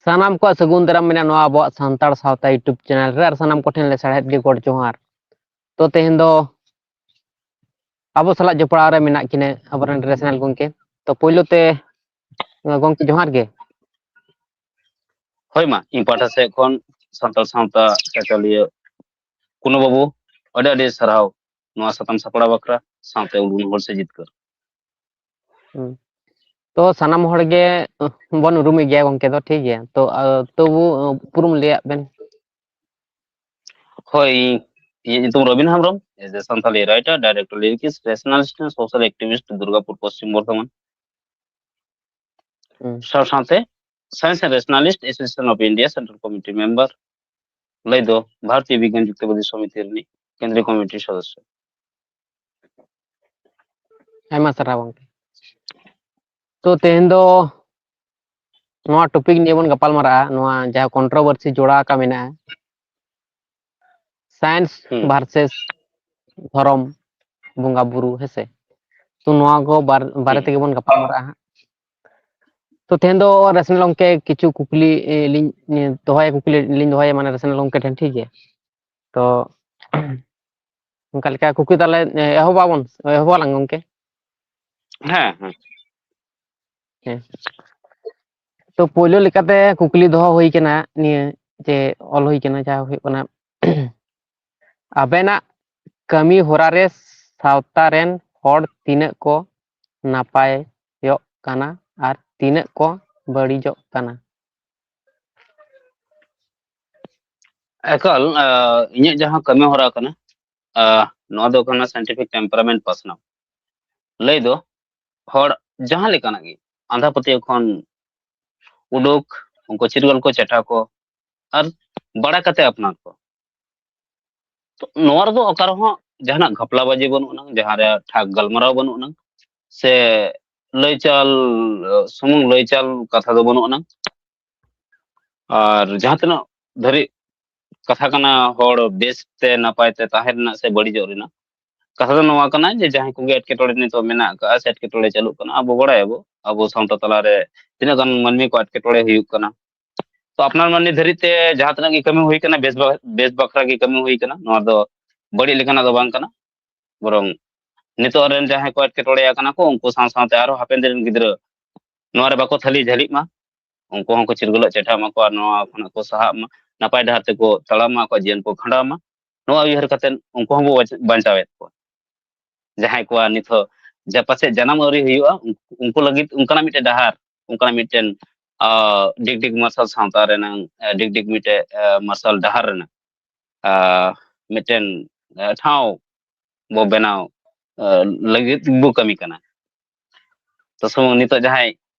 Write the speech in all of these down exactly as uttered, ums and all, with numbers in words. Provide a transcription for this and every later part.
ᱥᱟᱱᱟᱢ ᱠᱚᱣᱟᱜ ᱥᱟᱹᱜᱩᱱ ᱫᱟᱨᱟᱢ ᱢᱮᱱᱟᱜᱼᱟ ᱱᱚᱣᱟ ᱟᱵᱚᱣᱟᱜ ᱥᱟᱱᱛᱟᱲ ᱥᱟᱶᱛᱟ YouTube ᱪᱮᱱᱮᱞ ᱨᱮ, ᱟᱨ ᱥᱟᱱᱟᱢ ᱠᱚᱴᱷᱮᱱ ᱞᱮ ᱥᱟᱨᱦᱟᱣᱮᱫ ᱜᱮ ᱜᱚᱰ ᱡᱚᱦᱟᱨ᱾ ᱛᱚ ᱛᱮᱦᱮᱧ ᱫᱚ ᱟᱵᱚ ᱥᱟᱞᱟᱜ ᱡᱚᱯᱲᱟᱣ ᱨᱮ ᱢᱮᱱᱟᱜ ᱠᱤᱱᱟᱹ ᱟᱵᱚᱨᱮᱱ ᱨᱮᱥᱱᱟᱞ ᱜᱚᱢᱠᱮ᱾ ᱛᱚ ᱯᱳᱭᱞᱳ ᱛᱮ ᱜᱚᱢᱠᱮ ᱡᱚᱦᱟᱨ ᱜᱮ᱾ ᱦᱳᱭ ᱢᱟ, ᱤᱧ ᱯᱟᱦᱴᱟ ᱥᱮᱫ ᱠᱷᱚᱱ ᱥᱟᱱᱛᱟᱲ ᱥᱟᱶᱛᱟ ᱪᱟᱪᱞᱟᱣᱤᱭᱟᱹ ᱠᱩᱱᱩ ᱵᱟᱹᱵᱩ, ᱟᱹᱰᱤ ᱟᱹᱰᱤ ᱥᱟᱨᱦᱟᱣ ᱱᱚᱣᱟ ᱥᱟᱛᱟᱢ ᱥᱟᱯᱲᱟᱣ ᱵᱟᱠᱷᱨᱟ, ᱥᱟᱶᱛᱮ ᱩᱰᱩᱝ ᱦᱚᱲ ᱥᱮ ᱡᱤᱛᱠᱟᱹᱨ᱾ ᱦᱩᱸ᱾ ᱛᱚ ᱥᱟᱱᱟᱢ ᱦᱚᱲ ᱜᱮ ᱵᱚᱱ ᱩᱨᱩᱢᱮ ᱜᱮᱭᱟ ᱜᱚᱢᱠᱮ ᱫᱚ, ᱴᱷᱤᱠ ᱜᱮᱭᱟ᱾ ᱛᱚ ᱛᱚᱵᱩ ᱩᱯᱨᱩᱢ ᱞᱟᱹᱭᱟᱜ ᱵᱮᱱ᱾ ᱦᱳᱭ, ᱤᱧᱟᱹᱜ ᱧᱩᱛᱩᱢ Robin Hembrom, as a Santali writer, director, lyricist, rationalist and social activist, Durgapur, Paschim Bardhaman. ᱥᱟᱶ ᱥᱟᱶᱛᱮ Science and Rationalist Association of India Central Committee member, ᱞᱟᱹᱭ ᱫᱚ ᱵᱷᱟᱨᱚᱛᱤᱭᱚ ᱵᱤᱜᱽᱜᱟᱱ ᱡᱩᱠᱛᱤᱵᱟᱫᱤ ᱥᱚᱢᱤᱛᱤ ᱨᱤᱱᱤᱡ ᱠᱮᱱᱫᱨᱤᱭᱚ ᱠᱚᱢᱤᱴᱤ ᱥᱚᱫᱚᱥᱥᱚ᱾ ᱟᱭᱢᱟ ᱥᱟᱨᱦᱟᱣ ᱜᱚᱢᱠᱮ᱾ ᱛᱚ ᱛᱮᱦᱮᱧ ᱫᱚ ᱱᱚᱣᱟ ᱴᱚᱯᱤᱠ ᱱᱤᱭᱮ ᱵᱚᱱ ᱜᱟᱯᱟᱞ ᱢᱟᱨᱟᱜᱼᱟ, ᱱᱚᱣᱟ ᱡᱟᱦᱟᱸ ᱠᱚᱱᱴᱨᱳᱵᱷᱟᱨᱥᱤ ᱡᱚᱲᱟᱣ ᱟᱠᱟ ᱢᱮᱱᱟᱜᱼᱟ, ᱥᱟᱭᱮᱱᱥ ᱵᱷᱟᱨᱥᱮᱥ ᱫᱷᱚᱨᱚᱢ, ᱵᱚᱸᱜᱟ ᱵᱩᱨᱩ, ᱦᱮᱸᱥᱮ᱾ ᱛᱚ ᱱᱚᱣᱟ ᱠᱚ ᱵᱟᱨ- ᱵᱟᱨᱮ ᱛᱮᱜᱮ ᱵᱚᱱ ᱜᱟᱯᱟᱞ ᱢᱟᱨᱟᱜᱼᱟ ᱦᱟᱸᱜ᱾ ᱛᱚ ᱛᱮᱦᱮᱧ ᱫᱚ ᱨᱮᱥᱱᱟᱞ ᱜᱚᱢᱠᱮ ᱠᱤᱪᱷᱩ ᱠᱩᱠᱞᱤ ᱞᱤᱧ ᱫᱚᱦᱚᱭᱟ, ᱠᱩᱠᱞᱤ ᱞᱤᱧ ᱫᱚᱦᱚᱭᱟ ᱢᱟᱱᱮ ᱨᱮᱥᱱᱟᱞ ᱜᱚᱢᱠᱮ ᱴᱷᱮᱱ, ᱴᱷᱤᱠ ᱜᱮᱭᱟ? ᱛᱚ ᱚᱱᱠᱟ ᱞᱮᱠᱟ ᱠᱩᱠᱞᱤ ᱛᱟᱦᱚᱞᱮ ᱮᱦᱚᱵᱟᱵᱚᱱ, ᱮᱦᱚᱵᱟᱞᱟᱝ ᱜᱚᱢᱠᱮ᱾ ᱦᱮᱸ ᱦᱮᱸ᱾ ᱦᱮᱸ᱾ ᱛᱚ ᱯᱳᱭᱞᱳ ᱞᱮᱠᱟᱛᱮ ᱠᱩᱠᱞᱤ ᱫᱚᱦᱚ ᱦᱩᱭ ᱠᱟᱱᱟ ᱱᱤᱭᱟᱹ ᱡᱮ ᱚᱞ ᱦᱩᱭ ᱠᱟᱱᱟ, ᱡᱟᱦᱟᱸ ᱦᱩᱭᱩᱜ ᱠᱟᱱᱟ ᱟᱵᱮᱱᱟᱜ ᱠᱟᱹᱢᱤ ᱦᱚᱨᱟ ᱨᱮ ᱥᱟᱶᱛᱟ ᱨᱮᱱ ᱦᱚᱲ ᱛᱤᱱᱟᱹᱜ ᱠᱚ ᱱᱟᱯᱟᱭᱚᱜ ᱠᱟᱱᱟ ᱟᱨ ᱛᱤᱱᱟᱹᱜ ᱠᱚ ᱵᱟᱹᱲᱤᱡᱚᱜ ᱠᱟᱱᱟ? ᱮᱠᱟᱞ, ᱤᱧᱟᱹᱜ ᱡᱟᱦᱟᱸ ᱠᱟᱹᱢᱤ ᱦᱚᱨᱟ ᱠᱟᱱᱟ, ᱱᱚᱣᱟ ᱫᱚ ᱠᱟᱱᱟ scientific temperament ᱯᱟᱥᱱᱟᱣ᱾ ᱞᱟᱹᱭ ᱫᱚ ᱦᱚᱲ ᱡᱟᱦᱟᱸ ᱞᱮᱠᱟᱱᱟᱜ ᱜᱮ, ᱟᱸᱫᱷᱟ ᱯᱟᱹᱛᱭᱟᱹᱣ ᱠᱷᱚᱱ ᱩᱰᱩᱠ, ᱩᱱᱠᱩ ᱪᱤᱨᱜᱟᱹᱞ ᱠᱚ ᱪᱮᱴᱷᱟ ᱠᱚ, ᱟᱨ ᱵᱟᱲᱟ ᱠᱟᱛᱮ ᱟᱯᱱᱟᱨ ᱠᱚ᱾ ᱛᱚ ᱱᱚᱣᱟ ᱨᱮᱫᱚ ᱚᱠᱟ ᱨᱮᱦᱚᱸ ᱡᱟᱦᱟᱱᱟᱜ ᱜᱷᱟᱯᱞᱟ ᱵᱟᱡᱤ ᱵᱟᱹᱱᱩᱜ ᱟᱱᱟᱝ, ᱡᱟᱦᱟᱸ ᱨᱮ ᱴᱷᱟᱠ ᱜᱟᱞᱢᱟᱨᱟᱣ ᱵᱟᱹᱱᱩᱜ ᱟᱱᱟᱝ, ᱥᱮ ᱞᱟᱹᱭ ᱪᱟᱞ ᱥᱩᱢᱩᱝ ᱞᱟᱹᱭ ᱪᱟᱞ ᱠᱟᱛᱷᱟ ᱫᱚ ᱵᱟᱹᱱᱩᱜ ᱟᱱᱟᱝ᱾ ᱟᱨ ᱡᱟᱦᱟᱸ ᱛᱤᱱᱟᱹᱜ ᱫᱷᱟᱹᱨᱤᱡ ᱠᱟᱛᱷᱟ ᱠᱟᱱᱟ, ᱦᱚᱲ ᱵᱮᱥ ᱛᱮ ᱱᱟᱯᱟᱭ ᱛᱮ ᱛᱟᱦᱮᱸ ᱨᱮᱱᱟᱜ ᱥᱮ ᱵᱟᱹᱲᱤᱡᱚᱜ ᱨᱮᱱᱟᱜ, ᱠᱟᱛᱷᱟ ᱫᱚ ᱱᱚᱣᱟ ᱠᱟᱱᱟ ᱡᱮ ᱡᱟᱦᱟᱸᱭ ᱠᱚᱜᱮ ᱮᱴᱠᱮᱴᱚᱬᱮ ᱱᱤᱛᱚᱜ ᱢᱮᱱᱟᱜ ᱟᱠᱟᱫᱼᱟ ᱥᱮ ᱮᱴᱠᱮᱴᱚᱬᱮ ᱪᱟᱹᱞᱩᱜ ᱠᱟᱱᱟ, ᱟᱵᱚ ᱵᱟᱲᱟᱭᱟᱵᱚ ᱟᱵᱚ ᱥᱟᱶᱛᱟ ᱛᱟᱞᱟᱨᱮ ᱛᱤᱱᱟᱹᱜ ᱜᱟᱱ ᱢᱟᱹᱱᱢᱤ ᱠᱚ ᱮᱴᱠᱮᱴᱚᱬᱮ ᱦᱩᱭᱩᱜ ᱠᱟᱱᱟ᱾ ᱛᱚ ᱟᱯᱱᱟᱨ ᱢᱟ ᱱᱤᱛ ᱫᱷᱟᱹᱨᱤᱡ ᱛᱮ ᱡᱟᱦᱟᱸ ᱛᱤᱱᱟᱹᱜ ᱜᱮ ᱠᱟᱹᱢᱤ ᱦᱩᱭ ᱠᱟᱱᱟ, ᱵᱮᱥ ᱵᱟ-, ᱵᱮᱥ ᱵᱟᱠᱷᱨᱟ ᱜᱮ ᱠᱟᱹᱢᱤ ᱦᱩᱭ ᱠᱟᱱᱟ᱾ ᱱᱚᱣᱟ ᱫᱚ ᱵᱟᱹᱲᱤᱡ ᱞᱮᱠᱟᱱᱟᱜ ᱫᱚ ᱵᱟᱝ ᱠᱟᱱᱟ, ᱵᱚᱨᱚᱝ ᱱᱤᱛᱚᱜ ᱨᱮᱱ ᱡᱟᱦᱟᱸᱭ ᱠᱚ ᱮᱴᱠᱮᱴᱚᱬᱮ ᱟᱠᱟᱱᱟ ᱠᱚ, ᱩᱱᱠᱩ ᱥᱟᱶ ᱥᱟᱶᱛᱮ ᱟᱨᱦᱚᱸ ᱦᱟᱯᱮᱱ ᱫᱤᱱ ᱨᱮᱱ ᱜᱤᱫᱽᱨᱟᱹ ᱱᱚᱣᱟ ᱨᱮ ᱵᱟᱠᱚ ᱛᱷᱟᱹᱞᱤ ᱡᱷᱟᱹᱞᱤᱜ ᱢᱟ, ᱩᱱᱠᱩ ᱦᱚᱸᱠᱚ ᱪᱤᱨᱜᱟᱹᱞᱚᱜ ᱪᱮᱴᱷᱟᱜ ᱢᱟᱠᱚ ᱟᱨ ᱱᱚᱣᱟ ᱠᱷᱚᱱᱟᱜ ᱠᱚ ᱥᱟᱦᱟᱜ ᱢᱟ, ᱱᱟᱯᱟᱭ ᱰᱟᱦᱟᱨ ᱛᱮᱠᱚ ᱛᱟᱲᱟᱢ ᱢᱟ, ᱟᱠᱚᱣᱟᱜ ᱡᱤᱭᱚᱱ ᱠᱚ ᱠᱷᱟᱸᱰᱟᱣ ᱢᱟ᱾ ᱱᱚᱣᱟ ᱩᱭᱦᱟᱹᱨ ᱠᱟᱛᱮ ᱩᱱᱠᱩ ᱦᱚᱸᱵᱚ ᱵᱟᱧᱪ-, ᱵᱟᱧᱪᱟᱣᱮᱫ ᱠᱚᱣᱟ᱾ ᱡᱟᱦᱟᱸᱭ ᱠᱚᱣᱟᱜ ᱱᱤᱛ ᱦᱚᱸ ᱡᱟ-, ᱯᱟᱪᱮᱫ ᱡᱟᱱᱟᱢ ᱟᱹᱣᱨᱤ ᱦᱩᱭᱩᱜᱼᱟ, ᱩᱱᱠᱩ, ᱩᱱᱠᱩ ᱞᱟᱹᱜᱤᱫ ᱚᱱᱠᱟᱱᱟᱜ ᱢᱤᱫᱴᱮᱱ ᱰᱟᱦᱟᱨ, ᱚᱱᱠᱟᱱᱟᱜ ᱢᱤᱫᱴᱮᱱ, ᱟ, ᱰᱤᱜᱽ ᱰᱤᱜᱽ ᱢᱟᱨᱥᱟᱞ ᱥᱟᱶᱛᱟ ᱨᱮᱱᱟᱝ, ᱟ, ᱰᱤᱜᱽ ᱰᱤᱜᱽ ᱢᱤᱫᱴᱮᱱ, ᱟ, ᱢᱟᱨᱥᱟᱞ ᱰᱟᱦᱟᱨ ᱨᱮᱱᱟᱜ, ᱟ, ᱢᱤᱫᱴᱮᱱ, ᱟ, ᱴᱷᱟᱶ ᱵᱚ ᱵᱮᱱᱟᱣ, ᱟ, ᱞᱟᱹᱜᱤᱫ ᱵᱚ ᱠᱟᱹᱢᱤ ᱠᱟᱱᱟ᱾ ᱛᱚ ᱥᱩᱢᱩᱝ ᱱᱤᱛᱚᱜ ᱡᱟᱦᱟᱸᱭ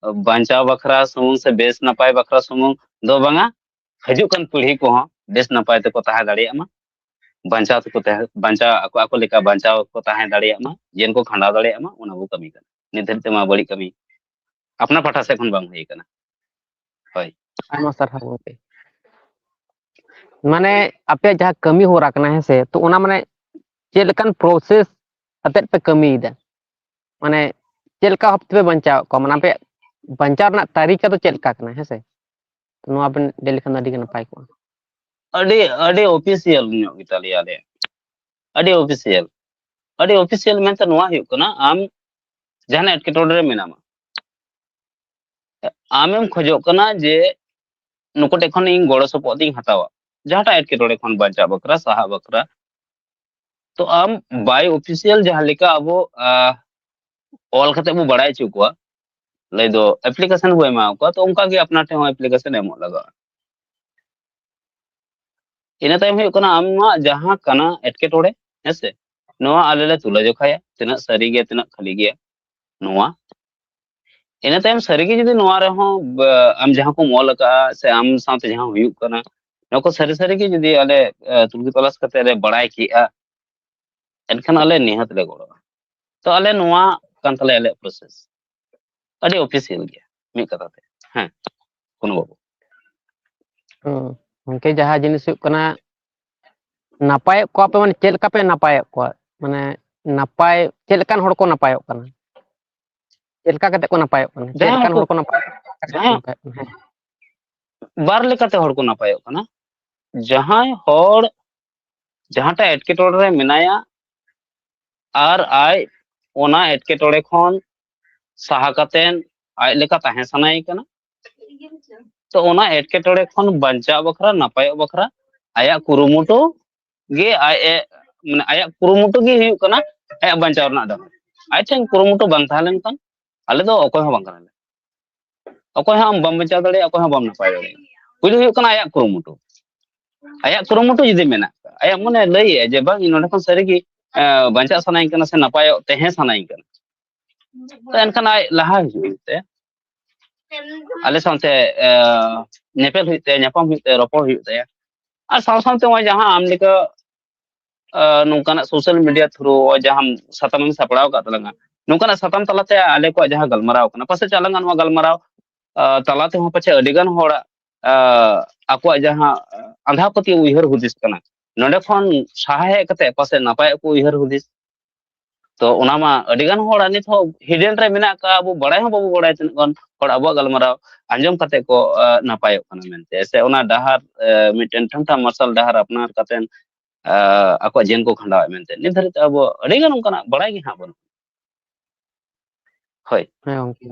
ᱵᱟᱧᱪᱟᱣ ᱵᱟᱠᱷᱨᱟ ᱥᱩᱢᱩᱝ ᱥᱮ ᱵᱮᱥ ᱱᱟᱯᱟᱭ ᱵᱟᱠᱷᱨᱟ ᱥᱩᱢᱩᱝ ᱫᱚ ᱵᱟᱝᱟ, ᱦᱤᱡᱩᱜ ᱠᱟᱱ ᱯᱤᱲᱦᱤ ᱠᱚᱦᱚᱸ ᱵᱮᱥ ᱱᱟᱯᱟᱭ ᱛᱮᱠᱚ ᱛᱟᱦᱮᱸ ᱫᱟᱲᱮᱭᱟᱜ ᱢᱟ, ᱵᱟᱧᱪᱟᱣ ᱛᱮᱠᱚ ᱛᱟᱦᱮᱸ, ᱵᱟᱧᱪᱟᱣ, ᱟᱠᱚ ᱟᱠᱚ ᱞᱮᱠᱟ ᱵᱟᱧᱪᱟᱣ ᱠᱚ ᱛᱟᱦᱮᱸ ᱫᱟᱲᱮᱭᱟᱜ ᱢᱟ, ᱡᱤᱭᱚᱱ ᱠᱚ ᱠᱷᱟᱸᱰᱟᱣ ᱫᱟᱲᱮᱭᱟᱜ ᱢᱟ, ᱚᱱᱟ ᱵᱚ ᱠᱟᱹᱢᱤ ᱠᱟᱱᱟ᱾ ᱱᱤᱛ ᱫᱷᱟᱹᱨᱤᱡ ᱛᱮᱢᱟ ᱵᱟᱹᱲᱤᱡ ᱠᱟᱹᱢᱤ ᱟᱯᱱᱟᱨ ᱯᱟᱦᱴᱟ ᱥᱮᱫ ᱠᱷᱚᱱ ᱵᱟᱝ ᱦᱩᱭ ᱠᱟᱱᱟ᱾ ᱦᱳᱭ᱾ ᱟᱭᱢᱟ ᱥᱟᱨᱦᱟᱣ ᱜᱚᱢᱠᱮ᱾ ᱢᱟᱱᱮ ᱟᱯᱮᱭᱟᱜ ᱡᱟᱦᱟᱸ ᱠᱟᱹᱢᱤ ᱦᱚᱨᱟ ᱠᱟᱱᱟ, ᱦᱮᱸ ᱥᱮ, ᱛᱚ ᱚᱱᱟ ᱢᱟᱱᱮ ᱪᱮᱫ ᱞᱮᱠᱟᱱ process ᱟᱛᱮᱫ ᱯᱮ ᱠᱟᱹᱢᱤᱭᱮᱫᱟ? ᱢᱟᱱᱮ ᱪᱮᱫ ᱞᱮᱠᱟ ᱵᱷᱟᱵ ᱛᱮᱯᱮ ᱵᱟᱧᱪᱟᱣᱮᱫ ᱠᱚᱣᱟ? ᱢᱟᱱᱮ ᱟᱯᱮᱭᱟᱜ ᱵᱟᱧᱪᱟᱣ ᱨᱮᱱᱟᱜ ᱛᱟᱹᱨᱤᱠᱟ ᱫᱚ ᱪᱮᱫ ᱞᱮᱠᱟ ᱠᱟᱱᱟ, ᱦᱮᱸ ᱥᱮ? ᱛᱚ ᱱᱚᱣᱟ ᱵᱮᱱ ᱞᱟᱹᱭ ᱞᱮᱠᱷᱟᱱ ᱫᱚ ᱟᱹᱰᱤ ᱜᱮ ᱱᱟᱯᱟᱭ ᱠᱚᱜᱼᱟ᱾ ᱟᱹᱰᱤ, ᱟᱹᱰᱤ official ᱧᱚᱜ ᱜᱮᱛᱟᱞᱮᱭᱟ ᱟᱞᱮᱭᱟᱜ᱾ ᱟᱹᱰᱤ official᱾ ᱟᱹᱰᱤ official ᱢᱮᱱᱛᱮ ᱱᱚᱣᱟ ᱦᱩᱭᱩᱜ ᱠᱟᱱᱟ, ᱟᱢ ᱡᱟᱦᱟᱱᱟᱜ ᱮᱴᱠᱮᱴᱚᱬᱮ ᱨᱮ ᱢᱮᱱᱟᱢᱟ, ᱟᱢᱮᱢ ᱠᱷᱚᱡᱚᱜ ᱠᱟᱱᱟ ᱡᱮ ᱱᱩᱠᱩ ᱴᱷᱮᱱ ᱠᱷᱚᱱ ᱤᱧ ᱜᱚᱲᱚ ᱥᱚᱯᱚᱦᱚᱫ ᱤᱧ ᱦᱟᱛᱟᱣᱟ, ᱡᱟᱦᱟᱸᱴᱟᱜ ᱮᱴᱠᱮᱴᱚᱬᱮ ᱠᱷᱚᱱ ᱵᱟᱧᱪᱟᱜ ᱵᱟᱠᱷᱨᱟ, ᱥᱟᱦᱟᱜ ᱵᱟᱠᱷᱨᱟ᱾ ᱛᱚ ᱟᱢ by official ᱡᱟᱦᱟᱸ ᱞᱮᱠᱟ ᱟᱵᱚ, ᱟᱦ, ᱚᱞ ᱠᱟᱛᱮ ᱵᱚ ᱵᱟᱲᱟᱭ ᱦᱚᱪᱚ ᱠᱚᱣᱟ, ᱞᱟᱹᱭ ᱫᱚ application ᱵᱚ ᱮᱢᱟ ᱠᱚᱣᱟ, ᱛᱚ ᱚᱱᱠᱟ ᱜᱮ ᱟᱯᱱᱟᱨ ᱴᱷᱮᱱ ᱦᱚᱸ application ᱮᱢᱚᱜ ᱞᱟᱜᱟᱜᱼᱟ᱾ ᱤᱱᱟᱹ ᱛᱟᱭᱚᱢ ᱦᱩᱭᱩᱜ ᱠᱟᱱᱟ ᱟᱢᱟᱜ ᱡᱟᱦᱟᱸ ᱠᱟᱱᱟ ᱮᱴᱠᱮᱴᱚᱬᱮ, ᱦᱮᱸ ᱥᱮ, ᱱᱚᱣᱟ ᱟᱞᱮ ᱞᱮ ᱛᱩᱞᱟᱹ ᱡᱚᱠᱷᱟᱭᱟ, ᱛᱤᱱᱟᱹᱜ ᱥᱟᱹᱨᱤ ᱜᱮᱭᱟ, ᱛᱤᱱᱟᱹᱜ ᱠᱷᱟᱹᱞᱤ ᱜᱮᱭᱟ, ᱱᱚᱣᱟ᱾ ᱤᱱᱟᱹ ᱛᱟᱭᱚᱢ ᱥᱟᱹᱨᱤ ᱜᱮ ᱡᱩᱫᱤ ᱱᱚᱣᱟ ᱨᱮᱦᱚᱸ ᱵ-, ᱟᱢ ᱡᱟᱦᱟᱸ ᱠᱚᱢ ᱚᱞ ᱟᱠᱟᱫᱼᱟ ᱥᱮ ᱟᱢ ᱥᱟᱶᱛᱮ ᱡᱟᱦᱟᱸ ᱦᱩᱭᱩᱜ ᱠᱟᱱᱟ, ᱱᱚᱣᱟ ᱠᱚ ᱥᱟᱹᱨᱤ ᱥᱟᱹᱨᱤ ᱜᱮ ᱡᱩᱫᱤ ᱟᱞᱮ, ᱮ, ᱛᱩᱞᱠᱤ ᱛᱚᱞᱟᱥ ᱠᱟᱛᱮ ᱞᱮ ᱵᱟᱲᱟᱭ ᱠᱮᱜᱼᱟ, ᱮᱱᱠᱷᱟᱱ ᱟᱞᱮ ᱱᱤᱦᱟᱹᱛ ᱞᱮ ᱜᱚᱲᱚᱜᱼᱟ᱾ ᱛᱚ ᱟᱞᱮ ᱱᱚᱣᱟ ᱠᱟᱱ ᱛᱟᱞᱮᱭᱟ ᱟᱞᱮᱭᱟᱜ process᱾ ᱟᱹᱰᱤ official ᱜᱮᱭᱟ ᱢᱤᱫ ᱠᱟᱛᱷᱟ ᱛᱮ᱾ ᱦᱮᱸ, ᱠᱳᱱᱳ ᱵᱟᱹᱵᱩ᱾ ᱦᱩᱸ, ᱜᱚᱝᱠᱮ, ᱡᱟᱦᱟᱸ ᱡᱤᱱᱤᱥ ᱦᱩᱭᱩᱜ ᱠᱟᱱᱟ, ᱱᱟᱯᱟᱭᱚᱜ ᱠᱚᱣᱟ ᱯᱮ, ᱢᱟᱱᱮ ᱪᱮᱫ ᱞᱮᱠᱟ ᱯᱮ ᱱᱟᱯᱟᱭᱚᱜ ᱠᱚᱣᱟ? ᱢᱟᱱᱮ ᱱᱟᱯᱟᱭ, ᱪᱮᱫ ᱞᱮᱠᱟᱱ ᱦᱚᱲ ᱠᱚ ᱱᱟᱯᱟᱭᱚᱜ ᱠᱟᱱᱟ? ᱪᱮᱫ ᱞᱮᱠᱟ ᱠᱟᱛᱮ ᱠᱚ ᱱᱟᱯᱟᱭᱚᱜ ᱠᱟᱱᱟ? ᱪᱮᱫ ᱡᱟᱦᱟᱸ ᱞᱮᱠᱟᱱ ᱦᱚᱲ ᱦᱚᱲ ᱠᱚ ᱠᱚ, ᱱᱟᱯᱟᱭᱚᱜ ᱠᱟᱱᱟ? ᱦᱮᱸ᱾ ᱱᱟᱯᱟᱭᱚᱜ ᱠᱟᱱᱟ? ᱦᱮᱸ᱾ ᱵᱟᱨ ᱞᱮᱠᱟᱛᱮ ᱦᱚᱲ ᱠᱚ ᱱᱟᱯᱟᱭᱚᱜ ᱠᱟᱱᱟ᱾ ᱡᱟᱦᱟᱸᱭ ᱦᱚᱲ ᱡᱟᱦᱟᱸᱴᱟᱜ ᱮᱴᱠᱮᱴᱚᱬᱮ ᱨᱮ ᱢᱮᱱᱟᱭᱟ ᱟᱨ ᱟᱡ ᱚᱱᱟ ᱮᱴᱠᱮᱴᱚᱬᱮ ᱠᱷᱚᱱ ᱥᱟᱦᱟ ᱠᱟᱛᱮᱱ ᱟᱡ ᱞᱮᱠᱟ ᱛᱟᱦᱮᱸ ᱥᱟᱱᱟᱭᱮ ᱠᱟᱱᱟ᱾ ᱛᱚ ᱚᱱᱟ ᱮᱴᱠᱮᱴᱚᱬᱮ ᱠᱷᱚᱱ ᱵᱟᱧᱪᱟᱣ ᱵᱟᱠᱷᱨᱟ, ᱱᱟᱯᱟᱭᱚᱜ ᱵᱟᱠᱷᱨᱟ ᱟᱭᱟᱜ ᱠᱩᱨᱩᱢᱩᱴᱩ ᱜᱮ ᱟᱡ ᱮ, ᱢᱟᱱᱮ ᱟᱭᱟᱜ ᱠᱩᱨᱩᱢᱩᱴᱩ ᱜᱮ ᱦᱩᱭᱩᱜ ᱠᱟᱱᱟ ᱟᱭᱟᱜ ᱵᱟᱧᱪᱟᱣ ᱨᱮᱱᱟᱜ ᱰᱟᱦᱟᱨ᱾ ᱟᱡ ᱴᱷᱮᱱ ᱠᱩᱨᱩᱢᱩᱴᱩ ᱵᱟᱝ ᱛᱟᱦᱮᱸ ᱞᱮᱱᱠᱷᱟᱱ ᱟᱞᱮ ᱫᱚ ᱚᱠᱚᱭ ᱦᱚᱸ ᱵᱟᱝ ᱠᱟᱱᱟᱞᱮ᱾ ᱚᱠᱚᱭ ᱦᱚᱸ ᱟᱢ ᱵᱟᱢ ᱵᱟᱧᱪᱟᱣ ᱫᱟᱲᱮᱭᱟᱜᱼᱟ, ᱚᱠᱚᱭ ᱦᱚᱸ ᱵᱟᱢ ᱱᱟᱯᱟᱭ ᱫᱟᱲᱮᱭᱟᱜᱼᱟ᱾ ᱯᱩᱭᱞᱩ ᱦᱩᱭᱩᱜ ᱠᱟᱱᱟ ᱟᱭᱟᱜ ᱠᱩᱨᱩᱢᱩᱴᱩ᱾ ᱟᱭᱟᱜ ᱠᱩᱨᱩᱢᱩᱴᱩ ᱡᱩᱫᱤ ᱢᱮᱱᱟᱜ ᱟᱠᱟᱫ, ᱟᱭᱟᱜ ᱢᱚᱱᱮ ᱞᱟᱹᱭᱮᱜᱼᱟ ᱡᱮ, "ᱵᱟᱝ, ᱤᱧ ᱱᱚᱸᱰᱮ ᱠᱷᱚᱱ ᱥᱟᱹᱨᱤᱜᱮ, ᱮ, ᱵᱟᱧᱪᱟᱜ ᱥᱟᱱᱟᱧ ᱠᱟᱱᱟ ᱥᱮ ᱱᱟᱯᱟᱭᱚᱜ ᱛᱟᱦᱮᱸ ᱥᱟᱱᱟᱧ ᱠᱟᱱᱟ", ᱛᱚ ᱮᱱᱠᱷᱟᱱ ᱟᱡ ᱞᱟᱦᱟ ᱦᱤᱡᱩᱜ ᱦᱩᱭᱩᱜ ᱛᱟᱭᱟ᱾ ᱟᱞᱮ ᱥᱟᱶᱛᱮ, ᱮ, ᱧᱮᱯᱮᱞ ᱦᱩᱭᱩᱜ ᱛᱟᱭᱟ, ᱧᱟᱯᱟᱢ ᱦᱩᱭᱩᱜ ᱛᱟᱭᱟ, ᱨᱚᱯᱚᱲ ᱦᱩᱭᱩᱜ ᱛᱟᱭᱟ᱾ ᱟᱨ ᱥᱟᱶ ᱥᱟᱶᱛᱮ ᱱᱚᱜᱼᱚᱭ ᱡᱟᱦᱟᱸ ᱟᱢ ᱞᱮᱠᱟ, ᱮ, ᱱᱚᱝᱠᱟᱱᱟᱜ social media through ᱱᱚᱜᱼᱚᱭ ᱡᱟᱦᱟᱸ ᱥᱟᱛᱟᱢ ᱮᱢ ᱥᱟᱯᱲᱟᱣ ᱟᱠᱟᱫ ᱛᱟᱞᱟᱝᱟ, ᱱᱚᱝᱠᱟᱱᱟᱜ ᱥᱟᱛᱟᱢ ᱛᱟᱞᱟᱛᱮ ᱟᱞᱮ ᱠᱚᱣᱟᱜ ᱡᱟᱦᱟᱸ ᱜᱟᱞᱢᱟᱨᱟᱣ ᱠᱟᱱᱟ, ᱯᱟᱥᱮᱡ ᱟᱞᱟᱝᱟᱜ ᱱᱚᱣᱟ ᱜᱟᱞᱢᱟᱨᱟᱣ, ᱮ, ᱛᱟᱞᱟ ᱛᱮᱦᱚᱸ ᱯᱟᱪᱷᱮ ᱟᱹᱰᱤ ᱜᱟᱱ ᱦᱚᱲᱟᱜ, ᱮ, ᱟᱠᱚᱣᱟᱜ ᱡᱟᱦᱟᱸ ᱟᱸᱫᱷᱟ ᱯᱟᱹᱛᱭᱟᱹᱣ ᱩᱭᱦᱟᱹᱨ ᱦᱩᱫᱤᱥ ᱠᱟᱱᱟ, ᱱᱚᱸᱰᱮ ᱠᱷᱚᱱ ᱥᱟᱦᱟ ᱦᱮᱡ ᱠᱟᱛᱮ ᱯᱟᱥᱮᱡ ᱱᱟᱯᱟᱭᱟᱜ ᱠᱚ ᱩᱭᱦᱟᱹᱨ ᱦᱩᱫᱤᱥ᱾ ᱛᱚ ᱚᱱᱟ ᱢᱟ ᱟᱹᱰᱤ ᱜᱟᱱ ᱦᱚᱲᱟᱜ ᱱᱤᱛ ᱦᱚᱸ hidden ᱨᱮ ᱢᱮᱱᱟᱜ ᱟᱠᱟᱫ, ᱟᱵᱚ ᱵᱟᱲᱟᱭ ᱦᱚᱸ ᱵᱟᱵᱚ ᱵᱟᱲᱟᱭᱟ ᱛᱤᱱᱟᱹᱜ ᱜᱟᱱ ᱦᱚᱲ ᱟᱵᱚᱣᱟᱜ ᱜᱟᱞᱢᱟᱨᱟᱣ ᱟᱸᱡᱚᱢ ᱠᱟᱛᱮ ᱠᱚ, ᱮ, ᱱᱟᱯᱟᱭᱚᱜ ᱠᱟᱱᱟ ᱢᱮᱱᱛᱮ, ᱥᱮ ᱚᱱᱟ ᱰᱟᱦᱟᱨ, ᱮ, ᱢᱤᱫᱴᱮᱱ ᱴᱷᱟᱢ ᱴᱷᱟᱢ ᱢᱟᱨᱥᱟᱞ ᱰᱟᱦᱟᱨ ᱟᱯᱱᱟᱨ ᱠᱟᱛᱮ, ᱮ, ᱟᱠᱚᱣᱟᱜ ᱡᱤᱭᱚᱱ ᱠᱚ ᱠᱷᱟᱸᱰᱟᱣᱮᱫ ᱢᱮᱱᱛᱮ᱾ ᱱᱤᱛ ᱫᱷᱟᱹᱨᱤᱡ ᱛᱮ ᱟᱵᱚ ᱟᱹᱰᱤ ᱜᱟᱱ ᱚᱱᱠᱟᱱᱟᱜ ᱵᱟᱲᱟᱭ ᱜᱮ ᱦᱟᱸᱜ ᱵᱟᱹᱱᱩᱜ᱾ ᱦᱳᱭ᱾ ᱦᱮᱸ ᱜᱚᱝᱠᱮ,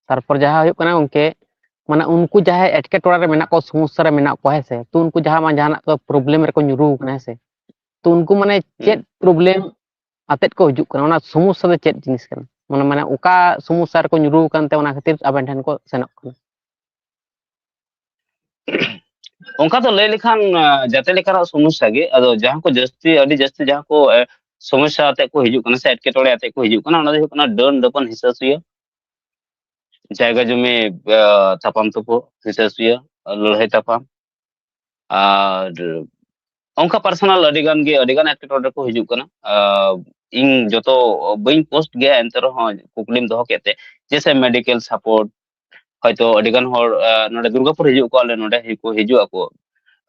ᱛᱟᱨᱯᱚᱨ ᱡᱟᱦᱟᱸ ᱦᱩᱭᱩᱜ ᱠᱟᱱᱟ ᱜᱚᱝᱠᱮ, ᱢᱟᱱᱮ ᱩᱱᱠᱩ ᱡᱟᱦᱟᱸᱭ ᱮᱴᱠᱮᱴᱚᱬᱮ ᱨᱮ ᱢᱮᱱᱟᱜ ᱠᱚᱣᱟ, ᱥᱚᱢᱚᱥᱥᱟ ᱨᱮ ᱢᱮᱱᱟᱜ ᱠᱚᱣᱟ, ᱦᱮᱸ ᱥᱮ, ᱛᱚ ᱩᱱᱠᱩ ᱡᱟᱦᱟᱸ ᱢᱟ ᱡᱟᱦᱟᱱᱟᱜ ᱠᱚ problem ᱨᱮᱠᱚ ᱧᱩᱨᱩ ᱟᱠᱟᱱᱟ, ᱦᱮᱸ ᱥᱮ, ᱛᱚ ᱩᱱᱠᱩ ᱢᱟᱱᱮ ᱦᱩᱸ᱾ ᱪᱮᱫ problem ᱟᱛᱮᱫ ᱠᱚ ᱦᱤᱡᱩᱜ ᱠᱟᱱᱟ? ᱚᱱᱟ ᱥᱚᱢᱚᱥᱥᱟ ᱫᱚ ᱪᱮᱫ ᱡᱤᱱᱤᱥ ᱠᱟᱱᱟ? ᱢᱟᱱᱮ, ᱢᱟᱱᱮ ᱚᱠᱟ ᱥᱚᱢᱚᱥᱥᱟ ᱨᱮᱠᱚ ᱧᱩᱨᱩ ᱟᱠᱟᱱ ᱛᱮ ᱚᱱᱟ ᱠᱷᱟᱹᱛᱤᱨ ᱟᱵᱮᱱ ᱴᱷᱮᱱ ᱠᱚ ᱥᱮᱱᱚᱜ ᱠᱟᱱᱟ? ᱚᱱᱠᱟ ᱫᱚ ᱞᱟᱹᱭ ᱞᱮᱠᱷᱟᱱ, ᱟ, ᱡᱟᱛᱮ ᱞᱮᱠᱟᱱᱟᱜ ᱥᱚᱢᱚᱥᱥᱟ ᱜᱮ᱾ ᱟᱫᱚ ᱡᱟᱦᱟᱸ ᱠᱚ ᱡᱟᱹᱥᱛᱤ, ᱟᱹᱰᱤ ᱡᱟᱹᱥᱛᱤ ᱡᱟᱦᱟᱸ ᱠᱚ, ᱮ, ᱥᱚᱢᱚᱥᱥᱟ ᱟᱛᱮ ᱠᱚ ᱦᱤᱡᱩᱜ ᱠᱟᱱᱟ ᱥᱮ ᱮᱴᱠᱮᱴᱚᱬᱮ ᱟᱛᱮ ᱠᱚ ᱦᱤᱡᱩᱜ ᱠᱟᱱᱟ, ᱚᱱᱟ ᱫᱚ ᱦᱩᱭᱩᱜ ᱠᱟᱱᱟ ᱰᱟᱹᱱ ᱰᱟᱹᱯᱟᱹᱱ ᱦᱤᱥᱟᱹ ᱥᱩᱭᱟᱹ, ᱡᱟᱭᱜᱟ ᱡᱚᱢᱤ, ᱟ, ᱛᱟᱯᱟᱢ ᱛᱩᱯᱩ ᱦᱤᱥᱟᱹ ᱥᱩᱭᱟᱹ, ᱞᱟᱹᱲᱦᱟᱹᱭ ᱛᱟᱯᱟᱢ᱾ ᱟᱨ ᱚᱱᱠᱟ personal ᱟᱹᱰᱤ ᱜᱟᱱ ᱜᱮ, ᱟᱹᱰᱤ ᱜᱟᱱ ᱮᱴᱠᱮᱴᱚᱬᱮ ᱠᱚ ᱦᱤᱡᱩᱜ ᱠᱟᱱᱟ᱾ ᱟ, ᱤᱧ ᱡᱚᱛᱚ ᱵᱟᱹᱧ post ᱜᱮᱭᱟ, ᱮᱱᱛᱮ ᱨᱮᱦᱚᱸ ᱠᱩᱠᱞᱤᱢ ᱫᱚᱦᱚ ᱠᱮᱫ ᱛᱮ, ᱡᱮᱭᱥᱮ medical support, ᱦᱚᱭᱛᱳ ᱟᱹᱰᱤ ᱜᱟᱱ ᱦᱚᱲ, ᱟ, ᱱᱚᱰᱮ ᱫᱩᱨᱜᱟᱯᱩᱨ ᱦᱤᱡᱩᱜ ᱟᱠᱚ, ᱟᱞᱮ ᱱᱚᱰᱮ ᱦᱤᱡᱩᱜ ᱠᱚ, ᱦᱤᱡᱩᱜ ᱟᱠᱚ᱾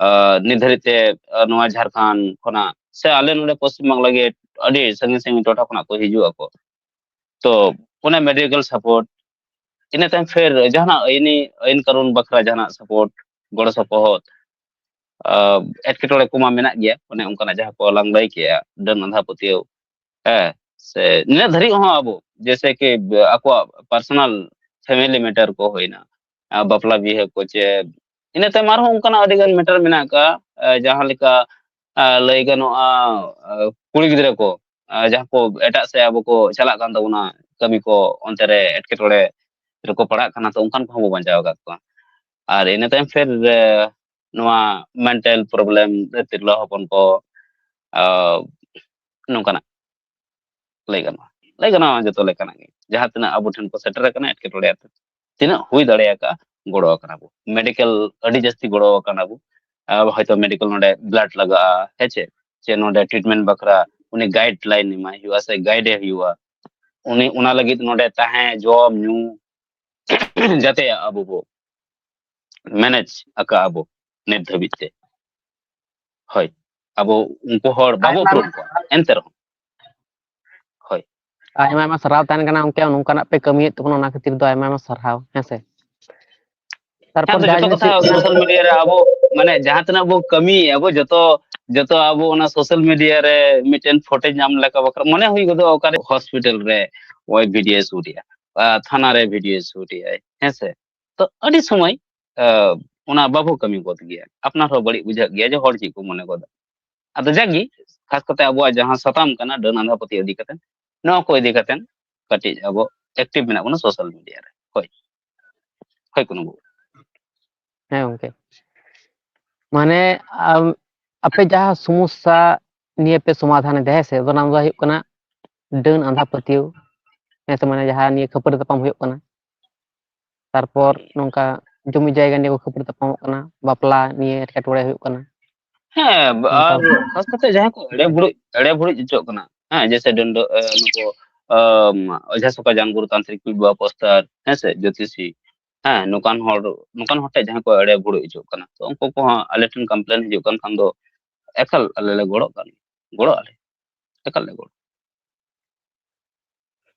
ᱟ, ᱱᱤᱛ ᱫᱷᱟᱹᱨᱤᱡ ᱛᱮ, ᱟ, ᱱᱚᱣᱟ ᱡᱷᱟᱲᱠᱷᱚᱸᱰ ᱠᱷᱚᱱᱟᱜ ᱥᱮ ᱟᱞᱮ ᱱᱚᱰᱮ ᱯᱚᱥᱪᱤᱢ ᱵᱟᱝᱞᱟ ᱜᱮ ᱟᱹᱰᱤ ᱥᱟᱺᱜᱤᱧ ᱥᱟᱺᱜᱤᱧ ᱴᱚᱴᱷᱟ ᱠᱷᱚᱱᱟᱜ ᱠᱚ ᱦᱤᱡᱩᱜ ᱟᱠᱚ᱾ ᱛᱚ ᱚᱱᱟ medical support, ᱤᱱᱟᱹ ᱛᱟᱭᱚᱢ ᱯᱷᱮᱨ ᱡᱟᱦᱟᱱᱟᱜ ᱟᱹᱭᱤᱱᱤ, ᱟᱹᱭᱤᱱ ᱠᱟᱹᱱᱩᱱ ᱵᱟᱠᱷᱨᱟ ᱡᱟᱦᱟᱱᱟᱜ support, ᱜᱚᱲᱚ ᱥᱚᱯᱚᱦᱚᱫ, ᱮᱴᱠᱮᱴᱚᱬᱮ ᱠᱚᱢᱟ ᱢᱮᱱᱟᱜ ᱜᱮᱭᱟ᱾ ᱚᱱᱮ ᱚᱱᱠᱟᱱᱟᱜ ᱡᱟᱦᱟᱸ ᱠᱚ ᱞᱟᱝ ᱞᱟᱹᱭ ᱠᱮᱜᱼᱟ, ᱰᱟᱹᱱ ᱟᱸᱫᱷᱟ ᱯᱟᱹᱛᱭᱟᱹᱣ, ᱦᱮᱸ, ᱥᱮ ᱱᱤᱱᱟᱹᱜ ᱫᱷᱟᱹᱨᱤᱡ ᱦᱚᱸ ᱟᱵᱚ ᱡᱮᱭᱥᱮ ᱠᱤ ᱟᱠᱚᱣᱟᱜ ᱯᱟᱨᱥᱚᱱᱟᱞ ᱯᱷᱮᱢᱮᱞᱤ ᱢᱮᱴᱟᱨ ᱠᱚ ᱦᱩᱭᱱᱟ, ᱵᱟᱯᱞᱟ ᱵᱤᱦᱟᱹ ᱠᱚ, ᱪᱮ ᱤᱱᱟᱹ ᱛᱟᱭᱚᱢ ᱟᱨᱦᱚᱸ ᱚᱱᱠᱟᱱᱟᱜ ᱟᱹᱰᱤ ᱜᱟᱱ ᱢᱮᱴᱟᱨ ᱢᱮᱱᱟᱜ ᱟᱠᱟᱫᱼᱟ᱾ ᱡᱟᱦᱟᱸ ᱞᱮᱠᱟ ᱞᱟᱹᱭ ᱜᱟᱱᱚᱜᱼᱟ, ᱠᱩᱲᱤ ᱜᱤᱫᱽᱨᱟᱹ ᱠᱚ ᱡᱟᱦᱟᱸ ᱠᱚ ᱮᱴᱟᱜ ᱥᱮᱫ ᱟᱵᱚ ᱠᱚ ᱪᱟᱞᱟᱜ ᱠᱟᱱ ᱛᱟᱵᱚᱱᱟ ᱠᱟᱹᱢᱤ ᱠᱚ, ᱚᱱᱛᱮ ᱨᱮ ᱮᱴᱠᱮᱴᱚᱬᱮ ᱨᱮᱠᱚ ᱯᱟᱲᱟᱜ ᱠᱟᱱᱟ, ᱛᱚ ᱚᱱᱠᱟᱱ ᱠᱚᱦᱚᱸ ᱵᱚ ᱵᱟᱧᱪᱟᱣ ᱟᱠᱟᱫ ᱠᱚᱣᱟ᱾ ᱟᱨ ᱤᱱᱟᱹ ᱛᱟᱭᱚᱢ ᱯᱷᱤᱨ ᱱᱚᱣᱟ ᱢᱮᱱᱴᱟᱞ ᱯᱨᱚᱵᱞᱮᱢ ᱨᱮ ᱛᱤᱨᱞᱟᱹ ᱦᱚᱯᱚᱱ ᱠᱚ ᱱᱚᱝᱠᱟᱱᱟᱜ ᱞᱟᱹᱭ ᱜᱟᱱᱚᱜᱼᱟ, ᱞᱟᱹᱭ ᱜᱟᱱᱚᱜᱼᱟ ᱡᱚᱛᱚ ᱞᱮᱠᱟᱱᱟᱜ ᱜᱮ᱾ ᱡᱟᱦᱟᱸ ᱛᱤᱱᱟᱹᱜ ᱟᱵᱚ ᱴᱷᱮᱱ ᱠᱚ ᱥᱮᱴᱮᱨ ᱟᱠᱟᱱᱟ ᱮᱴᱠᱮᱴᱚᱬᱮ ᱟᱛᱮ, ᱛᱤᱱᱟᱹᱜ ᱦᱩᱭ ᱫᱟᱲᱮᱭᱟᱠᱟᱜᱼᱟ, ᱜᱚᱲᱚ ᱟᱠᱟᱱᱟ ᱵᱚ᱾ ᱢᱮᱰᱤᱠᱮᱞ ᱟᱹᱰᱤ ᱡᱟᱹᱥᱛᱤ ᱜᱚᱲᱚ ᱟᱠᱟᱱᱟ ᱵᱚ᱾ ᱦᱚᱭᱛᱳ ᱢᱮᱰᱤᱠᱮᱞ ᱱᱚᱰᱮ ᱵᱞᱟᱰ ᱞᱟᱜᱟᱜᱼᱟ, ᱦᱮᱸ ᱪᱮ, ᱪᱮ ᱱᱚᱰᱮ ᱴᱨᱤᱴᱢᱮᱱᱴ ᱵᱟᱠᱷᱨᱟ ᱩᱱᱤ ᱜᱟᱭᱤᱰ ᱞᱟᱭᱤᱱ ᱮᱢᱟᱭ ᱦᱩᱭᱩᱜᱼᱟ ᱥᱮ ᱜᱟᱭᱤᱰ ᱮ ᱦᱩᱭᱩᱜᱼᱟ᱾ ᱩᱱᱤ ᱚᱱᱟ ᱞᱟᱹᱜᱤᱫ ᱱᱚᱰᱮ ᱛᱟᱦᱮᱸ, ᱡᱚᱢ ᱧᱩ ᱡᱟᱛᱮ ᱟᱵᱚ ᱵᱚ ᱢᱮᱱᱮᱡᱽ ᱟᱠᱟᱜᱼᱟ ᱵᱚ ᱱᱤᱛ ᱫᱷᱟᱹᱵᱤᱡ ᱛᱮ᱾ ᱦᱳᱭ, ᱟᱵᱚ ᱩᱱᱠᱩ ᱦᱚᱲ ᱵᱟᱵᱚ ᱩᱯᱨᱩᱢ ᱠᱚᱣᱟ, ᱮᱱᱛᱮ ᱨᱮᱦᱚᱸ᱾ ᱦᱳᱭ᱾ ᱟᱭᱢᱟ ᱟᱭᱢᱟ ᱥᱟᱨᱦᱟᱣ ᱛᱟᱦᱮᱱ ᱠᱟᱱᱟ ᱜᱚᱢᱠᱮ, ᱱᱚᱝᱠᱟᱱᱟᱜ ᱯᱮ ᱠᱟᱹᱢᱤᱭᱮᱫ ᱛᱟᱵᱚᱱᱟ, ᱚᱱᱟ ᱠᱷᱟᱹᱛᱤᱨ ᱫᱚ ᱟᱭᱢᱟ ᱟᱭᱢᱟ ᱥᱟᱨᱦᱟᱣ᱾ ᱦᱮᱸ ᱥᱮ? ᱦᱮᱸ, ᱛᱟᱨᱯᱚᱨ ᱛᱚ ᱡᱟᱦᱟᱸ ᱡᱚᱛᱚ ᱡᱤᱱᱤᱥ ᱠᱟᱛᱷᱟ ᱦᱩᱭᱩᱜ ᱠᱟᱱᱟ, ᱥᱳᱥᱟᱞ ᱢᱤᱰᱤᱭᱟ ᱨᱮ ᱟᱵᱚ, ᱢᱟᱱᱮ, ᱡᱟᱦᱟᱸ ᱛᱤᱱᱟᱹᱜ ᱵᱚ ᱠᱟᱹᱢᱤᱭᱮᱫᱼᱟ ᱵᱚ, ᱡᱚᱛᱚ ᱡᱚᱛᱚ ᱟᱵᱚ ᱚᱱᱟ ᱥᱳᱥᱟᱞ ᱢᱤᱰᱤᱭᱟ ᱨᱮ ᱢᱤᱫᱴᱮᱱ ᱯᱷᱩᱴᱮᱡᱽ ᱧᱟᱢ ᱞᱮᱠᱟ ᱵᱟᱠᱷᱨᱟ ᱢᱚᱱᱮ ᱦᱩᱭ ᱜᱚᱫᱚᱜᱼᱟ, ᱚᱠᱟᱨᱮ ᱦᱚᱥᱯᱤᱴᱟᱞ ᱨᱮ ᱚᱭ ᱵᱷᱤᱰᱤᱭᱳ ᱥᱩᱴ ᱮᱜᱼᱟ, ᱟᱨ ᱛᱷᱟᱱᱟ ᱨᱮ ᱵᱷᱤᱰᱤᱭᱳ ᱥᱩᱴ ᱮᱜᱼᱟᱭ, ᱦᱮᱸ ᱥᱮ? ᱛᱚ ᱟᱹᱰᱤ ᱥᱚᱢᱚᱭ ᱟᱸ, ᱚᱱᱟ ᱵᱟᱵᱚ ᱠᱟᱹᱢᱤ ᱜᱚᱫ ᱜᱮᱭᱟ᱾ ᱟᱯᱱᱟᱨ ᱦᱚᱸ ᱵᱟᱹᱲᱤᱡ ᱵᱩᱡᱷᱟᱹᱜ ᱜᱮᱭᱟ ᱡᱮ ᱦᱚᱲ ᱪᱮᱫ ᱠᱚ ᱢᱚᱱᱮ ᱜᱚᱫᱟ᱾ ᱟᱫᱚ ᱡᱟᱜᱮ ᱠᱷᱟᱥ ᱠᱟᱛᱮ ᱟᱵᱚᱣᱟᱜ ᱡᱟᱦᱟᱸ ᱥᱟᱛᱟᱢ ᱠᱟᱱᱟ ᱰᱟᱹᱱ ᱟᱸᱫᱷᱟ ᱯᱟᱹᱛᱭᱟᱹᱣ ᱤᱫᱤ ᱠᱟᱛᱮ, ᱱᱚᱣᱟ ᱠᱚ ᱤᱫᱤ ᱠᱟᱛᱮ ᱠᱟᱹᱴᱤᱡ ᱟᱵᱚ ᱮᱠᱴᱤᱵᱷ ᱢᱮᱱᱟᱜ ᱵᱚᱱᱟ ᱥᱳᱥᱟᱞ ᱢᱤᱰᱤᱭᱟ ᱨᱮ᱾ ᱦᱳᱭ, ᱦᱳᱭ, ᱠᱩᱱᱩ ᱵᱟᱹᱵᱩ᱾ ᱦᱮᱸ ᱜᱚᱝᱠᱮ, ᱢᱟᱱᱮ ᱟᱢ, ᱟᱯᱮ ᱡᱟᱦᱟᱸ ᱥᱚᱢᱚᱥᱥᱟ ᱱᱤᱭᱟᱹ ᱯᱮ ᱥᱚᱢᱟᱫᱷᱟᱱ ᱮᱫᱟ, ᱦᱮᱸ ᱥᱮ, ᱚᱱᱟ ᱫᱚ ᱦᱩᱭᱩᱜ ᱠᱟᱱᱟ ᱰᱟᱹᱱ ᱟᱸᱫᱷᱟ ᱯᱟᱹᱛᱭᱟᱹᱣ, ᱦᱮᱸ ᱥᱮ, ᱢᱟᱱᱮ ᱡᱟᱦᱟᱸ ᱱᱤᱭᱟᱹ ᱠᱷᱟᱹᱯᱟᱹᱨᱤ ᱛᱟᱯᱟᱢ ᱦᱩᱭᱩᱜ ᱠᱟᱱᱟ, ᱛᱟᱨᱯᱚᱨ ᱱᱚᱝᱠᱟ ᱡᱚᱢᱤ ᱡᱟᱭᱜᱟ ᱱᱤᱭᱮ ᱠᱚ ᱠᱷᱟᱹᱯᱟᱹᱨᱤ ᱛᱟᱯᱟᱢᱚᱜ ᱠᱟᱱᱟ, ᱵᱟᱯᱞᱟ ᱱᱤᱭᱮ ᱮᱴᱠᱮᱴᱚᱬᱮ ᱦᱩᱭᱩᱜ ᱠᱟᱱᱟ᱾ ᱦᱮᱸ, ᱱᱚᱝᱠᱟ ᱟᱨ ᱠᱷᱟᱥ ᱠᱟᱛᱮ ᱡᱟᱦᱟᱸ ᱠᱚ ᱮᱲᱮ ᱵᱷᱩᱲᱩᱡ, ᱮᱲᱮ ᱵᱷᱩᱲᱩᱡ ᱦᱚᱪᱚᱜ ᱠᱟᱱᱟ, ᱦᱮᱸ, ᱡᱮᱭᱥᱮ ᱰᱟᱹᱱ, ᱱᱩᱠᱩ, ᱟᱢ, ᱚᱡᱷᱟ ᱥᱚᱠᱟ ᱡᱟᱱ ᱜᱩᱨᱩ ᱛᱟᱱᱛᱨᱤᱠ ᱯᱤᱲ ᱵᱟᱵᱟ ᱯᱚᱥᱛᱟᱨ, ᱦᱮᱸ ᱥᱮ, ᱡᱳᱛᱤᱥᱤ, ᱦᱮᱸ, ᱱᱚᱝᱠᱟᱱ ᱦᱚᱲ, ᱱᱚᱝᱠᱟᱱ ᱦᱚᱲ ᱴᱷᱮᱱ ᱡᱟᱦᱟᱸ ᱠᱚ ᱮᱲᱮ ᱵᱷᱩᱲᱩᱡ ᱦᱚᱪᱚᱜ ᱠᱟᱱᱟ, ᱛᱚ ᱩᱱᱠᱩ ᱠᱚᱦᱚᱸ ᱟᱞᱮ ᱴᱷᱮᱱ ᱠᱚᱢᱯᱞᱮᱱ ᱦᱤᱡᱩᱜ ᱠᱟᱱ ᱠᱷᱟᱱ ᱫᱚ ᱮᱠᱟᱞ ᱟᱞᱮ ᱞᱮ ᱜᱚᱲᱚᱜ ᱠᱟᱱ, ᱜᱚᱲᱚᱜ ᱟᱞᱮ, ᱮᱠᱟᱞ ᱞᱮ ᱜᱚᱲᱚ᱾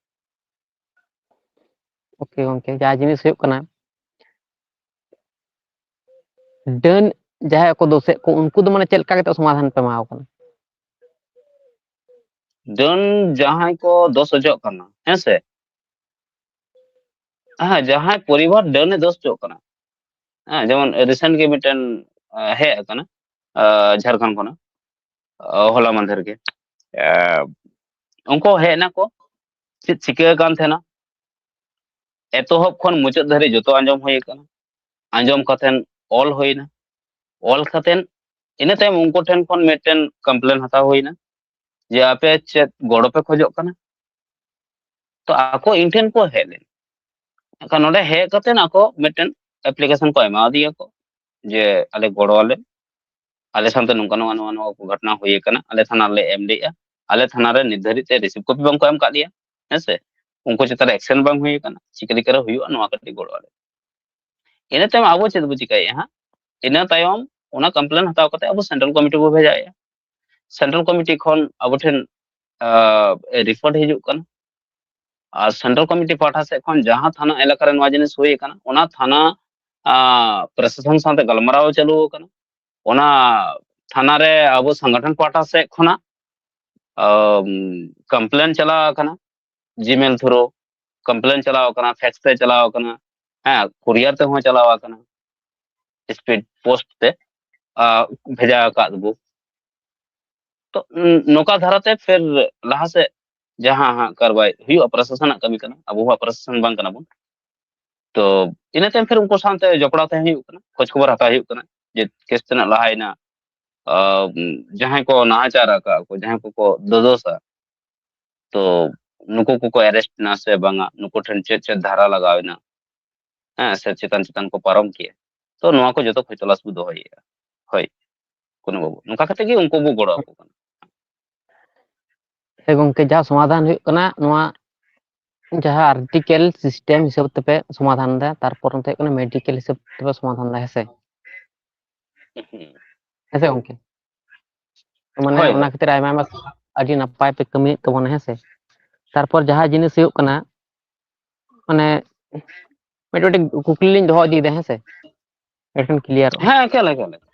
ᱳᱠᱮ ᱜᱚᱝᱠᱮ, ᱡᱟ ᱡᱤᱱᱤᱥ ᱦᱩᱭᱩᱜ ᱠᱟᱱᱟ, ᱰᱟᱹᱱ ᱡᱟᱦᱟᱸᱭ ᱠᱚ ᱫᱳᱥᱮᱫ ᱠᱚ, ᱩᱱᱠᱩ ᱫᱚ ᱢᱟᱱᱮ ᱪᱮᱫ ᱞᱮᱠᱟ ᱠᱟᱛᱮ ᱥᱚᱢᱟᱫᱷᱟᱱ ᱯᱮ ᱮᱢᱟ ᱠᱚ ᱠᱟᱱᱟ? ᱰᱟᱹᱱ ᱡᱟᱦᱟᱸᱭ ᱠᱚ ᱫᱳᱥ ᱚᱪᱚᱜ ᱠᱟᱱᱟ, ᱦᱮᱸ ᱥᱮ? ᱦᱮᱸ, ᱡᱟᱦᱟᱸᱭ ᱯᱚᱨᱤᱵᱟᱨ ᱰᱟᱹᱱ ᱮ ᱫᱳᱥ ᱚᱪᱚᱜ ᱠᱟᱱᱟ, ᱦᱮᱸ, ᱡᱮᱢᱚᱱ ᱨᱤᱥᱮᱱᱴ ᱜᱮ ᱢᱤᱫᱴᱮᱱ ᱟᱸ, ᱦᱮᱡ ᱟᱠᱟᱱᱟ ᱟᱸ, ᱡᱷᱟᱲᱠᱷᱚᱸᱰ ᱠᱷᱚᱱᱟᱜ, ᱟᱸ, ᱦᱚᱞᱟ ᱢᱟᱫᱷᱮᱨ ᱜᱮ᱾ ᱟᱸ, ᱩᱱᱠᱩ ᱦᱮᱡ ᱮᱱᱟ ᱠᱚ, ᱪᱮᱫ ᱪᱤᱠᱟᱹ ᱟᱠᱟᱱ ᱛᱟᱦᱮᱱᱟ, ᱮᱛᱚᱦᱚᱵ ᱠᱷᱚᱱ ᱢᱩᱪᱟᱹᱫ ᱫᱷᱟᱹᱨᱤᱡ ᱡᱚᱛᱚ ᱟᱸᱡᱚᱢ ᱦᱩᱭ ᱟᱠᱟᱱᱟ᱾ ᱟᱸᱡᱚᱢ ᱠᱟᱛᱮᱱ ᱚᱞ ᱦᱩᱭᱱᱟ, ᱚᱞ ᱠᱟᱛᱮᱱ ᱤᱱᱟᱹ ᱛᱟᱭᱚᱢ ᱩᱱᱠᱩ ᱴᱷᱮᱱ ᱠᱷᱚᱱ ᱢᱤᱫᱴᱮᱱ ᱠᱚᱢᱯᱞᱮᱱ ᱦᱟᱛᱟᱣ ᱦᱩᱭᱱᱟ ᱡᱮ ᱟᱯᱮ ᱪᱮᱫ ᱜᱚᱲᱚ ᱯᱮ ᱠᱷᱚᱡᱚᱜ ᱠᱟᱱᱟ᱾ ᱛᱚ ᱟᱠᱚ ᱤᱧ ᱴᱷᱮᱱ ᱠᱚ ᱦᱮᱡ ᱞᱮᱱᱟ᱾ ᱮᱱᱠᱷᱟᱱ ᱱᱚᱰᱮ ᱦᱮᱡ ᱠᱟᱛᱮ ᱟᱠᱚ ᱢᱤᱫᱴᱮᱱ ᱮᱯᱞᱤᱠᱮᱥᱚᱱ ᱠᱚ ᱮᱢᱟᱣᱟᱫᱤᱧᱟ ᱠᱚ ᱡᱮ ᱟᱞᱮ ᱜᱷᱚᱴᱱᱟ ᱱᱚᱣᱟ ᱱᱚᱣᱟ ᱱᱚᱣᱟ ᱠᱚ ᱜᱷᱚᱴᱱᱟ ᱦᱩᱭ ᱟᱠᱟᱱᱟ, ᱟᱞᱮ ᱛᱷᱟᱱᱟ ᱞᱮ ᱮᱢ ᱞᱮᱜᱼᱟ, ᱟᱞᱮ ᱛᱷᱟᱱᱟ ᱨᱮ ᱱᱤᱛ ᱫᱷᱟᱹᱨᱤᱡ ᱛᱮ ᱨᱤᱥᱤᱵᱷ ᱠᱚᱯᱤ ᱵᱟᱝ ᱠᱚ ᱮᱢ ᱟᱠᱟᱫ ᱞᱮᱭᱟ, ᱦᱮᱸ ᱥᱮ? ᱩᱱᱠᱩ ᱪᱮᱛᱟᱱ ᱨᱮ ᱮᱠᱥᱮᱱ ᱵᱟᱝ ᱦᱩᱭ ᱟᱠᱟᱱᱟ, ᱪᱤᱠᱟᱹ ᱞᱮᱠᱟ ᱨᱮ ᱦᱩᱭᱩᱜᱼᱟ ᱱᱚᱣᱟ ᱠᱟᱹᱴᱤᱡ ᱜᱚᱲᱚ ᱟᱞᱮ᱾ ᱤᱱᱟᱹ ᱛᱟᱭᱚᱢ ᱟᱵᱚ ᱪᱮᱫ ᱵᱚ ᱪᱤᱠᱟᱹᱭᱮᱫᱼᱟ ᱦᱟᱸᱜ? ᱤᱱᱟᱹ ᱛᱟᱭᱚᱢ ᱚᱱᱟ ᱠᱚᱢᱯᱞᱮᱱ ᱦᱟᱛᱟᱣ ᱠᱟᱛᱮ ᱟᱵᱚ ᱥᱮᱱᱴᱨᱟᱞ ᱠᱚᱢᱤᱴᱤ ᱵᱚ ᱵᱷᱮᱡᱟᱭᱮᱫᱼᱟ᱾ ᱥᱮᱱᱴᱨᱟᱞ ᱠᱚᱢᱤᱴᱤ ᱠᱷᱚᱱ ᱟᱵᱚ ᱴᱷᱮᱱ ᱨᱤᱯᱳᱨᱴ ᱦᱤᱡᱩᱜ ᱠᱟᱱᱟ᱾ ᱟᱨ ᱥᱮᱱᱴᱨᱟᱞ ᱠᱚᱢᱤᱴᱤ ᱯᱟᱦᱴᱟ ᱥᱮᱫ ᱠᱷᱚᱱ ᱡᱟᱦᱟᱸ ᱛᱷᱟᱱᱟ ᱮᱞᱟᱠᱟ ᱨᱮ ᱱᱚᱣᱟ ᱡᱤᱱᱤᱥ ᱦᱩᱭ ᱟᱠᱟᱱᱟ, ᱚᱱᱟ ᱛᱷᱟᱱᱟ ᱟᱸ, ᱯᱨᱚᱥᱟᱥᱚᱱ ᱥᱟᱶᱛᱮ ᱜᱟᱞᱢᱟᱨᱟᱣ ᱪᱟᱹᱞᱩ ᱟᱠᱟᱱᱟ᱾ ᱚᱱᱟ ᱛᱷᱟᱱᱟ ᱨᱮ ᱟᱵᱚ ᱥᱚᱝᱜᱚᱴᱷᱚᱱ ᱯᱟᱦᱴᱟ ᱥᱮᱫ ᱠᱷᱚᱱᱟᱜ ᱠᱚᱢᱯᱞᱮᱱ ᱪᱟᱞᱟᱣ ᱟᱠᱟᱱᱟ, ᱡᱤᱢᱮᱞ ᱛᱷᱨᱩ ᱠᱚᱢᱯᱞᱮᱱ ᱪᱟᱞᱟᱣ ᱟᱠᱟᱱᱟ, ᱯᱷᱮᱠᱥ ᱛᱮ ᱪᱟᱞᱟᱣ ᱟᱠᱟᱱᱟ, ᱦᱮᱸ, ᱠᱩᱨᱤᱭᱟᱨ ᱛᱮᱦᱚᱸ ᱪᱟᱞᱟᱣ ᱟᱠᱟᱱᱟ, ᱥᱯᱤᱰ ᱯᱳᱥᱴ ᱛᱮ ᱟᱸ, ᱵᱷᱮᱡᱟ ᱟᱠᱟᱫ ᱵᱚ᱾ ᱛᱚ ᱱᱚᱝᱠᱟ ᱫᱷᱟᱨᱟᱛᱮ ᱯᱷᱤᱨ ᱞᱟᱦᱟ ᱥᱮᱫ ᱡᱟᱦᱟᱸ ᱦᱟᱸᱜ ᱠᱟᱨᱵᱟᱭ ᱦᱩᱭᱩᱜᱼᱟ, ᱯᱨᱚᱥᱟᱥᱚᱱᱟᱜ ᱠᱟᱹᱢᱤ ᱠᱟᱱᱟ, ᱟᱵᱚ ᱦᱚᱸ ᱯᱨᱚᱥᱟᱥᱚᱱ ᱵᱟᱝ ᱠᱟᱱᱟ ᱵᱚᱱ᱾ ᱛᱚ ᱤᱱᱟᱹ ᱛᱟᱭᱚᱢ ᱯᱷᱤᱨ ᱩᱱᱠᱩ ᱥᱟᱶᱛᱮ ᱡᱚᱯᱲᱟᱣ ᱛᱟᱦᱮᱸ ᱦᱩᱭᱩᱜ ᱠᱟᱱᱟ, ᱠᱷᱳᱡᱽ ᱠᱷᱚᱵᱚᱨ ᱦᱟᱛᱟᱣ ᱦᱩᱭᱩᱜ ᱠᱟᱱᱟ ᱡᱮ ᱠᱮᱥ ᱛᱤᱱᱟᱹᱜ ᱞᱟᱦᱟᱭᱮᱱᱟ, ᱟᱸ, ᱡᱟᱦᱟᱸᱭ ᱠᱚ ᱱᱟᱦᱟᱪᱟᱨ ᱟᱠᱟᱫ ᱠᱚ, ᱡᱟᱦᱟᱸᱭ ᱠᱚᱠᱚ ᱫᱚᱫᱚᱥᱟ, ᱛᱚ ᱱᱩᱠᱩ ᱠᱚᱠᱚ ᱮᱨᱮᱥᱴ ᱮᱱᱟ ᱥᱮ ᱵᱟᱝᱟ, ᱱᱩᱠᱩ ᱴᱷᱮᱱ ᱪᱮᱫ ᱪᱮᱫ ᱫᱷᱟᱨᱟ ᱞᱟᱜᱟᱣ ᱮᱱᱟ, ᱦᱮᱸ, ᱥᱮ ᱪᱮᱛᱟᱱ ᱪᱮᱛᱟᱱ ᱠᱚ ᱯᱟᱨᱚᱢ ᱠᱮᱜᱼᱟ, ᱛᱚ ᱱᱚᱣᱟ ᱠᱚ ᱡᱚᱛᱚ ᱠᱷᱚᱡ ᱛᱚᱞᱟᱥ ᱵᱚ ᱫᱚᱦᱚᱭᱮᱫᱼᱟ᱾ ᱦᱳᱭ, ᱠᱩᱱᱩ ᱵᱟᱹᱵᱩ, ᱱᱚᱝᱠᱟ ᱠᱟᱛᱮ ᱜᱮ ᱩᱱᱠᱩ ᱵᱚ ᱜᱚᱲᱚ ᱟᱠᱚ ᱠᱟᱱᱟ᱾ ᱦᱮᱸ ᱜᱚᱝᱠᱮ, ᱡᱟᱦᱟᱸ ᱥᱚᱢᱟᱫᱷᱟᱱ ᱦᱩᱭᱩᱜ ᱠᱟᱱᱟ, ᱱᱚᱣᱟ ᱡᱟᱦᱟᱸ ᱟᱨᱴᱤᱠᱮᱞ ᱥᱤᱥᱴᱮᱢ ᱦᱤᱥᱟᱹᱵ ᱛᱮᱯᱮ ᱥᱚᱢᱟᱫᱷᱟᱱ ᱮᱫᱟ, ᱛᱟᱨᱯᱚᱨ ᱱᱚᱛᱮ ᱦᱩᱭᱩᱜ ᱠᱟᱱᱟ ᱢᱮᱰᱤᱠᱮᱞ ᱦᱤᱥᱟᱹᱵ ᱛᱮᱯᱮ ᱥᱚᱢᱟᱫᱷᱟᱱ ᱮᱫᱟ, ᱦᱮᱸ ᱥᱮ? ᱦᱩᱸ᱾ ᱦᱮᱸ ᱥᱮ ᱜᱚᱝᱠᱮ? ᱢᱟᱱᱮ ᱦᱳᱭ, ᱚᱱᱟ ᱦᱳᱭ᱾ ᱠᱷᱟᱹᱛᱤᱨ ᱟᱭᱢᱟ ᱟᱭᱢᱟ ᱟᱹᱰᱤ ᱱᱟᱯᱟᱭ ᱯᱮ ᱠᱟᱹᱢᱤᱭᱮᱫ ᱛᱟᱵᱚᱱᱟ, ᱦᱮᱸ ᱥᱮ? ᱛᱟᱨᱯᱚᱨ ᱡᱟᱦᱟᱸ ᱡᱤᱱᱤᱥ ᱦᱩᱭᱩᱜ ᱠᱟᱱᱟ, ᱢᱟᱱᱮ ᱢᱤᱫᱴᱮᱱ ᱢᱤᱫᱴᱮᱱ ᱠᱩᱠᱞᱤ ᱞᱤᱧ ᱫᱚᱦᱚ ᱤᱫᱤᱭᱮᱫᱟ, ᱦᱮᱸ ᱥᱮ? ᱮᱸᱰᱮᱠᱷᱟᱱ ᱠᱞᱤᱭᱟᱨᱚᱜᱼᱟ᱾ ᱦᱮᱸ, ᱮᱠᱟᱞ, ᱮᱠᱟᱞ, ᱮᱠᱟᱞ᱾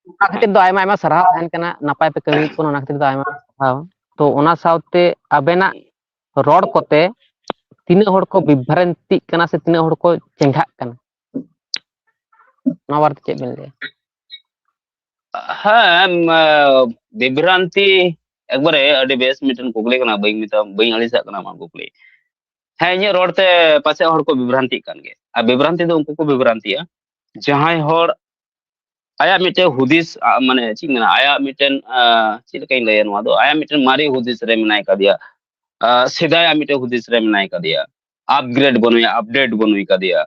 ᱚᱱᱟ ᱠᱷᱟᱹᱛᱤᱨ ᱫᱚ ᱟᱭᱢᱟ ᱟᱭᱢᱟ ᱥᱟᱨᱦᱟᱣ ᱛᱟᱦᱮᱱ ᱠᱟᱱᱟ, ᱱᱟᱯᱟᱭ ᱯᱮ ᱠᱟᱹᱢᱤᱭᱮᱫ ᱠᱟᱱᱟ, ᱚᱱᱟ ᱠᱷᱟᱹᱛᱤᱨ ᱫᱚ ᱟᱭᱢᱟ ᱟᱭᱢᱟ ᱥᱟᱨᱦᱟᱣ᱾ ᱛᱚ ᱚᱱᱟ ᱥᱟᱶᱛᱮ ᱟᱵᱮᱱᱟᱜ ᱨᱚᱲ ᱠᱚᱛᱮ ᱛᱤᱱᱟᱹᱜ ᱦᱚᱲ ᱠᱚ ᱵᱤᱵᱷᱨᱟᱱᱛᱤᱜ ᱠᱟᱱᱟ ᱥᱮ ᱛᱤᱱᱟᱹᱜ ᱦᱚᱲ ᱠᱚ ᱪᱮᱸᱜᱷᱟᱜ ᱠᱟᱱᱟ, ᱱᱚᱣᱟ ᱵᱟᱨᱮᱛᱮ ᱪᱮᱫ ᱵᱮᱱ ᱞᱟᱹᱭᱟ? ᱦᱮᱸ, ᱮᱢ, ᱟ, ᱵᱤᱵᱷᱨᱟᱱᱛᱤ ᱮᱠᱵᱟᱨᱮ ᱟᱹᱰᱤ ᱵᱮᱥ ᱢᱤᱫᱴᱮᱱ ᱠᱩᱠᱞᱤ ᱠᱟᱱᱟ, ᱵᱟᱹᱧ ᱢᱮᱛᱟᱢ, ᱵᱟᱹᱧ ᱟᱹᱲᱤᱥᱟᱜ ᱠᱟᱱᱟ ᱟᱢᱟᱜ ᱠᱩᱠᱞᱤ᱾ ᱦᱮᱸ, ᱤᱧᱟᱹᱜ ᱨᱚᱲ ᱛᱮ ᱯᱟᱥᱮᱡ ᱦᱚᱲ ᱠᱚ ᱵᱤᱵᱷᱨᱟᱱᱛᱤᱜ ᱠᱟᱱ ᱜᱮ, ᱟᱨ ᱵᱤᱵᱷᱨᱟᱱᱛᱤ ᱫᱚ ᱩᱱᱠᱩ ᱠᱚ ᱵᱤᱵᱷᱨᱟᱱᱛᱤᱜᱼᱟ ᱡᱟᱦᱟᱸᱭ ᱦᱚᱲ ᱟᱭᱟᱜ ᱢᱤᱫᱴᱮᱱ ᱦᱩᱫᱤᱥ, ᱟ, ᱢᱟᱱᱮ ᱪᱮᱫ ᱤᱧ ᱢᱮᱱᱟ, ᱟᱭᱟᱜ ᱢᱤᱫᱴᱮᱱ, ᱟ, ᱪᱮᱫ ᱞᱮᱠᱟᱧ ᱞᱟᱹᱭᱟ ᱱᱚᱣᱟ ᱫᱚ, ᱟᱭᱟᱜ ᱢᱤᱫᱴᱮᱱ ᱢᱟᱨᱮ ᱦᱩᱫᱤᱥ ᱨᱮ ᱢᱮᱱᱟᱭ ᱠᱟᱫᱮᱭᱟ, ᱟ, ᱥᱮᱫᱟᱭᱟᱜ ᱢᱤᱫᱴᱮᱱ ᱦᱩᱫᱤᱥ ᱨᱮ ᱢᱮᱱᱟᱭ ᱠᱟᱫᱮᱭᱟ, ᱟᱯᱜᱨᱮᱰ ᱵᱟᱹᱱᱩᱭᱟ, ᱟᱯᱰᱮᱴ ᱵᱟᱹᱱᱩᱭ ᱠᱟᱫᱮᱭᱟ,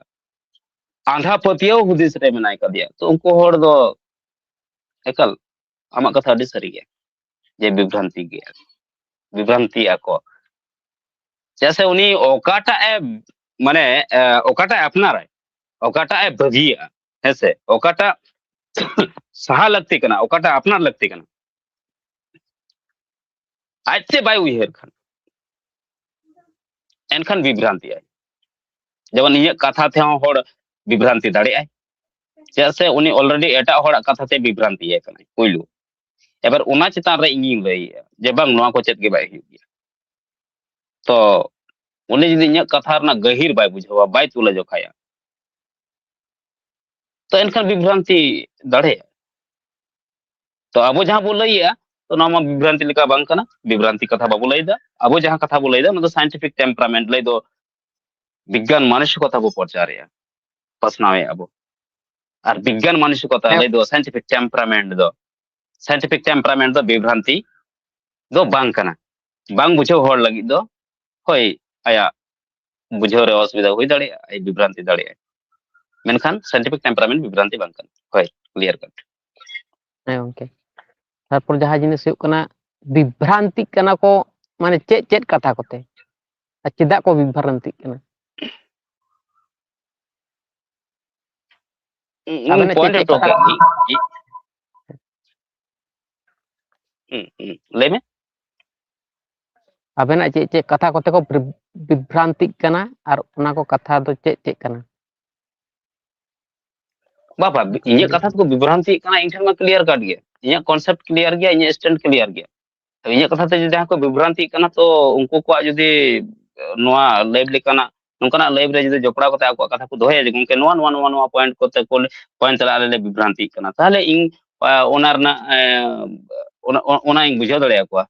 ᱟᱸᱫᱷᱟ ᱯᱟᱹᱛᱭᱟᱹᱣ ᱦᱩᱫᱤᱥ ᱨᱮ ᱢᱮᱱᱟᱭ ᱠᱟᱫᱮᱭᱟ᱾ ᱛᱚ ᱩᱱᱠᱩ ᱦᱚᱲ ᱫᱚ ᱮᱠᱟᱞ ᱟᱢᱟᱜ ᱠᱟᱛᱷᱟ ᱟᱹᱰᱤ ᱥᱟᱹᱨᱤ ᱜᱮ, ᱡᱮ ᱵᱤᱵᱷᱨᱟᱱᱛᱤ ᱜᱮᱭᱟ, ᱵᱤᱵᱷᱨᱟᱱᱛᱤ ᱟᱠᱚ᱾ ᱪᱮᱫᱟᱜ ᱥᱮ ᱩᱱᱤ ᱚᱠᱟᱴᱟᱜ ᱮ, ᱢᱟᱱᱮ, ᱮ, ᱚᱠᱟᱴᱟᱜ ᱮ ᱟᱯᱱᱟᱨᱟᱭ, ᱚᱠᱟᱴᱟᱜ ᱮ ᱵᱟᱹᱜᱤᱭᱟᱜᱼᱟ, ᱦᱮᱸ ᱥᱮ, ᱚᱠᱟᱴᱟᱜ ᱥᱟᱦᱟ ᱞᱟᱹᱠᱛᱤ ᱠᱟᱱᱟ, ᱚᱠᱟᱴᱟᱜ ᱟᱯᱱᱟᱨ ᱞᱟᱹᱠᱛᱤ ᱠᱟᱱᱟ, ᱟᱡᱛᱮ ᱵᱟᱭ ᱩᱭᱦᱟᱹᱨ ᱠᱷᱟᱱ, ᱮᱱᱠᱷᱟᱱ ᱵᱤᱵᱷᱨᱟᱱᱛᱤ ᱟᱭ᱾ ᱡᱮᱢᱚᱱ ᱤᱧᱟᱹᱜ ᱠᱟᱛᱷᱟ ᱛᱮᱦᱚᱸ ᱦᱚᱲ ᱵᱤᱵᱷᱨᱟᱱᱛᱤ ᱫᱟᱲᱮᱭᱟᱜᱼᱟᱭ, ᱪᱮᱫᱟᱜ ᱥᱮ ᱩᱱᱤ already ᱮᱴᱟᱜ ᱦᱚᱲᱟᱜ ᱠᱟᱛᱷᱟ ᱛᱮ ᱵᱤᱵᱷᱨᱟᱱᱛᱤ ᱟᱭ ᱠᱟᱱᱟᱭ ᱯᱳᱭᱞᱳ᱾ ᱮᱵᱟᱨ ᱚᱱᱟ ᱪᱮᱛᱟᱱ ᱨᱮ ᱤᱧᱤᱧ ᱞᱟᱹᱭᱮᱜᱼᱟ ᱡᱮ ᱵᱟᱝ, ᱱᱚᱣᱟ ᱠᱚ ᱪᱮᱫ ᱜᱮ ᱵᱟᱭ ᱦᱩᱭᱩᱜ ᱜᱮᱭᱟ᱾ ᱛᱚ ᱩᱱᱤ ᱡᱩᱫᱤ ᱤᱧᱟᱹᱜ ᱠᱟᱛᱷᱟ ᱨᱮᱱᱟᱜ ᱜᱟᱹᱦᱤᱨ ᱵᱟᱭ ᱵᱩᱡᱷᱟᱹᱣᱟ, ᱵᱟᱭ ᱛᱩᱞᱟᱹ ᱡᱚᱠᱷᱟᱭᱟ, ᱛᱚ ᱮᱱᱠᱷᱟᱱ ᱵᱤᱵᱷᱨᱟᱱᱛᱤ ᱫᱟᱲᱮᱭᱟᱜᱼᱟ᱾ ᱛᱚ ᱟᱵᱚ ᱡᱟᱦᱟᱸ ᱵᱚ ᱞᱟᱹᱭᱮᱜᱼᱟ, ᱛᱚ ᱱᱚᱣᱟ ᱢᱟ ᱵᱤᱵᱷᱨᱟᱱᱛᱤ ᱞᱮᱠᱟ ᱵᱟᱝ ᱠᱟᱱᱟ, ᱵᱤᱵᱷᱨᱟᱱᱛᱤ ᱠᱟᱛᱷᱟ ᱵᱟᱵᱚ ᱞᱟᱹᱭᱫᱟ᱾ ᱟᱵᱚ ᱡᱟᱦᱟᱸ ᱠᱟᱛᱷᱟ ᱵᱚ ᱞᱟᱹᱭᱫᱟ, ᱚᱱᱟ ᱫᱚ scientific temperament ᱞᱟᱹᱭ ᱫᱚ ᱵᱤᱜᱽᱜᱟᱱ ᱢᱟᱱᱚᱥᱤᱠᱚᱛᱟ ᱵᱚ ᱯᱨᱚᱪᱟᱨᱮᱜᱼᱟ, ᱯᱟᱥᱱᱟᱣᱮᱜᱼᱟ ᱵᱚ᱾ ᱟᱨ ᱵᱤᱜᱽᱜᱟᱱ ᱢᱟᱱᱚᱥᱤᱠᱚᱛᱟ ᱦᱮᱸ᱾ ᱞᱟᱹᱭ ᱫᱚ scientific temperament ᱫᱚ, scientific temperament ᱫᱚ ᱵᱤᱵᱷᱨᱟᱱᱛᱤ ᱫᱚ ᱵᱟᱝ ᱠᱟᱱᱟ᱾ ᱵᱟᱝ ᱵᱩᱡᱷᱟᱹᱣ ᱦᱚᱲ ᱞᱟᱹᱜᱤᱫ ᱫᱚ ᱦᱳᱭ ᱟᱭᱟᱜ ᱵᱩᱡᱷᱟᱹᱣ ᱨᱮ ᱚᱥᱩᱵᱤᱫᱷᱟ ᱦᱩᱭ ᱫᱟᱲᱮᱭᱟᱜᱼᱟ, ᱟᱭ ᱵᱤᱵᱷᱨᱟᱱᱛᱤ ᱫᱟᱲᱮᱭᱟᱜᱼᱟ, ᱢᱮᱱᱠᱷᱟᱱ scientific temperament ᱵᱤᱵᱷᱨᱟᱱᱛᱤ ᱵᱟᱝ ᱠᱟᱱᱟ᱾ ᱦᱳᱭ, clear cut᱾ ᱦᱮᱸ ᱜᱚᱝᱠᱮ, ᱛᱟᱨᱯᱚᱨ ᱡᱟᱦᱟᱸ ᱡᱤᱱᱤᱥ ᱦᱩᱭᱩᱜ ᱠᱟᱱᱟ, ᱵᱤᱵᱷᱨᱟᱱᱛᱤᱜ ᱠᱟᱱᱟ ᱠᱚ, ᱢᱟᱱᱮ ᱪᱮᱫ ᱪᱮᱫ ᱠᱟᱛᱷᱟ ᱠᱚᱛᱮ ᱟᱨ ᱪᱮᱫᱟᱜ ᱠᱚ ᱵᱤᱵᱷᱨᱟᱱᱛᱤᱜ ᱠᱟᱱᱟ? ᱟᱵᱮᱱᱟᱜ ᱪᱮᱫ ᱯᱚᱭᱮᱱᱴ ᱪᱮᱫ ᱦᱚᱴᱚ ᱠᱟᱛᱷᱟ ᱠᱟᱜ ᱠᱚ? ᱜᱮ᱾ ᱦᱩᱸ, ᱦᱩᱸ, ᱞᱟᱹᱭ ᱢᱮ᱾ ᱟᱵᱮᱱᱟᱜ ᱪᱮᱫ ᱪᱮᱫ ᱠᱟᱛᱷᱟ ᱠᱚᱛᱮ ᱠᱚ ᱵᱤᱵᱷᱨᱟᱱᱛᱤᱜ ᱠᱟᱱᱟ ᱟᱨ ᱚᱱᱟ ᱠᱚ ᱠᱟᱛᱷᱟ ᱫᱚ ᱪᱮᱫ ᱪᱮᱫ ᱠᱟᱱᱟ? ᱵᱟᱵᱟ, ᱤᱧᱟᱹᱜ ᱠᱟᱛᱷᱟ ᱛᱮᱠᱚ ᱵᱤᱵᱷᱨᱟᱱᱛᱤᱜ ᱠᱟᱱᱟ, ᱤᱧ ᱴᱷᱮᱱ ᱢᱟ ᱠᱞᱤᱭᱟᱨ ᱠᱟᱴ ᱜᱮᱭᱟ, ᱤᱧᱟᱹᱜ ᱠᱚᱱᱥᱮᱯᱴ ᱠᱞᱤᱭᱟᱨ ᱜᱮᱭᱟ, ᱤᱧᱟᱹᱜ ᱥᱴᱮᱱᱰ ᱠᱞᱤᱭᱟᱨ ᱜᱮᱭᱟ᱾ ᱤᱧᱟᱹᱜ ᱠᱟᱛᱷᱟ ᱛᱮ ᱡᱩᱫᱤ ᱡᱟᱦᱟᱸᱭ ᱠᱚ ᱵᱤᱵᱷᱨᱟᱱᱛᱤᱜ ᱠᱟᱱᱟ, ᱛᱚ ᱩᱱᱠᱩ ᱠᱚᱣᱟᱜ ᱡᱩᱫᱤ ᱱᱚᱣᱟ ᱞᱟᱭᱤᱵᱷ ᱞᱮᱠᱟᱱᱟᱜ, ᱱᱚᱝᱠᱟᱱᱟᱜ ᱞᱟᱭᱤᱵᱷ ᱨᱮ ᱡᱩᱫᱤ ᱡᱚᱯᱲᱟᱣ ᱠᱟᱛᱮ ᱟᱠᱚᱣᱟᱜ ᱠᱟᱛᱷᱟ ᱠᱚ ᱫᱚᱦᱚᱭᱟ, ᱡᱮ ᱜᱚᱝᱠᱮ, ᱱᱚᱣᱟ ᱱᱚᱣᱟ ᱱᱚᱣᱟ ᱱᱚᱣᱟ ᱯᱚᱭᱮᱱᱴ ᱠᱚᱛᱮ ᱠᱚ, ᱯᱚᱭᱮᱱᱴ ᱛᱟᱞᱟ ᱟᱞᱮ ᱞᱮ ᱵᱤᱵᱷᱨᱟᱱᱛᱤᱜ ᱠᱟᱱᱟ, ᱛᱟᱦᱚᱞᱮ ᱤᱧ ᱚᱱᱟ ᱨᱮᱱᱟᱜ ᱚᱱᱟ, ᱚᱱᱟᱧ ᱵᱩᱡᱷᱟᱹᱣ ᱫᱟᱲᱮᱭᱟᱠᱚᱣᱟ᱾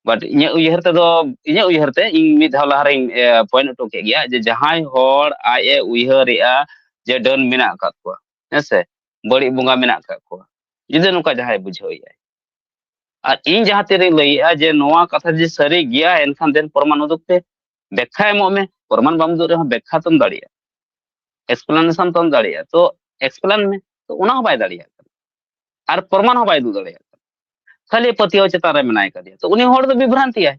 ᱵᱟᱴ ᱤᱧᱟᱹᱜ ᱩᱭᱦᱟᱹᱨ ᱛᱮᱫᱚ, ᱤᱧᱟᱹᱜ ᱩᱭᱦᱟᱹᱨ ᱛᱮ ᱤᱧ ᱢᱤᱫ ᱫᱷᱟᱣ ᱞᱟᱦᱟᱨᱮᱧ ᱯᱚᱭᱮᱱᱴ ᱦᱚᱴᱚ ᱠᱮᱫ ᱜᱮᱭᱟ, ᱡᱮ ᱡᱟᱦᱟᱸᱭ ᱦᱚᱲ ᱟᱡ ᱮ ᱩᱭᱦᱟᱹᱨᱮᱜᱼᱟ ᱡᱮ ᱰᱟᱹᱱ ᱢᱮᱱᱟᱜ ᱟᱠᱟᱫ ᱠᱚᱣᱟ, ᱦᱮᱸᱥᱮ, ᱵᱟᱹᱲᱤᱡ ᱵᱚᱸᱜᱟ ᱢᱮᱱᱟᱜ ᱟᱠᱟᱫ ᱠᱚᱣᱟ, ᱡᱩᱫᱤ ᱱᱚᱝᱠᱟ ᱡᱟᱦᱟᱸᱭ ᱵᱩᱡᱷᱟᱹᱣᱮᱜᱼᱟᱭ, ᱟᱨ ᱤᱧ ᱡᱟᱦᱟᱸ ᱛᱤᱨᱮᱧ ᱞᱟᱹᱭᱮᱜᱼᱟ ᱡᱮ ᱱᱚᱣᱟ ᱠᱟᱛᱷᱟ ᱡᱩᱫᱤ ᱥᱟᱹᱨᱤ ᱜᱮᱭᱟ, ᱮᱱᱠᱷᱟᱱ ᱫᱮᱱ ᱯᱨᱚᱢᱟᱱ ᱩᱫᱩᱜ ᱯᱮ, ᱵᱮᱠᱠᱷᱟ ᱮᱢᱚᱜ ᱢᱮ᱾ ᱯᱨᱚᱢᱟᱱ ᱵᱟᱢ ᱩᱫᱩᱜ ᱨᱮᱦᱚᱸ ᱵᱮᱠᱠᱷᱟ ᱛᱚᱢ ᱫᱟᱲᱮᱭᱟᱜᱼᱟ, ᱮᱠᱥᱯᱞᱟᱱᱮᱥᱚᱱ ᱛᱚᱢ ᱫᱟᱲᱮᱭᱟᱜᱼᱟ, ᱛᱚ ᱮᱠᱥᱯᱞᱮᱱ ᱢᱮ᱾ ᱛᱚ ᱚᱱᱟ ᱦᱚᱸ ᱵᱟᱭ ᱫᱟᱲᱮᱭᱟᱜ ᱠᱟᱱᱟ, ᱟᱨ ᱯᱨᱚᱢᱟᱱ ᱦᱚᱸ ᱵᱟᱭ ᱩᱫᱩᱜ ᱫᱟᱲᱮᱭᱟᱜ ᱠᱟᱱᱟ, ᱠᱷᱟᱹᱞᱤ ᱯᱟᱹᱛᱭᱟᱹᱣ ᱪᱮᱛᱟᱱ ᱨᱮ ᱢᱮᱱᱟᱭ ᱠᱟᱫᱮᱭᱟ᱾ ᱛᱚ ᱩᱱᱤ ᱦᱚᱲ ᱫᱚ ᱵᱤᱵᱷᱨᱟᱱᱛᱤᱭᱟᱭ᱾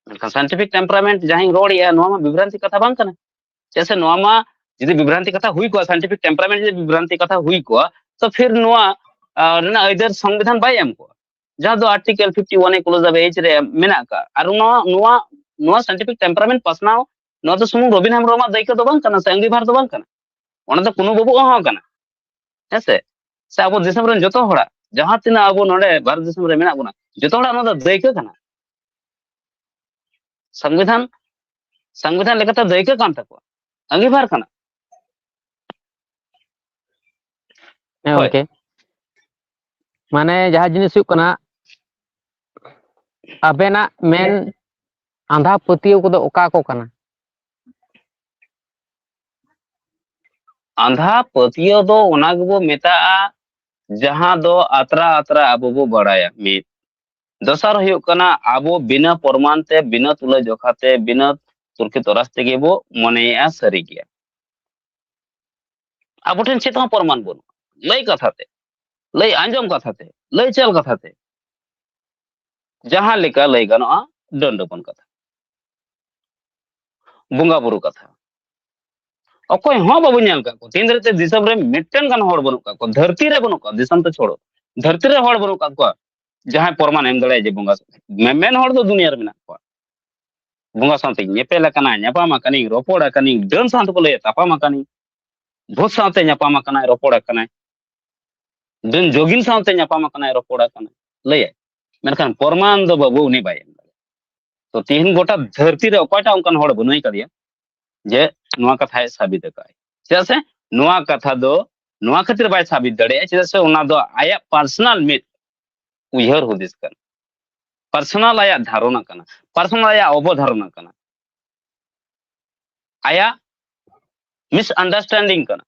ᱢᱮᱱᱠᱷᱟᱱ ᱥᱟᱭᱮᱱᱴᱤᱯᱷᱤᱠ ᱴᱮᱢᱯᱟᱨᱟᱢᱮᱱᱴ ᱡᱟᱦᱟᱸᱧ ᱨᱚᱲᱮᱜᱼᱟ, ᱱᱚᱣᱟ ᱢᱟ ᱵᱤᱵᱷᱨᱟᱱᱛᱤ ᱠᱟᱛᱷᱟ ᱵᱟᱝ ᱠᱟᱱᱟ᱾ ᱪᱮᱫᱟᱜ ᱥᱮ ᱱᱚᱣᱟ ᱢᱟ ᱡᱩᱫᱤ ᱵᱤᱵᱷᱨᱟᱱᱛᱤ ᱠᱟᱛᱷᱟ ᱦᱩᱭ ᱠᱚᱜᱼᱟ, ᱥᱟᱭᱮᱱᱴᱤᱯᱷᱤᱠ ᱴᱮᱢᱯᱟᱨᱟᱢᱮᱱᱴ ᱡᱩᱫᱤ ᱵᱤᱵᱷᱨᱟᱱᱛᱤ ᱠᱟᱛᱷᱟ ᱦᱩᱭ ᱠᱚᱜᱼᱟ, ᱛᱚ ᱯᱷᱤᱨ ᱱᱚᱣᱟ ᱟᱨ ᱨᱮᱱᱟᱜ ᱟᱹᱭᱫᱟᱹᱨ ᱥᱚᱝᱵᱤᱫᱷᱟᱱ ᱵᱟᱭ ᱮᱢ ᱠᱚᱜᱼᱟ, ᱡᱟᱦᱟᱸ ᱫᱚ ᱟᱨᱴᱤᱠᱮᱞ ᱯᱷᱤᱯᱴᱤ ᱳᱣᱟᱱ ᱮ ᱠᱞᱳᱡᱽ ᱟᱯ ᱮᱭᱤᱪ ᱨᱮ ᱢᱮᱱᱟᱜ ᱟᱠᱟᱫ᱾ ᱟᱨ ᱱᱚᱣᱟ ᱱᱚᱣᱟ ᱱᱚᱣᱟ ᱥᱟᱭᱮᱱᱴᱤᱯᱷᱤᱠ ᱴᱮᱢᱯᱟᱨᱟᱢᱮᱱᱴ ᱯᱟᱥᱱᱟᱣ, ᱱᱚᱣᱟ ᱫᱚ ᱥᱩᱢᱩᱝ ᱨᱚᱵᱤᱱ ᱦᱮᱢᱵᱨᱚᱢᱟᱜ ᱫᱟᱹᱭᱠᱟᱹ ᱫᱚ ᱵᱟᱝ ᱠᱟᱱᱟ, ᱥᱮ ᱟᱸᱜᱤᱵᱷᱟᱨ ᱫᱚ ᱵᱟᱝ ᱠᱟᱱᱟ, ᱚᱱᱟ ᱫᱚ ᱠᱳᱱᱳ ᱵᱟᱹᱵᱩᱣᱟᱜ ᱦᱚᱸ ᱠᱟᱱᱟ, ᱦᱮᱸ ᱥᱮ? ᱥᱮ ᱟᱵᱚ ᱫᱤᱥᱚᱢ ᱨᱮᱱ ᱡᱚᱛᱚ ᱦᱚᱲᱟᱜ, ᱡᱟᱦᱟᱸ ᱛᱤᱱᱟᱹᱜ ᱟᱵᱚ ᱱᱚᱰᱮ ᱵᱷᱟᱨᱚᱛ ᱫᱤᱥᱚᱢ ᱨᱮ ᱢᱮᱱᱟᱜ ᱵᱚᱱᱟ, ᱡᱚᱛᱚ ᱦᱚᱲᱟᱜ ᱱᱚᱣᱟ ᱫᱚ ᱫᱟᱹᱭᱠᱟᱹ ᱠᱟᱱᱟ᱾ ᱥᱚᱝᱵᱤᱫᱷᱟᱱ, ᱥᱚᱝᱵᱤᱫᱷᱟᱱ ᱞᱮᱠᱟᱛᱮ ᱫᱟᱹᱭᱠᱟᱹ ᱠᱟᱱ ᱛᱟᱠᱚᱣᱟ, ᱟᱸᱜᱤᱵᱷᱟᱨ ᱠᱟᱱᱟ᱾ ᱦᱮᱸ ᱜᱚᱝᱠᱮ, ᱢᱟᱱᱮ ᱡᱟᱦᱟᱸ ᱡᱤᱱᱤᱥ ᱦᱩᱭᱩᱜ ᱠᱟᱱᱟ, ᱟᱵᱮᱱᱟᱜ ᱢᱮᱱ ᱟᱸᱫᱷᱟ ᱯᱟᱹᱛᱭᱟᱹᱣ ᱠᱚᱫᱚ ᱚᱠᱟ ᱠᱚ ᱠᱟᱱᱟ? ᱟᱸᱫᱷᱟ ᱯᱟᱹᱛᱭᱟᱹᱣ ᱫᱚ ᱚᱱᱟ ᱜᱮᱵᱚ ᱢᱮᱛᱟᱜᱼᱟ, ᱡᱟᱦᱟᱸ ᱫᱚ ᱟᱛᱨᱟ ᱟᱛᱨᱟ ᱟᱵᱚ ᱵᱚ ᱵᱟᱲᱟᱭᱟ᱾ ᱢᱤᱫ, ᱫᱚᱥᱟᱨ ᱦᱩᱭᱩᱜ ᱠᱟᱱᱟ, ᱟᱵᱚ ᱵᱤᱱᱟᱹ ᱯᱨᱚᱢᱟᱱ ᱛᱮ, ᱵᱤᱱᱟᱹ ᱛᱩᱞᱟᱹ ᱡᱚᱠᱷᱟ ᱛᱮ, ᱵᱤᱱᱟᱹ ᱛᱩᱨᱠᱤ ᱛᱚᱨᱟᱥ ᱛᱮᱜᱮ ᱵᱚ ᱢᱚᱱᱮᱭᱮᱜᱼᱟ ᱥᱟᱹᱨᱤ ᱜᱮᱭᱟ᱾ ᱟᱵᱚ ᱴᱷᱮᱱ ᱪᱮᱫ ᱦᱚᱸ ᱯᱨᱚᱢᱟᱱ ᱵᱟᱹᱱᱩᱜᱼᱟ, ᱞᱟᱹᱭ ᱠᱟᱛᱷᱟ ᱛᱮ, ᱞᱟᱹᱭ ᱟᱸᱡᱚᱢ ᱠᱟᱛᱷᱟ ᱛᱮ, ᱞᱟᱹᱭ ᱪᱟᱞ ᱠᱟᱛᱷᱟ ᱛᱮ, ᱡᱟᱦᱟᱸ ᱞᱮᱠᱟ ᱞᱟᱹᱭ ᱜᱟᱱᱚᱜᱼᱟ, ᱰᱟᱹᱱ ᱰᱟᱹᱯᱟᱹᱱ ᱠᱟᱛᱷᱟ, ᱵᱚᱸᱜᱟ ᱵᱩᱨᱩ ᱠᱟᱛᱷᱟ᱾ ᱚᱠᱚᱭ ᱦᱚᱸ ᱵᱟᱵᱚ ᱧᱮᱞ ᱠᱟᱜ ᱠᱚᱣᱟ᱾ ᱛᱤᱦᱤᱧ ᱫᱷᱟᱹᱨᱤᱡ ᱛᱮ ᱫᱤᱥᱚᱢ ᱨᱮ ᱢᱤᱫᱴᱮᱱ ᱜᱟᱱ ᱦᱚᱲ ᱵᱟᱹᱱᱩᱜ ᱠᱟᱜ ᱠᱚᱣᱟ, ᱫᱷᱟᱹᱨᱛᱤ ᱨᱮ ᱵᱟᱹᱱᱩᱜ ᱠᱟᱜ ᱠᱚᱣᱟ, ᱫᱤᱥᱚᱢ ᱛᱮ ᱪᱷᱚᱲᱚ, ᱫᱷᱟᱹᱨᱛᱤ ᱨᱮ ᱦᱚᱲ ᱵᱟᱹᱱᱩᱜ ᱠᱟᱜ ᱠᱚᱣᱟ, ᱡᱟᱦᱟᱸᱭ ᱯᱨᱚᱢᱟᱱ ᱮᱢ ᱫᱟᱲᱮᱭᱟᱜᱼᱟ ᱡᱮ ᱵᱚᱸᱜᱟ, ᱢᱮᱢᱮᱱ ᱦᱚᱲ ᱫᱚ ᱫᱩᱱᱤᱭᱟᱹ ᱨᱮ ᱢᱮᱱᱟᱜ ᱠᱚᱣᱟ᱾ ᱵᱚᱸᱜᱟ ᱥᱟᱶᱛᱮᱧ ᱧᱮᱯᱮᱞ ᱟᱠᱟᱱᱟ, ᱧᱟᱯᱟᱢ ᱟᱠᱟᱱᱤᱧ, ᱨᱚᱯᱚᱲ ᱟᱠᱟᱱᱤᱧ, ᱰᱟᱹᱱ ᱥᱟᱶ ᱛᱮᱠᱚ ᱞᱟᱹᱭᱟ ᱛᱟᱯᱟᱢ ᱟᱠᱟᱱᱤᱧ᱾ ᱵᱷᱩᱛ ᱥᱟᱶᱛᱮ ᱧᱟᱯᱟᱢ ᱟᱠᱟᱱᱟᱭ, ᱨᱚᱯᱚᱲ ᱟᱠᱟᱱᱟᱭ, ᱰᱟᱹᱱ ᱡᱳᱜᱤᱱ ᱥᱟᱶᱛᱮ ᱧᱟᱯᱟᱢ ᱟᱠᱟᱱᱟᱭ, ᱨᱚᱯᱚᱲ ᱟᱠᱟᱱᱟᱭ, ᱞᱟᱹᱭᱟᱭ᱾ ᱢᱮᱱᱠᱷᱟᱱ ᱯᱨᱚᱢᱟᱱ ᱫᱚ ᱵᱟᱹᱵᱩ ᱩᱱᱤ ᱵᱟᱭ ᱮᱢ ᱫᱟᱲᱮᱭᱟᱜᱼᱟ᱾ ᱛᱚ ᱛᱤᱦᱤᱧ ᱜᱚᱴᱟ ᱫᱷᱟᱹᱨᱛᱤ ᱨᱮ ᱚᱠᱚᱭᱴᱟᱜ ᱚᱱᱠᱟᱱ ᱦᱚᱲ ᱵᱟᱹᱱᱩᱭ ᱠᱟᱫᱮᱭᱟ ᱡᱮ ᱱᱚᱣᱟ ᱠᱟᱛᱷᱟᱭ ᱥᱟᱵᱤᱛ ᱟᱠᱟᱫᱟᱭ᱾ ᱪᱮᱫᱟᱜ ᱥᱮ ᱱᱚᱣᱟ ᱠᱟᱛᱷᱟ ᱫᱚ ᱱᱚᱣᱟ ᱠᱷᱟᱹᱛᱤᱨ ᱵᱟᱭ ᱥᱟᱵᱤᱛ ᱫᱟᱲᱮᱭᱟᱜᱼᱟ, ᱪᱮᱫᱟᱜ ᱥᱮ ᱚᱱᱟ ᱫᱚ ᱟᱭᱟᱜ ᱯᱟᱨᱥᱚᱱᱟᱞ ᱢᱤᱫ ᱩᱭᱦᱟᱹᱨ ᱦᱩᱫᱤᱥ ᱠᱟᱱᱟ, ᱯᱟᱨᱥᱚᱱᱟᱞ ᱟᱭᱟᱜ ᱫᱷᱟᱨᱚᱱᱟ ᱠᱟᱱᱟ, ᱯᱟᱨᱥᱚᱱᱟᱞ ᱟᱭᱟᱜ ᱚᱵᱚᱫᱷᱟᱨᱚᱱᱟ ᱠᱟᱱᱟ, ᱟᱭᱟᱜ ᱢᱤᱥᱟᱱᱰᱟᱨᱥᱴᱮᱱᱰᱤᱝ ᱠᱟᱱᱟ᱾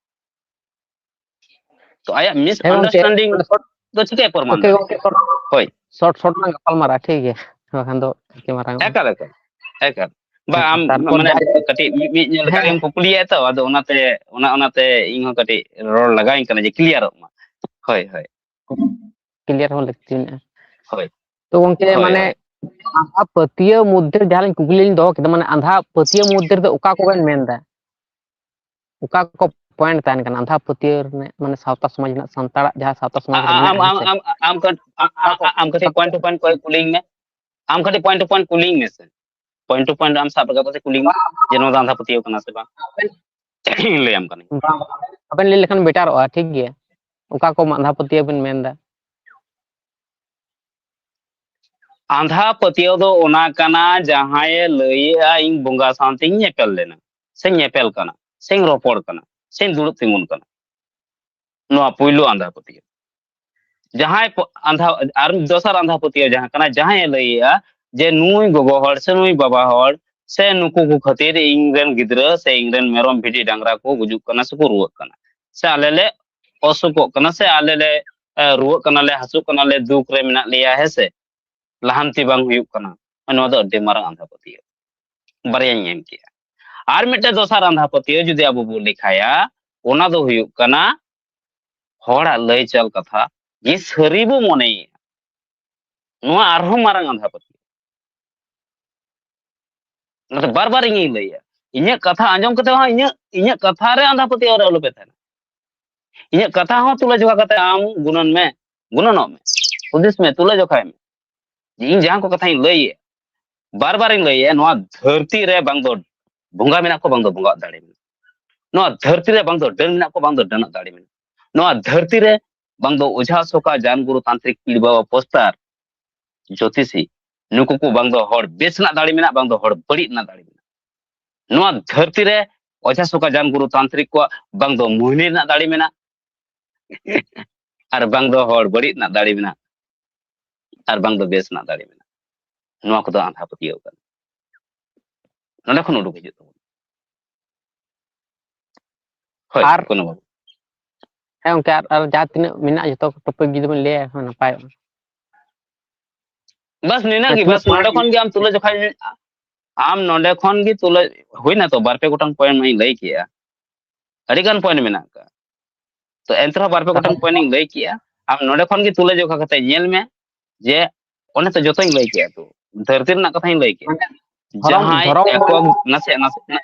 ᱛᱚ ᱟᱭᱟᱜ ᱦᱮᱸ ᱜᱚᱝᱠᱮ, ᱢᱤᱥᱟᱱᱰᱟᱨᱥᱴᱮᱱᱰᱤᱝ ᱢᱟᱱᱮ ᱥᱚᱴ ᱫᱚ ᱪᱤᱠᱟᱹᱭ ᱯᱨᱚᱢᱟᱱ ᱳᱠᱮ ᱫᱟᱲᱮᱭᱟᱜᱼᱟ? ᱜᱚᱝᱠᱮ, ᱥᱚᱴ ᱦᱳᱭ᱾ ᱥᱚᱴ ᱥᱚᱴ ᱞᱟᱝ ᱜᱟᱯᱟᱞ ᱢᱟᱨᱟᱜᱼᱟ, ᱴᱷᱤᱠ ᱜᱮᱭᱟ, ᱵᱟᱠᱷᱟᱱ ᱫᱚ ᱟᱹᱰᱤ ᱢᱟᱨᱟᱝ ᱚᱜᱼᱟ᱾ ᱮᱠᱟᱞ, ᱮᱠᱟᱞ, ᱮᱠᱟᱞ᱾ ᱵᱟ, ᱦᱮᱸ, ᱟᱢ ᱛᱟᱨᱯᱚᱨ ᱢᱟᱱᱮ ᱡᱟᱦᱟᱸ ᱠᱟᱹᱴᱤᱡ ᱢᱤᱫ, ᱢᱤᱫ ᱧᱮᱞ ᱞᱮᱠᱟ ᱦᱮᱸ᱾ ᱜᱮᱢ ᱠᱩᱠᱞᱤᱭᱟ ᱛᱚ, ᱟᱫᱚ ᱚᱱᱟᱛᱮ, ᱚᱱᱟ, ᱚᱱᱟᱛᱮ ᱤᱧ ᱦᱚᱸ ᱠᱟᱹᱴᱤᱡ ᱨᱚᱲ ᱞᱟᱜᱟᱣᱤᱧ ᱠᱟᱱᱟ ᱡᱮ ᱠᱞᱤᱭᱟᱨᱚᱜ ᱢᱟ᱾ ᱦᱳᱭ, ᱦᱳᱭ᱾ ᱠᱞᱤᱭᱟᱨ ᱦᱚᱸ ᱞᱟᱹᱠᱛᱤ ᱢᱮᱱᱟᱜᱼᱟ᱾ ᱦᱳᱭ᱾ ᱛᱚ ᱜᱚᱝᱠᱮ, ᱦᱳᱭ, ᱢᱟᱱᱮ ᱦᱳᱭ᱾ ᱟᱸᱫᱷᱟ ᱯᱟᱹᱛᱭᱟᱹᱣ ᱢᱚᱫᱽᱫᱷᱮ ᱨᱮ ᱡᱟᱦᱟᱸ ᱞᱤᱧ ᱠᱩᱠᱞᱤ ᱞᱤᱧ ᱫᱚᱦᱚ ᱠᱮᱫᱟ, ᱢᱟᱱᱮ ᱟᱸᱫᱷᱟ ᱯᱟᱹᱛᱭᱟᱹᱣ ᱢᱚᱫᱽᱫᱷᱮ ᱨᱮᱫᱚ ᱚᱠᱟ ᱠᱚᱵᱮᱱ ᱢᱮᱱᱫᱟ? ᱚᱠᱟ ᱠᱚ ᱯᱚᱭᱮᱱᱴ ᱛᱟᱦᱮᱱ ᱠᱟᱱᱟ ᱟᱸᱫᱷᱟ ᱯᱟᱹᱛᱭᱟᱹᱣ ᱨᱮᱱᱟᱜ, ᱢᱟᱱᱮ ᱥᱟᱶᱛᱟ ᱥᱚᱢᱟᱡᱽ ᱨᱮᱱᱟᱜ, ᱥᱟᱱᱛᱟᱲᱟᱜ ᱡᱟᱦᱟᱸ ᱥᱟᱶᱛᱟ ᱥᱚᱢᱟᱡᱽ ᱨᱮ ᱟ-, ᱟ-, ᱢᱮᱱᱟᱜᱼᱟ, ᱟᱢ, ᱦᱮᱸ ᱟᱢ, ᱥᱮ? ᱟᱢ, ᱟᱢ, ᱟᱢ ᱠᱟᱹᱴᱤᱡ, ᱟ-, ᱟ-, ᱟᱢ ᱠᱟᱹᱴᱤᱡ ᱯᱚᱭᱮᱱᱴ ᱴᱩ ᱯᱚᱭᱮᱱᱴ ᱠᱩᱞᱤᱧ ᱢᱮ᱾ ᱟᱢ ᱠᱟᱹᱴᱤᱡ ᱯᱚᱭᱮᱱᱴ ᱴᱩ ᱯᱚᱭᱮᱱᱴ ᱠᱩᱞᱤᱧ ᱢᱮᱥᱮ᱾ ᱯᱚᱭᱮᱱᱴ ᱴᱩ ᱯᱚᱭᱮᱱᱴ ᱟᱢ ᱥᱟᱵ ᱨᱟᱠᱟᱵ ᱠᱟᱛᱮ ᱠᱩᱞᱤᱧ ᱢᱮ ᱡᱮ ᱱᱚᱣᱟ ᱫᱚ ᱟᱸᱫᱷᱟ ᱯᱟᱹᱛᱭᱟᱹᱣ ᱠᱟᱱᱟ ᱥᱮ ᱵᱟᱝ᱾ ᱞᱟᱹᱭᱟᱢ ᱠᱟᱹᱱᱟᱹᱧ᱾ ᱵᱟᱝ, ᱟᱵᱮᱱ ᱞᱟᱹᱭ ᱞᱮᱠᱷᱟᱱ ᱵᱮᱴᱟᱨᱚᱜᱼᱟ, ᱴᱷᱤᱠ ᱜᱮᱭᱟ᱾ ᱚᱠᱟ ᱠᱚ ᱟᱸᱫᱷᱟ ᱯᱟᱹᱛᱭᱟᱹᱣ ᱵᱮᱱ ᱢᱮᱱᱫᱟ? ᱟᱸᱫᱷᱟ ᱯᱟᱹᱛᱭᱟᱹᱣ ᱫᱚ ᱚᱱᱟ ᱠᱟᱱᱟ, ᱡᱟᱦᱟᱸᱭᱮ ᱞᱟᱹᱭᱮᱜᱼᱟ, "ᱤᱧ ᱵᱚᱸᱜᱟ ᱥᱟᱶᱛᱮᱧ ᱧᱮᱯᱮᱞ ᱞᱮᱱᱟ, ᱥᱮᱧ ᱧᱮᱯᱮᱞ ᱠᱟᱱᱟ, ᱥᱮᱧ ᱨᱚᱯᱚᱲ ᱠᱟᱱᱟ, ᱥᱮᱧ ᱫᱩᱲᱩᱵ ᱛᱤᱸᱜᱩᱱ ᱠᱟᱱᱟ᱾" ᱱᱚᱣᱟ ᱯᱩᱭᱞᱩ ᱟᱸᱫᱷᱟ ᱯᱟᱹᱛᱭᱟᱹᱣ᱾ ᱡᱟᱦᱟᱸᱭ ᱯᱚ-, ᱟᱸᱫᱷᱟ, ᱟᱨ ᱫᱚᱥᱟᱨ ᱟᱸᱫᱷᱟ ᱯᱟᱹᱛᱭᱟᱹᱣ ᱡᱟᱦᱟᱸ ᱠᱟᱱᱟ, ᱡᱟᱦᱟᱸᱭᱮ ᱞᱟᱹᱭᱮᱜᱼᱟ ᱡᱮ ᱱᱩᱭ ᱜᱚᱜᱚ ᱦᱚᱲ ᱥᱮ ᱱᱩᱭ ᱵᱟᱵᱟ ᱦᱚᱲ ᱥᱮ ᱱᱩᱠᱩ ᱠᱚ ᱠᱷᱟᱹᱛᱤᱨ ᱤᱧ ᱨᱮᱱ ᱜᱤᱫᱽᱨᱟᱹ ᱥᱮ ᱤᱧ ᱨᱮᱱ ᱢᱮᱨᱚᱢ, ᱵᱷᱤᱰᱤ, ᱰᱟᱝᱨᱟ ᱠᱚ ᱜᱩᱡᱩᱜ ᱠᱟᱱᱟ ᱥᱮᱠᱚ ᱨᱩᱣᱟᱹᱜ ᱠᱟᱱᱟ, ᱥᱮ ᱟᱞᱮ ᱞᱮ ᱚᱥᱩᱠᱚᱜ ᱠᱟᱱᱟ, ᱥᱮ ᱟᱞᱮ ᱞᱮ, ᱮ, ᱨᱩᱣᱟᱹᱜ ᱠᱟᱱᱟᱞᱮ, ᱦᱟᱹᱥᱩᱜ ᱠᱟᱱᱟᱞᱮ, ᱫᱩᱠ ᱨᱮ ᱢᱮᱱᱟᱜ ᱞᱮᱭᱟ, ᱦᱮᱸ ᱥᱮ, ᱞᱟᱦᱟᱱᱛᱤ ᱵᱟᱝ ᱦᱩᱭᱩᱜ ᱠᱟᱱᱟ, ᱱᱚᱣᱟ ᱫᱚ ᱟᱹᱰᱤ ᱢᱟᱨᱟᱝ ᱟᱸᱫᱷᱟ ᱯᱟᱹᱛᱭᱟᱹᱣ᱾ ᱵᱟᱨᱭᱟᱧ ᱮᱢ ᱠᱮᱜᱼᱟ᱾ ᱟᱨ ᱢᱤᱫᱴᱮᱱ ᱫᱚᱥᱟᱨ ᱟᱸᱫᱷᱟ ᱯᱟᱹᱛᱭᱟᱹᱣ ᱡᱩᱫᱤ ᱟᱵᱚ ᱵᱚ ᱞᱮᱠᱷᱟᱭᱟ, ᱚᱱᱟ ᱫᱚ ᱦᱩᱭᱩᱜ ᱠᱟᱱᱟ ᱦᱚᱲᱟᱜ ᱞᱟᱹᱭ ᱪᱟᱞ ᱠᱟᱛᱷᱟ ᱜᱮ ᱥᱟᱹᱨᱤ ᱵᱚ ᱢᱚᱱᱮᱭᱟ᱾ ᱱᱚᱣᱟ ᱟᱨᱦᱚᱸ ᱢᱟᱨᱟᱝ ᱟᱸᱫᱷᱟ ᱯᱟᱹᱛᱭᱟᱹᱣ᱾ ᱚᱱᱟᱛᱮ ᱵᱟᱨ ᱵᱟᱨ ᱤᱧᱤᱧ ᱞᱟᱹᱭᱟ, ᱤᱧᱟᱹᱜ ᱠᱟᱛᱷᱟ ᱟᱸᱡᱚᱢ ᱠᱟᱛᱮ ᱦᱚᱸ ᱤᱧᱟᱹᱜ, ᱤᱧᱟᱹᱜ ᱠᱟᱛᱷᱟ ᱨᱮ ᱟᱸᱫᱷᱟ ᱯᱟᱹᱛᱭᱟᱹᱣ ᱨᱮ ᱟᱞᱚᱯᱮ ᱛᱟᱦᱮᱱᱟ᱾ ᱤᱧᱟᱹᱜ ᱠᱟᱛᱷᱟ ᱦᱚᱸ ᱛᱩᱞᱟᱹ ᱡᱚᱠᱷᱟ ᱠᱟᱛᱮ ᱟᱢ ᱜᱩᱱᱟᱹᱱ ᱢᱮ, ᱜᱩᱱᱟᱹᱱᱚᱜ ᱢᱮ, ᱦᱩᱫᱤᱥ ᱢᱮ, ᱛᱩᱞᱟᱹ ᱡᱚᱠᱷᱟᱭ ᱢᱮ᱾ ᱡᱮ ᱤᱧ ᱡᱟᱦᱟᱸ ᱠᱚ ᱠᱟᱛᱷᱟᱧ ᱞᱟᱹᱭᱮᱫ, ᱵᱟᱨ ᱵᱟᱨᱤᱧ ᱞᱟᱹᱭᱮᱫ, ᱱᱚᱣᱟ ᱫᱷᱟᱹᱨᱛᱤ ᱨᱮ ᱵᱟᱝ ᱫᱚ ᱵᱚᱸᱜᱟ ᱢᱮᱱᱟᱜ ᱠᱚᱣᱟ, ᱵᱟᱝ ᱫᱚ ᱵᱚᱸᱜᱟᱣᱟᱜ ᱫᱟᱲᱮ ᱢᱮᱱᱟᱜᱼᱟ᱾ ᱱᱚᱣᱟ ᱫᱷᱟᱹᱨᱛᱤ ᱨᱮ ᱵᱟᱝ ᱫᱚ ᱰᱟᱹᱱ ᱢᱮᱱᱟᱜ ᱠᱚᱣᱟ, ᱵᱟᱝ ᱫᱚ ᱰᱟᱹᱱᱟᱜ ᱫᱟᱲᱮ ᱢᱮᱱᱟᱜᱼᱟ᱾ ᱱᱚᱣᱟ ᱫᱷᱟᱹᱨᱛᱤ ᱨᱮ ᱵᱟᱝ ᱫᱚ ᱚᱡᱷᱟ, ᱥᱚᱠᱟ, ᱡᱟᱱ ᱜᱩᱨᱩ, ᱛᱟᱱᱛᱨᱤᱠ, ᱯᱤᱲ ᱵᱟᱵᱟ, ᱯᱚᱥᱛᱟᱨ, ᱡᱳᱛᱤᱥᱤ, ᱱᱩᱠᱩ ᱠᱚ ᱵᱟᱝ ᱫᱚ ᱦᱚᱲ ᱵᱮᱥ ᱨᱮᱱᱟᱜ ᱫᱟᱲᱮ ᱢᱮᱱᱟᱜᱼᱟ, ᱵᱟᱝ ᱫᱚ ᱦᱚᱲ ᱵᱟᱹᱲᱤᱡ ᱨᱮᱱᱟᱜ ᱫᱟᱲᱮ ᱢᱮᱱᱟᱜᱼᱟ᱾ ᱱᱚᱣᱟ ᱫᱷᱟᱹᱨᱛᱤ ᱨᱮ ᱚᱡᱷᱟ, ᱥᱚᱠᱟ, ᱡᱟᱱ ᱜᱩᱨᱩ, ᱛᱟᱱᱛᱨᱤᱠ ᱠᱚᱣᱟᱜ ᱵᱟᱝ ᱫᱚ ᱢᱳᱦᱱᱤ ᱨᱮᱱᱟᱜ ᱫᱟᱲᱮ ᱢᱮᱱᱟᱜᱼᱟ, ᱟᱨ ᱵᱟᱝ ᱫᱚ ᱦᱚᱲ ᱵᱟᱹᱲᱤᱡ ᱨᱮᱱᱟᱜ ᱫᱟᱲᱮ ᱢᱮᱱᱟᱜᱼᱟ, ᱟᱨ ᱵᱟᱝ ᱫᱚ ᱵᱮᱥ ᱨᱮᱱᱟᱜ ᱫᱟᱲᱮ ᱢᱮᱱᱟᱜᱼᱟ᱾ ᱱᱚᱣᱟ ᱠᱚᱫᱚ ᱟᱸᱫᱷᱟ ᱯᱟᱹᱛᱭᱟᱹᱣ ᱠᱟᱱᱟ᱾ ᱱᱚᱰᱮ ᱠᱷᱚᱱ ᱩᱰᱩᱠ ᱦᱤᱡᱩᱜ ᱛᱟᱵᱚᱱᱟ᱾ ᱦᱳᱭ, ᱟᱨ ᱠᱳᱱᱳ ᱵᱟᱵᱩ᱾ ᱦᱮᱸ ᱜᱚᱝᱠᱮ, ᱟᱨ, ᱟᱨ ᱡᱟᱦᱟᱸ ᱛᱤᱱᱟᱹᱜ ᱢᱮᱱᱟᱜᱼᱟ ᱡᱚᱛᱚ ᱴᱚᱯᱤᱠ ᱡᱩᱫᱤ ᱵᱚᱱ ᱞᱟᱹᱭᱟ ᱮᱱᱠᱷᱟᱱ ᱱᱟᱯᱟᱭᱚᱜᱼᱟ᱾ ᱵᱟᱥ ᱱᱤᱱᱟᱹᱜ ᱜᱮ, ᱱᱤᱛᱚᱜ ᱵᱟᱥ ᱱᱚᱰᱮ ᱠᱷᱚᱱ ᱜᱮ ᱟᱢ ᱛᱩᱞᱟᱹ ᱡᱚᱠᱷᱟ, ᱟᱢ ᱱᱚᱰᱮ ᱠᱷᱚᱱ ᱜᱮ ᱛᱩᱞᱟᱹ, ᱦᱩᱭᱱᱟ ᱛᱚ, ᱵᱟᱨ ᱯᱮ ᱜᱚᱴᱟᱝ ᱯᱚᱭᱮᱱᱴ ᱢᱟᱧ ᱞᱟᱹᱭ ᱠᱮᱜᱼᱟ, ᱟᱹᱰᱤ ᱜᱟᱱ ᱯᱚᱭᱮᱱᱴ ᱢᱮᱱᱟᱜ ᱟᱠᱟᱫ᱾ ᱛᱚ ᱮᱱᱛᱮ ᱨᱮᱦᱚᱸ ᱵᱟᱨ ᱯᱮ ᱜᱚᱴᱟᱝ ᱯᱚᱭᱮᱱᱴ ᱤᱧ ᱞᱟᱹᱭ ᱠᱮᱜᱼᱟ, ᱟᱢ ᱱᱚᱰᱮ ᱠᱷᱚᱱ ᱜᱮ ᱛᱩᱞᱟᱹ ᱡᱚᱠᱷᱟ ᱠᱟᱛᱮ ᱧᱮᱞ ᱢᱮ ᱡᱮ ᱚᱱᱮ ᱛᱚ ᱡᱚᱛᱚᱧ ᱞᱟᱹᱭ ᱠᱮᱜᱼᱟ, ᱛᱚ ᱫᱷᱟᱹᱨᱛᱤ ᱨᱮᱱᱟᱜ ᱠᱟᱛᱷᱟᱧ ᱞᱟᱹᱭ ᱠᱮᱜᱼᱟ᱾ ᱢᱟᱱᱮ ᱫᱷᱚᱨᱚᱢ, ᱡᱟᱦᱟᱸᱭ ᱫᱷᱚᱨᱚᱢ ᱮᱠᱚᱠ, ᱱᱟᱥᱮᱭᱟᱜ, ᱱᱟᱥᱮᱭᱟᱜ,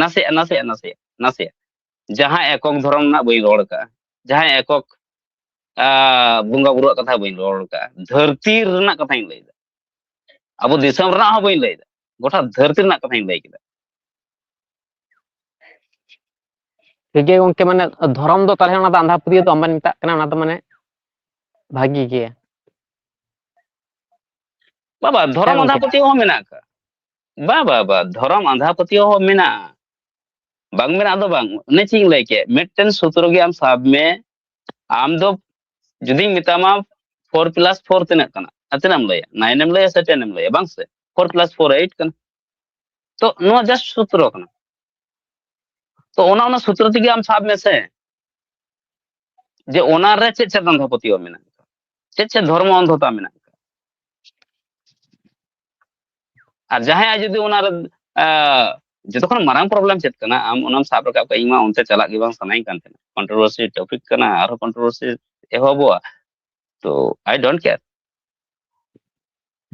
ᱱᱟᱥᱮᱭᱟᱜ, ᱱᱟᱥᱮᱭᱟᱜ, ᱱᱟᱥᱮᱭᱟᱜ, ᱱᱟᱥᱮᱭᱟᱜ, ᱡᱟᱦᱟᱸ ᱮᱠᱚᱠ ᱫᱷᱚᱨᱚᱢ ᱨᱮᱱᱟᱜ ᱵᱟᱹᱧ ᱨᱚᱲ ᱠᱟᱜᱼᱟ, ᱡᱟᱦᱟᱸ ᱮᱠᱚᱠ, ᱟᱸ, ᱵᱚᱸᱜᱟ ᱵᱩᱨᱩᱣᱟᱜ ᱠᱟᱛᱷᱟ ᱵᱟᱹᱧ ᱨᱚᱲ ᱠᱟᱜᱼᱟ, ᱫᱷᱟᱹᱨᱛᱤ ᱨᱮᱱᱟᱜ ᱠᱟᱛᱷᱟᱧ ᱞᱟᱹᱭᱫᱟ, ᱟᱵᱚ ᱫᱤᱥᱚᱢ ᱨᱮᱱᱟᱜ ᱦᱚᱸ ᱵᱟᱹᱧ ᱞᱟᱹᱭᱫᱟ, ᱜᱚᱴᱟ ᱫᱷᱟᱹᱨᱛᱤ ᱨᱮᱱᱟᱜ ᱠᱟᱛᱷᱟᱧ ᱞᱟᱹᱭ ᱠᱮᱫᱟ᱾ ᱴᱷᱤᱠ ᱜᱮᱭᱟ ᱜᱚᱝᱠᱮ, ᱢᱟᱱᱮ ᱫᱷᱚᱨᱚᱢ ᱫᱚ ᱛᱟᱦᱚᱞᱮ ᱚᱱᱟ ᱫᱚ ᱟᱸᱫᱷᱟ ᱯᱟᱹᱛᱭᱟᱹᱣ ᱫᱚ ᱵᱟᱵᱚᱱ ᱢᱮᱛᱟᱜ ᱠᱟᱱᱟ, ᱚᱱᱟ ᱫᱚ ᱢᱟᱱᱮ ᱵᱷᱟᱹᱜᱤ ᱜᱮ᱾ ᱵᱟᱵᱟ, ᱦᱮᱸ ᱫᱷᱚᱨᱚᱢ ᱟᱸᱫᱷᱟ ᱜᱚᱝᱠᱮ᱾ ᱯᱟᱹᱛᱭᱟᱹᱣ ᱦᱚᱸ ᱢᱮᱱᱟᱜ ᱟᱠᱟᱫ᱾ ᱵᱟ, ᱵᱟ, ᱵᱟ, ᱫᱷᱚᱨᱚᱢ ᱟᱸᱫᱷᱟ ᱯᱟᱹᱛᱭᱟᱹᱣ ᱦᱚᱸ ᱢᱮᱱᱟᱜᱼᱟ, ᱵᱟᱝ ᱢᱮᱱᱟᱜ ᱫᱚ ᱵᱟᱝ᱾ ᱚᱱᱮ ᱪᱮᱫ ᱤᱧ ᱞᱟᱹᱭ ᱠᱮᱫ, ᱢᱤᱫᱴᱮᱱ ᱥᱩᱛᱨᱚ ᱜᱮ ᱟᱢ ᱥᱟᱵ ᱢᱮ, ᱟᱢ ᱫᱚ ᱡᱩᱫᱤᱧ ᱢᱮᱛᱟᱢᱟ four plus four ᱛᱤᱱᱟᱹᱜ ᱠᱟᱱᱟ, ᱟᱨ ᱛᱤᱱᱟᱹᱜ ᱮᱢ ᱞᱟᱹᱭᱟ? Nine ᱮᱢ ᱞᱟᱹᱭᱟ ᱥᱮ ten ᱮᱢ ᱞᱟᱹᱭᱟ? ᱵᱟᱝ ᱥᱮ, four plus four eight ᱠᱟᱱᱟ᱾ ᱛᱚ ᱱᱚᱣᱟ just ᱥᱩᱛᱨᱚ ᱠᱟᱱᱟ᱾ ᱛᱚ ᱚᱱᱟ, ᱚᱱᱟ ᱥᱩᱛᱨᱚ ᱛᱮᱜᱮ ᱟᱢ ᱥᱟᱵ ᱢᱮᱥᱮ, ᱡᱮ ᱚᱱᱟ ᱨᱮ ᱪᱮᱫ ᱪᱮᱫ ᱟᱸᱫᱷᱟ ᱯᱟᱹᱛᱭᱟᱹᱣ ᱢᱮᱱᱟᱜ ᱟᱠᱟᱫᱟ, ᱪᱮᱫ ᱪᱮᱫ ᱫᱷᱚᱨᱢᱚ ᱚᱱᱫᱷᱚᱛᱟ ᱢᱮᱱᱟᱜ ᱟᱠᱟᱫᱟ᱾ ᱟᱨ ᱡᱟᱦᱟᱸᱭᱟᱜ ᱡᱩᱫᱤ ᱚᱱᱟ ᱨᱮ, ᱟᱸ, ᱡᱚᱛᱚ ᱠᱷᱚᱱ ᱢᱟᱨᱟᱝ problem ᱪᱮᱫ ᱠᱟᱱᱟ, ᱟᱢ ᱚᱱᱟᱢ ᱥᱟᱵ ᱨᱟᱠᱟᱵ ᱠᱟᱜ, ᱤᱧ ᱢᱟ ᱚᱱᱛᱮ ᱪᱟᱞᱟᱜ ᱜᱮ ᱵᱟᱝ ᱥᱟᱱᱟᱧ ᱠᱟᱱ ᱛᱟᱦᱮᱸᱱᱟ, controversy topic ᱠᱟᱱᱟ, ᱟᱨᱦᱚᱸ controversy ᱮᱦᱚᱵᱚᱜᱼᱟ᱾ ᱛᱚ I don't care.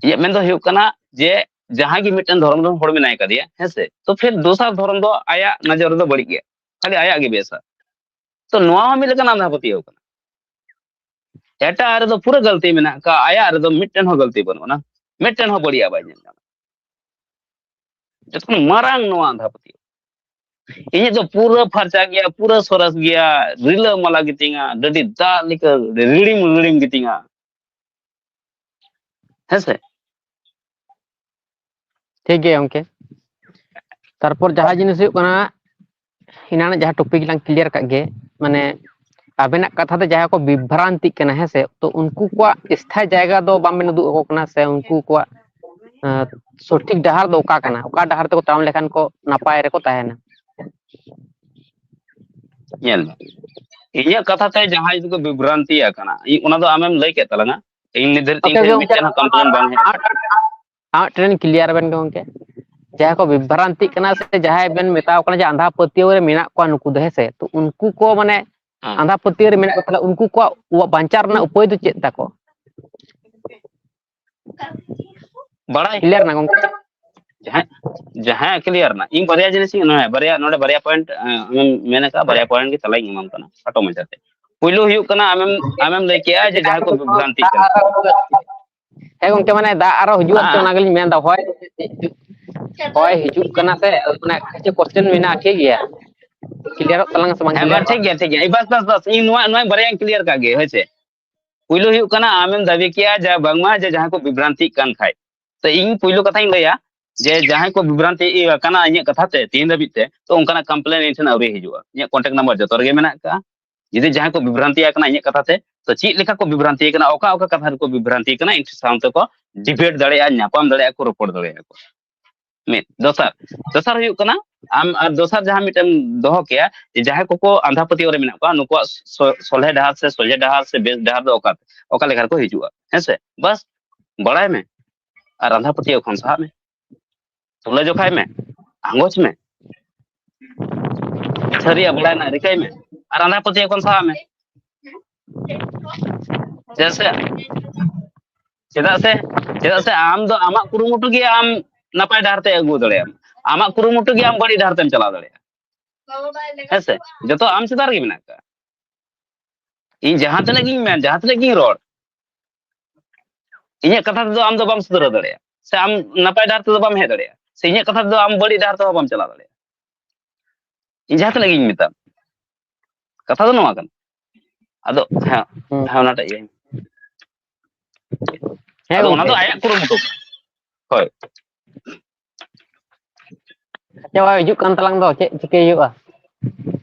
ᱤᱧᱟᱹᱜ ᱢᱮᱱ ᱫᱚ ᱦᱩᱭᱩᱜ ᱠᱟᱱᱟ ᱡᱮ ᱡᱟᱦᱟᱸᱭ ᱜᱮ ᱢᱤᱫᱴᱮᱱ ᱫᱷᱚᱨᱚᱢ ᱨᱮᱱ ᱦᱚᱲ ᱢᱮᱱᱟᱭ ᱠᱟᱫᱮᱭᱟ, ᱦᱮᱸ ᱥᱮ, ᱛᱚ ᱯᱷᱤᱨ ᱫᱚᱥᱟᱨ ᱫᱷᱚᱨᱚᱢ ᱫᱚ ᱟᱭᱟᱜ ᱱᱚᱡᱚᱨ ᱨᱮᱫᱚ ᱵᱟᱹᱲᱤᱡ ᱜᱮᱭᱟ, ᱠᱷᱟᱹᱞᱤ ᱟᱭᱟᱜ ᱜᱮ ᱵᱮᱥᱟ᱾ ᱛᱚ ᱱᱚᱣᱟ ᱦᱚᱸ ᱢᱤᱫ ᱞᱮᱠᱟᱱᱟᱜ ᱟᱸᱫᱷᱟ ᱯᱟᱹᱛᱭᱟᱹᱣ ᱠᱟᱱᱟ᱾ ᱮᱴᱟᱜ ᱨᱮᱫᱚ ᱯᱩᱨᱟᱹ ᱜᱟᱹᱞᱛᱤ ᱢᱮᱱᱟᱜ ᱟᱠᱟᱫ, ᱟᱭᱟᱜ ᱨᱮᱫᱚ ᱢᱤᱫᱴᱮᱱ ᱦᱚᱸ ᱜᱟᱹᱞᱛᱤ ᱵᱟᱹᱱᱩᱜ ᱟᱱᱟ, ᱢᱤᱫᱴᱮᱱ ᱦᱚᱸ ᱵᱟᱹᱲᱤᱡᱟᱜ ᱵᱟᱭ ᱧᱮᱞ ᱧᱟᱢᱟ᱾ ᱡᱚᱛᱚ ᱠᱷᱚᱱ ᱢᱟᱨᱟᱝ ᱱᱚᱣᱟ ᱟᱸᱫᱷᱟ ᱯᱟᱹᱛᱭᱟᱹᱣ᱾ ᱤᱧᱟᱹᱜ ᱫᱚ ᱯᱩᱨᱟᱹ ᱯᱷᱟᱨᱪᱟ ᱜᱮᱭᱟ, ᱯᱩᱨᱟᱹ ᱥᱚᱨᱮᱥ ᱜᱮᱭᱟ, ᱨᱤᱞᱟᱹ ᱢᱟᱞᱟ ᱜᱮᱛᱤᱧᱟ, ᱰᱟᱹᱰᱤ ᱫᱟᱜ ᱞᱮᱠᱟ ᱨᱤᱲᱤᱢ ᱨᱤᱲᱤᱢ ᱜᱮᱛᱤᱧᱟ᱾ ᱦᱮᱸ ᱥᱮ? ᱴᱷᱤᱠ ᱜᱮᱭᱟ ᱜᱚᱝᱠᱮ᱾ ᱛᱟᱨᱯᱚᱨ ᱡᱟᱦᱟᱸ ᱡᱤᱱᱤᱥ ᱦᱩᱭᱩᱜ ᱠᱟᱱᱟ, ᱮᱱᱟᱱ ᱡᱟᱦᱟᱸ ᱴᱚᱯᱤᱠ ᱞᱟᱝ ᱠᱞᱤᱭᱟᱨ ᱠᱟᱜ ᱜᱮ, ᱢᱟᱱᱮ ᱟᱵᱮᱱᱟᱜ ᱠᱟᱛᱷᱟ ᱛᱮ ᱡᱟᱦᱟᱸᱭ ᱠᱚ ᱵᱤᱵᱷᱨᱟᱱᱛᱤᱜ ᱠᱟᱱᱟ, ᱦᱮᱸ ᱥᱮ, ᱛᱚ ᱩᱱᱠᱩ ᱠᱚᱣᱟᱜ ᱥᱛᱷᱟᱭᱤ ᱡᱟᱭᱜᱟ ᱫᱚ ᱵᱟᱝ ᱵᱮᱱ ᱩᱫᱩᱜ ᱟᱠᱚ ᱠᱟᱱᱟ, ᱥᱮ ᱩᱱᱠᱩ ᱠᱚᱣᱟᱜ, ᱟᱸ, ᱥᱚᱴᱷᱤᱠ ᱰᱟᱦᱟᱨ ᱫᱚ ᱚᱠᱟ ᱠᱟᱱᱟ, ᱚᱠᱟ ᱰᱟᱦᱟᱨ ᱛᱮᱠᱚ ᱛᱟᱲᱟᱢ ᱞᱮᱠᱷᱟᱱ ᱠᱚ ᱱᱟᱯᱟᱭ ᱨᱮᱠᱚ ᱛᱟᱦᱮᱱᱟ? ᱧᱮᱞ ᱢᱮ, ᱤᱧᱟᱹᱜ ᱠᱟᱛᱷᱟ ᱛᱮ ᱡᱟᱦᱟᱸᱭ ᱡᱩᱫᱤ ᱠᱚ ᱵᱤᱵᱷᱨᱟᱱᱛᱤ ᱟᱠᱟᱱᱟ, ᱤᱧ, ᱚᱱᱟ ᱫᱚ ᱟᱢᱮᱢ ᱞᱟᱹᱭ ᱠᱮᱫ ᱛᱟᱞᱟᱝᱟ, ᱤᱧ ᱱᱤᱛ ᱫᱷᱟᱹᱨᱤᱡ ᱛᱮ ᱤᱧ ᱴᱷᱮᱱ ᱢᱤᱫᱴᱮᱱ ᱦᱚᱸ ᱠᱚᱢᱯᱞᱮᱱ ᱵᱟᱝ ᱦᱮᱡ ᱟᱠᱟᱱᱟ᱾ ᱟᱨ ᱢᱤᱫᱴᱮᱱ ᱠᱞᱤᱭᱟᱨ ᱵᱮᱱ ᱜᱮ ᱜᱚᱝᱠᱮ, ᱡᱟᱦᱟᱸᱭ ᱠᱚ ᱵᱤᱵᱷᱨᱟᱱᱛᱤᱜ ᱠᱟᱱᱟ ᱥᱮ ᱡᱟᱦᱟᱸᱭ ᱵᱮᱱ ᱢᱮᱛᱟᱣ ᱠᱟᱱᱟ ᱡᱮ ᱟᱸᱫᱷᱟ ᱯᱟᱹᱛᱭᱟᱹᱣ ᱨᱮ ᱢᱮᱱᱟᱜ ᱠᱚᱣᱟ ᱱᱩᱠᱩ ᱫᱚ, ᱦᱮᱸ ᱥᱮ, ᱛᱚ ᱩᱱᱠᱩ ᱠᱚ ᱢᱟᱱᱮ ᱦᱮᱸ᱾ ᱟᱸᱫᱷᱟ ᱯᱟᱹᱛᱭᱟᱹᱣ ᱨᱮ ᱢᱮᱱᱟᱜ ᱠᱚ, ᱛᱟᱦᱞᱮ ᱩᱱᱠᱩ ᱠᱚᱣᱟᱜ ᱩᱣᱟᱜ ᱵᱟᱧᱪᱟᱣ ᱨᱮᱱᱟᱜ ᱩᱯᱟᱹᱭ ᱫᱚ ᱪᱮᱫ ᱛᱟᱠᱚ? ᱵᱟᱲᱟᱭ ᱠᱞᱤᱭᱟᱨ ᱱᱟ ᱜᱚᱝᱠᱮ? ᱡᱟᱦᱟᱸ, ᱡᱟᱦᱟᱸ ᱠᱞᱤᱭᱟᱨ ᱱᱟ, ᱤᱧ ᱵᱟᱨᱭᱟ ᱡᱤᱱᱤᱥ ᱤᱧ, ᱱᱚᱣᱟ ᱵᱟᱨᱭᱟ, ᱱᱚᱰᱮ ᱵᱟᱨᱭᱟ ᱯᱚᱭᱮᱱᱴ, ᱟᱢᱮᱢ ᱢᱮᱱ ᱟᱠᱟᱫ, ᱵᱟᱨᱭᱟ ᱯᱚᱭᱮᱱᱴ ᱜᱮ ᱛᱮᱞᱟᱧ ᱮᱢᱟᱢ ᱠᱟᱱᱟ ᱠᱷᱟᱴᱚ ᱢᱟᱪᱷᱟᱛᱮ᱾ ᱯᱩᱭᱞᱩ ᱦᱩᱭᱩᱜ ᱠᱟᱱᱟ, ᱟᱢᱮᱢ, ᱟᱢᱮᱢ ᱞᱟᱹᱭ ᱠᱮᱜᱼᱟ ᱡᱮ ᱡᱟᱦᱟᱸᱭ ᱠᱚ ᱵᱤᱵᱷᱨᱟᱱᱛᱤᱜ ᱠᱟᱱᱟ᱾ ᱦᱮᱸ ᱜᱚᱝᱠᱮ, ᱢᱟᱱᱮ ᱫᱟᱜ ᱟᱨᱚ ᱦᱤᱡᱩᱜ ᱟᱥᱮ, ᱦᱮᱸ᱾ ᱚᱱᱟ ᱜᱮᱞᱤᱧ ᱢᱮᱱᱫᱟ᱾ ᱦᱚᱭ, ᱦᱚᱭ ᱦᱤᱡᱩᱜ ᱠᱟᱱᱟ ᱥᱮ, ᱢᱟᱱᱮ ᱠᱤᱪᱷᱩ ᱠᱚᱥᱪᱮᱱ ᱢᱮᱱᱟᱜᱼᱟ, ᱴᱷᱤᱠ ᱜᱮᱭᱟ, ᱠᱞᱤᱭᱟᱨᱚᱜ ᱛᱟᱞᱟᱝ ᱥᱮ ᱵᱟᱝ ᱦᱮᱸ, ᱵᱟᱝ, ᱠᱞᱤᱭᱟᱨᱚᱜᱼᱟ? ᱴᱷᱤᱠ ᱜᱮᱭᱟ, ᱴᱷᱤᱠ ᱜᱮᱭᱟ᱾ ᱵᱟᱥ, ᱵᱟᱥ, ᱵᱟᱥ, ᱤᱧ ᱱᱚᱣᱟ, ᱱᱚᱣᱟ ᱵᱟᱨᱭᱟᱧ ᱠᱞᱤᱭᱟᱨ ᱠᱟᱜ ᱜᱮ, ᱦᱳᱭ ᱥᱮ? ᱯᱩᱭᱞᱩ ᱦᱩᱭᱩᱜ ᱠᱟᱱᱟ, ᱟᱢᱮᱢ ᱫᱟᱹᱵᱤ ᱠᱮᱜᱼᱟ ᱡᱮ ᱵᱟᱝᱢᱟ ᱡᱮ ᱡᱟᱦᱟᱸᱭ ᱠᱚ ᱵᱤᱵᱷᱨᱟᱱᱛᱤᱜ ᱠᱟᱱ ᱠᱷᱟᱡ, ᱛᱚ ᱤᱧ ᱯᱩᱭᱞᱩ ᱠᱟᱛᱷᱟᱧ ᱞᱟᱹᱭᱟ ᱡᱮ ᱡᱟᱦᱟᱸᱭ ᱠᱚ ᱵᱤᱵᱷᱨᱟᱱᱛᱤ ᱟᱠᱟᱱᱟ ᱤᱧᱟᱹᱜ ᱠᱟᱛᱷᱟ ᱛᱮ ᱛᱮᱦᱮᱧ ᱫᱷᱟᱹᱵᱤᱡ ᱛᱮ, ᱛᱚ ᱚᱱᱠᱟᱱᱟᱜ ᱠᱚᱢᱯᱞᱮᱱ ᱤᱧ ᱴᱷᱮᱱ ᱟᱹᱣᱨᱤ ᱦᱤᱡᱩᱜᱼᱟ᱾ ᱤᱧᱟᱹᱜ ᱠᱚᱱᱴᱟᱠᱴ ᱱᱟᱢᱵᱟᱨ ᱡᱚᱛᱚ ᱨᱮᱜᱮ ᱢᱮᱱᱟᱜ ᱟᱠᱟᱫᱼᱟ᱾ ᱡᱩᱫᱤ ᱡᱟᱦᱟᱸᱭ ᱠᱚ ᱵᱤᱵᱷᱨᱟᱱᱛᱤ ᱟᱠᱟᱱᱟ ᱤᱧᱟᱹᱜ ᱠᱟᱛᱷᱟ ᱛᱮ, ᱛᱚ ᱪᱮᱫ ᱞᱮᱠᱟ ᱠᱚ ᱵᱤᱵᱷᱨᱟᱱᱛᱤ ᱟᱠᱟᱱᱟ, ᱚᱠᱟ ᱚᱠᱟ ᱠᱟᱛᱷᱟ ᱨᱮᱠᱚ ᱵᱤᱵᱷᱨᱟᱱᱛᱤ ᱟᱠᱟᱱᱟ, ᱤᱧ ᱥᱟᱶ ᱛᱮᱠᱚ ᱰᱤᱵᱮᱴ ᱫᱟᱲᱮᱭᱟᱜᱼᱟ, ᱧᱟᱯᱟᱢ ᱫᱟᱲᱮᱭᱟᱜᱼᱟ ᱠᱚ, ᱨᱚᱯᱚᱲ ᱫᱟᱲᱮᱭᱟᱜᱼᱟ ᱠᱚ᱾ ᱢᱤᱫ᱾ ᱫᱚᱥᱟᱨ, ᱫᱚᱥᱟᱨ ᱦᱩᱭᱩᱜ ᱠᱟᱱᱟ, ᱟᱢ ᱟᱨ ᱫᱚᱥᱟᱨ ᱡᱟᱦᱟᱸ ᱢᱤᱫᱴᱮᱱ ᱫᱚᱦᱚ ᱠᱮᱭᱟ, ᱡᱮ ᱡᱟᱦᱟᱸᱭ ᱠᱚᱠᱚ ᱟᱸᱫᱷᱟ ᱯᱟᱹᱛᱭᱟᱹᱣ ᱨᱮ ᱢᱮᱱᱟᱜ ᱠᱚᱣᱟ, ᱱᱩᱠᱩᱣᱟᱜ ᱥᱚ-, ᱥᱚᱞᱦᱮ ᱰᱟᱦᱟᱨ ᱥᱮ ᱥᱚᱡᱷᱮ ᱰᱟᱦᱟᱨ ᱥᱮ ᱵᱮᱥ ᱰᱟᱦᱟᱨ ᱫᱚ ᱚᱠᱟ, ᱚᱠᱟ ᱞᱮᱠᱟ ᱨᱮᱠᱚ ᱦᱤᱡᱩᱜᱼᱟ, ᱦᱮᱸ ᱥᱮ? ᱵᱟᱥ, ᱵᱟᱲᱟᱭ ᱢᱮ ᱟᱨ ᱟᱸᱫᱷᱟ ᱯᱟᱹᱛᱭᱟᱹᱣ ᱠᱷᱚᱱ ᱥᱟᱦᱟᱜ ᱢᱮ, ᱛᱩᱞᱟᱹ ᱡᱚᱠᱷᱟᱭ ᱢᱮ, ᱟᱸᱜᱚᱪ ᱢᱮ, ᱥᱟᱹᱨᱤᱭᱟᱜ ᱵᱟᱲᱟᱭ ᱨᱮᱱᱟᱜ ᱨᱤᱠᱟᱹᱭ ᱢᱮ ᱟᱨ ᱟᱸᱫᱷᱟ ᱯᱟᱹᱛᱭᱟᱹᱣ ᱠᱷᱚᱱ ᱥᱟᱦᱟᱜ ᱢᱮ᱾ ᱪᱮᱫᱟᱜ ᱥᱮ, ᱪᱮᱫᱟᱜ ᱥᱮ, ᱪᱮᱫᱟᱜ ᱥᱮ ᱟᱢ ᱫᱚ ᱟᱢᱟᱜ ᱠᱩᱨᱩᱢᱩᱴᱩ ᱜᱮ ᱟᱢ ᱱᱟᱯᱟᱭ ᱰᱟᱦᱟᱨ ᱛᱮ ᱟᱹᱜᱩ ᱫᱟᱲᱮᱭᱟᱜᱼᱟᱢ, ᱟᱢᱟᱜ ᱠᱩᱨᱩᱢᱩᱴᱩ ᱜᱮ ᱟᱢ ᱵᱟᱹᱲᱤᱡ ᱰᱟᱦᱟᱨ ᱛᱮᱢ ᱪᱟᱞᱟᱣ ᱫᱟᱲᱮᱭᱟᱜᱼᱟ᱾ ᱦᱮᱸ ᱥᱮ? ᱡᱚᱛᱚ ᱟᱢ ᱪᱮᱛᱟᱱ ᱨᱮᱜᱮ ᱢᱮᱱᱟᱜ ᱟᱠᱟᱫᱼᱟ᱾ ᱤᱧ ᱡᱟᱦᱟᱸ ᱛᱤᱱᱟᱹᱜ ᱜᱤᱧ ᱢᱮᱱ, ᱡᱟᱦᱟᱸ ᱛᱤᱱᱟᱹᱜ ᱜᱤᱧ ᱨᱚᱲ, ᱤᱧᱟᱹᱜ ᱠᱟᱛᱷᱟ ᱛᱮᱫᱚ ᱟᱢ ᱫᱚ ᱵᱟᱢ ᱥᱩᱫᱷᱨᱟᱹᱣ ᱫᱟᱲᱮᱭᱟᱜᱼᱟ, ᱥᱮ ᱟᱢ ᱱᱟᱯᱟᱭ ᱰᱟᱦᱟᱨ ᱛᱮᱫᱚ ᱵᱟᱢ ᱦᱮᱡ ᱫᱟᱲᱮᱭᱟᱜᱼᱟ, ᱥᱮ ᱤᱧᱟᱹᱜ ᱠᱟᱛᱷᱟ ᱛᱮᱫᱚ ᱟᱢ ᱵᱟᱹᱲᱤᱡ ᱰᱟᱦᱟᱨ ᱛᱮᱦᱚᱸ ᱵᱟᱢ ᱪᱟᱞᱟᱣ ᱫᱟᱲᱮᱭᱟᱜᱼᱟ᱾ ᱤᱧ ᱡᱟᱦᱟᱸ ᱛᱤᱱᱟᱹᱜ ᱜᱤᱧ ᱢᱮᱛᱟᱢ, ᱠᱟᱛᱷᱟ ᱫᱚ ᱱᱚᱣᱟ ᱠᱟᱱᱟ᱾ ᱟᱫᱚ ᱦᱮᱸ, ᱦᱩᱸ᱾ ᱦᱮᱸ, ᱚᱱᱟᱴᱟᱜ ᱜᱮ᱾ ᱦᱮᱸ, ᱟᱫᱚ ᱚᱱᱟ ᱫᱚ ᱜᱚᱝᱠᱮ᱾ ᱟᱭᱟᱜ ᱠᱩᱨᱩᱢᱩᱴᱩ᱾ ᱦᱳᱭ᱾ ᱟᱪᱪᱷᱟ, ᱦᱤᱡᱩᱜ ᱠᱟᱱ ᱛᱟᱞᱟᱝ ᱫᱚ, ᱪᱮᱫ ᱪᱤᱠᱟᱹᱭ ᱦᱩᱭᱩᱜᱼᱟ?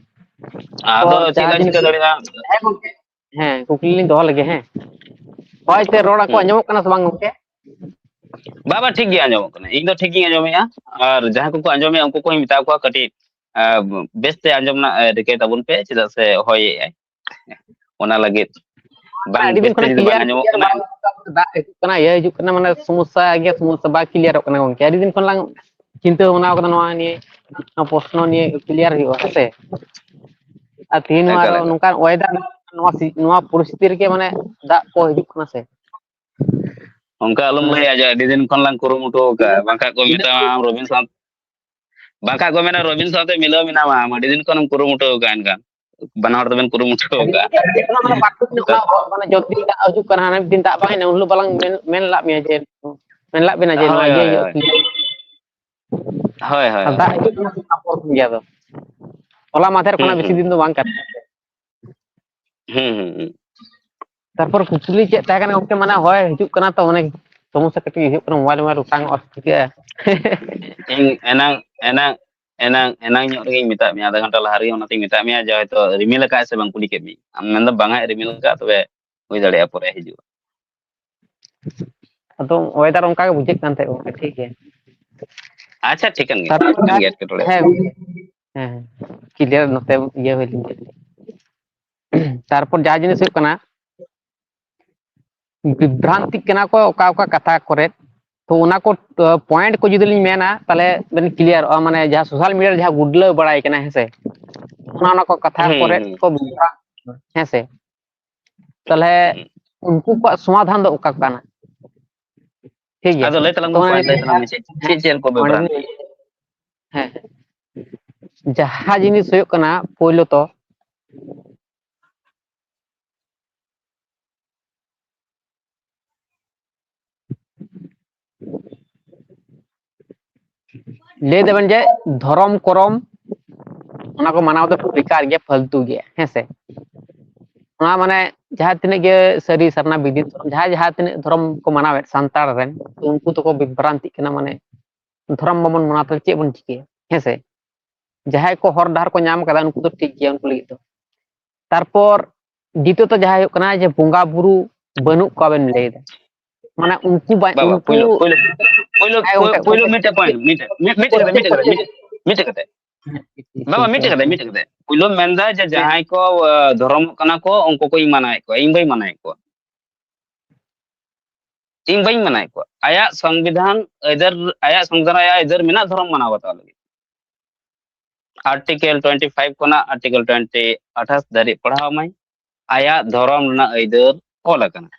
ᱟᱫᱚ ᱛᱚ, ᱪᱮᱫ ᱡᱟᱦᱟᱸ ᱞᱮ ᱡᱤᱱᱤᱥ ᱪᱤᱠᱟᱹ ᱫᱟᱲᱮᱭᱟᱜᱼᱟ? ᱦᱮᱸ, ᱜᱚᱝᱠᱮ᱾ ᱦᱮᱸ, ᱠᱩᱠᱞᱤ ᱞᱤᱧ ᱫᱚᱦᱚ ᱞᱮᱜᱮ, ᱦᱮᱸ᱾ ᱦᱚᱭ ᱛᱮ ᱨᱚᱲ ᱟᱠᱚ ᱦᱩᱸ᱾ ᱟᱸᱡᱚᱢᱚᱜ ᱠᱟᱱᱟ ᱥᱮ ᱵᱟᱝ, ᱜᱚᱝᱠᱮ? ᱵᱟ, ᱵᱟ, ᱴᱷᱤᱠ ᱜᱮ ᱟᱸᱡᱚᱢᱚᱜ ᱠᱟᱱᱟ᱾ ᱤᱧ ᱫᱚ ᱴᱷᱤᱠ ᱜᱤᱧ ᱟᱸᱡᱚᱢᱮᱜᱼᱟ᱾ ᱟᱨ ᱡᱟᱦᱟᱸᱭ ᱠᱚᱠᱚ ᱟᱸᱡᱚᱢᱮᱜᱼᱟ, ᱩᱱᱠᱩ ᱠᱚᱦᱚᱸᱧ ᱢᱮᱛᱟ ᱠᱚᱣᱟ, ᱠᱟᱹᱴᱤᱡ, ᱮ, ᱵᱮᱥᱛᱮ ᱟᱸᱡᱚᱢ ᱨᱮᱱᱟᱜ, ᱮ, ᱨᱤᱠᱟᱹᱭ ᱛᱟᱵᱚᱱ ᱯᱮ, ᱪᱮᱫᱟᱜ ᱥᱮ ᱦᱚᱭᱮᱜᱼᱟᱭ᱾ ᱚᱱᱟ ᱞᱟᱹᱜᱤᱫ ᱵᱟᱝ ᱟᱹᱰᱤ ᱫᱤᱱ ᱵᱮᱥᱛᱮ ᱠᱷᱚᱱᱟᱜ ᱡᱩᱫᱤ ᱵᱟᱝ ᱠᱞᱤᱭᱟᱨ, ᱟᱸᱡᱚᱢᱚᱜ ᱠᱞᱤᱭᱟᱨ ᱠᱟᱱᱟ᱾ ᱵᱟᱝ ᱫᱟᱜ ᱦᱤᱡᱩᱜ ᱠᱟᱱᱟ, ᱤᱭᱟᱹ ᱦᱤᱡᱩᱜ ᱠᱟᱱᱟ, ᱢᱟᱱᱮ ᱥᱚᱢᱚᱥᱥᱟ ᱜᱮ ᱥᱚᱢᱚᱥᱥᱟ, ᱵᱟᱭ ᱠᱞᱤᱭᱟᱨᱚᱜ ᱠᱟᱱᱟ ᱜᱚᱝᱠᱮ᱾ ᱟᱹᱰᱤ ᱫᱤᱱ ᱠᱷᱚᱱ ᱞᱟᱝ ᱪᱤᱱᱛᱟᱹ ᱵᱷᱟᱵᱽᱱᱟ ᱠᱟᱫᱟ ᱱᱚᱣᱟ ᱱᱤᱭᱮ, ᱱᱚᱣᱟ ᱯᱨᱚᱥᱱᱚ ᱱᱤᱭᱮ ᱠᱞᱤᱭᱟᱨ ᱦᱩᱭᱩᱜᱼᱟ, ᱦᱮᱸ ᱥᱮ? ᱟᱨ ᱛᱮᱦᱤᱧ ᱦᱚᱸ ᱮᱠᱟᱞ, ᱟᱨᱚ ᱮᱠᱟᱞ᱾ ᱱᱚᱝᱠᱟᱱ ᱚᱭᱮᱫᱟᱨ, ᱱᱚᱣᱟ ᱥᱤ-, ᱱᱚᱣᱟ ᱯᱚᱨᱤᱥᱛᱷᱤᱛᱤ ᱨᱮᱜᱮ ᱢᱟᱱᱮ ᱫᱟᱜ ᱠᱚ ᱦᱤᱡᱩᱜ ᱠᱟᱱᱟ ᱥᱮ? ᱚᱱᱠᱟ ᱟᱞᱚᱢ ᱢᱟᱱᱮ ᱞᱟᱹᱭᱟ ᱡᱮ ᱟᱹᱰᱤ ᱫᱤᱱ ᱠᱷᱚᱱ ᱞᱟᱝ ᱠᱩᱨᱩᱢᱩᱴᱩ ᱟᱠᱟᱫᱼᱟ, ᱵᱟᱝᱠᱷᱟᱱ ᱠᱚ ᱢᱮᱛᱟᱢᱟ ᱟᱢ ᱨᱚᱵᱤᱱ ᱥᱟᱶ, ᱵᱟᱝᱠᱷᱟᱱ ᱠᱚ ᱢᱮᱱᱟ ᱨᱚᱵᱤᱱ ᱥᱟᱶᱛᱮ ᱢᱤᱞᱟᱹᱣ ᱢᱮᱱᱟᱢᱟ, ᱟᱢ ᱟᱹᱰᱤ ᱫᱤᱱ ᱠᱷᱚᱱᱮᱢ ᱠᱩᱨᱩᱢᱩᱴᱩ ᱟᱠᱟᱫᱼᱟ, ᱮᱱᱠᱷᱟᱱ ᱵᱟᱱᱟ ᱦᱚᱲ ᱛᱮᱵᱮᱱ ᱠᱩᱨᱩᱢᱩᱴᱩ ᱟᱹᱰᱤ ᱟᱠᱟᱫᱼᱟ᱾ ᱫᱤᱱ ᱠᱷᱚᱱᱟᱜ ᱢᱟᱱᱮ ᱵᱟᱨ ᱯᱮ ᱫᱤᱱ ᱚᱱᱟ ᱢᱟᱱᱮ ᱡᱚᱛ ᱫᱤᱱ ᱫᱟᱜ ᱦᱤᱡᱩᱜ ᱠᱟᱱᱟ, ᱦᱟᱱᱮ ᱢᱤᱫ ᱫᱤᱱ ᱫᱟᱜ ᱵᱟᱝ ᱦᱮᱡ ᱮᱱᱟ, ᱩᱱ ᱦᱤᱞᱳᱜ ᱵᱟᱞᱟᱝ ᱢᱮᱱ, ᱢᱮᱱ ᱞᱟᱫ ᱢᱮᱭᱟ ᱡᱮ, ᱢᱮᱱ ᱞᱟᱫ ᱵᱮᱱᱟ ᱡᱮ ᱦᱳᱭ, ᱱᱚᱣᱟ ᱦᱳᱭ, ᱤᱭᱟᱹ ᱦᱳᱭ᱾ ᱦᱩᱭᱩᱜᱼᱟ᱾ ᱦᱳᱭ, ᱦᱳᱭ, ᱟᱨ ᱦᱳᱭ᱾ ᱫᱟᱜ ᱦᱤᱡᱩᱜ ᱠᱟᱱᱟ ᱥᱮ ᱛᱟᱨᱯᱚᱨ ᱠᱷᱚᱱ ᱜᱮ ᱟᱫᱚ᱾ ᱦᱚᱞᱟ ᱢᱟᱫᱷᱮᱨ ᱦᱩᱸ, ᱠᱷᱚᱱᱟᱜ ᱵᱮᱥᱤ ᱦᱩᱸ᱾ ᱫᱤᱱ ᱫᱚ ᱵᱟᱝ ᱠᱟᱱᱟ᱾ ᱦᱩᱸ, ᱦᱩᱸ, ᱦᱩᱸ᱾ ᱛᱟᱨᱯᱚᱨ ᱠᱩᱠᱞᱤ ᱪᱮᱫ ᱛᱟᱦᱮᱸ ᱠᱟᱱᱟ ᱜᱚᱝᱠᱮ? ᱢᱟᱱᱮ ᱦᱚᱭ ᱦᱤᱡᱩᱜ ᱠᱟᱱᱟ ᱛᱚ, ᱢᱟᱱᱮ ᱥᱚᱢᱚᱥᱥᱟ ᱠᱟᱹᱴᱤᱡ ᱦᱩᱭᱩᱜ ᱠᱟᱱᱟ, ᱢᱳᱵᱟᱭᱤᱞ ᱢᱳᱵᱟᱭᱤᱞ ᱚᱴᱟᱝᱚᱜᱼᱟ ᱥᱮ ᱪᱤᱠᱟᱹᱜᱼᱟ? ᱤᱧ ᱮᱱᱟᱝ, ᱮᱱᱟᱝ, ᱮᱱᱟᱝ, ᱮᱱᱟᱝ ᱧᱚᱜ ᱨᱮᱜᱮᱧ ᱢᱮᱛᱟᱫ ᱢᱮᱭᱟ, ᱟᱫᱷᱟ ᱜᱷᱚᱱᱴᱟ ᱞᱟᱦᱟ ᱨᱮᱜᱮ ᱚᱱᱟᱛᱮᱧ ᱢᱮᱛᱟᱫ ᱢᱮᱭᱟ ᱡᱮ ᱦᱚᱭᱛᱚ ᱨᱤᱢᱤᱞ ᱟᱠᱟᱫ ᱥᱮ ᱵᱟᱝ ᱠᱩᱞᱤ ᱠᱮᱫ ᱢᱮᱭᱟ᱾ ᱟᱢ ᱢᱮᱱᱫᱟ ᱵᱟᱝᱟ ᱨᱤᱢᱤᱞ ᱟᱠᱟᱫ, ᱛᱚᱵᱮ ᱦᱩᱭ ᱫᱟᱲᱮᱭᱟᱜᱼᱟ ᱯᱚᱨᱮ ᱦᱤᱡᱩᱜᱼᱟ᱾ ᱟᱫᱚ ᱚᱭᱮᱫᱟᱨ ᱚᱱᱠᱟ ᱜᱮ ᱵᱩᱡᱷᱟᱹᱜ ᱠᱟᱱ ᱛᱟᱦᱮᱸᱫ ᱜᱚᱝᱠᱮ, ᱴᱷᱤᱠ ᱜᱮ᱾ ᱟᱪᱪᱷᱟ, ᱴᱷᱤᱠᱟᱹᱱ ᱜᱮᱭᱟ, ᱛᱟᱨᱯᱚᱨ ᱴᱷᱤᱠᱟᱹᱱ ᱜᱮᱭᱟ, ᱮᱴᱠᱮᱴᱚᱬᱮ᱾ ᱦᱮᱸ, ᱦᱮᱸ, ᱦᱮᱸ᱾ ᱠᱞᱤᱭᱟᱨ ᱱᱚᱛᱮ ᱤᱭᱟᱹ ᱦᱩᱭ ᱞᱮᱱ ᱜᱮ᱾ ᱛᱟᱨᱯᱚᱨ ᱡᱟᱦᱟᱸ ᱡᱤᱱᱤᱥ ᱦᱩᱭᱩᱜ ᱠᱟᱱᱟ, ᱵᱤᱵᱷᱨᱟᱱᱛᱤᱜ ᱠᱟᱱᱟ ᱠᱚ ᱚᱠᱟ ᱚᱠᱟ ᱠᱟᱛᱷᱟ ᱠᱚᱨᱮ, ᱛᱚ ᱚᱱᱟ ᱠᱚ, ᱟᱸ, ᱯᱚᱭᱮᱱᱴ ᱠᱚ ᱡᱩᱫᱤ ᱞᱤᱧ ᱢᱮᱱᱟ, ᱛᱟᱦᱞᱮ ᱵᱮᱱ ᱠᱞᱤᱭᱟᱨᱚᱜᱼᱟ᱾ ᱢᱟᱱᱮ ᱡᱟᱦᱟᱸ ᱥᱳᱥᱟᱞ ᱢᱤᱰᱤᱭᱟ ᱨᱮ ᱡᱟᱦᱟᱸ ᱜᱩᱰᱞᱟᱹᱣ ᱵᱟᱲᱟᱭ ᱠᱟᱱᱟ, ᱦᱮᱸ ᱥᱮ, ᱚᱱᱟ, ᱚᱱᱟ ᱠᱚ ᱠᱟᱛᱷᱟ ᱦᱩᱸ, ᱠᱚᱨᱮ ᱦᱩᱸ᱾ ᱠᱚ ᱵᱤᱵᱷᱨᱟᱱ, ᱦᱮᱸ ᱥᱮ, ᱛᱟᱦᱞᱮ ᱦᱩᱸ᱾ ᱩᱱᱠᱩ ᱠᱚᱣᱟᱜ ᱥᱚᱢᱟᱫᱷᱟᱱ ᱫᱚ ᱚᱠᱟ ᱠᱟᱱᱟ? ᱴᱷᱤᱠ ᱜᱮᱭᱟ᱾ ᱟᱫᱚ ᱞᱟᱹᱭ ᱛᱟᱞᱟᱝ ᱛᱚ ᱢᱮ, ᱚᱱᱟ ᱯᱚᱭᱮᱱᱴ ᱞᱟᱹᱭ ᱛᱟᱞᱟᱝ ᱢᱮ, ᱪᱮᱫ, ᱪᱮᱫ, ᱪᱮᱫ ᱠᱚ ᱚᱸᱰᱮ ᱵᱮᱵᱷᱨᱟᱱ? ᱦᱮᱸ, ᱡᱟᱦᱟᱸ ᱡᱤᱱᱤᱥ ᱦᱩᱭᱩᱜ ᱠᱟᱱᱟ, ᱯᱳᱭᱞᱳ ᱛᱚ ᱞᱟᱹᱭ ᱫᱟᱵᱮᱱ ᱡᱮ ᱫᱷᱚᱨᱚᱢ ᱠᱚᱨᱚᱢ ᱚᱱᱟ ᱠᱚ ᱢᱟᱱᱟᱣ ᱫᱚ ᱠᱷᱩᱵ ᱵᱮᱠᱟᱨ ᱜᱮᱭᱟ, ᱯᱷᱟᱞᱛᱩ ᱜᱮᱭᱟ, ᱦᱮᱸ ᱥᱮ? ᱚᱱᱟ ᱢᱟᱱᱮ ᱡᱟᱦᱟᱸ ᱛᱤᱱᱟᱹᱜ ᱜᱮ ᱥᱟᱹᱨᱤ ᱥᱟᱨᱱᱟ ᱵᱤᱫᱤᱱ ᱫᱷᱚᱨᱚᱢ, ᱡᱟᱦᱟᱸᱭ ᱡᱟᱦᱟᱸ ᱛᱤᱱᱟᱹᱜ ᱫᱷᱚᱨᱚᱢ ᱠᱚ ᱢᱟᱱᱟᱣᱮᱫ ᱥᱟᱱᱛᱟᱲ ᱨᱮᱱ, ᱛᱚ ᱩᱱᱠᱩ ᱫᱚᱠᱚ ᱵᱤᱵᱷᱨᱟᱱᱛᱤᱜ ᱠᱟᱱᱟ, ᱢᱟᱱᱮ ᱫᱷᱚᱨᱚᱢ ᱵᱟᱵᱚᱱ ᱢᱟᱱᱟᱣ ᱛᱟᱦᱞᱮ ᱪᱮᱫ ᱵᱚᱱ ᱪᱤᱠᱟᱹᱭᱟ, ᱦᱮᱸ ᱥᱮ? ᱡᱟᱦᱟᱸᱭ ᱠᱚ ᱦᱚᱨ ᱰᱟᱦᱟᱨ ᱠᱚ ᱧᱟᱢ ᱠᱟᱫᱟ ᱩᱱᱠᱩ ᱫᱚ ᱴᱷᱤᱠ ᱜᱮᱭᱟ, ᱩᱱᱠᱩ ᱞᱟᱹᱜᱤᱫ ᱫᱚ᱾ ᱛᱟᱨᱯᱚᱨ ᱫᱤᱛᱤᱭᱚᱛᱚ ᱡᱟᱦᱟᱸ ᱦᱩᱭᱩᱜ ᱠᱟᱱᱟ ᱡᱮ ᱵᱚᱸᱜᱟ ᱵᱩᱨᱩ ᱵᱟᱹᱱᱩᱜ ᱠᱚᱣᱟ ᱵᱮᱱ ᱞᱟᱹᱭ ᱮᱫᱟ, ᱢᱟᱱᱮ ᱩᱱᱠᱩ ᱵᱟ-, ᱵᱟᱵᱟ, ᱩᱱᱠᱩ ᱯᱳᱭᱞᱳ, ᱯᱳᱭᱞᱳ, ᱯᱳᱭᱞᱳ, ᱦᱮᱸ, ᱜᱚᱝᱠᱮ, ᱯᱳᱭᱞᱳ ᱜᱚᱝᱠᱮ, ᱢᱤᱫᱴᱮᱡ point, ᱢᱤᱫᱴᱮᱡ, ᱢᱤᱫᱴᱮᱡ ᱠᱟᱛᱷᱟ, ᱢᱤᱫᱴᱮᱡ ᱠᱟᱛᱷᱟ, ᱢᱤᱫᱴᱮᱡ, ᱢᱤᱫᱴᱮᱡ ᱠᱟᱛᱷᱟ᱾ ᱵᱟᱵᱟ, ᱢᱤᱫᱴᱮᱡ ᱠᱟᱛᱷᱟ, ᱢᱤᱫᱴᱮᱡ ᱠᱟᱛᱷᱟ᱾ ᱯᱳᱭᱞᱳ ᱢᱮᱱᱫᱟ ᱡᱮ ᱦᱮᱸ᱾ ᱡᱟᱦᱟᱸᱭ ᱠᱚ, ᱟ, ᱫᱷᱚᱨᱚᱢᱚᱜ ᱠᱟᱱᱟ ᱠᱚ, ᱩᱱᱠᱩ ᱠᱚ ᱤᱧ ᱢᱟᱱᱟᱣᱮᱫ ᱠᱚᱣᱟ, ᱤᱧ ᱵᱟᱹᱧ ᱢᱟᱱᱟᱣᱮᱫ ᱠᱚᱣᱟ᱾ ᱤᱧ ᱵᱟᱹᱧ ᱢᱟᱱᱟᱣᱮᱫ ᱠᱚᱣᱟ᱾ ᱟᱭᱟᱜ ᱥᱚᱝᱵᱤᱫᱷᱟᱱ ᱟᱹᱭᱫᱟᱹᱨ, ᱟᱭᱟᱜ ᱥᱚᱝᱵᱤᱫᱷᱟᱱ ᱨᱮ ᱟᱭᱟᱜ ᱟᱹᱭᱫᱟᱹᱨ ᱢᱮᱱᱟᱜ ᱫᱷᱚᱨᱚᱢ ᱢᱟᱱᱟᱣ ᱵᱟᱛᱟᱣ ᱞᱟᱹᱜᱤᱫ᱾ Article twenty five ᱠᱷᱚᱱᱟᱜ Article twenty ᱟᱴᱷᱟᱥ ᱫᱷᱟᱹᱨᱤᱡ ᱯᱟᱲᱦᱟᱣ ᱢᱟᱭ᱾ ᱟᱭᱟᱜ ᱫᱷᱚᱨᱚᱢ ᱨᱮᱱᱟᱜ ᱟᱹᱭᱫᱟᱹᱨ ᱚᱞ ᱟᱠᱟᱱᱟ᱾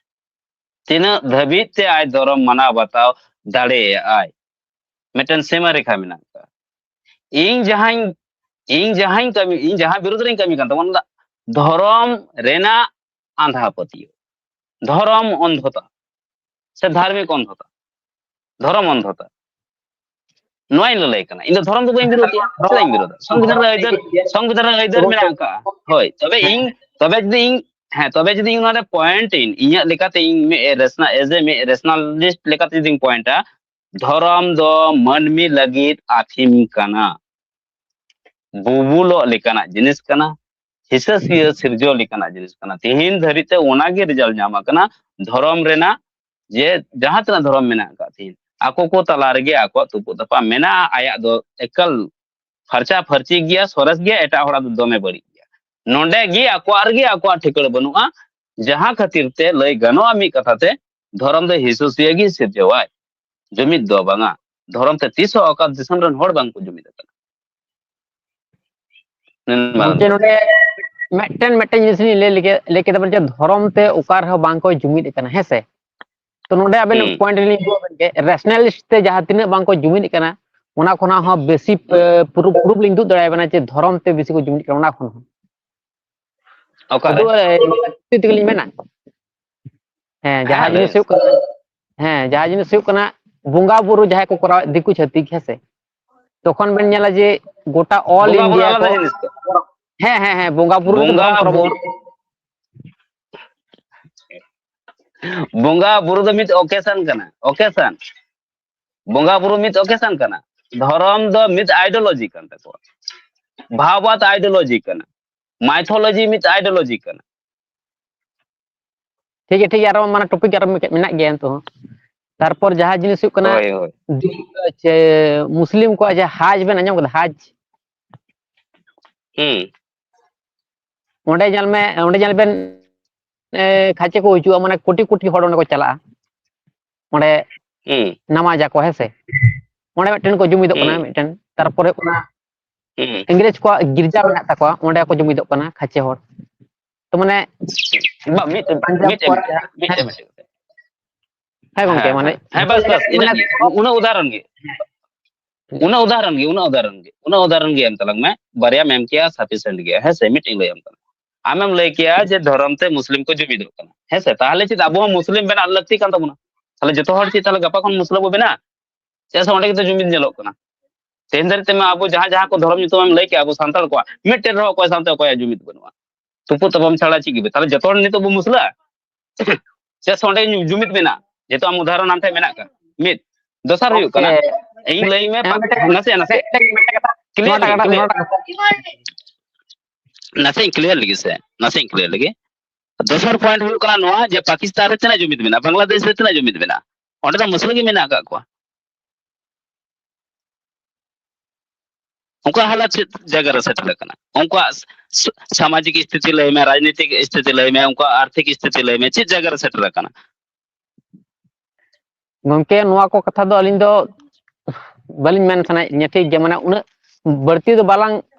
ᱛᱤᱱᱟᱹᱜ ᱫᱷᱟᱹᱵᱤᱡ ᱛᱮ ᱟᱡ ᱫᱷᱚᱨᱚᱢ ᱢᱟᱱᱟᱣ ᱵᱟᱛᱟᱣ ᱫᱟᱲᱮᱭᱟᱜᱼᱟᱭ, ᱢᱤᱫᱴᱮᱱ ᱥᱤᱢᱟᱹ ᱨᱮᱠᱷᱟ ᱢᱮᱱᱟᱜ ᱟᱠᱟᱫᱟ᱾ ᱤᱧ ᱡᱟᱦᱟᱸᱧ, ᱤᱧ ᱡᱟᱦᱟᱸᱧ ᱠᱟᱹᱢᱤ, ᱤᱧ ᱡᱟᱦᱟᱸ ᱵᱤᱨᱩᱫᱽ ᱨᱤᱧ ᱠᱟᱹᱢᱤ ᱠᱟᱱ ᱛᱟᱵᱚᱱᱟ, ᱚᱱᱟ ᱫᱚ ᱫᱷᱚᱨᱚᱢ ᱨᱮᱱᱟᱜ ᱟᱸᱫᱷᱟ ᱯᱟᱹᱛᱭᱟᱹᱣ, ᱫᱷᱚᱨᱚᱢ ᱚᱱᱫᱷᱚᱛᱟ ᱥᱮ ᱫᱷᱟᱨᱢᱤᱠ ᱚᱱᱫᱷᱚᱛᱟ, ᱫᱷᱚᱨᱚᱢ ᱚᱱᱫᱷᱚᱛᱟ᱾ ᱱᱚᱣᱟᱧ ᱞᱟᱹᱞᱟᱹᱭ ᱠᱟᱱᱟ᱾ ᱤᱧ ᱫᱚ ᱫᱷᱚᱨᱚᱢ ᱫᱚ ᱵᱟᱹᱧ ᱵᱤᱨᱳᱫᱷᱤᱭᱟ, ᱪᱮᱫᱟᱜ ᱤᱧ ᱵᱤᱨᱳᱫᱷᱟ? ᱥᱚᱝᱵᱤᱫᱷᱟᱱ ᱨᱮ ᱟᱹᱭᱫᱟᱹᱨ, ᱥᱚᱝᱵᱤᱫᱷᱟᱱ ᱨᱮ ᱟᱹᱭᱫᱟᱹᱨ ᱢᱮᱱᱟᱜ ᱟᱠᱟᱫᱼᱟ᱾ ᱦᱳᱭ, ᱛᱚᱵᱮ ᱤᱧ, ᱛᱚᱵᱮ ᱡᱩᱫᱤ ᱤᱧ, ᱦᱮᱸ, ᱛᱚᱵᱮ ᱡᱩᱫᱤ ᱤᱧ ᱱᱚᱰᱮ point ᱤᱧ, ᱤᱧᱟᱹᱜ ᱞᱮᱠᱟᱛᱮ ᱤᱧ ᱢᱤᱫ rational, as a ᱢᱤᱫ rationalist ᱞᱮᱠᱟᱛᱮ ᱡᱩᱫᱤᱧ point ᱟ, ᱫᱷᱚᱨᱚᱢ ᱫᱚ ᱢᱟᱹᱱᱢᱤ ᱞᱟᱹᱜᱤᱫ ᱟᱹᱛᱷᱤᱢ ᱠᱟᱱᱟ, ᱵᱩᱵᱩᱞᱚᱜ ᱞᱮᱠᱟᱱᱟᱜ ᱡᱤᱱᱤᱥ ᱠᱟᱱᱟ, ᱦᱤᱥᱟᱹ ᱥᱤᱭᱟᱹ ᱥᱤᱨᱡᱟᱹᱣ ᱞᱮᱠᱟᱱᱟᱜ ᱡᱤᱱᱤᱥ ᱠᱟᱱᱟ᱾ ᱛᱮᱦᱮᱧ ᱫᱷᱟᱹᱨᱤᱡ ᱛᱮ ᱚᱱᱟᱜᱮ result ᱧᱟᱢ ᱟᱠᱟᱱᱟ᱾ ᱫᱷᱚᱨᱚᱢ ᱨᱮᱱᱟᱜ, ᱡᱮ ᱡᱟᱦᱟᱸ ᱛᱤᱱᱟᱹᱜ ᱫᱷᱚᱨᱚᱢ ᱢᱮᱱᱟᱜ ᱟᱠᱟᱫ, ᱛᱮᱦᱮᱧ ᱟᱠᱚ ᱠᱚ ᱛᱟᱞᱟ ᱨᱮᱜᱮ ᱟᱠᱚᱣᱟᱜ ᱛᱩᱯᱩᱜ ᱛᱟᱯᱟᱜ ᱢᱮᱱᱟᱜᱼᱟ᱾ ᱟᱭᱟᱜ ᱫᱚ ᱮᱠᱟᱞ ᱯᱷᱟᱨᱪᱟ ᱯᱷᱟᱹᱨᱪᱤ ᱜᱮᱭᱟ, ᱥᱚᱨᱮᱥ ᱜᱮᱭᱟ, ᱮᱴᱟᱜ ᱦᱚᱲᱟᱜ ᱫᱚ ᱫᱚᱢᱮ ᱵᱟᱹᱲᱤᱡ ᱜᱮᱭᱟ᱾ ᱱᱚᱰᱮ ᱜᱮ ᱟᱠᱚᱣᱟᱜ ᱨᱮᱜᱮ ᱟᱠᱚᱣᱟᱜ ᱴᱷᱤᱠᱟᱹᱲ ᱵᱟᱹᱱᱩᱜᱼᱟ, ᱡᱟᱦᱟᱸ ᱠᱷᱟᱹᱛᱤᱨ ᱛᱮ ᱞᱟᱹᱭ ᱜᱟᱱᱚᱜᱼᱟ ᱢᱤᱫ ᱠᱟᱛᱷᱟ ᱛᱮ, ᱫᱷᱚᱨᱚᱢ ᱫᱚ ᱦᱤᱥᱟᱹ ᱥᱩᱭᱟᱹ ᱜᱮ ᱥᱤᱨᱡᱟᱹᱣᱟᱭ, ᱡᱩᱢᱤᱫ ᱫᱚ ᱵᱟᱝᱟ᱾ ᱫᱷᱚᱨᱚᱢ ᱛᱮ ᱛᱤᱥ ᱦᱚᱸ ᱚᱠᱟ ᱫᱤᱥᱚᱢ ᱨᱮᱱ ᱦᱚᱲ ᱵᱟᱝ ᱠᱚ ᱡᱩᱢᱤᱫ ᱟᱠᱟᱱᱟ᱾ ᱢᱮᱱ ᱢᱟ᱾ ᱜᱚᱢᱠᱮ, ᱱᱚᱰᱮ ᱢᱤᱫᱴᱮᱱ, ᱢᱤᱫᱴᱮᱱ ᱡᱤᱱᱤᱥ ᱞᱤᱧ ᱞᱟᱹᱭ ᱞᱮᱜᱮ, ᱞᱟᱹᱭ ᱠᱮᱫᱟ ᱵᱮᱱ ᱡᱮ ᱫᱷᱚᱨᱚᱢ ᱛᱮ ᱚᱠᱟ ᱨᱮᱦᱚᱸ ᱵᱟᱝ ᱠᱚ ᱡᱩᱢᱤᱫ ᱟᱠᱟᱱᱟ, ᱦᱮᱸ ᱥᱮ? ᱛᱚ ᱱᱚᱰᱮ ᱟᱵᱮᱱ ᱦᱩᱸ᱾ Point ᱞᱤᱧ ᱟᱹᱜᱩ ᱟᱵᱮᱱ ᱜᱮ, rationalist ᱛᱮ ᱡᱟᱦᱟᱸ ᱛᱤᱱᱟᱹᱜ ᱵᱟᱝ ᱠᱚ ᱡᱩᱢᱤᱫ ᱠᱟᱱᱟ, ᱚᱱᱟ ᱠᱷᱚᱱᱟᱜ ᱦᱚᱸ ᱵᱮᱥᱤ, ᱦᱩᱸ᱾ ᱮ, proof, proof ᱞᱤᱧ ᱩᱫᱩᱜ ᱫᱟᱲᱮᱭᱟᱵᱮᱱᱟ ᱡᱮ ᱫᱷᱚᱨᱚᱢ ᱛᱮ ᱵᱮᱥᱤ ᱠᱚ ᱡᱩᱢᱤᱫ ᱠᱟᱱᱟ ᱚᱱᱟ ᱠᱷᱚᱱ ᱦᱚᱸ᱾ ᱚᱠᱟᱨᱮ? ᱟᱫᱚ, ᱮ, ᱥᱚᱛᱭᱚ ᱛᱮᱜᱮ ᱞᱤᱧ ᱢᱮᱱᱟ᱾ ᱦᱮᱸ, ᱡᱟᱦᱟᱸ ᱦᱮᱸ, ᱞᱟᱹᱭ ᱡᱤᱱᱤᱥ ᱢᱮ᱾ ᱦᱩᱭᱩᱜ ᱠᱟᱱᱟ, ᱦᱮᱸ, ᱡᱟᱦᱟᱸ ᱡᱤᱱᱤᱥ ᱦᱩᱭᱩᱜ ᱠᱟᱱᱟ, ᱵᱚᱸᱜᱟ ᱵᱩᱨᱩ ᱡᱟᱦᱟᱸᱭ ᱠᱚ ᱠᱚᱨᱟᱣᱮᱫ ᱫᱤᱠᱩ ᱪᱷᱟᱹᱛᱤᱠ, ᱦᱮᱸ ᱥᱮ? ᱛᱚᱠᱷᱚᱱ ᱵᱮᱱ ᱧᱮᱞᱟ ᱡᱮ ᱜᱚᱴᱟ ᱚᱞ ᱤᱱᱰᱤᱭᱟ ᱠᱚ ᱦᱮᱸ ᱦᱮᱸ ᱦᱮᱸ ᱵᱚᱸᱜᱟ ᱵᱩᱨᱩ ᱵᱚᱸᱜᱟ ᱵᱩᱨᱩ ᱵᱚᱸᱜᱟ ᱵᱩᱨᱩ ᱫᱚ ᱢᱤᱫ ᱚᱠᱮᱥᱚᱱ ᱠᱟᱱᱟ, ᱚᱠᱮᱥᱚᱱ᱾ ᱵᱚᱸᱜᱟ ᱵᱩᱨᱩ ᱢᱤᱫ ᱚᱠᱮᱥᱚᱱ ᱠᱟᱱᱟ᱾ ᱫᱷᱚᱨᱚᱢ ᱫᱚ ᱢᱤᱫ ᱟᱭᱰᱤᱭᱳᱞᱚᱡᱤ ᱠᱟᱱ ᱛᱟᱠᱚᱣᱟ, ᱵᱷᱟᱣᱵᱟᱫ ᱟᱭᱰᱤᱭᱳᱞᱚᱡᱤ ᱠᱟᱱᱟ, ᱢᱟᱭᱛᱷᱳᱞᱚᱡᱤ ᱢᱤᱫ ᱟᱭᱰᱤᱭᱳᱞᱚᱡᱤ ᱠᱟᱱᱟ᱾ ᱴᱷᱤᱠ ᱜᱮᱭᱟ, ᱴᱷᱤᱠ ᱜᱮᱭᱟ, ᱟᱨᱚ ᱢᱟᱱᱮ ᱴᱚᱯᱤᱠ ᱟᱨᱚ ᱢᱮᱱᱟᱜ ᱜᱮᱭᱟ ᱱᱤᱛᱚᱜ ᱦᱚᱸ᱾ ᱛᱟᱨᱯᱚᱨ ᱡᱟᱦᱟᱸ ᱡᱤᱱᱤᱥ ᱦᱩᱭᱩᱜ ᱠᱟᱱᱟ ᱦᱳᱭ, ᱦᱳᱭ᱾ ᱫᱤᱠᱩ ᱪᱮ ᱢᱩᱥᱞᱤᱢ ᱠᱚᱣᱟᱜ ᱡᱟᱦᱟᱸ ᱦᱟᱡᱽ ᱵᱮᱱ ᱟᱸᱡᱚᱢ ᱠᱟᱫᱟ, ᱦᱟᱡᱽ? ᱦᱩᱸ᱾ ᱚᱸᱰᱮ ᱧᱮᱞ ᱢᱮ, ᱚᱸᱰᱮ ᱧᱮᱞ ᱵᱮᱱ, ᱮ, ᱠᱷᱟᱪᱮ ᱠᱚ ᱦᱤᱡᱩᱜᱼᱟ, ᱢᱟᱱᱮ ᱠᱳᱴᱤ ᱠᱳᱴᱤ ᱦᱚᱲ ᱚᱸᱰᱮ ᱠᱚ ᱪᱟᱞᱟᱜᱼᱟ᱾ ᱚᱸᱰᱮ ᱦᱩᱸ᱾ ᱱᱟᱢᱟᱡᱟᱠᱚ, ᱦᱮᱸ ᱥᱮ? ᱚᱸᱰᱮ ᱢᱤᱫᱴᱮᱱ ᱠᱚ ᱡᱩᱢᱤᱫᱚᱜ ᱠᱟᱱᱟ, ᱦᱩᱸ᱾ ᱢᱤᱫᱴᱮᱱ᱾ ᱛᱟᱨᱯᱚᱨᱮ ᱚᱱᱟ ᱦᱩᱸ᱾ ᱤᱝᱨᱮᱡᱽ ᱠᱚᱣᱟᱜ ᱜᱤᱨᱡᱟ ᱢᱮᱱᱟᱜ ᱛᱟᱠᱚᱣᱟ, ᱚᱸᱰᱮ ᱠᱚ ᱡᱩᱢᱤᱫᱚᱜ ᱠᱟᱱᱟ ᱠᱷᱟᱪᱮ ᱦᱚᱲ᱾ ᱛᱚ ᱢᱟᱱᱮ ᱵᱟ, ᱢᱤᱫᱴᱮᱱ, ᱯᱟᱧᱡᱟᱵᱽ ᱢᱤᱫᱴᱮᱱ, ᱠᱚᱣᱟᱜ ᱡᱟᱦᱟᱸ ᱢᱤᱫᱴᱮᱱ, ᱦᱮᱸ, ᱢᱤᱫᱴᱮᱱ᱾ ᱦᱮᱸ ᱜᱚᱝᱠᱮ, ᱦᱮᱸ, ᱢᱟᱱᱮ ᱦᱮᱸ, ᱦᱮᱸ, ᱵᱟᱥ, ᱵᱟᱥ, ᱤᱱᱟᱹᱜ ᱢᱟᱱᱮ ᱜᱮ᱾ ᱩᱱᱟᱹᱜ ᱩᱫᱟᱦᱚᱨᱚᱱ ᱜᱮ᱾ ᱩᱱᱟᱹᱜ ᱩᱫᱟᱦᱚᱨᱚᱱ ᱜᱮ, ᱩᱱᱟᱹᱜ ᱩᱫᱟᱦᱚᱨᱚᱱ ᱜᱮ, ᱩᱱᱟᱹᱜ ᱩᱫᱟᱦᱚᱨᱚᱱ ᱜᱮ ᱮᱢ ᱛᱟᱞᱟᱝ ᱢᱮ᱾ ᱵᱟᱨᱭᱟᱢ ᱮᱢ ᱠᱮᱭᱟ, sufficient ᱜᱮᱭᱟ, ᱦᱮᱸ ᱥᱮ? ᱢᱤᱫᱴᱮᱱ ᱞᱟᱹᱭ ᱟᱢ ᱠᱟᱱᱟ᱾ ᱟᱢᱮᱢ ᱞᱟᱹᱭ ᱠᱮᱭᱟ ᱡᱮ ᱫᱷᱚᱨᱚᱢ ᱛᱮ ᱢᱩᱥᱞᱤᱢ ᱠᱚ ᱡᱩᱢᱤᱫᱚᱜ ᱠᱟᱱᱟ, ᱦᱮᱸ ᱥᱮ? ᱛᱟᱦᱚᱞᱮ ᱪᱮᱫ ᱟᱵᱚ ᱦᱚᱸ ᱢᱩᱥᱞᱤᱢ ᱵᱮᱱᱟᱜ ᱞᱟᱹᱠᱛᱤ ᱠᱟᱱ ᱛᱟᱵᱚᱱᱟ? ᱛᱟᱦᱚᱞᱮ ᱡᱚᱛᱚ ᱦᱚᱲ ᱪᱮᱫ ᱛᱟᱦᱚᱞᱮ ᱜᱟᱯᱟ ᱠᱷᱚᱱ ᱢᱩᱥᱞᱟᱹ ᱵᱚ ᱵᱮᱱᱟᱜᱼᱟ? ᱪᱮᱫᱟᱜ ᱥᱮ ᱚᱸᱰᱮ ᱜᱮᱛᱚ ᱡᱩᱢᱤᱫ ᱧᱮᱞᱚᱜ ᱠᱟᱱᱟ᱾ ᱛᱮᱦᱮᱧ ᱫᱷᱟᱹᱨᱤᱡ ᱛᱮᱢᱟ ᱟᱵᱚ ᱡᱟᱦᱟᱸ, ᱡᱟᱦᱟᱸ ᱠᱚ ᱫᱷᱚᱨᱚᱢ ᱧᱩᱛᱩᱢ ᱮᱢ ᱞᱟᱹᱭ ᱠᱮᱜᱼᱟ, ᱟᱵᱚ ᱥᱟᱱᱛᱟᱲ ᱠᱚᱣᱟᱜ ᱢᱤᱫᱴᱮᱱ ᱨᱮᱦᱚᱸ ᱚᱠᱚᱭ ᱥᱟᱶᱛᱮ ᱚᱠᱚᱭᱟᱜ ᱡᱩᱢᱤᱫ ᱵᱟᱹᱱᱩᱜᱼᱟ᱾ ᱛᱩᱯᱩᱜ ᱛᱟᱯᱟᱢ ᱪᱷᱟᱲᱟ ᱪᱮᱫ ᱜᱮ ᱵᱟᱝ᱾ ᱛᱟᱦᱚᱞᱮ ᱡᱚᱛᱚ ᱦᱚᱲ ᱱᱤᱛᱚᱜ ᱵᱚ ᱢᱩᱥᱞᱟᱹᱜᱼᱟ? ᱪᱮᱫᱟᱜ ᱥᱮ ᱚᱸᱰᱮ ᱡᱩᱢᱤᱫ ᱢᱮᱱᱟᱜᱼᱟ, ᱡᱮᱦᱮᱛᱩ ᱟᱢ ᱩᱫᱟᱦᱚᱨᱚᱱ ᱟᱢ ᱴᱷᱮᱱ ᱢᱮᱱᱟᱜ ᱠᱟᱜ᱾ ᱢᱤᱫ, ᱫᱚᱥᱟᱨ ᱦᱩᱭᱩᱜ ᱠᱟᱱᱟ, ᱜᱚᱝᱠᱮ, ᱤᱧ ᱞᱟᱹᱭ ᱢᱮ, ᱦᱮᱸ, ᱯᱟ-, ᱢᱤᱫᱴᱮᱱ ᱠᱟᱛᱷᱟ, ᱱᱟᱥᱮ, ᱱᱟᱥᱮ, ᱢᱤᱫᱴᱮᱱ, ᱢᱤᱫᱴᱮᱱ ᱠᱟᱛᱷᱟ, clear ᱱᱚᱣᱟ ᱞᱟᱹᱜᱤᱫ, ᱴᱟᱜ, ᱱᱚᱣᱟ clear᱾ ᱴᱟᱜ᱾ ᱱᱟᱥᱮᱧ clear ᱞᱮᱜᱮ ᱥᱮ, ᱱᱟᱥᱮᱧ clear ᱞᱮᱜᱮ᱾ ᱫᱚᱥᱟᱨ point ᱦᱩᱭᱩᱜ ᱠᱟᱱᱟ ᱱᱚᱣᱟ ᱡᱮ ᱯᱟᱠᱤᱥᱛᱟᱱ ᱨᱮ ᱛᱤᱱᱟᱹᱜ ᱡᱩᱢᱤᱫ ᱢᱮᱱᱟᱜᱼᱟ, ᱵᱟᱝᱞᱟᱫᱮᱥ ᱨᱮ ᱛᱤᱱᱟᱹᱜ ᱡᱩᱢᱤᱫ ᱢᱮᱱᱟᱜᱼᱟ, ᱚᱸᱰᱮ ᱫᱚ ᱢᱩᱥᱞᱟᱹ ᱜᱮ ᱢᱮᱱᱟᱜ ᱟᱠᱟᱫ ᱠᱚᱣᱟ᱾ ᱩᱱᱠᱩᱣᱟᱜ ᱦᱟᱞᱟᱛ ᱪᱮᱫ ᱡᱟᱭᱜᱟ ᱨᱮ ᱥᱮᱴᱮᱨ ᱟᱠᱟᱱᱟ? ᱩᱱᱠᱩᱣᱟᱜ ᱥ-, ᱥᱟᱢᱟᱡᱤᱠ ᱥᱛᱷᱤᱛᱤ ᱞᱟᱹᱭ ᱢᱮ, ᱨᱟᱡᱽᱱᱤᱛᱤᱠ ᱥᱛᱷᱤᱛᱤ ᱞᱟᱹᱭ ᱢᱮ, ᱩᱱᱠᱩᱣᱟᱜ ᱟᱨᱛᱷᱤᱠ ᱥᱛᱷᱤᱛᱤ ᱞᱟᱹᱭ ᱢᱮ, ᱪᱮᱫ ᱡᱟᱭᱜᱟ ᱨᱮ ᱥᱮᱴᱮᱨ ᱟᱠᱟᱱᱟ? ᱜᱚᱝᱠᱮ, ᱱᱚᱣᱟ ᱠᱚ ᱠᱟᱛᱷᱟ ᱫᱚ ᱟᱹᱞᱤᱧ ᱫᱚ ᱵᱟᱹᱞᱤᱧ ᱢᱮᱱ ᱥᱟᱱᱟᱭᱮᱫ ᱞᱤᱧᱟ, ᱴᱷᱤᱠ ᱜᱮᱭᱟ, ᱢᱟᱱᱮ ᱩᱱᱟᱹᱜ ᱵᱟᱹᱲᱛᱤ ᱫᱚ ᱵᱟᱞᱟᱝ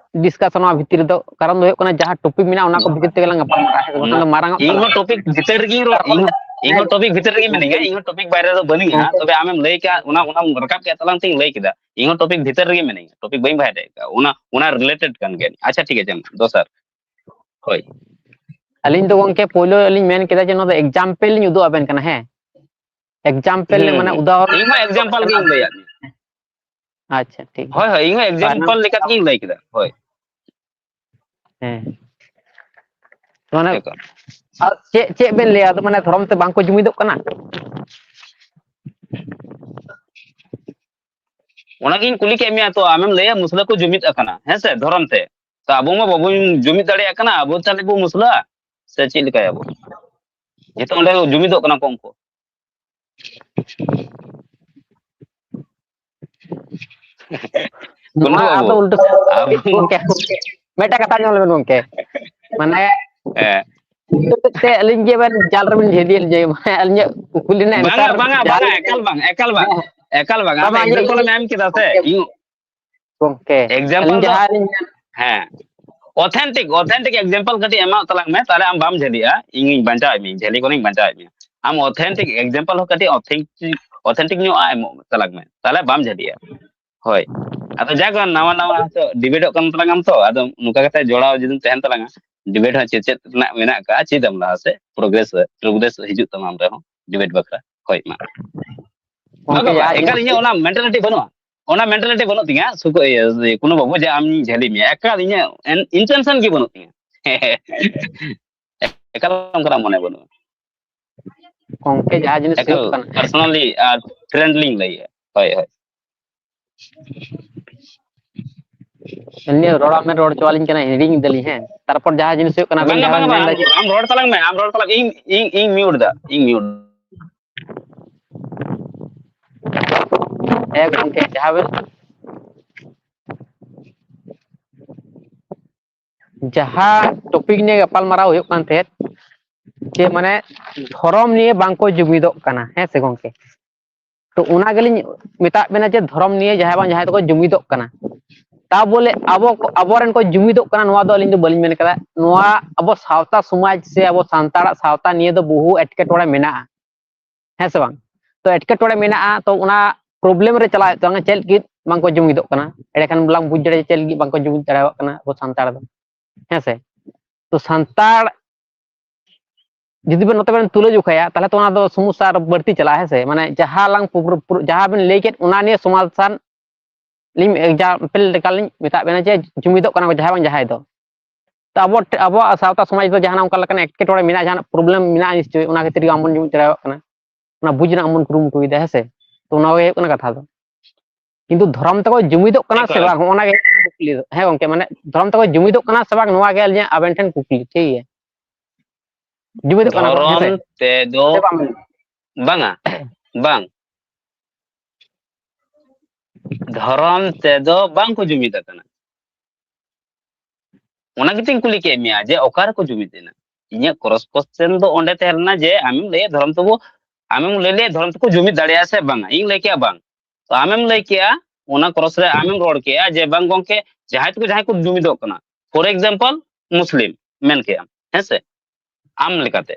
discuss ᱱᱚᱣᱟ ᱵᱷᱤᱛᱤᱨ ᱨᱮᱫᱚ, ᱠᱟᱨᱚᱱ ᱫᱚ ᱦᱩᱭᱩᱜ ᱠᱟᱱᱟ ᱡᱟᱦᱟᱸ topic ᱢᱮᱱᱟᱜᱼᱟ ᱚᱱᱟ ᱠᱚ ᱵᱷᱤᱛᱤᱨ ᱛᱮᱜᱮ ᱞᱟᱝ ᱜᱟᱯᱟᱞ ᱢᱟᱨᱟᱜᱼᱟ, ᱦᱮᱸ ᱥᱮ? ᱵᱟᱠᱷᱟᱱ ᱚᱱᱟ ᱫᱚ ᱢᱟᱨᱟᱝ ᱚᱜ ᱤᱧ ᱦᱚᱸ ᱠᱟᱱᱟ᱾ Topic ᱵᱷᱤᱛᱤᱨ ᱨᱮᱜᱮᱧ ᱨᱚᱲ, ᱤᱧ ᱦᱚᱸ, ᱤᱧ ᱦᱚᱸ topic ᱵᱷᱤᱛᱤᱨ ᱨᱮᱜᱮ ᱢᱤᱱᱟᱹᱧᱟ, ᱤᱧ ᱦᱚᱸ topic ᱵᱟᱭᱨᱮ ᱫᱚ ᱵᱟᱹᱱᱩᱧᱟ, ᱜᱚᱝᱠᱮ, ᱛᱚᱵᱮ ᱟᱢᱮᱢ ᱞᱟᱹᱭ ᱠᱟᱜ, ᱚᱱᱟ, ᱚᱱᱟᱢ ᱨᱟᱠᱟᱵ ᱠᱮᱫ ᱛᱟᱞᱟᱝ ᱛᱤᱧ ᱞᱟᱹᱭ ᱠᱮᱫᱟ, ᱤᱧ ᱦᱚᱸ topic ᱵᱷᱤᱛᱤᱨ ᱨᱮᱜᱮ ᱢᱤᱱᱟᱹᱧᱟ, topic ᱵᱟᱹᱧ ᱵᱟᱦᱮᱨ ᱫᱟᱲᱮ ᱠᱟᱜᱼᱟ, ᱚᱱᱟ, ᱚᱱᱟ related ᱠᱟᱱ ᱜᱮᱭᱟ᱾ ᱟᱪᱪᱷᱟ, ᱴᱷᱤᱠ ᱟᱪᱷᱮ, ᱫᱚᱥᱟᱨ, ᱦᱳᱭ᱾ ᱟᱹᱞᱤᱧ ᱫᱚ ᱜᱚᱝᱠᱮ ᱯᱳᱭᱞᱳ ᱞᱤᱧ ᱢᱮᱱ ᱠᱮᱫᱟ ᱡᱮ ᱱᱚᱣᱟ ᱫᱚ example ᱞᱤᱧ ᱩᱫᱩᱜ ᱟᱵᱮᱱ ᱠᱟᱱᱟ, ᱦᱮᱸ, example ᱦᱩᱸ, ᱢᱟᱱᱮ ᱦᱩᱸ᱾ ᱩᱫᱟᱦᱚᱨᱚᱱ ᱤᱧ ᱦᱚᱸ example ᱜᱤᱧ ᱞᱟᱹᱭᱟᱫ ᱢᱮᱭᱟ᱾ ᱟᱪᱪᱷᱟ, ᱴᱷᱤᱠ ᱜᱮᱭᱟ᱾ ᱦᱳᱭ, ᱦᱳᱭ, ᱤᱧ ᱦᱚᱸ example ᱞᱮᱠᱟ ᱛᱮᱜᱤᱧ ᱞᱟᱹᱭ ᱠᱮᱫᱟ᱾ ᱦᱳᱭ᱾ ᱦᱮᱸ᱾ ᱢᱟᱱᱮ, ᱮᱠᱟᱞ᱾ ᱟᱨ ᱪᱮᱫ, ᱪᱮᱫ ᱵᱮᱱ ᱞᱟᱹᱭᱟ? ᱟᱫᱚ ᱢᱟᱱᱮ ᱫᱷᱚᱨᱚᱢ ᱛᱮ ᱵᱟᱝ ᱠᱚ ᱡᱩᱢᱤᱫᱚᱜ ᱠᱟᱱᱟ? ᱚᱱᱟᱜᱤᱧ ᱠᱩᱞᱤ ᱠᱮᱫ ᱢᱮᱭᱟ ᱛᱚ, ᱟᱢᱮᱢ ᱞᱟᱹᱭᱟ ᱢᱩᱥᱞᱟᱹ ᱠᱚ ᱡᱩᱢᱤᱫ ᱟᱠᱟᱱᱟ, ᱦᱮᱸ ᱥᱮ, ᱫᱷᱚᱨᱚᱢ ᱛᱮ᱾ ᱛᱚ ᱟᱵᱚ ᱢᱟ ᱵᱟᱵᱚᱱ ᱡᱩᱢᱤᱫ ᱫᱟᱲᱮᱭᱟᱜ ᱠᱟᱱᱟ, ᱟᱵᱚ ᱛᱟᱦᱞᱮ ᱵᱚ ᱢᱩᱥᱞᱟᱹᱜᱼᱟ? ᱥᱮ ᱪᱮᱫ ᱞᱮᱠᱟᱭᱟᱵᱚ? ᱡᱚᱛᱚ ᱚᱸᱰᱮ ᱡᱩᱢᱤᱫᱚᱜ ᱠᱟᱱᱟ ᱠᱚ ᱩᱱᱠᱩ᱾ ᱱᱚᱣᱟ ᱵᱟᱹᱱᱩᱜ ᱟᱫᱚ ᱟᱵᱚ᱾ ᱩᱞᱴᱟᱹ ᱟᱵᱚ ᱜᱚᱝᱠᱮ, ᱢᱤᱫᱴᱟᱝ ᱠᱟᱛᱷᱟ ᱟᱸᱡᱚᱢ ᱞᱮᱵᱮᱱ ᱜᱚᱝᱠᱮ, ᱢᱟᱱᱮ ᱦᱮᱸ᱾ ᱩᱞᱴᱟᱹ ᱥᱮᱫ ᱛᱮ ᱟᱹᱞᱤᱧ ᱜᱮ ᱵᱮᱱ ᱡᱟᱞ ᱨᱮᱵᱮᱱ ᱡᱷᱟᱹᱞᱤᱭᱮᱫ ᱞᱤᱧᱟ, ᱢᱟᱱᱮ ᱟᱹᱞᱤᱧᱟᱜ ᱠᱩᱠᱞᱤ ᱨᱮᱱᱟᱜ ᱵᱟᱝᱟ, answer ᱵᱟᱝᱟ, ᱡᱟᱦᱟᱸ ᱵᱟᱝᱟ, ᱞᱤᱧ ᱮᱠᱟᱞ ᱵᱟᱝ, ᱮᱠᱟᱞ ᱵᱟᱝ, ᱦᱮᱸ, ᱮᱠᱟᱞ ᱵᱟᱝ᱾ ᱟᱢ ᱵᱟᱝ, ᱤᱧ example ᱮᱢ ᱠᱮᱫᱟ ᱥᱮ, ᱤᱧ ᱜᱚᱝᱠᱮ, example ᱟᱹᱞᱤᱧ ᱫᱚ, ᱡᱟᱦᱟᱸ ᱞᱤᱧ ᱦᱮᱸ, authentic, authentic example ᱠᱟᱹᱴᱤᱡ ᱮᱢᱟᱜ ᱛᱟᱞᱟᱝ ᱢᱮ, ᱛᱟᱦᱞᱮ ᱟᱢ ᱵᱟᱢ ᱡᱷᱟᱹᱞᱤᱜᱼᱟ, ᱤᱧᱤᱧ ᱵᱟᱧᱪᱟᱣᱮᱫ ᱢᱮᱭᱟ, ᱡᱷᱟᱹᱞᱤ ᱠᱷᱚᱱᱤᱧ ᱵᱟᱧᱪᱟᱣᱮᱫ ᱢᱮᱭᱟ᱾ ᱟᱢ authentic example ᱦᱚᱸ ᱠᱟᱹᱴᱤᱡ authentic, authentic ᱧᱚᱜ ᱮᱢᱚᱜ ᱛᱟᱞᱟᱝ ᱢᱮ, ᱛᱟᱦᱞᱮ ᱵᱟᱢ ᱡᱷᱟᱹᱞᱤᱜᱼᱟ᱾ ᱦᱳᱭ, ᱟᱫᱚ ᱡᱟᱠ, ᱱᱟᱣᱟ ᱱᱟᱣᱟ ᱦᱚᱭᱛᱳ ᱰᱤᱵᱮᱴᱚᱜ ᱠᱟᱱ ᱛᱟᱞᱟᱝ ᱟᱢ ᱛᱚ, ᱟᱫᱚ ᱱᱚᱝᱠᱟ ᱠᱟᱛᱮ ᱡᱚᱲᱟᱣ ᱡᱩᱫᱤᱢ ᱛᱟᱦᱮᱱ ᱛᱟᱞᱟᱝᱟ, ᱰᱤᱵᱮᱴ ᱦᱚᱸ ᱪᱮᱫ ᱪᱮᱫ ᱨᱮᱱᱟᱜ ᱢᱮᱱᱟᱜ ᱟᱠᱟᱫᱼᱟ, ᱪᱮᱫ ᱟᱢ ᱞᱟᱦᱟ ᱥᱮᱫ ᱯᱨᱳᱜᱨᱮᱥ, ᱯᱨᱳᱜᱨᱮᱥ ᱦᱤᱡᱩᱜ ᱛᱟᱢᱟ ᱟᱢ ᱨᱮᱦᱚᱸ ᱰᱤᱵᱮᱴ ᱵᱟᱠᱷᱨᱟ᱾ ᱦᱳᱭ, ᱢᱟ᱾ ᱵᱟᱝ, ᱜᱚᱝᱠᱮ, ᱵᱟᱝ, ᱵᱟᱝ, ᱡᱟᱦᱟᱸ ᱮᱠᱟᱞ ᱡᱤᱱᱤᱥ ᱤᱧᱟᱹᱜ ᱚᱱᱟ mentality ᱵᱟᱹᱱᱩᱜᱼᱟ, ᱚᱱᱟ mentality ᱵᱟᱹᱱᱩᱜ ᱛᱤᱧᱟ, ᱥᱩᱠ-, ᱤᱭᱟᱹ, ᱠᱳᱱᱳ ᱵᱟᱹᱵᱩ ᱡᱮ ᱟᱢ ᱡᱷᱟᱹᱞᱤ ᱢᱮᱭᱟ, ᱮᱠᱟᱞ ᱤᱧᱟᱹᱜ ᱤᱱ-, intention ᱜᱮ ᱵᱟᱹᱱᱩᱜ ᱛᱤᱧᱟ᱾ ᱮᱠᱟᱞ ᱚᱱᱠᱟᱱᱟᱜ ᱢᱚᱱᱮ ᱵᱟᱹᱱᱩᱜᱼᱟ᱾ ᱜᱚᱝᱠᱮ, ᱡᱟᱦᱟᱸ ᱡᱤᱱᱤᱥ ᱮᱠᱟᱞ ᱦᱩᱭᱩᱜ ᱠᱟᱱᱟ, personally ᱟᱨ friendly ᱞᱟᱹᱭᱮᱜᱼᱟ᱾ ᱦᱳᱭ, ᱦᱳᱭ᱾ ᱮᱢᱱᱤ ᱨᱚᱲ ᱟᱢᱮ ᱨᱚᱲ ᱦᱚᱪᱚᱣᱟᱞᱤᱧ ᱠᱟᱱᱟ, ᱦᱤᱲᱤᱧ ᱫᱟᱞᱤᱧ, ᱦᱮᱸ᱾ ᱛᱟᱨᱯᱚᱨ ᱡᱟᱦᱟᱸ ᱡᱤᱱᱤᱥ ᱦᱩᱭᱩᱜ ᱠᱟᱱᱟ, ᱟᱵᱮᱱ ᱵᱟᱝᱟ, ᱡᱟᱦᱟᱸ ᱵᱟᱝᱟ, ᱵᱮᱱ ᱵᱟᱝᱟ, ᱢᱮᱱᱫᱟ ᱟᱢ, ᱡᱮ ᱟᱢ ᱨᱚᱲ ᱛᱟᱞᱟᱝ ᱢᱮ, ᱟᱢ ᱨᱚᱲ ᱛᱟᱞᱟᱝ ᱢᱮ, ᱤᱧ, ᱤᱧ, ᱤᱧ mute ᱫᱟ, ᱤᱧ mute᱾ ᱦᱮᱸ ᱜᱚᱝᱠᱮ, ᱡᱟᱦᱟᱸ ᱵᱮᱱ ᱡᱟᱦᱟᱸ topic ᱱᱤᱭᱮ ᱜᱟᱯᱟᱞ ᱢᱟᱨᱟᱣ ᱦᱩᱭᱩᱜ ᱠᱟᱱ ᱛᱟᱦᱮᱸᱫ, ᱡᱮ ᱢᱟᱱᱮ ᱫᱷᱚᱨᱚᱢ ᱱᱤᱭᱮ ᱵᱟᱝᱠᱚ ᱡᱩᱢᱤᱫᱚᱜ ᱠᱟᱱᱟ, ᱦᱮᱸ ᱥᱮ ᱜᱚᱝᱠᱮ? ᱛᱚ ᱚᱱᱟ ᱜᱮᱞᱤᱧ ᱢᱮᱛᱟᱜ ᱵᱮᱱᱟ ᱡᱮ ᱫᱷᱚᱨᱚᱢ ᱱᱤᱭᱮ ᱡᱟᱦᱟᱸᱭ ᱵᱟᱝ ᱡᱟᱦᱟᱸᱭ ᱫᱚᱠᱚ ᱡᱩᱢᱤᱫᱚᱜ ᱠᱟᱱᱟ, ᱛᱟ ᱵᱚᱞᱮ ᱟᱵᱚ, ᱟᱵᱚᱨᱮᱱ ᱠᱚ ᱡᱩᱢᱤᱫᱚᱜ ᱠᱟᱱᱟ, ᱱᱚᱣᱟ ᱫᱚ ᱟᱹᱞᱤᱧ ᱫᱚ ᱵᱟᱹᱞᱤᱧ ᱢᱮᱱ ᱠᱟᱫᱟ᱾ ᱱᱚᱣᱟ ᱟᱵᱚ ᱥᱟᱶᱛᱟ ᱥᱚᱢᱟᱡᱽ ᱥᱮ ᱟᱵᱚ ᱥᱟᱱᱛᱟᱲᱟᱜ ᱥᱟᱶᱛᱟ ᱱᱤᱭᱮ ᱫᱚ ᱵᱚᱦᱩ ᱮᱴᱠᱮᱴᱚᱬᱮ ᱢᱮᱱᱟᱜᱼᱟ, ᱦᱮᱸ ᱥᱮ ᱵᱟᱝ? ᱛᱚ ᱮᱴᱠᱮᱴᱚᱬᱮ ᱢᱮᱱᱟᱜᱼᱟ, ᱛᱚ ᱚᱱᱟ problem ᱨᱮ ᱪᱟᱞᱟᱣ ᱦᱩᱭᱩᱜ ᱛᱟᱵᱚᱱᱟ, ᱪᱮᱫ ᱞᱟᱹᱜᱤᱫ ᱵᱟᱝᱠᱚ ᱡᱩᱢᱤᱫᱚᱜ ᱠᱟᱱᱟ᱾ ᱮᱸᱰᱮᱠᱷᱟᱱ ᱵᱚᱞᱟᱝ ᱵᱩᱡᱽ ᱫᱟᱲᱮᱭᱟᱜᱼᱟ ᱪᱮᱫ ᱞᱟᱹᱜᱤᱫ ᱵᱟᱝᱠᱚ ᱡᱩᱢᱤᱫ ᱫᱟᱲᱮᱭᱟᱜ ᱠᱟᱱᱟ ᱟᱵᱚ ᱥᱟᱱᱛᱟᱲ ᱫᱚ, ᱦᱮᱸ ᱥᱮ? ᱛᱚ ᱥᱟᱱᱛᱟᱲ ᱡᱩᱫᱤ ᱵᱮᱱ ᱱᱚᱛᱮ ᱵᱮᱱ ᱛᱩᱞᱟᱹ ᱡᱚᱠᱷᱟᱭᱟ, ᱛᱟᱦᱚᱞᱮ ᱛᱚ ᱚᱱᱟ ᱫᱚ ᱥᱚᱢᱚᱥᱥᱟ ᱟᱨᱚ ᱵᱟᱹᱲᱛᱤ ᱪᱟᱞᱟᱜᱼᱟ, ᱦᱮᱸ ᱥᱮ? ᱢᱟᱱᱮ ᱡᱟᱦᱟᱸ ᱞᱟᱝ ᱯᱩᱨ-, ᱯᱩᱨ-, ᱡᱟᱦᱟᱸ ᱵᱮᱱ ᱞᱟᱹᱭ ᱠᱮᱫ, ᱚᱱᱟ ᱱᱤᱭᱮ ᱥᱚᱢᱟᱫᱷᱟᱱ ᱞᱤᱧ example ᱞᱮᱠᱟᱞᱤᱧ ᱢᱮᱛᱟᱜ ᱵᱮᱱᱟ ᱡᱮ ᱡᱩᱢᱤᱫᱚᱜ ᱠᱟᱱᱟ ᱠᱚ ᱡᱟᱦᱟᱸᱭ ᱵᱟᱝ ᱡᱟᱦᱟᱸᱭ ᱫᱚ᱾ ᱛᱚ ᱟᱵᱚ, ᱟᱵᱚᱣᱟᱜ ᱥᱟᱶᱛᱟ ᱥᱚᱢᱟᱡᱽ ᱫᱚ ᱡᱟᱦᱟᱱᱟᱜ ᱚᱱᱠᱟ ᱞᱮᱠᱟᱱᱟᱜ ᱮᱴᱠᱮᱴᱚᱬᱮ ᱢᱮᱱᱟᱜᱼᱟ, ᱡᱟᱦᱟᱱᱟᱜ problem ᱢᱮᱱᱟᱜᱼᱟ ᱱᱤᱥᱪᱚᱭ, ᱚᱱᱟ ᱠᱷᱟᱹᱛᱤᱨ ᱜᱮ ᱵᱟᱝᱵᱚᱱ ᱡᱩᱢᱤᱫ ᱫᱟᱲᱮᱭᱟᱜ ᱠᱟᱱᱟ, ᱚᱱᱟ ᱵᱩᱡᱽ ᱨᱮᱱᱟᱜ ᱵᱚᱱ ᱠᱩᱨᱩᱢᱩᱴᱩᱭᱮᱫᱟ, ᱦᱮᱸ ᱥᱮ? ᱛᱚ ᱚᱱᱟ ᱜᱮ ᱦᱩᱭᱩᱜ ᱠᱟᱱᱟ ᱠᱟᱛᱷᱟ ᱫᱚ᱾ ᱠᱤᱱᱛᱩ ᱫᱷᱚᱨᱚᱢ ᱛᱮᱠᱚ ᱡᱩᱢᱤᱫᱚᱜ ᱠᱟᱱᱟ ᱥᱮ ᱮᱠᱟᱞ᱾ ᱵᱟᱝ, ᱚᱱᱟ ᱜᱮ ᱦᱩᱭᱩᱜ ᱠᱟᱱᱟ ᱠᱩᱠᱞᱤ ᱫᱚ᱾ ᱦᱮᱸ ᱜᱚᱝᱠᱮ, ᱢᱟᱱᱮ ᱫᱷᱚᱨᱚᱢ ᱛᱮᱠᱚ ᱡᱩᱢᱤᱫᱚᱜ ᱠᱟᱱᱟ ᱥᱮ ᱵᱟᱝ, ᱱᱚᱣᱟ ᱜᱮ ᱟᱹᱞᱤᱧᱟᱜ ᱟᱵᱮᱱ ᱴᱷᱮᱱ ᱠᱩᱠᱞᱤ, ᱴᱷᱤᱠ ᱜᱮᱭᱟ? ᱡᱩᱢᱤᱫᱚᱜ ᱠᱟᱱᱟ ᱠᱚ, ᱦᱮᱸ ᱫᱷᱚᱨᱚᱢ ᱥᱮ? ᱛᱮᱫᱚ ᱥᱮ ᱵᱟᱝ? ᱵᱟᱝᱟ, ᱵᱟᱝ᱾ ᱫᱷᱚᱨᱚᱢ ᱛᱮᱫᱚ ᱵᱟᱝ ᱠᱚ ᱡᱩᱢᱤᱫ ᱟᱠᱟᱱᱟ᱾ ᱚᱱᱟ ᱜᱮᱛᱚᱧ ᱠᱩᱞᱤ ᱠᱮᱫ ᱢᱮᱭᱟ ᱡᱮ ᱚᱠᱟ ᱨᱮᱠᱚ ᱡᱩᱢᱤᱫ ᱮᱱᱟ? ᱤᱧᱟᱹᱜ cross question ᱫᱚ ᱚᱸᱰᱮ ᱛᱟᱦᱮᱸ ᱞᱮᱱᱟ ᱡᱮ ᱟᱢᱮᱢ ᱞᱟᱹᱭᱟ ᱫᱷᱚᱨᱚᱢ ᱛᱮᱵᱚ, ᱟᱢᱮᱢ ᱞᱟᱹᱭ ᱞᱮᱫ ᱫᱷᱚᱨᱚᱢ ᱛᱮᱠᱚ ᱡᱩᱢᱤᱫ ᱫᱟᱲᱮᱭᱟᱜᱼᱟ ᱥᱮ ᱵᱟᱝᱟ? ᱤᱧ ᱞᱟᱹᱭ ᱠᱮᱜᱼᱟ ᱵᱟᱝ᱾ ᱛᱚ ᱟᱢᱮᱢ ᱞᱟᱹᱭ ᱠᱮᱜᱼᱟ, ᱚᱱᱟ cross ᱨᱮ ᱟᱢᱮᱢ ᱨᱚᱲ ᱠᱮᱜᱼᱟ ᱡᱮ ᱵᱟᱝ ᱜᱚᱝᱠᱮ, ᱡᱟᱦᱟᱸᱭ ᱛᱮᱠᱚ, ᱡᱟᱦᱟᱸᱭ ᱠᱚ ᱡᱩᱢᱤᱫᱚᱜ ᱠᱟᱱᱟ, for example ᱢᱩᱥᱞᱤᱢ ᱢᱮᱱ ᱠᱮᱜᱼᱟᱢ, ᱦᱮᱸ ᱥᱮ? ᱟᱢ ᱞᱮᱠᱟᱛᱮ,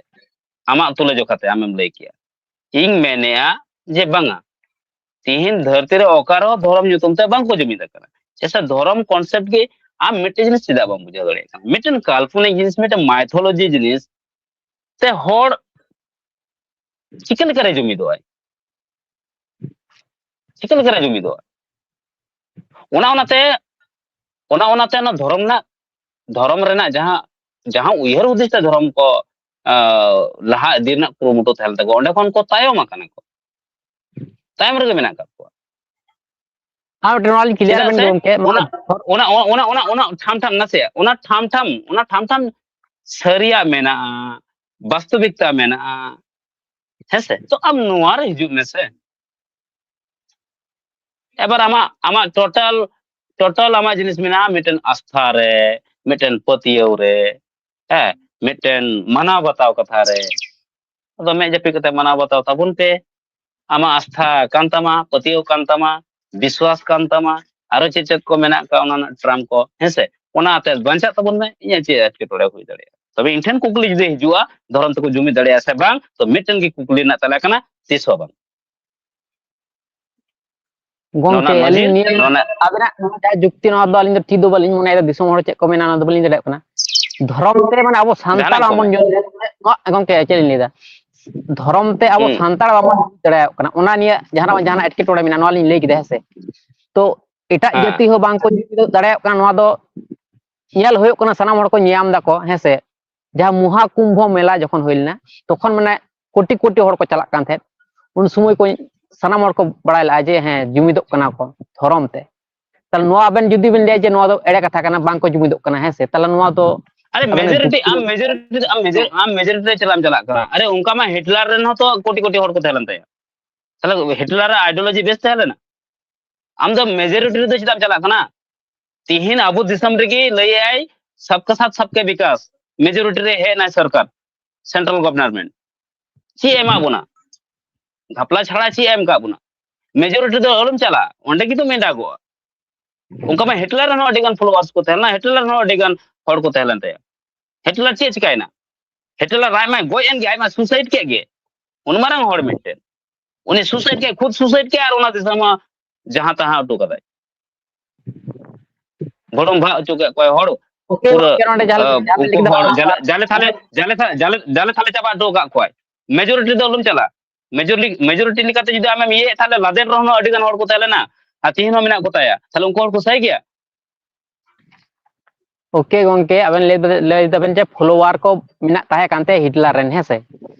ᱟᱢᱟᱜ ᱛᱩᱞᱟᱹᱡᱚᱠᱷᱟ ᱛᱮ ᱟᱢᱮᱢ ᱞᱟᱹᱭ ᱠᱮᱜᱼᱟ᱾ ᱤᱧ ᱢᱮᱱᱮᱜᱼᱟ ᱡᱮ ᱵᱟᱝᱟ, ᱛᱤᱦᱤᱧ ᱫᱷᱟᱹᱨᱛᱤ ᱨᱮ ᱚᱠᱟ ᱨᱮᱦᱚᱸ ᱫᱷᱚᱨᱚᱢ ᱧᱩᱛᱩᱢ ᱛᱮ ᱵᱟᱝ ᱠᱚ ᱡᱩᱢᱤᱫ ᱟᱠᱟᱱᱟ᱾ ᱪᱮᱫᱟᱜ ᱥᱮ ᱫᱷᱚᱨᱚᱢ concept ᱜᱮ ᱟᱢ ᱢᱤᱫᱴᱮᱱ ᱡᱤᱱᱤᱥ ᱪᱮᱫᱟᱜ ᱵᱟᱢ ᱵᱩᱡᱷᱟᱹᱣ ᱫᱟᱲᱮᱭᱟᱜ ᱠᱟᱱᱟ? ᱢᱤᱫᱴᱮᱱ ᱠᱟᱞᱯᱚᱱᱤᱠ ᱡᱤᱱᱤᱥ, ᱢᱤᱫᱴᱮᱱ mythology ᱡᱤᱱᱤᱥ ᱛᱮ ᱦᱚᱲ ᱪᱤᱠᱟᱹ ᱞᱮᱠᱟᱨᱮ ᱡᱩᱢᱤᱫᱚᱜᱼᱟᱭ? ᱪᱤᱠᱟᱹ ᱞᱮᱠᱟᱨᱮ ᱡᱩᱢᱤᱫᱚᱜᱼᱟ? ᱚᱱᱟ, ᱚᱱᱟᱛᱮ, ᱚᱱᱟ, ᱚᱱᱟᱛᱮ ᱚᱱᱟ ᱫᱷᱚᱨᱚᱢ ᱨᱮᱱᱟᱜ, ᱫᱷᱚᱨᱚᱢ ᱨᱮᱱᱟᱜ ᱡᱟᱦᱟᱸ, ᱡᱟᱦᱟᱸ ᱩᱭᱦᱟᱹᱨ ᱦᱩᱫᱤᱥ ᱛᱮ ᱫᱷᱚᱨᱚᱢ ᱠᱚ, ᱟᱸ, ᱞᱟᱦᱟ ᱤᱫᱤ ᱨᱮᱱᱟᱜ ᱠᱩᱨᱩᱢᱩᱴᱩ ᱛᱟᱦᱮᱸ ᱞᱮᱱ ᱛᱟᱠᱚᱣᱟ, ᱚᱸᱰᱮ ᱠᱷᱚᱱ ᱠᱚ ᱛᱟᱭᱚᱢ ᱟᱠᱟᱱᱟ ᱠᱚ, ᱛᱟᱭᱚᱢ ᱨᱮᱜᱮ ᱢᱮᱱᱟᱜ ᱟᱠᱟᱫ ᱠᱚᱣᱟ᱾ ᱟᱨ ᱢᱤᱫᱴᱮᱱ ᱱᱚᱣᱟ ᱞᱤᱧ ᱠᱞᱤᱭᱟᱨ ᱪᱮᱫᱟᱜ ᱵᱮᱱ ᱥᱮ ᱜᱮ ᱜᱚᱢᱠᱮ, ᱢᱟ ᱚᱱᱟ, ᱫᱷᱚᱨ- ᱚᱱᱟ, ᱚᱱᱟ, ᱚᱱᱟ, ᱚᱱᱟ, ᱚᱱᱟ ᱴᱷᱟᱢ ᱴᱷᱟᱢ ᱱᱟᱥᱮᱭᱟᱜ, ᱚᱱᱟ ᱴᱷᱟᱢ ᱴᱷᱟᱢ, ᱚᱱᱟ ᱴᱷᱟᱢ ᱴᱷᱟᱢ ᱥᱟᱹᱨᱤᱭᱟᱜ ᱢᱮᱱᱟᱜᱼᱟ, ᱵᱟᱥᱛᱚᱵᱤᱠᱛᱟ ᱢᱮᱱᱟᱜᱼᱟ, ᱦᱮᱸ ᱥᱮ? ᱛᱚ ᱟᱢ ᱱᱚᱣᱟ ᱨᱮ ᱦᱤᱡᱩᱜ ᱢᱮᱥᱮ᱾ ᱮᱵᱟᱨ ᱟᱢᱟᱜ, ᱟᱢᱟᱜ total, total ᱟᱢᱟᱜ ᱡᱤᱱᱤᱥ ᱢᱮᱱᱟᱜᱼᱟ ᱢᱤᱫᱴᱮᱱ ᱟᱥᱛᱷᱟ ᱨᱮ, ᱢᱤᱫᱴᱮᱱ ᱯᱟᱹᱛᱭᱟᱹᱣ ᱨᱮ, ᱦᱮᱸ, ᱢᱤᱫᱴᱮᱱ ᱢᱟᱱᱟᱣ ᱵᱟᱛᱟᱣ ᱠᱟᱛᱷᱟ ᱨᱮ᱾ ᱟᱫᱚ ᱢᱮᱫ ᱡᱟᱹᱯᱤᱫ ᱠᱟᱛᱮ ᱢᱟᱱᱟᱣ ᱵᱟᱛᱟᱣ ᱛᱟᱵᱚᱱ ᱯᱮ᱾ ᱟᱢᱟᱜ ᱟᱥᱛᱷᱟ ᱠᱟᱱ ᱛᱟᱢᱟ, ᱯᱟᱹᱛᱭᱟᱹᱣ ᱠᱟᱱ ᱛᱟᱢᱟ, ᱵᱤᱥᱣᱟᱥ ᱠᱟᱱ ᱛᱟᱢᱟ, ᱟᱨᱚ ᱪᱮᱫ ᱪᱮᱫ ᱠᱚ ᱢᱮᱱᱟᱜ ᱟᱠᱟᱫ ᱚᱱᱟ ᱨᱮᱱᱟᱜ term ᱠᱚ, ᱦᱮᱸ ᱥᱮ? ᱚᱱᱟ ᱟᱛᱮ ᱵᱟᱧᱪᱟᱜ ᱛᱟᱵᱚᱱ ᱢᱮ᱾ ᱤᱧᱟᱹᱜ ᱪᱮᱫ ᱮᱴᱠᱮᱴᱚᱬᱮ ᱦᱩᱭ ᱫᱟᱲᱮᱭᱟᱜᱼᱟ? ᱛᱚᱵᱮ ᱤᱧ ᱴᱷᱮᱱ ᱠᱩᱠᱞᱤ ᱡᱩᱫᱤ ᱦᱤᱡᱩᱜᱼᱟ, ᱫᱷᱚᱨᱚᱢ ᱛᱮᱠᱚ ᱡᱩᱢᱤᱫ ᱫᱟᱲᱮᱭᱟᱜᱼᱟ ᱥᱮ ᱵᱟᱝ, ᱛᱚ ᱢᱤᱫᱴᱮᱱ ᱜᱮ ᱠᱩᱠᱞᱤ ᱨᱮᱱᱟᱜ ᱛᱮᱞᱟ ᱠᱟᱱᱟ, ᱛᱤᱥ ᱦᱚᱸ ᱵᱟᱝ᱾ ᱜᱚᱝᱠᱮ, ᱱᱚᱣᱟ ᱟᱹᱞᱤᱧ ᱢᱟᱹᱡᱷᱤ, ᱱᱤᱭᱟᱹ ᱱᱚᱣᱟ ᱟᱵᱮᱱᱟᱜ ᱱᱚᱣᱟ ᱡᱟᱦᱟᱸ ᱡᱩᱠᱛᱤ, ᱱᱚᱣᱟ ᱫᱚ ᱟᱹᱞᱤᱧ ᱫᱚ ᱴᱷᱤᱠ ᱫᱚ ᱵᱟᱹᱞᱤᱧ ᱢᱚᱱᱮᱭᱮᱫᱟ, ᱫᱤᱥᱚᱢ ᱦᱚᱲ ᱪᱮᱫ ᱠᱚ ᱢᱮᱱᱟ, ᱚᱱᱟ ᱫᱚ ᱵᱟᱹᱞᱤᱧ ᱫᱟᱲᱮᱭᱟᱜ ᱠᱟᱱᱟ᱾ ᱫᱷᱚᱨᱚᱢ ᱛᱮ, ᱢᱟᱱᱮ, ᱟᱵᱚ ᱥᱟᱱᱛᱟᱲ ᱡᱟᱦᱟᱱᱟᱜ ᱠᱚ ᱵᱟᱵᱚᱱ ᱢᱮᱱᱟ᱾ ᱡᱩᱢᱤᱫ, ᱜᱚᱝᱠᱮ, ᱪᱮᱫ ᱞᱤᱧ ᱞᱟᱹᱭᱫᱟ, ᱫᱷᱚᱨᱚᱢ ᱛᱮ ᱟᱵᱚ ᱦᱩᱸ᱾ ᱥᱟᱱᱛᱟᱲ ᱵᱟᱵᱚᱱ ᱡᱩᱢᱤᱫ ᱫᱟᱲᱮᱭᱟᱜ ᱠᱟᱱᱟ, ᱚᱱᱟ ᱱᱤᱭᱮ ᱡᱟᱦᱟᱱᱟᱜ ᱵᱟᱝ ᱡᱟᱦᱟᱱᱟᱜ ᱮᱴᱠᱮᱴᱚᱬᱮ ᱢᱮᱱᱟᱜᱼᱟ, ᱱᱚᱣᱟ ᱞᱤᱧ ᱞᱟᱹᱭ ᱠᱮᱫᱟ, ᱦᱮᱸ ᱥᱮ? ᱛᱚ ᱮᱴᱟᱜ ᱦᱮᱸ᱾ ᱡᱟᱹᱛᱤ ᱦᱚᱸ ᱵᱟᱝ ᱠᱚ ᱡᱩᱢᱤᱫᱚᱜ ᱫᱟᱲᱮᱭᱟᱜ ᱠᱟᱱᱟ᱾ ᱱᱚᱣᱟ ᱫᱚ ᱧᱮᱞ ᱦᱩᱭᱩᱜ ᱠᱟᱱᱟ, ᱥᱟᱱᱟᱢ ᱦᱚᱲ ᱠᱚ ᱧᱮᱧᱟᱢ ᱫᱟᱠᱚ, ᱦᱮᱸ ᱥᱮ? ᱡᱟᱦᱟᱸ ᱢᱚᱦᱟ ᱠᱩᱢᱵᱷᱚ ᱢᱮᱞᱟ ᱡᱚᱠᱷᱚᱱ ᱦᱩᱭ ᱞᱮᱱᱟ, ᱛᱚᱠᱷᱚᱱ ᱢᱟᱱᱮ ᱠᱳᱴᱤ ᱠᱳᱴᱤ ᱦᱚᱲ ᱠᱚ ᱪᱟᱞᱟᱜ ᱠᱟᱱ ᱛᱟᱦᱮᱸᱫ᱾ ᱩᱱ ᱥᱚᱢᱚᱭ ᱠᱚ ᱥᱟᱱᱟᱢ ᱦᱚᱲ ᱠᱚ ᱵᱟᱲᱟᱭ ᱞᱟᱜᱼᱟ ᱡᱮ ᱦᱮᱸ, ᱡᱩᱢᱤᱫᱚᱜ ᱠᱟᱱᱟ ᱠᱚ ᱫᱷᱚᱨᱚᱢ ᱛᱮ᱾ ᱛᱟᱦᱞᱮ ᱱᱚᱣᱟ ᱟᱵᱮᱱ ᱡᱩᱫᱤ ᱵᱮᱱ ᱞᱟᱹᱭᱟ ᱡᱮ ᱱᱚᱣᱟ ᱫᱚ ᱮᱲᱮ ᱠᱟᱛᱷᱟ ᱠᱟᱱᱟ, ᱵᱟᱝ ᱠᱚ ᱡᱩᱢᱤᱫᱚᱜ ᱠᱟᱱᱟ, ᱦᱮᱸ ᱥᱮ? ᱛᱟᱦᱞᱮ ᱱᱚᱣᱟ ᱫᱚ ᱟᱨᱮ ᱟᱵᱮᱱ ᱢᱮᱡᱚᱨᱤᱴᱤ, ᱟᱢ ᱢᱮᱡᱚᱨᱤᱴᱤ, ᱟᱢ ᱢᱮᱡᱚᱨ-, ᱟᱢ ᱢᱮᱡᱚᱨᱤᱴᱤ ᱨᱮ ᱪᱮᱫᱟᱜ ᱮᱢ ᱪᱟᱞᱟᱜ ᱠᱟᱱᱟ? ᱟᱨᱮ ᱚᱱᱠᱟ ᱢᱟ ᱦᱤᱴᱞᱟᱨ ᱨᱮᱱ ᱦᱚᱸ ᱛᱚ ᱠᱳᱴᱤ ᱠᱳᱴᱤ ᱦᱚᱲ ᱠᱚ ᱛᱟᱦᱮᱸ ᱞᱮᱱ ᱛᱟᱭᱟ᱾ ᱛᱟᱦᱞᱮ ᱦᱤᱴᱞᱟᱨ ᱟᱜ ideology ᱵᱮᱥ ᱛᱟᱦᱮᱸ ᱞᱮᱱᱟ? ᱟᱢ ᱫᱚ ᱢᱮᱡᱚᱨᱤᱴᱤ ᱨᱮᱫᱚ ᱪᱮᱫᱟᱜ ᱮᱢ ᱪᱟᱞᱟᱜ ᱠᱟᱱᱟ? ᱛᱤᱦᱤᱧ ᱟᱵᱚ ᱫᱤᱥᱚᱢ ᱨᱮᱜᱮ ᱞᱟᱹᱭᱮᱜᱼᱟᱭ, "ᱥᱚᱵᱠᱟ ᱥᱟᱛᱷ ᱥᱚᱵᱠᱟ ᱵᱤᱠᱟᱥ", ᱢᱮᱡᱚᱨᱤᱴᱤ ᱨᱮ ᱦᱮᱡ ᱮᱱᱟᱭ ᱥᱚᱨᱠᱟᱨ, ᱥᱮᱱᱴᱨᱟᱞ ᱜᱚᱵᱷᱚᱨᱱᱢᱮᱱᱴ᱾ ᱪᱮᱫ ᱮ ᱮᱢᱟ ᱵᱚᱱᱟ? ᱜᱷᱟᱯᱞᱟ ᱪᱷᱟᱲᱟ ᱪᱮᱫ ᱮ ᱮᱢ ᱠᱟᱜ ᱵᱚᱱᱟ? ᱢᱮᱡᱚᱨᱤᱴᱤ ᱫᱚ ᱟᱞᱚᱢ ᱪᱟᱞᱟᱜᱼᱟ, ᱚᱸᱰᱮ ᱜᱮ ᱛᱚ ᱢᱮᱱᱟᱜᱚᱜᱼᱟ᱾ ᱚᱱᱠᱟ ᱢᱟ ᱦᱤᱴᱞᱟᱨ ᱨᱮᱱ ᱦᱚᱸ ᱟᱹᱰᱤ ᱜᱟᱱ ᱯᱷᱚᱞᱳᱣᱟᱨᱥ ᱠᱚ ᱛᱟᱦᱮᱸ ᱞᱮᱱᱟ, ᱦᱤᱴᱞᱟᱨ ᱨᱮᱱ ᱦᱚᱸ ᱟᱹᱰᱤ ᱜᱟᱱ ᱦᱚᱲ ᱠᱚ ᱛᱟᱦᱮᱸ ᱞᱮᱱ ᱛᱟᱭᱟ᱾ ᱦᱤᱴᱞᱟᱨ ᱪᱮᱫ ᱪᱤᱠᱟᱭᱮᱱᱟ? ᱦᱤᱴᱞᱟᱨ ᱟᱡ ᱢᱟᱭ ᱜᱚᱡ ᱮᱱ ᱜᱮ, ᱟᱡ ᱢᱟ ᱥᱩᱥᱟᱭᱤᱰ ᱠᱮᱫ ᱜᱮ᱾ ᱩᱱ ᱢᱟᱨᱟᱝ ᱦᱚᱲ ᱢᱤᱫᱴᱮᱱ, ᱩᱱᱤ ᱥᱩᱥᱟᱭᱤᱰ ᱠᱮᱫ, ᱠᱷᱩᱫ ᱥᱩᱥᱟᱭᱤᱰ ᱠᱮᱫ, ᱟᱨ ᱚᱱᱟ ᱫᱤᱥᱚᱢ ᱢᱟ ᱡᱟᱦᱟᱸ ᱛᱟᱦᱟᱸ ᱦᱚᱴᱚ ᱠᱟᱫᱟᱭ᱾ ᱜᱚᱲᱚᱢ ᱵᱷᱟᱜ ᱦᱚᱪᱚ ᱠᱮᱫ ᱠᱚᱣᱟᱭ ᱦᱚᱲ᱾ ᱳᱠᱮ, ᱯᱩᱨᱟᱹ, ᱜᱚᱝᱠᱮ, ᱱᱚᱰᱮ ᱡᱟᱦᱟᱸ ᱞᱮᱠᱟ, ᱟᱸ, ᱡᱟᱦᱟᱸ ᱵᱮᱱ ᱞᱟᱹᱭ ᱩᱱᱠᱩ ᱠᱮᱫᱟ, ᱦᱚᱲ ᱚᱱᱟ ᱡᱟᱞᱮ, ᱡᱟᱞᱮ ᱛᱷᱟᱞᱮ, ᱡᱟᱞᱮ ᱛᱷᱟ-, ᱡᱟᱞᱮ, ᱡᱟᱞᱮ ᱛᱷᱟᱞᱮ ᱪᱟᱵᱟ ᱦᱚᱴᱚ ᱟᱠᱟᱫ ᱠᱚᱣᱟᱭ᱾ ᱢᱮᱡᱚᱨᱤᱴᱤ ᱫᱚ ᱟᱞᱚᱢ ᱪᱟᱞᱟᱜ᱾ ᱢᱮᱡᱚᱨᱤ-, ᱢᱮᱡᱚᱨᱤᱴᱤ ᱞᱮᱠᱟᱛᱮ ᱡᱩᱫᱤ ᱟᱢᱮᱢ ᱤᱭᱟᱹᱭᱮᱫ, ᱛᱟᱦᱞᱮ ᱞᱟᱫᱮᱱ ᱨᱮᱦᱚᱸ ᱟᱹᱰᱤ ᱜᱟᱱ ᱦᱚᱲ ᱠᱚ ᱛᱟᱦᱮᱸ ᱞᱮᱱᱟ, ᱟᱨ ᱛᱤᱦᱤᱧ ᱦᱚᱸ ᱢᱮᱱᱟᱜ ᱠᱚ ᱛᱟᱭᱟ᱾ ᱛᱟᱦᱞᱮ ᱩᱱᱠᱩ ᱦᱚᱲ ᱠᱚ ᱥᱟᱹᱦᱤ ᱜᱮᱭᱟ? ᱳᱠᱮ ᱜᱚᱝᱠᱮ, ᱟᱵᱮᱱ ᱞᱟᱹᱭ, ᱞᱟᱹᱭ ᱫᱟᱵᱮᱱ ᱡᱮ ᱯᱷᱚᱞᱳᱣᱟᱨ ᱠᱚ ᱢᱮᱱᱟᱜ ᱛᱟᱦᱮᱸ ᱠᱟᱱ ᱛᱟᱭᱟ ᱦᱤᱴᱞᱟᱨ ᱨᱮᱱ, ᱦᱮᱸ ᱥᱮ?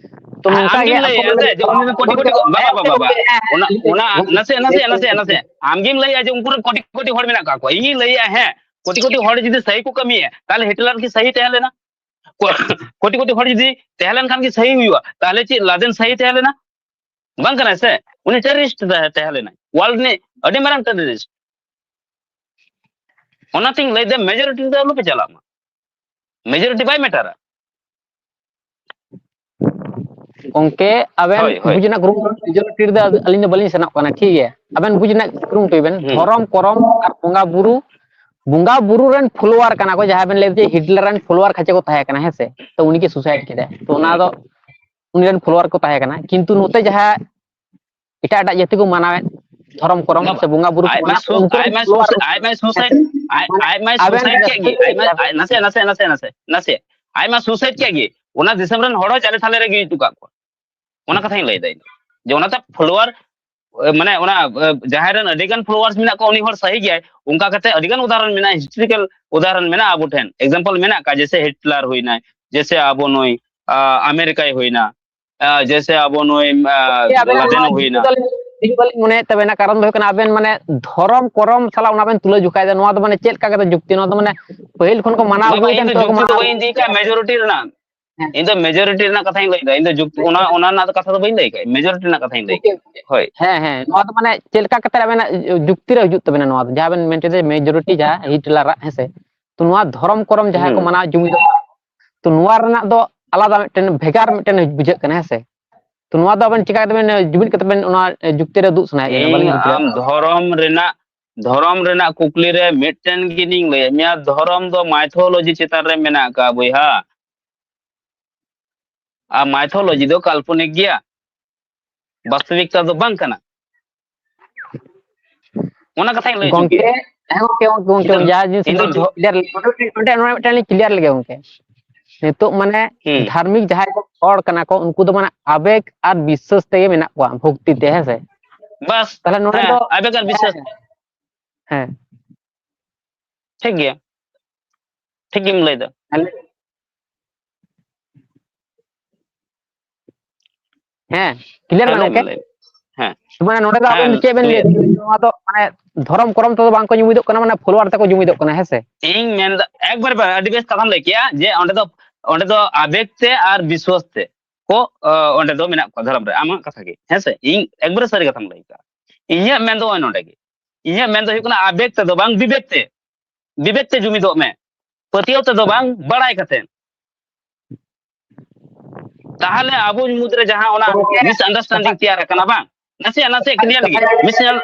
ᱛᱚ ᱦᱮᱸ, ᱱᱚᱝᱠᱟ ᱜᱮ ᱟᱢᱜᱮᱢ ᱟᱥᱚᱞ ᱞᱟᱹᱭᱮᱫᱼᱟ ᱥᱮ ᱡᱮ ᱩᱱᱤ ᱨᱮᱱ ᱠᱳᱴᱤ ᱠᱳᱴᱤ ᱠᱚ, ᱵᱟᱵᱟ, ᱵᱟᱵᱟ, ᱵᱟᱵᱟ, ᱚᱱᱟ, ᱚᱱᱟ, ᱱᱟᱥᱮ, ᱱᱟᱥᱮ, ᱱᱟᱥᱮ, ᱱᱟᱥᱮ, ᱟᱢᱜᱮᱢ ᱞᱟᱹᱭᱮᱫᱼᱟ ᱡᱮ ᱩᱱᱠᱩ ᱨᱮᱱ ᱠᱳᱴᱤ ᱠᱳᱴᱤ ᱦᱚᱲ ᱢᱮᱱᱟᱜ ᱠᱟᱜ ᱠᱚᱣᱟ᱾ ᱤᱧᱤᱧ ᱞᱟᱹᱭᱮᱫᱼᱟ, ᱦᱮᱸ, ᱠᱳᱴᱤ ᱠᱳᱴᱤ ᱦᱚᱲ ᱡᱩᱫᱤ ᱥᱟᱹᱦᱤ ᱠᱚ ᱠᱟᱹᱢᱤᱭᱟ, ᱛᱟᱦᱞᱮ ᱦᱤᱴᱞᱟᱨ ᱠᱤ ᱥᱟᱹᱦᱤ ᱛᱟᱦᱮᱸ ᱞᱮᱱᱟ? ᱠᱳ-, ᱠᱳᱴᱤ ᱠᱳᱴᱤ ᱦᱚᱲ ᱡᱩᱫᱤ ᱛᱟᱦᱮᱸ ᱞᱮᱱᱠᱷᱟᱱ ᱜᱮ ᱥᱟᱹᱦᱤ ᱦᱩᱭᱩᱜᱼᱟ, ᱛᱟᱦᱞᱮ ᱪᱮᱫ ᱞᱟᱫᱮᱱ ᱥᱟᱹᱦᱤ ᱛᱟᱦᱮᱸ ᱞᱮᱱᱟ? ᱵᱟᱝ ᱠᱟᱱᱟᱭ ᱥᱮ, ᱩᱱᱤ ᱴᱮᱨᱚᱨᱤᱥᱴ ᱛᱟᱦᱮᱸ, ᱛᱟᱦᱮᱸ ᱞᱮᱱᱟᱭ, ᱣᱟᱨᱞᱰ ᱨᱤᱱᱤᱡ ᱟᱹᱰᱤ ᱢᱟᱨᱟᱝ ᱴᱮᱨᱚᱨᱤᱥᱴ᱾ ᱚᱱᱟᱛᱤᱧ ᱞᱟᱹᱭᱫᱟ, ᱢᱮᱡᱚᱨᱤᱴᱤ ᱨᱮᱫᱚ ᱟᱞᱚᱯᱮ ᱪᱟᱞᱟᱜ ᱢᱟ, ᱢᱮᱡᱚᱨᱤᱴᱤ ᱵᱟᱭ ᱢᱮᱴᱟᱨᱟ᱾ ᱜᱚᱝᱠᱮ, ᱟᱵᱮᱱ ᱦᱳᱭ, ᱦᱳᱭ᱾ ᱵᱩᱡᱽ ᱨᱮᱱᱟᱜ ᱠᱩᱨᱩᱢᱩᱴᱩ, ᱢᱮᱡᱚᱨᱤᱴᱤ ᱨᱮᱫᱚ ᱟᱹᱞᱤᱧ ᱫᱚ ᱵᱟᱹᱞᱤᱧ ᱥᱮᱱᱚᱜ ᱠᱟᱱᱟ, ᱴᱷᱤᱠ ᱜᱮᱭᱟ? ᱟᱵᱮᱱ ᱵᱩᱡᱽ ᱨᱮᱱᱟᱜ ᱠᱩᱨᱩᱢᱩᱴᱩᱭ ᱵᱮᱱ, ᱦᱩᱸ᱾ ᱫᱷᱚᱨᱚᱢ ᱠᱚᱨᱚᱢ ᱟᱨ ᱵᱚᱸᱜᱟ ᱵᱩᱨᱩ, ᱵᱚᱸᱜᱟ ᱵᱩᱨᱩ ᱨᱮᱱ ᱯᱷᱚᱞᱳᱣᱟᱨ ᱠᱟᱱᱟ ᱠᱚ, ᱡᱟᱦᱟᱸᱭ ᱵᱮᱱ ᱞᱟᱹᱭ ᱫᱟ ᱡᱮ ᱦᱤᱴᱞᱟᱨ ᱨᱮᱱ ᱯᱷᱚᱞᱳᱣᱟᱨ ᱠᱷᱟᱪᱮ ᱠᱚ ᱛᱟᱦᱮᱸ ᱠᱟᱱᱟ, ᱦᱮᱸ ᱥᱮ? ᱛᱚ ᱩᱱᱤ ᱜᱮ ᱥᱩᱥᱟᱭᱤᱰ ᱠᱮᱫᱟᱭ, ᱛᱚ ᱚᱱᱟ ᱦᱩᱸ᱾ ᱫᱚ ᱩᱱᱤ ᱨᱮᱱ ᱯᱷᱚᱞᱳᱣᱟᱨ ᱠᱚ ᱛᱟᱦᱮᱸ ᱠᱟᱱᱟ, ᱠᱤᱱᱛᱩ ᱱᱚᱛᱮ ᱡᱟᱦᱟᱸ ᱮᱴᱟᱜ ᱮᱴᱟᱜ ᱡᱟᱹᱛᱤ ᱠᱚ ᱢᱟᱱᱟᱣᱮᱫ ᱫᱷᱚᱨᱚᱢ ᱠᱚᱨᱚᱢ ᱵᱟᱵᱟ, ᱥᱮ ᱵᱚᱸᱜᱟ ᱵᱩᱨᱩ ᱠᱚ ᱟᱡ ᱢᱟ ᱢᱟᱱᱟᱣᱮᱫ, ᱥᱩ-, ᱩᱱᱠᱩ ᱟᱡ ᱨᱮᱱ ᱢᱟᱭ ᱯᱷᱚᱞᱳᱣᱟᱨ ᱥᱩᱥᱟᱹ-, ᱠᱚ ᱟᱡ ᱢᱟᱭ ᱥᱩᱥᱟᱭᱤᱰ, ᱟᱡ, ᱟᱡ ᱢᱟᱭ ᱟᱵᱮᱱ ᱥᱩᱥᱟᱭᱤᱰ ᱠᱮᱫ ᱜᱮ, ᱟᱡ ᱢᱟᱭ, ᱟᱡ, ᱱᱟᱥᱮ, ᱱᱟᱥᱮ, ᱱᱟᱥᱮ, ᱱᱟᱥᱮ, ᱱᱟᱥᱮ, ᱟᱡ ᱢᱟ ᱥᱩᱥᱟᱭᱤᱰ ᱠᱮᱫ ᱜᱮ, ᱚᱱᱟ ᱫᱤᱥᱚᱢ ᱨᱮᱱ ᱦᱚᱲ ᱦᱚᱸ ᱪᱟᱞᱮ ᱛᱷᱟᱞᱮ ᱨᱮ ᱜᱤᱰᱤ ᱦᱚᱴᱚ ᱠᱟᱜ ᱠᱚᱣᱟ᱾ ᱚᱱᱟ ᱠᱟᱛᱷᱟᱧ ᱞᱟᱹᱭ ᱫᱟ ᱤᱧ ᱫᱚ, ᱡᱮ ᱚᱱᱟᱛᱮ ᱯᱷᱚᱞᱳᱣᱟᱨ ᱢᱟᱱᱮ ᱚᱱᱟ ᱡᱟᱦᱟᱸᱭ ᱨᱮᱱ ᱟᱹᱰᱤ ᱜᱟᱱ ᱯᱷᱚᱞᱳᱣᱟᱨᱥ ᱢᱮᱱᱟᱜ ᱠᱚᱣᱟ, ᱩᱱᱤ ᱦᱚᱲ ᱥᱟᱹᱦᱤ ᱜᱮᱭᱟᱭ᱾ ᱚᱱᱠᱟ ᱠᱟᱛᱮ ᱟᱹᱰᱤ ᱜᱟᱱ ᱩᱫᱟᱦᱚᱨᱚᱱ ᱢᱮᱱᱟᱜᱼᱟ, ᱦᱤᱥᱴᱳᱨᱤᱠᱟᱞ ᱩᱫᱟᱦᱚᱨᱚᱱ ᱢᱮᱱᱟᱜᱼᱟ ᱟᱵᱚ ᱴᱷᱮᱱ, ᱮᱠᱡᱟᱢᱯᱚᱞ ᱢᱮᱱᱟᱜ ᱠᱟᱜ, ᱡᱮᱭᱥᱮ ᱦᱤᱴᱞᱟᱨ ᱦᱩᱭᱱᱟᱭ, ᱡᱮᱭᱥᱮ ᱟᱵᱚ ᱱᱩᱭ ᱟᱢᱮᱨᱤᱠᱟᱭ ᱦᱩᱭᱱᱟ, ᱡᱮᱭᱥᱮ ᱟᱵᱚ ᱱᱩᱭ ᱞᱟᱫᱮᱱ ᱦᱩᱭᱱᱟ᱾ ᱤᱧ ᱵᱟᱹᱞᱤᱧ ᱢᱚᱱᱮᱭᱮᱫ ᱛᱟᱵᱮᱱᱟ, ᱠᱟᱨᱚᱱ ᱫᱚ ᱦᱩᱭᱩᱜ ᱠᱟᱱᱟ ᱟᱵᱮᱱ ᱢᱟᱱᱮ ᱫᱷᱚᱨᱚᱢ ᱠᱚᱨᱚᱢ ᱥᱟᱞᱟᱜ ᱚᱱᱟ ᱵᱮᱱ ᱛᱩᱞᱟᱹ ᱡᱚᱠᱷᱟᱭᱮᱫᱟ᱾ ᱱᱚᱣᱟ ᱫᱚ ᱢᱟᱱᱮ ᱪᱮᱫ ᱞᱮᱠᱟ ᱠᱟᱛᱮ ᱡᱩᱠᱛᱤ? ᱱᱚᱣᱟ ᱫᱚ ᱢᱟᱱᱮ ᱯᱟᱹᱦᱤᱞ ᱠᱷᱚᱱ ᱠᱚ ᱢᱟᱱᱟᱣ ᱟᱹᱜᱩᱭᱮᱫᱟ, ᱱᱤᱛᱚᱜ ᱠᱚ ᱢᱟᱱᱟᱣ ᱢᱮᱡᱚᱨᱤᱴᱤ ᱨᱮᱱᱟᱜ᱾ ᱤᱧ ᱫᱚ ᱢᱮᱡᱚᱨᱤᱴᱤ ᱨᱮᱱᱟᱜ ᱠᱟᱛᱷᱟᱧ ᱞᱟᱹᱭᱫᱟ, ᱤᱧ ᱫᱚ ᱡᱩᱠᱛᱤ ᱚᱱᱟ ᱚᱱᱟ ᱨᱮᱱᱟᱜ ᱠᱟᱛᱷᱟ ᱫᱚ ᱵᱟᱹᱧ ᱞᱟᱹᱭ ᱠᱟᱜ, ᱢᱮᱡᱚᱨᱤᱴᱤ ᱨᱮᱱᱟᱜ ᱠᱟᱛᱷᱟᱧ ᱞᱟᱹᱭ ᱠᱟᱜ᱾ ᱦᱳᱭ᱾ ᱦᱮᱸ ᱦᱮᱸ, ᱱᱚᱣᱟ ᱫᱚ ᱢᱟᱱᱮ ᱪᱮᱫ ᱞᱮᱠᱟ ᱠᱟᱛᱮ ᱟᱵᱮᱱᱟᱜ ᱡᱩᱠᱛᱤ ᱨᱮ ᱦᱤᱡᱩᱜ ᱛᱟᱵᱮᱱᱟ? ᱱᱚᱣᱟ ᱫᱚ ᱡᱟᱦᱟᱸ ᱵᱮᱱ ᱢᱮᱱ ᱦᱚᱪᱚᱭᱮᱫᱟ ᱢᱮᱡᱚᱨᱤᱴᱤ ᱡᱟᱦᱟᱸ ᱦᱤᱴᱞᱟᱨᱟᱜ, ᱦᱮᱸ ᱥᱮ, ᱛᱚ ᱱᱚᱣᱟ ᱫᱷᱚᱨᱚᱢ ᱠᱚᱨᱚᱢ ᱡᱟᱦᱟᱸᱭ ᱠᱚ ᱢᱟᱱᱟᱣ ᱡᱩᱢᱤᱫᱚᱜ ᱠᱟᱱᱟ, ᱛᱚ ᱱᱚᱣᱟ ᱨᱮᱱᱟᱜ ᱫᱚ ᱟᱞᱟᱫᱟ ᱢᱤᱫᱴᱮᱱ ᱵᱷᱮᱜᱟᱨ ᱢᱤᱫᱴᱮᱱ ᱵᱩᱡᱷᱟᱹᱜ ᱠᱟᱱᱟ, ᱦᱮᱸ ᱥᱮ᱾ ᱛᱚ ᱱᱚᱣᱟ ᱫᱚ ᱟᱵᱮᱱ ᱪᱤᱠᱟ ᱠᱟᱛᱮ ᱵᱮᱱ ᱡᱩᱢᱤᱫ ᱠᱟᱛᱮ ᱵᱮᱱ ᱚᱱᱟ ᱡᱩᱠᱛᱤ ᱨᱮ ᱩᱫᱩᱜ ᱥᱟᱱᱟᱭᱮᱫ ᱵᱮᱱᱟ? ᱤᱧ ᱵᱟᱹᱞᱤᱧ ᱵᱩᱡᱽ ᱫᱟᱲᱮᱭᱟᱜ ᱟᱢ ᱠᱟᱱᱟ᱾ ᱫᱷᱚᱨᱚᱢ ᱨᱮᱱᱟᱜ ᱫᱷᱚᱨᱚᱢ ᱨᱮᱱᱟᱜ ᱠᱩᱠᱞᱤ ᱨᱮ ᱢᱤᱫᱴᱮᱱ ᱜᱮ ᱤᱧᱤᱧ ᱞᱟᱹᱭᱟᱫ ᱢᱮᱭᱟ, ᱫᱷᱚᱨᱚᱢ ᱫᱚ ᱢᱟᱭᱛᱷᱳᱞᱚᱡᱤ ᱪᱮᱛᱟᱱ ᱨᱮ ᱢᱮᱱᱟᱜ ᱟᱠᱟᱫ ᱵᱚᱭᱦᱟ᱾ ᱟᱨ ᱢᱟᱭᱛᱷᱳᱞᱚᱡᱤ ᱫᱚ ᱠᱟᱞᱯᱚᱱᱤᱠ ᱜᱮᱭᱟ, ᱵᱟᱥᱛᱚᱵᱤᱠᱛᱟ ᱫᱚ ᱵᱟᱝ ᱠᱟᱱᱟ᱾ ᱚᱱᱟ ᱠᱟᱛᱷᱟᱧ ᱞᱟᱹᱭ ᱦᱚᱪᱚ ᱜᱚᱝᱠᱮ, ᱠᱮᱫᱟ᱾ ᱦᱮᱸ ᱜᱚᱝᱠᱮ, ᱜᱚᱝᱠᱮ, ᱜᱚᱝᱠᱮ, ᱤᱧ ᱫᱚ ᱡᱟᱦᱟᱸ ᱡᱤᱱᱤᱥ ᱤᱧ ᱫᱚ ᱵᱮᱱ clear ᱞᱮ-, ᱱᱚᱰᱮ ᱱᱚᱰᱮ ᱱᱚᱰᱮ ᱢᱤᱫᱴᱟᱝ ᱞᱤᱧ clear ᱞᱮᱜᱮ ᱜᱚᱝᱠᱮ᱾ ᱱᱤᱛᱚᱜ ᱢᱟᱱᱮ ᱦᱩᱸ᱾ ᱫᱷᱟᱨᱢᱤᱠ ᱡᱟᱦᱟᱸᱭ ᱠᱚ ᱦᱚᱲ ᱠᱟᱱᱟ ᱠᱚ, ᱩᱱᱠᱩ ᱫᱚ ᱢᱟᱱᱮ ᱟᱵᱮᱜ ᱟᱨ ᱵᱤᱥᱥᱟᱹᱥ ᱛᱮᱜᱮ ᱢᱮᱱᱟᱜ ᱠᱚᱣᱟ, ᱵᱷᱚᱠᱛᱤ ᱛᱮ, ᱦᱮᱸ ᱥᱮ? ᱵᱟᱥ, ᱛᱟᱦᱞᱮ ᱱᱚᱰᱮ ᱦᱮᱸ, ᱫᱚ ᱟᱵᱮᱜ ᱟᱨ ᱵᱤᱥᱥᱟᱹᱥ᱾ ᱦᱮᱸ, ᱴᱷᱤᱠ ᱜᱮᱭᱟ, ᱴᱷᱤᱠ ᱜᱮᱢ ᱞᱟᱹᱭ ᱫᱟ᱾ ᱦᱮᱸ, clear ᱦᱮᱸ, ᱢᱮ ᱞᱟᱹᱭ ᱜᱚᱝᱠᱮ᱾ ᱢᱮ, ᱞᱟᱹᱭ ᱢᱮ᱾ ᱦᱮᱸ, ᱢᱟᱱᱮ ᱱᱚᱰᱮ ᱫᱚ ᱟᱵᱮᱱ ᱦᱮᱸ, ᱪᱮᱫ ᱵᱮᱱ ᱞᱟᱹᱭ clear᱾ ᱱᱚᱣᱟ ᱫᱚ ᱢᱟᱱᱮ ᱫᱷᱚᱨᱚᱢ ᱠᱚᱨᱚᱢ ᱛᱮᱫᱚ ᱵᱟᱝ ᱠᱚ ᱡᱩᱢᱤᱫᱚᱜ ᱠᱟᱱᱟ, ᱢᱟᱱᱮ ᱯᱷᱚᱞᱳᱣᱟᱨ ᱛᱮᱠᱚ ᱡᱩᱢᱤᱫᱚᱜ ᱠᱟᱱᱟ, ᱦᱮᱸ ᱥᱮ? ᱤᱧ ᱢᱮᱱᱫᱟ ᱮᱠᱵᱟᱨᱮ ᱵᱟᱝ, ᱟᱹᱰᱤ ᱵᱮᱥ ᱠᱟᱛᱷᱟᱢ ᱞᱟᱹᱭ ᱠᱮᱜᱼᱟ ᱡᱮ ᱚᱸᱰᱮ ᱫᱚ, ᱚᱸᱰᱮ ᱫᱚ ᱟᱵᱮᱜ ᱛᱮ ᱟᱨ ᱵᱤᱥᱣᱟᱥ ᱛᱮ ᱠᱚ, ᱚ, ᱚᱸᱰᱮ ᱫᱚ ᱢᱮᱱᱟᱜ ᱠᱚᱣᱟ ᱫᱷᱚᱨᱚᱢ ᱨᱮ᱾ ᱟᱢᱟᱜ ᱠᱟᱛᱷᱟ ᱜᱮ, ᱦᱮᱸ ᱥᱮ? ᱤᱧ ᱮᱠᱵᱟᱨᱮ ᱥᱟᱹᱨᱤ ᱠᱟᱛᱷᱟᱢ ᱞᱟᱹᱭ ᱠᱟᱜᱼᱟ᱾ ᱤᱧᱟᱹᱜ ᱢᱮᱱ ᱫᱚ ᱱᱚᱜᱼᱚᱭ ᱱᱚᱸᱰᱮ ᱜᱮ, ᱤᱧᱟᱹᱜ ᱢᱮᱱ ᱫᱚ ᱦᱩᱭᱩᱜ ᱠᱟᱱᱟ ᱟᱵᱮᱜ ᱛᱮᱫᱚ ᱵᱟᱝ, ᱵᱤᱵᱮᱠ ᱛᱮ, ᱵᱤᱵᱮᱠ ᱛᱮ ᱡᱩᱢᱤᱫᱚᱜ ᱢᱮ, ᱯᱟᱹᱛᱭᱟᱹᱣ ᱛᱮᱫᱚ ᱵᱟᱝ, ᱵᱟᱲᱟᱭ ᱠᱟᱛᱮ᱾ ᱛᱟᱦᱚᱞᱮ ᱟᱵᱚ ᱢᱩᱫᱽᱨᱮ ᱡᱟᱦᱟᱸ ᱚᱱᱟ ᱜᱚᱝᱠᱮ, misunderstanding ᱛᱮᱭᱟᱨ ᱟᱠᱟᱱᱟ ᱵᱟᱝ, ᱱᱟᱥᱮᱭᱟᱜ, ᱱᱟᱥᱮᱭᱟᱜ clear ᱞᱟᱹᱜᱤᱫ, mis-,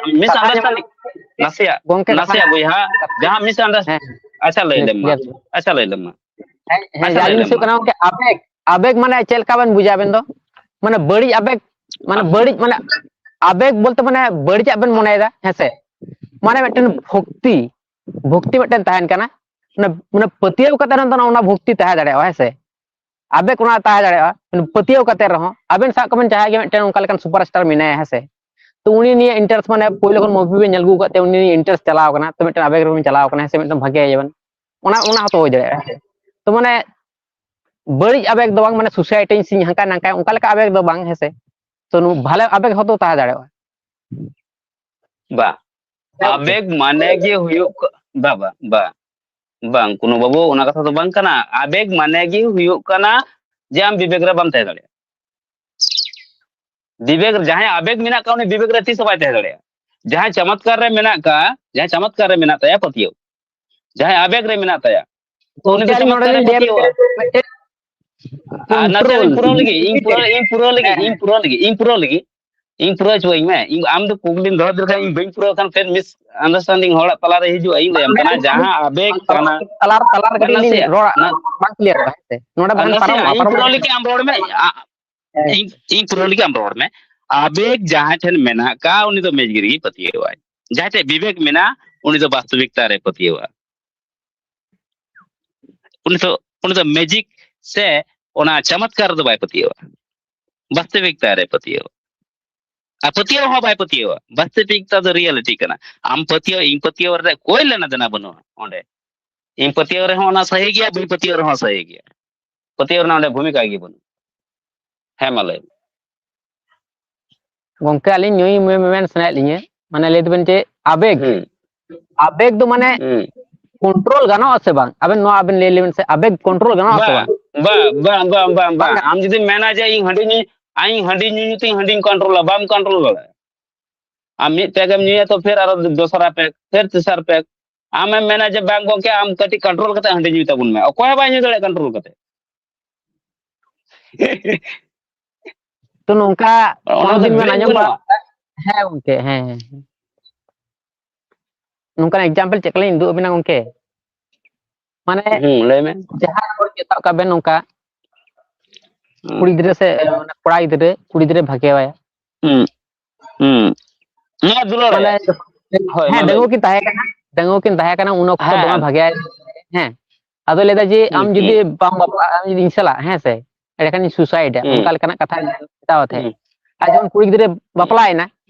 ᱠᱟᱛᱷᱟ ᱧᱚᱜ, misunderstanding, ᱱᱟᱥᱮᱭᱟᱜ, ᱜᱚᱝᱠᱮ, ᱠᱟᱛᱷᱟ ᱱᱟᱥᱮᱭᱟᱜ ᱧᱚᱜ, ᱵᱚᱭᱦᱟ, ᱡᱟᱦᱟᱸ misunderstanding, ᱦᱮᱸ, ᱟᱪᱪᱷᱟ ᱞᱟᱹᱭ clear, ᱞᱮᱢ ᱢᱟ, clear᱾ ᱟᱪᱪᱷᱟ ᱞᱟᱹᱭ ᱞᱮᱢ ᱢᱟ, ᱦᱮᱸ, ᱦᱮᱸ, ᱟᱪᱪᱷᱟ ᱡᱟ ᱞᱟᱹᱭ ᱡᱤᱱᱤᱥ ᱞᱮᱢ ᱦᱩᱭᱩᱜ ᱢᱟ᱾ ᱠᱟᱱᱟ ᱜᱚᱝᱠᱮ, ᱟᱵᱮᱜ, ᱟᱵᱮᱜ ᱢᱟᱱᱮ ᱪᱮᱫ ᱞᱮᱠᱟ ᱵᱮᱱ ᱵᱩᱡᱟ ᱟᱵᱮᱱ ᱫᱚ? ᱢᱟᱱᱮ ᱵᱟᱹᱲᱤᱡ ᱟᱵᱮᱜ, ᱢᱟᱱᱮ ᱵᱟᱹᱲᱤᱡ, ᱢᱟᱱᱮ ᱟᱵᱮᱜ ᱵᱚᱞᱛᱮ ᱢᱟᱱᱮ ᱵᱟᱹᱲᱤᱡᱟᱜ ᱵᱮᱱ ᱢᱚᱱᱮᱭᱮᱫᱟ, ᱦᱮᱸ ᱥᱮ? ᱢᱟᱱᱮ ᱢᱤᱫᱴᱮᱱ ᱵᱷᱚᱠᱛᱤ, ᱵᱷᱚᱠᱛᱤ ᱢᱤᱫᱴᱮᱱ ᱛᱟᱦᱮᱱ ᱠᱟᱱᱟ, ᱢᱟᱱᱮ, ᱢᱟᱱᱮ ᱯᱟᱹᱛᱭᱟᱹᱣ ᱠᱟᱛᱮ ᱨᱮᱦᱚᱸ ᱚᱱᱟ ᱵᱷᱚᱠᱛᱤ ᱛᱟᱦᱮᱸ ᱫᱟᱲᱮᱭᱟᱜᱼᱟ, ᱦᱮᱸ ᱥᱮ? ᱟᱵᱮᱜ ᱚᱱᱟ ᱛᱟᱦᱮᱸ ᱫᱟᱲᱮᱭᱟᱜᱼᱟ, ᱯᱟᱹᱛᱭᱟᱹᱣ ᱠᱟᱛᱮ ᱨᱮᱦᱚᱸ᱾ ᱟᱵᱮᱱ ᱥᱟᱵ ᱠᱟᱜ ᱵᱮᱱ ᱡᱟᱦᱟᱸᱭ ᱜᱮ ᱢᱤᱫᱴᱮᱱ ᱚᱱᱠᱟ ᱞᱮᱠᱟᱱ ᱥᱩᱯᱟᱨ ᱥᱴᱟᱨ ᱢᱮᱱᱟᱭᱟ, ᱦᱮᱸ ᱥᱮ? ᱛᱚ ᱩᱱᱤ ᱱᱤᱭᱮ ᱤᱱᱴᱟᱨᱮᱥᱴ, ᱢᱟᱱᱮ ᱯᱳᱭᱞᱳ ᱠᱷᱚᱱ ᱢᱩᱵᱷᱤ ᱵᱮᱱ ᱧᱮᱞ ᱟᱹᱜᱩ ᱟᱠᱟᱫ ᱛᱮ ᱩᱱᱤ ᱱᱤᱭᱮ ᱤᱱᱴᱟᱨᱮᱥᱴ ᱪᱟᱞᱟᱣ ᱟᱠᱟᱱᱟ, ᱛᱚ ᱢᱤᱫᱴᱮᱱ ᱟᱵᱮᱜᱽ ᱨᱮᱵᱮᱱ ᱪᱟᱞᱟᱣ ᱟᱠᱟᱱᱟ, ᱦᱮᱸ ᱥᱮ, ᱢᱤᱫᱴᱮᱱ ᱵᱷᱟᱜᱮᱭᱟᱵᱮᱱ, ᱚᱱᱟ ᱚᱱᱟ ᱦᱚᱸᱛᱚ ᱦᱩᱭ ᱫᱟᱲᱮᱭᱟᱜᱼᱟ, ᱦᱮᱸ ᱥᱮ᱾ ᱛᱚ ᱢᱟᱱᱮ ᱵᱟᱹᱲᱤᱡ ᱟᱵᱮᱜᱽ ᱫᱚ ᱵᱟᱝ, ᱢᱟᱱᱮ ᱥᱩᱥᱟᱭᱤᱴᱤᱧ ᱥᱤᱧ ᱦᱟᱱᱠᱟ ᱱᱟᱝᱠᱟ ᱚᱱᱠᱟ ᱞᱮᱠᱟ ᱟᱵᱮᱜᱽ ᱫᱚ ᱵᱟᱝ, ᱦᱮᱸ ᱥᱮ᱾ ᱛᱚ ᱱᱚᱣᱟ ᱵᱷᱟᱞᱮ ᱟᱵᱮᱜᱽ ᱦᱚᱸᱛᱚ ᱛᱟᱦᱮᱸ ᱫᱟᱲᱮᱭᱟᱜᱼᱟ᱾ ᱵᱟ, ᱟᱵᱮᱜᱽ ᱢᱟᱱᱮ ᱜᱮ ᱦᱩᱭᱩᱜ ᱠᱟ- ᱵᱟ ᱵᱟ ᱵᱟ ᱵᱟᱝ, ᱠᱳᱱᱳ ᱵᱟᱹᱵᱩ, ᱚᱱᱟ ᱠᱟᱛᱷᱟ ᱫᱚ ᱵᱟᱝ ᱠᱟᱱᱟ᱾ ᱟᱵᱮᱜᱽ ᱢᱟᱱᱮ ᱜᱮ ᱦᱩᱭᱩᱜ ᱠᱟᱱᱟ ᱡᱮ ᱟᱢ ᱵᱤᱵᱮᱠ ᱨᱮ ᱵᱟᱢ ᱛᱟᱦᱮᱸ ᱫᱟᱲᱮᱭᱟᱜᱼᱟ᱾ ᱵᱤᱵᱮᱠ, ᱡᱟᱦᱟᱸᱭ ᱟᱵᱮᱜᱽ ᱢᱮᱱᱟᱜ ᱠᱟᱜ, ᱩᱱᱤ ᱵᱤᱵᱮᱠ ᱨᱮ ᱛᱤᱥ ᱦᱚᱸ ᱵᱟᱭ ᱛᱟᱦᱮᱸ ᱫᱟᱲᱮᱭᱟᱜᱼᱟ᱾ ᱡᱟᱦᱟᱸᱭ ᱪᱚᱢᱚᱛᱠᱟᱨ ᱨᱮ ᱢᱮᱱᱟᱜ ᱠᱟᱜ, ᱡᱟᱦᱟᱸᱭ ᱪᱚᱢᱚᱛᱠᱟᱨ ᱨᱮ ᱢᱮᱱᱟᱜ ᱛᱟᱭᱟ ᱯᱟᱹᱛᱭᱟᱹᱣ, ᱡᱟᱦᱟᱸᱭ ᱟᱵᱮᱜᱽ ᱨᱮ ᱢᱮᱱᱟᱜ ᱛᱟᱭᱟ, ᱛᱚ ᱩᱱᱤ ᱜᱚᱢᱠᱮ, ᱫᱚ ᱟᱹᱞᱤᱧ ᱱᱚᱰᱮ ᱪᱚᱢᱚᱛᱠᱟᱨ ᱞᱤᱧ ᱨᱮ ᱞᱟᱹᱭᱟ ᱯᱟᱹᱛᱭᱟᱹᱣᱟ᱾ ᱢᱤᱫᱴᱮᱱ ᱟᱨ ᱱᱟᱥᱮ ᱠᱚᱱᱴᱨᱳᱞ ᱤᱧ ᱯᱩᱨᱟᱹᱣ ᱞᱟᱹᱜᱤᱫ, ᱤᱧ ᱦᱮᱸ, ᱯᱩᱨᱟᱹᱣ, ᱤᱧ ᱯᱩᱨᱟᱹᱣ ᱞᱟᱹᱜᱤᱫ, ᱤᱧ ᱯᱩᱨᱟᱹᱣ ᱞᱟᱹᱜᱤᱫ, ᱤᱧ ᱯᱩᱨᱟᱹᱣ ᱞᱟᱹᱜᱤᱫ, ᱤᱧ ᱯᱩᱨᱟᱹᱣ ᱦᱚᱪᱚᱣᱟᱹᱧ ᱢᱮ᱾ ᱤᱧ, ᱟᱢ ᱫᱚ ᱠᱩᱠᱞᱤᱢ ᱫᱚᱦᱚ ᱫᱟᱲᱮ ᱠᱷᱟᱱ ᱤᱧ ᱵᱟᱹᱧ ᱯᱩᱨᱟᱹᱣ ᱠᱷᱟᱱ ᱯᱷᱮᱨ ᱢᱤᱥ ᱟᱱᱰᱟᱨᱥᱴᱮᱱᱰᱤᱝ ᱦᱚᱲᱟᱜ ᱛᱟᱞᱟᱨᱮ ᱦᱤᱡᱩᱜᱼᱟ᱾ ᱤᱧ ᱞᱟᱹᱭᱟᱢ ᱠᱟᱱᱟ, ᱡᱟᱦᱟᱸ ᱟᱵᱮᱜᱽ ᱠᱟᱱᱟ, ᱛᱟᱞᱟᱨ ᱛᱟᱞᱟᱨ ᱠᱟᱹᱴᱤᱡ ᱞᱤᱧ ᱱᱟᱥᱮᱭᱟᱜ ᱨᱚᱲᱟ, ᱱᱟ- ᱵᱟᱝ ᱠᱞᱤᱭᱟᱨ ᱠᱟᱱᱟ, ᱦᱮᱸ ᱥᱮ? ᱱᱚᱰᱮ ᱟᱨ ᱵᱟᱠᱷᱟᱱ ᱱᱟᱥᱮᱭᱟᱜ ᱯᱟᱨᱚᱢᱚᱜᱼᱟ, ᱤᱧ ᱯᱟᱨᱚᱢᱚᱜᱼᱟ᱾ ᱯᱩᱨᱟᱹᱣ ᱞᱟᱹᱜᱤᱫ ᱟᱢ ᱨᱚᱲ ᱢᱮ᱾ ᱟ-, ᱦᱮᱸ᱾ ᱤᱧ, ᱤᱧ ᱯᱩᱨᱟᱹᱣ ᱞᱟᱹᱜᱤᱫ ᱟᱢ ᱨᱚᱲ ᱢᱮ᱾ ᱟᱵᱮᱜᱽ ᱡᱟᱦᱟᱸ ᱴᱷᱮᱱ ᱢᱮᱱᱟᱜ ᱠᱟᱜ, ᱩᱱᱤ ᱫᱚ ᱢᱮᱡᱤᱠ ᱨᱮᱜᱮ ᱯᱟᱹᱛᱭᱟᱹᱣᱟᱭ᱾ ᱡᱟᱦᱟᱸ ᱴᱷᱮᱱ ᱵᱤᱵᱮᱠ ᱢᱮᱱᱟᱜᱼᱟ, ᱩᱱᱤ ᱫᱚ ᱵᱟᱥᱛᱚᱵᱤᱠᱛᱟ ᱨᱮ ᱯᱟᱹᱛᱭᱟᱹᱣᱟ᱾ ᱩᱱᱤ ᱫᱚ, ᱩᱱᱤ ᱫᱚ ᱢᱮᱡᱤᱠ ᱥᱮ ᱚᱱᱟ ᱪᱚᱢᱚᱛᱠᱟᱨ ᱨᱮᱫᱚ ᱵᱟᱭ ᱯᱟᱹᱛᱭᱟᱹᱣᱟ, ᱵᱟᱥᱛᱚᱵᱤᱠᱛᱟ ᱨᱮ ᱯᱟᱹᱛᱭᱟᱹᱣᱟ᱾ ᱟᱨ ᱯᱟᱹᱛᱭᱟᱹᱣ ᱦᱚᱸ ᱵᱟᱭ ᱯᱟᱹᱛᱭᱟᱹᱣᱟ᱾ ᱵᱟᱥᱛᱚᱵᱤᱠᱛᱟ ᱫᱚ ᱨᱤᱭᱮᱞᱤᱴᱤ ᱠᱟᱱᱟ᱾ ᱟᱢ ᱯᱟᱹᱛᱭᱟᱹᱣ, ᱤᱧ ᱯᱟᱹᱛᱭᱟᱹᱣ ᱨᱮ ᱠᱳᱭ ᱞᱮᱱᱟ ᱫᱮᱱᱟ ᱵᱟᱹᱱᱩᱜᱼᱟ ᱚᱸᱰᱮ᱾ ᱤᱧ ᱯᱟᱹᱛᱭᱟᱹᱣ ᱨᱮᱦᱚᱸ ᱚᱱᱟ ᱥᱟᱹᱦᱤ ᱜᱮᱭᱟ, ᱵᱟᱹᱧ ᱯᱟᱹᱛᱭᱟᱹᱣ ᱨᱮᱦᱚᱸ ᱥᱟᱹᱦᱤ ᱜᱮᱭᱟ᱾ ᱯᱟᱹᱛᱭᱟᱹᱣ ᱨᱮᱱᱟᱜ ᱚᱸᱰᱮ ᱵᱷᱩᱢᱤᱠᱟ ᱜᱮ ᱵᱟᱹᱱᱩᱜᱼᱟ᱾ ᱦᱮᱸ, ᱢᱟ ᱞᱟᱹᱭ ᱢᱮ᱾ ᱜᱚᱝᱠᱮ, ᱟᱹᱞᱤᱧ ᱱᱩᱭ ᱢᱮ-, ᱢᱮᱢᱮᱱ ᱥᱟᱱᱟᱭᱮᱫ ᱞᱤᱧᱟᱹ, ᱢᱟᱱᱮ ᱞᱟᱹᱭ ᱫᱚᱵᱮᱱ ᱪᱮᱫ ᱟᱵᱮᱜᱽ, ᱦᱩᱸ, ᱟᱵᱮᱜᱽ ᱫᱚ ᱢᱟᱱᱮ ᱦᱩᱸ᱾ ᱠᱚᱱᱴᱨᱳᱞ ᱜᱟᱱᱚᱜᱼᱟ ᱥᱮ ᱵᱟᱝ? ᱟᱵᱮᱱ ᱱᱚᱣᱟ ᱟᱵᱮᱱ ᱞᱟᱹᱭ ᱞᱮᱵᱮᱱ ᱥᱮ, ᱟᱵᱮᱜᱽ ᱠᱚᱱᱴᱨᱳᱞ ᱜᱟᱱᱚᱜᱼᱟ ᱥᱮ ᱵᱟᱝ, ᱵᱟᱝ? ᱵᱟᱝ, ᱵᱟᱝ, ᱵᱟᱝ, ᱵᱟᱝ, ᱵᱟᱝ, ᱵᱟᱝ ᱵᱟᱝ᱾ ᱟᱢ ᱡᱩᱫᱤᱢ ᱢᱮᱱᱟ ᱡᱮ ᱤᱧ ᱦᱟᱺᱰᱤ ᱧᱩ, ᱤᱧ ᱦᱟᱺᱰᱤ ᱧᱩ ᱧᱩ ᱛᱤᱧ ᱦᱟᱺᱰᱤᱧ ᱠᱚᱱᱴᱨᱳᱞᱟ, ᱵᱟᱢ ᱠᱚᱱᱴᱨᱳᱞ ᱫᱟᱲᱮᱭᱟᱜᱼᱟ᱾ ᱟᱢ ᱢᱤᱫ ᱯᱮᱜ ᱮᱢ ᱧᱩᱭᱟ ᱛᱚ ᱯᱷᱮᱨ ᱟᱨᱚ ᱫᱚᱥᱨᱟ ᱯᱮᱜ, ᱯᱷᱮᱨ ᱛᱮᱥᱟᱨ ᱯᱮᱜ᱾ ᱟᱢᱮᱢ ᱢᱮᱱᱟ ᱡᱮ ᱵᱟᱝ ᱜᱚᱝᱠᱮ, ᱟᱢ ᱠᱟᱹᱴᱤᱡ ᱠᱚᱱᱴᱨᱳᱞ ᱠᱟᱛᱮ ᱦᱟᱺᱰᱤ ᱧᱩᱭ ᱛᱟᱵᱚᱱ ᱢᱮ, ᱚᱠᱚᱭ ᱦᱚᱸ ᱵᱟᱭ ᱧᱩ ᱫᱟᱲᱮᱭᱟᱜᱼᱟ ᱠᱚᱱᱴᱨᱳᱞ ᱠᱟᱛᱮ᱾ ᱛᱚ ᱱᱚᱝᱠᱟ ᱚᱱᱟ ᱠᱚᱱᱚ ᱫᱚ ᱫᱤᱱ ᱵᱮᱱ ᱵᱨᱮᱠ ᱟᱸᱡᱚᱢ ᱵᱟᱲᱟ ᱵᱟᱹᱱᱩᱜᱼᱟ᱾ ᱟᱠᱟᱫᱟ? ᱦᱮᱸ ᱜᱚᱝᱠᱮ, ᱦᱮᱸ, ᱦᱮᱸ᱾ ᱱᱚᱝᱠᱟᱱᱟᱜ ᱮᱠᱡᱟᱢᱯᱮᱞ ᱪᱮᱫ ᱞᱮᱠᱟᱞᱤᱧ ᱩᱫᱩᱜ ᱟᱵᱤᱱᱟ ᱜᱚᱝᱠᱮ? ᱢᱟᱱᱮ ᱦᱩᱸ, ᱞᱟᱹᱭ ᱢᱮ᱾ ᱡᱟᱦᱟᱸᱭ ᱦᱚᱲ ᱜᱮ ᱥᱟᱵ ᱠᱟᱜ ᱵᱮᱱ ᱱᱚᱝᱠᱟ ᱦᱩᱸ, ᱠᱩᱲᱤ ᱜᱤᱫᱽᱨᱟᱹ ᱥᱮ ᱠᱚᱲᱟ ᱜᱤᱫᱽᱨᱟᱹ, ᱠᱩᱲᱤ ᱜᱤᱫᱽᱨᱟᱹ ᱵᱷᱟᱜᱮᱣᱟᱭᱟ᱾ ᱦᱩᱸ, ᱦᱩᱸ᱾ ᱱᱚᱣᱟ ᱫᱩᱞᱟᱹᱲ ᱨᱮ᱾ ᱢᱟᱱᱮ ᱦᱳᱭ, ᱢᱟ ᱦᱮᱸ, ᱞᱟᱹᱭ ᱰᱟᱺᱜᱩᱣᱟᱹ ᱢᱮ᱾ ᱠᱤᱱ ᱛᱟᱦᱮᱸ ᱠᱟᱱᱟ, ᱰᱟᱺᱜᱩᱣᱟᱹ ᱠᱤᱱ ᱛᱟᱦᱮᱸ ᱠᱟᱱᱟ, ᱩᱱ ᱚᱠᱛᱚ ᱫᱚᱢᱮ ᱦᱮᱸ᱾ ᱵᱷᱟᱜᱮᱭᱟᱭ᱾ ᱦᱮᱸ, ᱟᱫᱚᱭ ᱞᱟᱹᱭᱫᱟ ᱡᱮ, ᱦᱩᱸ, ᱟᱢ ᱡᱩᱫᱤ ᱦᱩᱸ, ᱵᱟᱢ ᱵᱟᱯᱞᱟᱜᱼᱟ, ᱟᱢ ᱡᱩᱫᱤ ᱤᱧ ᱥᱟᱞᱟᱜ, ᱦᱮᱸ ᱥᱮ, ᱮᱸᱰᱮᱠᱷᱟᱱᱤᱧ ᱥᱩᱥᱟᱭᱤᱰᱟ, ᱦᱩᱸ, ᱚᱱᱠᱟ ᱞᱮᱠᱟᱱᱟᱜ ᱠᱟᱛᱷᱟ ᱢᱮᱛᱟᱣ ᱛᱟᱦᱮᱸᱫ᱾ ᱦᱩᱸ, ᱟᱨ ᱡᱚᱠᱷᱚᱱ ᱠᱩᱲᱤ ᱜᱤᱫᱽᱨᱟᱹ ᱦᱩᱸ, ᱵᱟᱯᱞᱟᱭᱮᱱᱟ,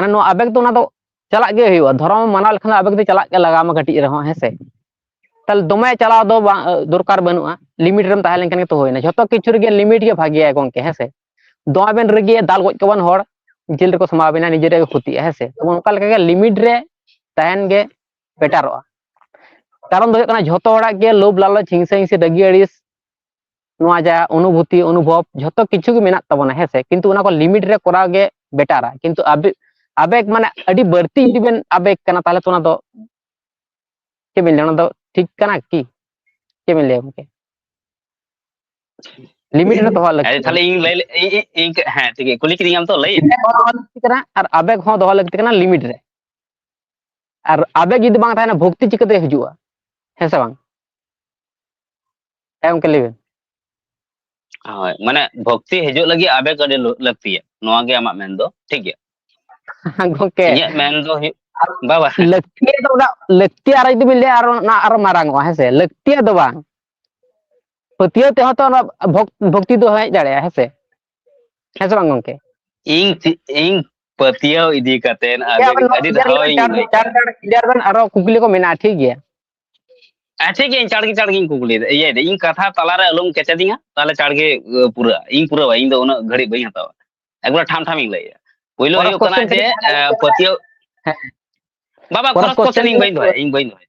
ᱢᱟᱱᱮ ᱱᱚᱣᱟ ᱟᱵᱮᱜᱽ ᱫᱚ ᱚᱱᱟ ᱫᱚ ᱪᱟᱞᱟᱜ ᱜᱮ ᱦᱩᱭᱩᱜᱼᱟ᱾ ᱫᱷᱚᱨᱚᱢ ᱢᱟᱱᱟᱣ ᱞᱮᱠᱷᱟᱱ ᱫᱚ ᱟᱵᱮᱜᱽ ᱫᱚ ᱪᱟᱞᱟᱜ ᱜᱮ ᱞᱟᱜᱟᱣ ᱢᱟ ᱠᱟᱹᱴᱤᱡ ᱨᱮᱦᱚᱸ, ᱦᱮᱸ ᱥᱮ? ᱛᱟᱦᱞᱮ ᱫᱚᱢᱮ ᱪᱟᱞᱟᱣ ᱫᱚ ᱵᱟᱝ, ᱫᱚᱨᱠᱟᱨ ᱵᱟᱹᱱᱩᱜᱼᱟ, ᱞᱤᱢᱤᱴ ᱨᱮᱢ ᱛᱟᱦᱮᱸ ᱞᱮᱱᱠᱷᱟᱱ ᱜᱮ ᱛᱚ ᱦᱩᱭᱱᱟ᱾ ᱡᱷᱚᱛᱚ ᱠᱤᱪᱷᱩ ᱨᱮᱜᱮ ᱞᱤᱢᱤᱴ ᱜᱮ ᱵᱷᱟᱜᱮᱭᱟ ᱜᱚᱝᱠᱮ, ᱦᱮᱸ ᱥᱮ? ᱫᱚᱢᱮ ᱵᱮᱱ ᱨᱟᱹᱜᱤᱭᱟ, ᱫᱟᱞ ᱜᱚᱡ ᱠᱚᱣᱟ ᱵᱮᱱ ᱦᱚᱲ, ᱡᱮᱞ ᱨᱮᱠᱚ ᱥᱟᱢᱵᱟᱣ ᱵᱮᱱᱟ, ᱱᱤᱡᱮᱨᱟᱜ ᱜᱮ ᱠᱷᱚᱛᱤᱜᱼᱟ, ᱦᱮᱸ ᱥᱮ? ᱛᱚ ᱚᱱᱠᱟ ᱞᱮᱠᱟ ᱜᱮ ᱞᱤᱢᱤᱴ ᱨᱮ ᱛᱟᱦᱮᱱ ᱜᱮ ᱵᱮᱴᱟᱨᱚᱜᱼᱟ᱾ ᱠᱟᱨᱚᱱ ᱫᱚ ᱦᱩᱭᱩᱜ ᱠᱟᱱᱟ, ᱡᱷᱚᱛᱚ ᱦᱚᱲᱟᱜ ᱜᱮ ᱞᱳᱵᱷ, ᱞᱟᱞᱚᱪ, ᱦᱤᱝᱥᱟᱹ, ᱦᱤᱝᱥᱟᱹ, ᱨᱟᱹᱜᱤ, ᱟᱹᱲᱤᱥ, ᱱᱚᱣᱟ ᱡᱟ ᱚᱱᱩᱵᱷᱩᱛᱤ, ᱚᱱᱩᱵᱷᱚᱵ, ᱡᱷᱚᱛᱚ ᱠᱤᱪᱷᱩ ᱜᱮ ᱢᱮᱱᱟᱜ ᱛᱟᱵᱚᱱᱟ, ᱦᱮᱸ ᱥᱮ? ᱠᱤᱱᱛᱩ ᱚᱱᱟ ᱠᱚ ᱞᱤᱢᱤᱴ ᱨᱮ ᱠᱚᱨᱟᱣ ᱜᱮ ᱵᱮᱴᱟᱨᱟ᱾ ᱠᱤᱱᱛᱩ ᱟᱵᱤ-, ᱟᱵᱮᱜᱽ ᱢᱟᱱᱮ ᱟᱹᱰᱤ ᱵᱟᱹᱲᱛᱤ ᱡᱩᱫᱤ ᱵᱮᱱ ᱟᱵᱮᱜᱽ ᱠᱟᱱᱟ, ᱛᱟᱦᱚᱞᱮ ᱛᱚ ᱚᱱᱟ ᱫᱚ ᱪᱮᱫ ᱵᱮᱱ ᱞᱟᱹᱭᱟ, ᱚᱱᱟ ᱫᱚ ᱴᱷᱤᱠ ᱠᱟᱱᱟ ᱠᱤ? ᱪᱮᱫ ᱵᱮᱱ ᱞᱟᱹᱭᱟ ᱜᱚᱝᱠᱮ? ᱞᱤᱢᱤᱴ ᱨᱮ ᱫᱚᱦᱚ ᱞᱟᱹᱠᱛᱤ ᱟᱪᱪᱷᱟ, ᱛᱟᱦᱞᱮ ᱠᱟᱱᱟ᱾ ᱤᱧ ᱞᱟᱹᱭ ᱞᱮ-, ᱤᱧ, ᱤᱧ, ᱤᱧ, ᱦᱮᱸ, ᱴᱷᱤᱠ ᱜᱮᱭᱟ, ᱠᱩᱞᱤ ᱠᱤᱫᱤᱧᱟᱢ ᱛᱚ, ᱞᱟᱹᱭ ᱤᱧ᱾ ᱫᱚᱦᱚ ᱞᱟᱹᱠᱛᱤ ᱠᱟᱱᱟ ᱟᱨ ᱟᱵᱮᱜᱽ ᱦᱚᱸ ᱫᱚᱦᱚ ᱞᱟᱹᱠᱛᱤ ᱠᱟᱱᱟ ᱞᱤᱢᱤᱴ ᱨᱮ᱾ ᱟᱨ ᱟᱵᱮᱜᱽ ᱡᱩᱫᱤ ᱵᱟᱝ ᱛᱟᱦᱮᱱᱟ, ᱵᱷᱚᱠᱛᱤ ᱪᱤᱠᱟᱹᱛᱮ ᱦᱤᱡᱩᱜᱼᱟ? ᱦᱮᱸ ᱥᱮ ᱵᱟᱝ? ᱦᱮᱸ ᱜᱚᱝᱠᱮ, ᱞᱟᱹᱭ ᱵᱮᱱ᱾ ᱦᱳᱭ, ᱢᱟᱱᱮ ᱵᱷᱚᱠᱛᱤ ᱦᱤᱡᱩᱜ ᱞᱟᱹᱜᱤᱫ ᱟᱵᱮᱜᱽ ᱟᱹᱰᱤ ᱞᱟᱹ-, ᱞᱟᱹᱠᱛᱤᱭᱟ, ᱱᱚᱣᱟ ᱜᱮ ᱟᱢᱟᱜ ᱢᱮᱱ ᱫᱚ, ᱴᱷᱤᱠ ᱜᱮᱭᱟ? ᱜᱚᱝᱠᱮ, ᱤᱧᱟᱹᱜ ᱢᱮᱱ ᱫᱚ ᱦᱩᱭᱩᱜ, ᱵᱟᱵᱟ᱾ ᱞᱟᱹᱠᱛᱤᱭᱟᱜ ᱫᱚ ᱚᱱᱟ, ᱞᱟᱹᱠᱛᱤᱭᱟᱜ ᱟᱨ ᱡᱩᱫᱤ ᱵᱮᱱ ᱞᱟᱹᱭᱟ, ᱟᱨᱚ ᱚᱱᱟ ᱟᱨᱚ ᱢᱟᱨᱟᱝ ᱚᱜᱼᱟ, ᱦᱮᱸ ᱥᱮ? ᱞᱟᱹᱠᱛᱤᱭᱟᱜ ᱫᱚ ᱵᱟᱝ, ᱯᱟᱹᱛᱭᱟᱹᱣ ᱛᱮᱦᱚᱸ ᱛᱚ ᱚᱱᱟ ᱵᱷᱚᱠ-, ᱵᱷᱚᱠᱛᱤ ᱫᱚ ᱦᱮᱡ ᱫᱟᱲᱮᱭᱟᱜᱼᱟ, ᱦᱮᱸ ᱥᱮ? ᱦᱮᱸ ᱥᱮ ᱵᱟᱝ ᱜᱚᱝᱠᱮ? ᱤᱧ ᱪᱮ-, ᱤᱧ ᱯᱟᱹᱛᱭᱟᱹᱣ ᱤᱫᱤ ᱠᱟᱛᱮ ᱟᱹᱰᱤ, ᱟᱹᱰᱤ ᱫᱷᱟᱣ ᱤᱧ ᱪᱟᱨ, ᱞᱟᱹᱭ ᱪᱟᱨ, ᱠᱮᱫᱟ᱾ ᱪᱟᱨ ᱵᱮᱱ ᱟᱨᱚ ᱠᱩᱠᱞᱤ ᱠᱚ ᱢᱮᱱᱟᱜᱼᱟ, ᱴᱷᱤᱠ ᱜᱮᱭᱟ? ᱟᱪᱪᱷᱟ, ᱴᱷᱤᱠ ᱜᱮᱭᱟ, ᱤᱧ ᱪᱟᱲ ᱜᱮ, ᱪᱟᱲ ᱜᱤᱧ ᱠᱩᱠᱞᱤᱭᱮᱫᱟ, ᱤᱭᱟᱹᱭᱮᱫᱟ, ᱤᱧ ᱠᱟᱛᱷᱟ ᱛᱟᱞᱟᱨᱮ ᱟᱞᱚᱢ ᱠᱮᱪᱮᱫᱤᱧᱟ, ᱛᱟᱦᱞᱮ ᱪᱟᱲ ᱜᱮ, ᱮ, ᱯᱩᱨᱟᱹᱜᱼᱟ᱾ ᱤᱧ ᱯᱩᱨᱟᱹᱣᱟ, ᱤᱧ ᱫᱚ ᱩᱱᱟᱹᱜ ᱜᱷᱟᱹᱲᱤᱡ ᱵᱟᱹᱧ ᱦᱟᱛᱟᱣᱟ, ᱮᱠᱵᱟᱨ ᱴᱷᱟᱢ ᱴᱷᱟᱢᱤᱧ ᱞᱟᱹᱭᱮᱜᱼᱟ᱾ ᱯᱳᱭᱞᱳ ᱠᱚᱨᱚᱥ ᱦᱩᱭᱩᱜ ᱠᱟᱱᱟ ᱠᱚᱥᱪᱮᱱ ᱡᱮ, ᱠᱟᱹᱴᱤᱡ ᱮ, ᱯᱟᱹᱛᱭᱟᱹᱣ, ᱦᱮᱸ᱾ ᱵᱟᱵᱟ, ᱠᱚᱨᱚᱥ ᱠᱚᱨᱚᱥ ᱠᱚᱥᱪᱮᱱ ᱠᱚᱥᱪᱮᱱ ᱤᱧ ᱵᱟᱹᱧ ᱫᱚᱦᱚᱭᱟ, ᱤᱧ ᱵᱟᱹᱧ ᱫᱚᱦᱚᱭᱟ᱾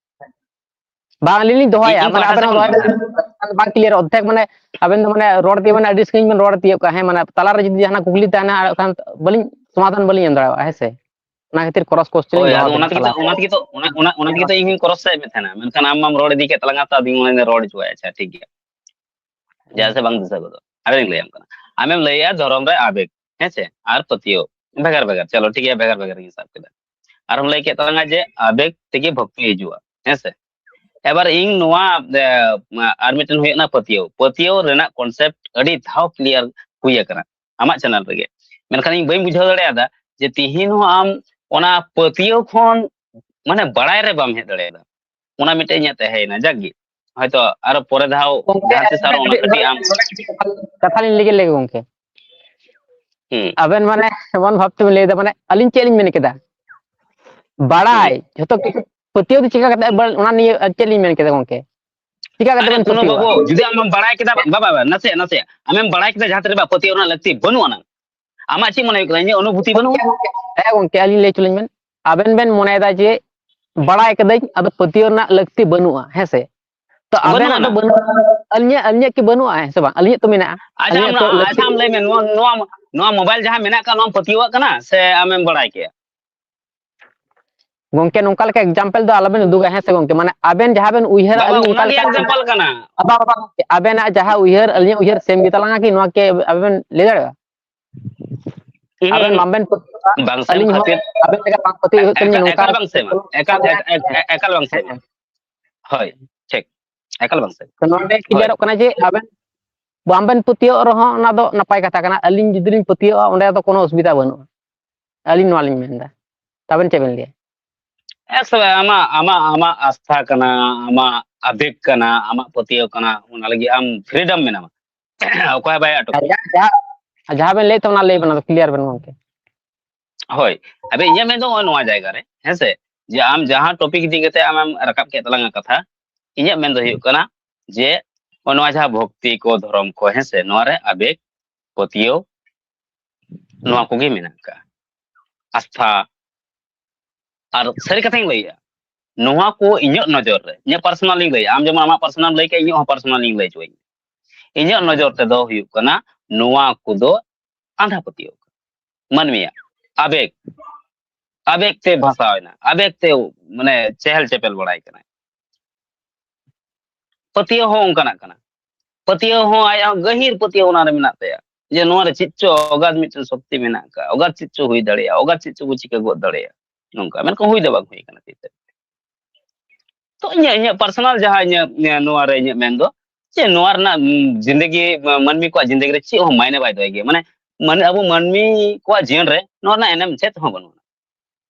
ᱵᱟᱝ, ᱟᱹᱞᱤᱧ ᱞᱤᱧ ᱫᱚᱦᱚᱭᱟ, ᱤᱧ ᱢᱟᱱᱮ ᱯᱟᱦᱴᱟ ᱟᱵᱮᱱ ᱥᱮᱫ ᱦᱚᱸ ᱠᱷᱚᱱ ᱫᱚᱦᱚᱭ ᱵᱮᱱ, ᱵᱟᱝ ᱠᱞᱤᱭᱟᱨ, ᱚᱨᱫᱷᱮᱠ, ᱢᱟᱱᱮ ᱟᱵᱮᱱ ᱫᱚ ᱢᱟᱱᱮ ᱨᱚᱲ ᱛᱮᱜᱮ ᱢᱟᱱᱮ ᱟᱹᱰᱤ ᱥᱟᱺᱜᱤᱧ ᱵᱮᱱ ᱨᱚᱲ ᱛᱤᱭᱳᱜ ᱠᱟᱜᱼᱟ, ᱦᱮᱸ, ᱢᱟᱱᱮ ᱛᱟᱞᱟᱨᱮ ᱡᱩᱫᱤ ᱡᱟᱦᱟᱱᱟᱜ ᱠᱩᱠᱞᱤ ᱛᱟᱦᱮᱱᱟ, ᱟᱨ ᱠᱷᱟᱱ ᱵᱟᱹᱞᱤᱧ ᱥᱚᱢᱟᱫᱷᱟᱱ ᱵᱟᱹᱞᱤᱧ ᱮᱢ ᱫᱟᱲᱮᱭᱟᱜᱼᱟ, ᱦᱮᱸ ᱥᱮ? ᱚᱱᱟ ᱠᱷᱟᱹᱛᱤᱨ ᱠᱨᱚᱥ ᱠᱚᱥᱪᱮᱱ ᱞᱤᱧ ᱦᱳᱭ, ᱫᱚᱦᱚ ᱟᱫᱚ ᱟᱵᱮᱱ ᱚᱱᱟ ᱛᱮᱜᱮ ᱛᱚ, ᱛᱟᱞᱟᱨᱮ᱾ ᱚᱱᱟ ᱛᱮᱜᱮ ᱛᱚ, ᱚᱱᱟ, ᱚᱱᱟ, ᱚᱱᱟ ᱛᱮᱜᱮ ᱛᱚ ᱤᱧ ᱦᱚᱸᱧ ᱠᱨᱚᱥ ᱥᱟᱭᱮᱫ ᱢᱮ ᱛᱟᱦᱮᱱᱟ, ᱢᱮᱱᱠᱷᱟᱱ ᱟᱢ ᱢᱟᱢ ᱨᱚᱲ ᱤᱫᱤ ᱠᱮᱫ ᱛᱟᱞᱟᱝᱟ, ᱛᱚ ᱟᱫᱚᱧ ᱢᱚᱱᱮᱭᱮᱫᱟ ᱨᱚᱲ ᱦᱚᱪᱚᱣᱟᱭᱟ᱾ ᱟᱪᱪᱷᱟ, ᱴᱷᱤᱠ ᱜᱮᱭᱟ, ᱡᱟ ᱥᱮ ᱵᱟᱝ ᱫᱤᱥᱟᱹ ᱜᱚᱫᱚᱜ, ᱟᱨᱤᱧ ᱞᱟᱹᱭᱟᱢ ᱠᱟᱱᱟ᱾ ᱟᱢᱮᱢ ᱞᱟᱹᱭᱮᱜᱼᱟ ᱫᱷᱚᱨᱚᱢ ᱨᱮ ᱟᱵᱮᱜᱽ, ᱦᱮᱸ ᱥᱮ, ᱟᱨ ᱯᱟᱹᱛᱭᱟᱹᱣ ᱵᱷᱮᱜᱟᱨ ᱵᱷᱮᱜᱟᱨ᱾ ᱪᱚᱞᱚ, ᱴᱷᱤᱠ ᱜᱮᱭᱟ, ᱵᱷᱮᱜᱟᱨ ᱵᱷᱮᱜᱟᱨ ᱜᱤᱧ ᱥᱟᱵ ᱠᱮᱫᱟ᱾ ᱟᱨᱦᱚᱸ ᱞᱟᱹᱭ ᱠᱮᱫ ᱛᱟᱞᱟᱝᱟ ᱡᱮ ᱟᱵᱮᱜᱽ ᱛᱮᱜᱮ ᱵᱷᱚᱠᱛᱤ ᱦᱤᱡᱩᱜᱼᱟ, ᱦᱮᱸ ᱥᱮ᱾ ᱮᱵᱟᱨ ᱤᱧ ᱱᱚᱣᱟ, ᱮ, ᱟᱨ ᱢᱤᱫᱴᱮᱱ ᱦᱩᱭᱩᱜ ᱠᱟᱱᱟ ᱯᱟᱹᱛᱭᱟᱹᱣ᱾ ᱯᱟᱹᱛᱭᱟᱹᱣ ᱨᱮᱱᱟᱜ ᱠᱚᱱᱥᱮᱯᱴ ᱟᱹᱰᱤ ᱫᱷᱟᱣ ᱠᱞᱤᱭᱟᱨ ᱦᱩᱭ ᱟᱠᱟᱱᱟ ᱟᱢᱟᱜ ᱪᱮᱱᱮᱞ ᱨᱮᱜᱮ, ᱢᱮᱱᱠᱷᱟᱱ ᱤᱧ ᱵᱟᱹᱧ ᱵᱩᱡᱷᱟᱹᱣ ᱫᱟᱲᱮᱭᱟᱫᱟ ᱡᱮ ᱛᱤᱦᱤᱧ ᱦᱚᱸ ᱟᱢ ᱚᱱᱟ ᱯᱟᱹᱛᱭᱟᱹᱣ ᱠᱷᱚᱱ, ᱢᱟᱱᱮ, ᱵᱟᱲᱟᱭ ᱨᱮ ᱵᱟᱢ ᱦᱮᱡ ᱫᱟᱲᱮᱭᱟᱫᱟ᱾ ᱚᱱᱟ ᱢᱤᱫᱴᱮᱡ ᱤᱧᱟᱹᱜ ᱛᱟᱦᱮᱸᱭᱮᱱᱟ, ᱡᱟᱠ ᱜᱮ, ᱦᱚᱭᱛᱚ ᱟᱨᱚ ᱯᱚᱨᱮ ᱫᱷᱟᱣ ᱜᱚᱝᱠᱮ, ᱡᱟᱦᱟᱸ ᱛᱤᱥ ᱟᱨᱚ ᱚᱱᱟ ᱠᱟᱹᱴᱤᱡ ᱟᱢ᱾ ᱠᱟᱛᱷᱟ ᱞᱤᱧ ᱞᱟᱹᱭ ᱞᱮᱜᱮ ᱜᱚᱝᱠᱮ᱾ ᱦᱩᱸ᱾ ᱟᱵᱮᱱ ᱢᱟᱱᱮ ᱮᱢᱚᱱ ᱵᱷᱟᱵ ᱛᱮᱵᱮᱱ ᱞᱟᱹᱭᱫᱟ, ᱢᱟᱱᱮ ᱟᱹᱞᱤᱧ ᱪᱮᱫ ᱞᱤᱧ ᱢᱮᱱ ᱠᱮᱫᱟ? ᱵᱟᱲᱟᱭ, ᱦᱩᱸ᱾ ᱡᱷᱚᱛᱚ ᱠᱤᱪᱷᱩ ᱯᱟᱹᱛᱭᱟᱹᱣ ᱫᱚ ᱪᱤᱠᱟ ᱠᱟᱛᱮ ᱵᱟᱲ-, ᱚᱱᱟ ᱱᱤᱭᱮ ᱟᱨ ᱪᱮᱫ ᱞᱤᱧ ᱢᱮᱱ ᱠᱮᱫᱟ ᱜᱚᱝᱠᱮ? ᱪᱤᱠᱟ ᱠᱟᱛᱮ ᱟᱨᱮ ᱵᱮᱱ ᱠᱩᱱᱩ ᱯᱟᱹᱛᱭᱟᱹᱣᱟ? ᱵᱟᱹᱵᱩ, ᱡᱩᱫᱤ ᱟᱢᱮᱢ ᱵᱟᱲᱟᱭ ᱠᱮᱫᱟ, ᱵᱟᱵᱟ, ᱵᱟᱵᱟ, ᱱᱟᱥᱮᱭᱟᱜ, ᱱᱟᱥᱮᱭᱟᱜ, ᱟᱢᱮᱢ ᱵᱟᱲᱟᱭ ᱠᱮᱫᱟ ᱡᱟᱦᱟᱸ ᱛᱤᱱᱟᱹᱜ ᱯᱟᱹᱛᱭᱟᱹᱣ ᱨᱮᱱᱟᱜ ᱞᱟᱹᱠᱛᱤ ᱵᱟᱹᱱᱩᱜ ᱟᱱᱟᱝ, ᱟᱢᱟᱜ ᱪᱮᱫ ᱢᱚᱱᱮ ᱦᱩᱭᱩᱜ ᱠᱟᱱᱟ? ᱤᱧᱟᱹᱜ ᱚᱱᱩᱵᱷᱩᱛᱤ ᱵᱟᱹᱱᱩᱜᱼᱟ? ᱦᱮᱸ ᱜᱚᱝᱠᱮ, ᱟᱹᱞᱤᱧ ᱞᱟᱹᱭ ᱦᱚᱪᱚ ᱞᱤᱧ ᱵᱮᱱ᱾ ᱟᱵᱮᱱ ᱵᱮᱱ ᱢᱚᱱᱮᱭᱮᱫᱟ ᱡᱮ ᱵᱟᱲᱟᱭ ᱠᱟᱹᱫᱟᱹᱧ, ᱟᱫᱚ ᱯᱟᱹᱛᱭᱟᱹᱣ ᱨᱮᱱᱟᱜ ᱞᱟᱹᱠᱛᱤ ᱵᱟᱹᱱᱩᱜᱼᱟ, ᱦᱮᱸ ᱥᱮ? ᱛᱚ ᱟᱵᱮᱱᱟᱜ ᱫᱚ ᱵᱟᱹᱱᱩᱜᱼᱟ᱾ ᱵᱟᱹᱱᱩᱜᱼᱟ, ᱟᱹᱞᱤᱧᱟᱜ, ᱟᱹᱞᱤᱧᱟᱜ ᱠᱤ ᱵᱟᱹᱱᱩᱜᱼᱟ? ᱦᱮᱸ ᱥᱮ ᱵᱟᱝ? ᱟᱹᱞᱤᱧᱟᱜ ᱛᱚ ᱞᱟᱹᱠᱛᱤ᱾ ᱟᱪᱪᱷᱟ, ᱟᱢ ᱞᱟᱹᱭ ᱢᱮ, ᱱᱚᱣᱟ, ᱱᱚᱣᱟ, ᱱᱚᱣᱟ ᱢᱳᱵᱟᱭᱤᱞ ᱡᱟᱦᱟᱸ ᱢᱮᱱᱟᱜ ᱟᱠᱟᱫ, ᱱᱚᱣᱟᱢ ᱯᱟᱹᱛᱭᱟᱹᱣᱟᱜ ᱠᱟᱱᱟ ᱥᱮ ᱟᱢᱮᱢ ᱵᱟᱲᱟᱭ ᱠᱮᱭᱟ? ᱜᱚᱝᱠᱮ, ᱱᱚᱝᱠᱟ ᱞᱮᱠᱟ example ᱫᱚ ᱟᱞᱚᱵᱮᱱ ᱩᱫᱩᱜᱟ, ᱦᱮᱸ ᱥᱮ ᱜᱚᱝᱠᱮ? ᱢᱟᱱᱮ ᱟᱵᱮᱱ ᱡᱟᱦᱟᱸ ᱵᱮᱱ ᱩᱭᱦᱟᱹᱨᱟ, ᱵᱟᱵᱟ, ᱟᱹᱞᱤᱧ ᱚᱱᱠᱟ ᱚᱱᱟ ᱜᱮ ᱞᱮᱠᱟ example ᱠᱟᱱᱟ᱾ ᱵᱟᱵᱟ, ᱵᱟᱵᱟ, ᱜᱚᱝᱠᱮ, ᱟᱵᱮᱱᱟᱜ ᱡᱟᱦᱟᱸ ᱩᱭᱦᱟᱹᱨ, ᱟᱹᱞᱤᱧᱟᱜ ᱩᱭᱦᱟᱹᱨ same ᱜᱮᱛᱟᱞᱟᱝᱟ ᱠᱤ? ᱱᱚᱣᱟ ᱠᱤ ᱟᱵᱮᱱ ᱞᱟᱹᱭ ᱫᱟᱲᱮᱭᱟᱜᱼᱟ? ᱦᱩᱸ, ᱟᱵᱮᱱ ᱦᱩᱸ᱾ ᱵᱟᱝᱵᱮᱱ ᱯᱟᱹᱛᱭᱟᱹᱜᱼᱟ, ᱵᱟᱝ ᱥᱮᱢ ᱟᱹᱞᱤᱧ ᱦᱚᱸ ᱠᱷᱟᱹᱛᱤᱨ ᱟᱵᱮᱱ ᱞᱮᱠᱟ ᱵᱟᱝ ᱯᱟᱹᱛᱭᱟᱹᱜ ᱦᱩᱭᱩᱜ ᱛᱟᱹᱞᱤᱧᱟ, ᱮᱠᱟᱞ, ᱱᱚᱝᱠᱟ ᱮᱠᱟᱞ ᱵᱟᱝ ᱥᱮᱢᱟ, ᱮᱠᱟᱞ, ᱮᱠ-, ᱮᱠ-, ᱮᱠᱟᱞ ᱵᱟᱝ ᱥᱮᱢᱟ᱾ ᱦᱮᱸ᱾ ᱦᱳᱭ, ᱴᱷᱤᱠ, ᱮᱠᱟᱞ ᱵᱟᱝ ᱥᱮᱢᱟ᱾ ᱛᱚ, ᱱᱚᱰᱮ ᱦᱳᱭ᱾ Clearᱚᱜ ᱠᱟᱱᱟ ᱡᱮ ᱟᱵᱮᱱ ᱵᱟᱝᱵᱮᱱ ᱯᱟᱹᱛᱭᱟᱹᱜ ᱨᱮᱦᱚᱸ ᱚᱱᱟ ᱫᱚ ᱱᱟᱯᱟᱭ ᱠᱟᱛᱷᱟ ᱠᱟᱱᱟ, ᱟᱹᱞᱤᱧ ᱡᱩᱫᱤ ᱞᱤᱧ ᱯᱟᱹᱛᱭᱟᱹᱜᱼᱟ, ᱚᱸᱰᱮ ᱫᱚ ᱠᱳᱱᱳ ᱚᱥᱩᱵᱤᱫᱷᱟ ᱵᱟᱹᱱᱩᱜᱼᱟ, ᱟᱹᱞᱤᱧ ᱱᱚᱣᱟ ᱞᱤᱧ ᱢᱮᱱᱫᱟ᱾ ᱛᱚ, ᱟᱵᱮᱱ ᱪᱮᱫ ᱵᱮᱱ ᱞᱟᱹᱭᱟ? ᱮᱠ ᱥᱮ ᱵᱟᱝ, ᱟᱢᱟᱜ, ᱟᱢᱟᱜ, ᱟᱢᱟᱜ ᱟᱥᱛᱷᱟ ᱠᱟᱱᱟ, ᱟᱢᱟᱜ ᱟᱵᱮᱜᱽ ᱠᱟᱱᱟ, ᱟᱢᱟᱜ ᱯᱟᱹᱛᱭᱟᱹᱣ ᱠᱟᱱᱟ, ᱚᱱᱟ ᱞᱟᱹᱜᱤᱫ ᱟᱢ freedom ᱢᱮᱱᱟᱢᱟ᱾ ᱚᱠᱚᱭ ᱦᱚᱸ ᱵᱟᱭ ᱟᱴᱚᱠ ᱢᱮᱭᱟ᱾ ᱡᱟᱦᱟᱸ, ᱡᱟᱦᱟᱸ, ᱡᱟᱦᱟᱸ ᱵᱮᱱ ᱞᱟᱹᱭᱮᱫ ᱛᱟᱦᱮᱸ, ᱚᱱᱟ ᱞᱟᱹᱭ ᱵᱮᱱ, ᱟᱫᱚ clear ᱵᱮᱱ ᱜᱚᱢᱠᱮ᱾ ᱦᱳᱭ, ᱟᱫᱚ ᱤᱧᱟᱹᱜ ᱢᱮᱱ ᱫᱚ ᱱᱚᱜᱼᱚᱭ ᱱᱚᱣᱟ ᱡᱟᱭᱜᱟ ᱨᱮ, ᱦᱮᱸ ᱥᱮ, ᱡᱮ ᱟᱢ ᱡᱟᱦᱟᱸ topic ᱤᱫᱤ ᱠᱟᱛᱮ ᱟᱢᱮᱢ ᱨᱟᱠᱟᱵ ᱠᱮᱫ ᱛᱟᱞᱟᱝᱟ ᱠᱟᱛᱷᱟ, ᱤᱧᱟᱹᱜ ᱢᱮᱱ ᱫᱚ ᱦᱩᱭᱩᱜ ᱠᱟᱱᱟ ᱡᱮ ᱱᱚᱜᱼᱚ ᱱᱚᱣᱟ ᱡᱟᱦᱟᱸ ᱵᱷᱚᱠᱛᱤ ᱠᱚ, ᱫᱷᱚᱨᱚᱢ ᱠᱚ, ᱦᱮᱸ ᱥᱮ, ᱱᱚᱣᱟ ᱨᱮ ᱟᱵᱮᱜᱽ, ᱯᱟᱹᱛᱭᱟᱹᱣ, ᱱᱚᱣᱟ ᱠᱚᱜᱮ ᱢᱮᱱᱟᱜ ᱟᱠᱟᱫᱼᱟ, ᱟᱥᱛᱷᱟ᱾ ᱟᱨ ᱥᱟᱹᱨᱤ ᱠᱟᱛᱷᱟᱧ ᱞᱟᱹᱭᱮᱜᱼᱟ, ᱱᱚᱣᱟ ᱠᱚ ᱤᱧᱟᱹᱜ ᱱᱚᱡᱚᱨ ᱨᱮ, ᱤᱧᱟᱹᱜ personal ᱤᱧ ᱞᱟᱹᱭᱟ, ᱟᱢ ᱡᱮᱢᱚᱱ ᱟᱢᱟᱜ personal ᱮᱢ ᱞᱟᱹᱭ ᱠᱮᱫ, ᱤᱧᱟᱹᱜ ᱦᱚᱸ personal ᱤᱧ ᱞᱟᱹᱭ ᱦᱚᱪᱚᱭᱟ᱾ ᱤᱧᱟᱹᱜ ᱱᱚᱡᱚᱨ ᱛᱮᱫᱚ ᱦᱩᱭᱩᱜ ᱠᱟᱱᱟ, ᱱᱚᱣᱟ ᱠᱚᱫᱚ ᱟᱸᱫᱷᱟ ᱯᱟᱹᱛᱭᱟᱹᱣ ᱠᱟᱱᱟ᱾ ᱢᱟᱹᱱᱢᱤᱭᱟᱜ ᱟᱵᱮᱜᱽ, ᱟᱵᱮᱜᱽ ᱛᱮ ᱵᱷᱟᱥᱟᱣ ᱮᱱᱟ, ᱟᱵᱮᱜᱽ ᱛᱮ, ᱢᱟᱱᱮ, ᱪᱮᱦᱮᱞ ᱪᱮᱯᱮᱞ ᱵᱟᱲᱟᱭ ᱠᱟᱱᱟᱭ᱾ ᱯᱟᱹᱛᱭᱟᱹᱣ ᱦᱚᱸ ᱚᱱᱠᱟᱱᱟᱜ ᱠᱟᱱᱟ᱾ ᱯᱟᱹᱛᱭᱟᱹᱣ ᱦᱚᱸ ᱟᱭᱟᱜ ᱦᱚᱸ ᱜᱟᱹᱦᱤᱨ ᱯᱟᱹᱛᱭᱟᱹᱣ ᱚᱱᱟ ᱨᱮ ᱢᱮᱱᱟᱜ ᱛᱟᱭᱟ, ᱡᱮ ᱱᱚᱣᱟ ᱨᱮ ᱪᱮᱫ ᱪᱚ ᱚᱜᱟᱫ ᱢᱤᱫᱴᱮᱱ ᱥᱚᱠᱛᱤ ᱢᱮᱱᱟᱜ ᱟᱠᱟᱫ, ᱚᱜᱟᱫ ᱪᱮᱫ ᱪᱚ ᱦᱩᱭ ᱫᱟᱲᱮᱭᱟᱜᱼᱟ, ᱚᱜᱟᱫ ᱪᱮᱫ ᱪᱚ ᱠᱚ ᱪᱤᱠᱟᱹ ᱜᱚᱫ ᱫᱟᱲᱮᱭᱟᱜᱼᱟ, ᱱᱚᱝᱠᱟ᱾ ᱢᱮᱱᱠᱷᱟᱱ ᱦᱩᱭ ᱫᱚ ᱵᱟᱝ ᱦᱩᱭ ᱠᱟᱱᱟ ᱛᱤᱥ ᱨᱮ᱾ ᱛᱚ ᱤᱧᱟᱹᱜ, ᱤᱧᱟᱹᱜ personal ᱡᱟᱦᱟᱸ ᱤᱧᱟᱹᱜ, ᱤᱧᱟᱹᱜ ᱱᱚᱣᱟ ᱨᱮ ᱤᱧᱟᱹᱜ ᱢᱮᱱ ᱫᱚ, ᱡᱮ ᱱᱚᱣᱟ ᱨᱮᱱᱟᱜ, ᱩᱢ, ᱡᱤᱱᱫᱮᱜᱤ, ᱢᱟ-, ᱢᱟᱹᱱᱢᱤ ᱠᱚᱣᱟᱜ ᱡᱤᱱᱫᱮᱜᱤ ᱨᱮ ᱪᱮᱫ ᱦᱚᱸ ᱢᱟᱭᱱᱮ ᱵᱟᱭ ᱫᱚᱦᱚᱭ ᱜᱮᱭᱟ᱾ ᱢᱟᱱᱮ, ᱢᱟᱱᱮ ᱟᱵᱚ ᱢᱟᱹᱱᱢᱤ ᱠᱚᱣᱟᱜ ᱡᱤᱭᱚᱱ ᱨᱮ ᱱᱚᱣᱟ ᱨᱮᱱᱟᱜ ᱮᱱᱮᱢ ᱪᱮᱫ ᱦᱚᱸ ᱵᱟᱹᱱᱩᱜᱼᱟ᱾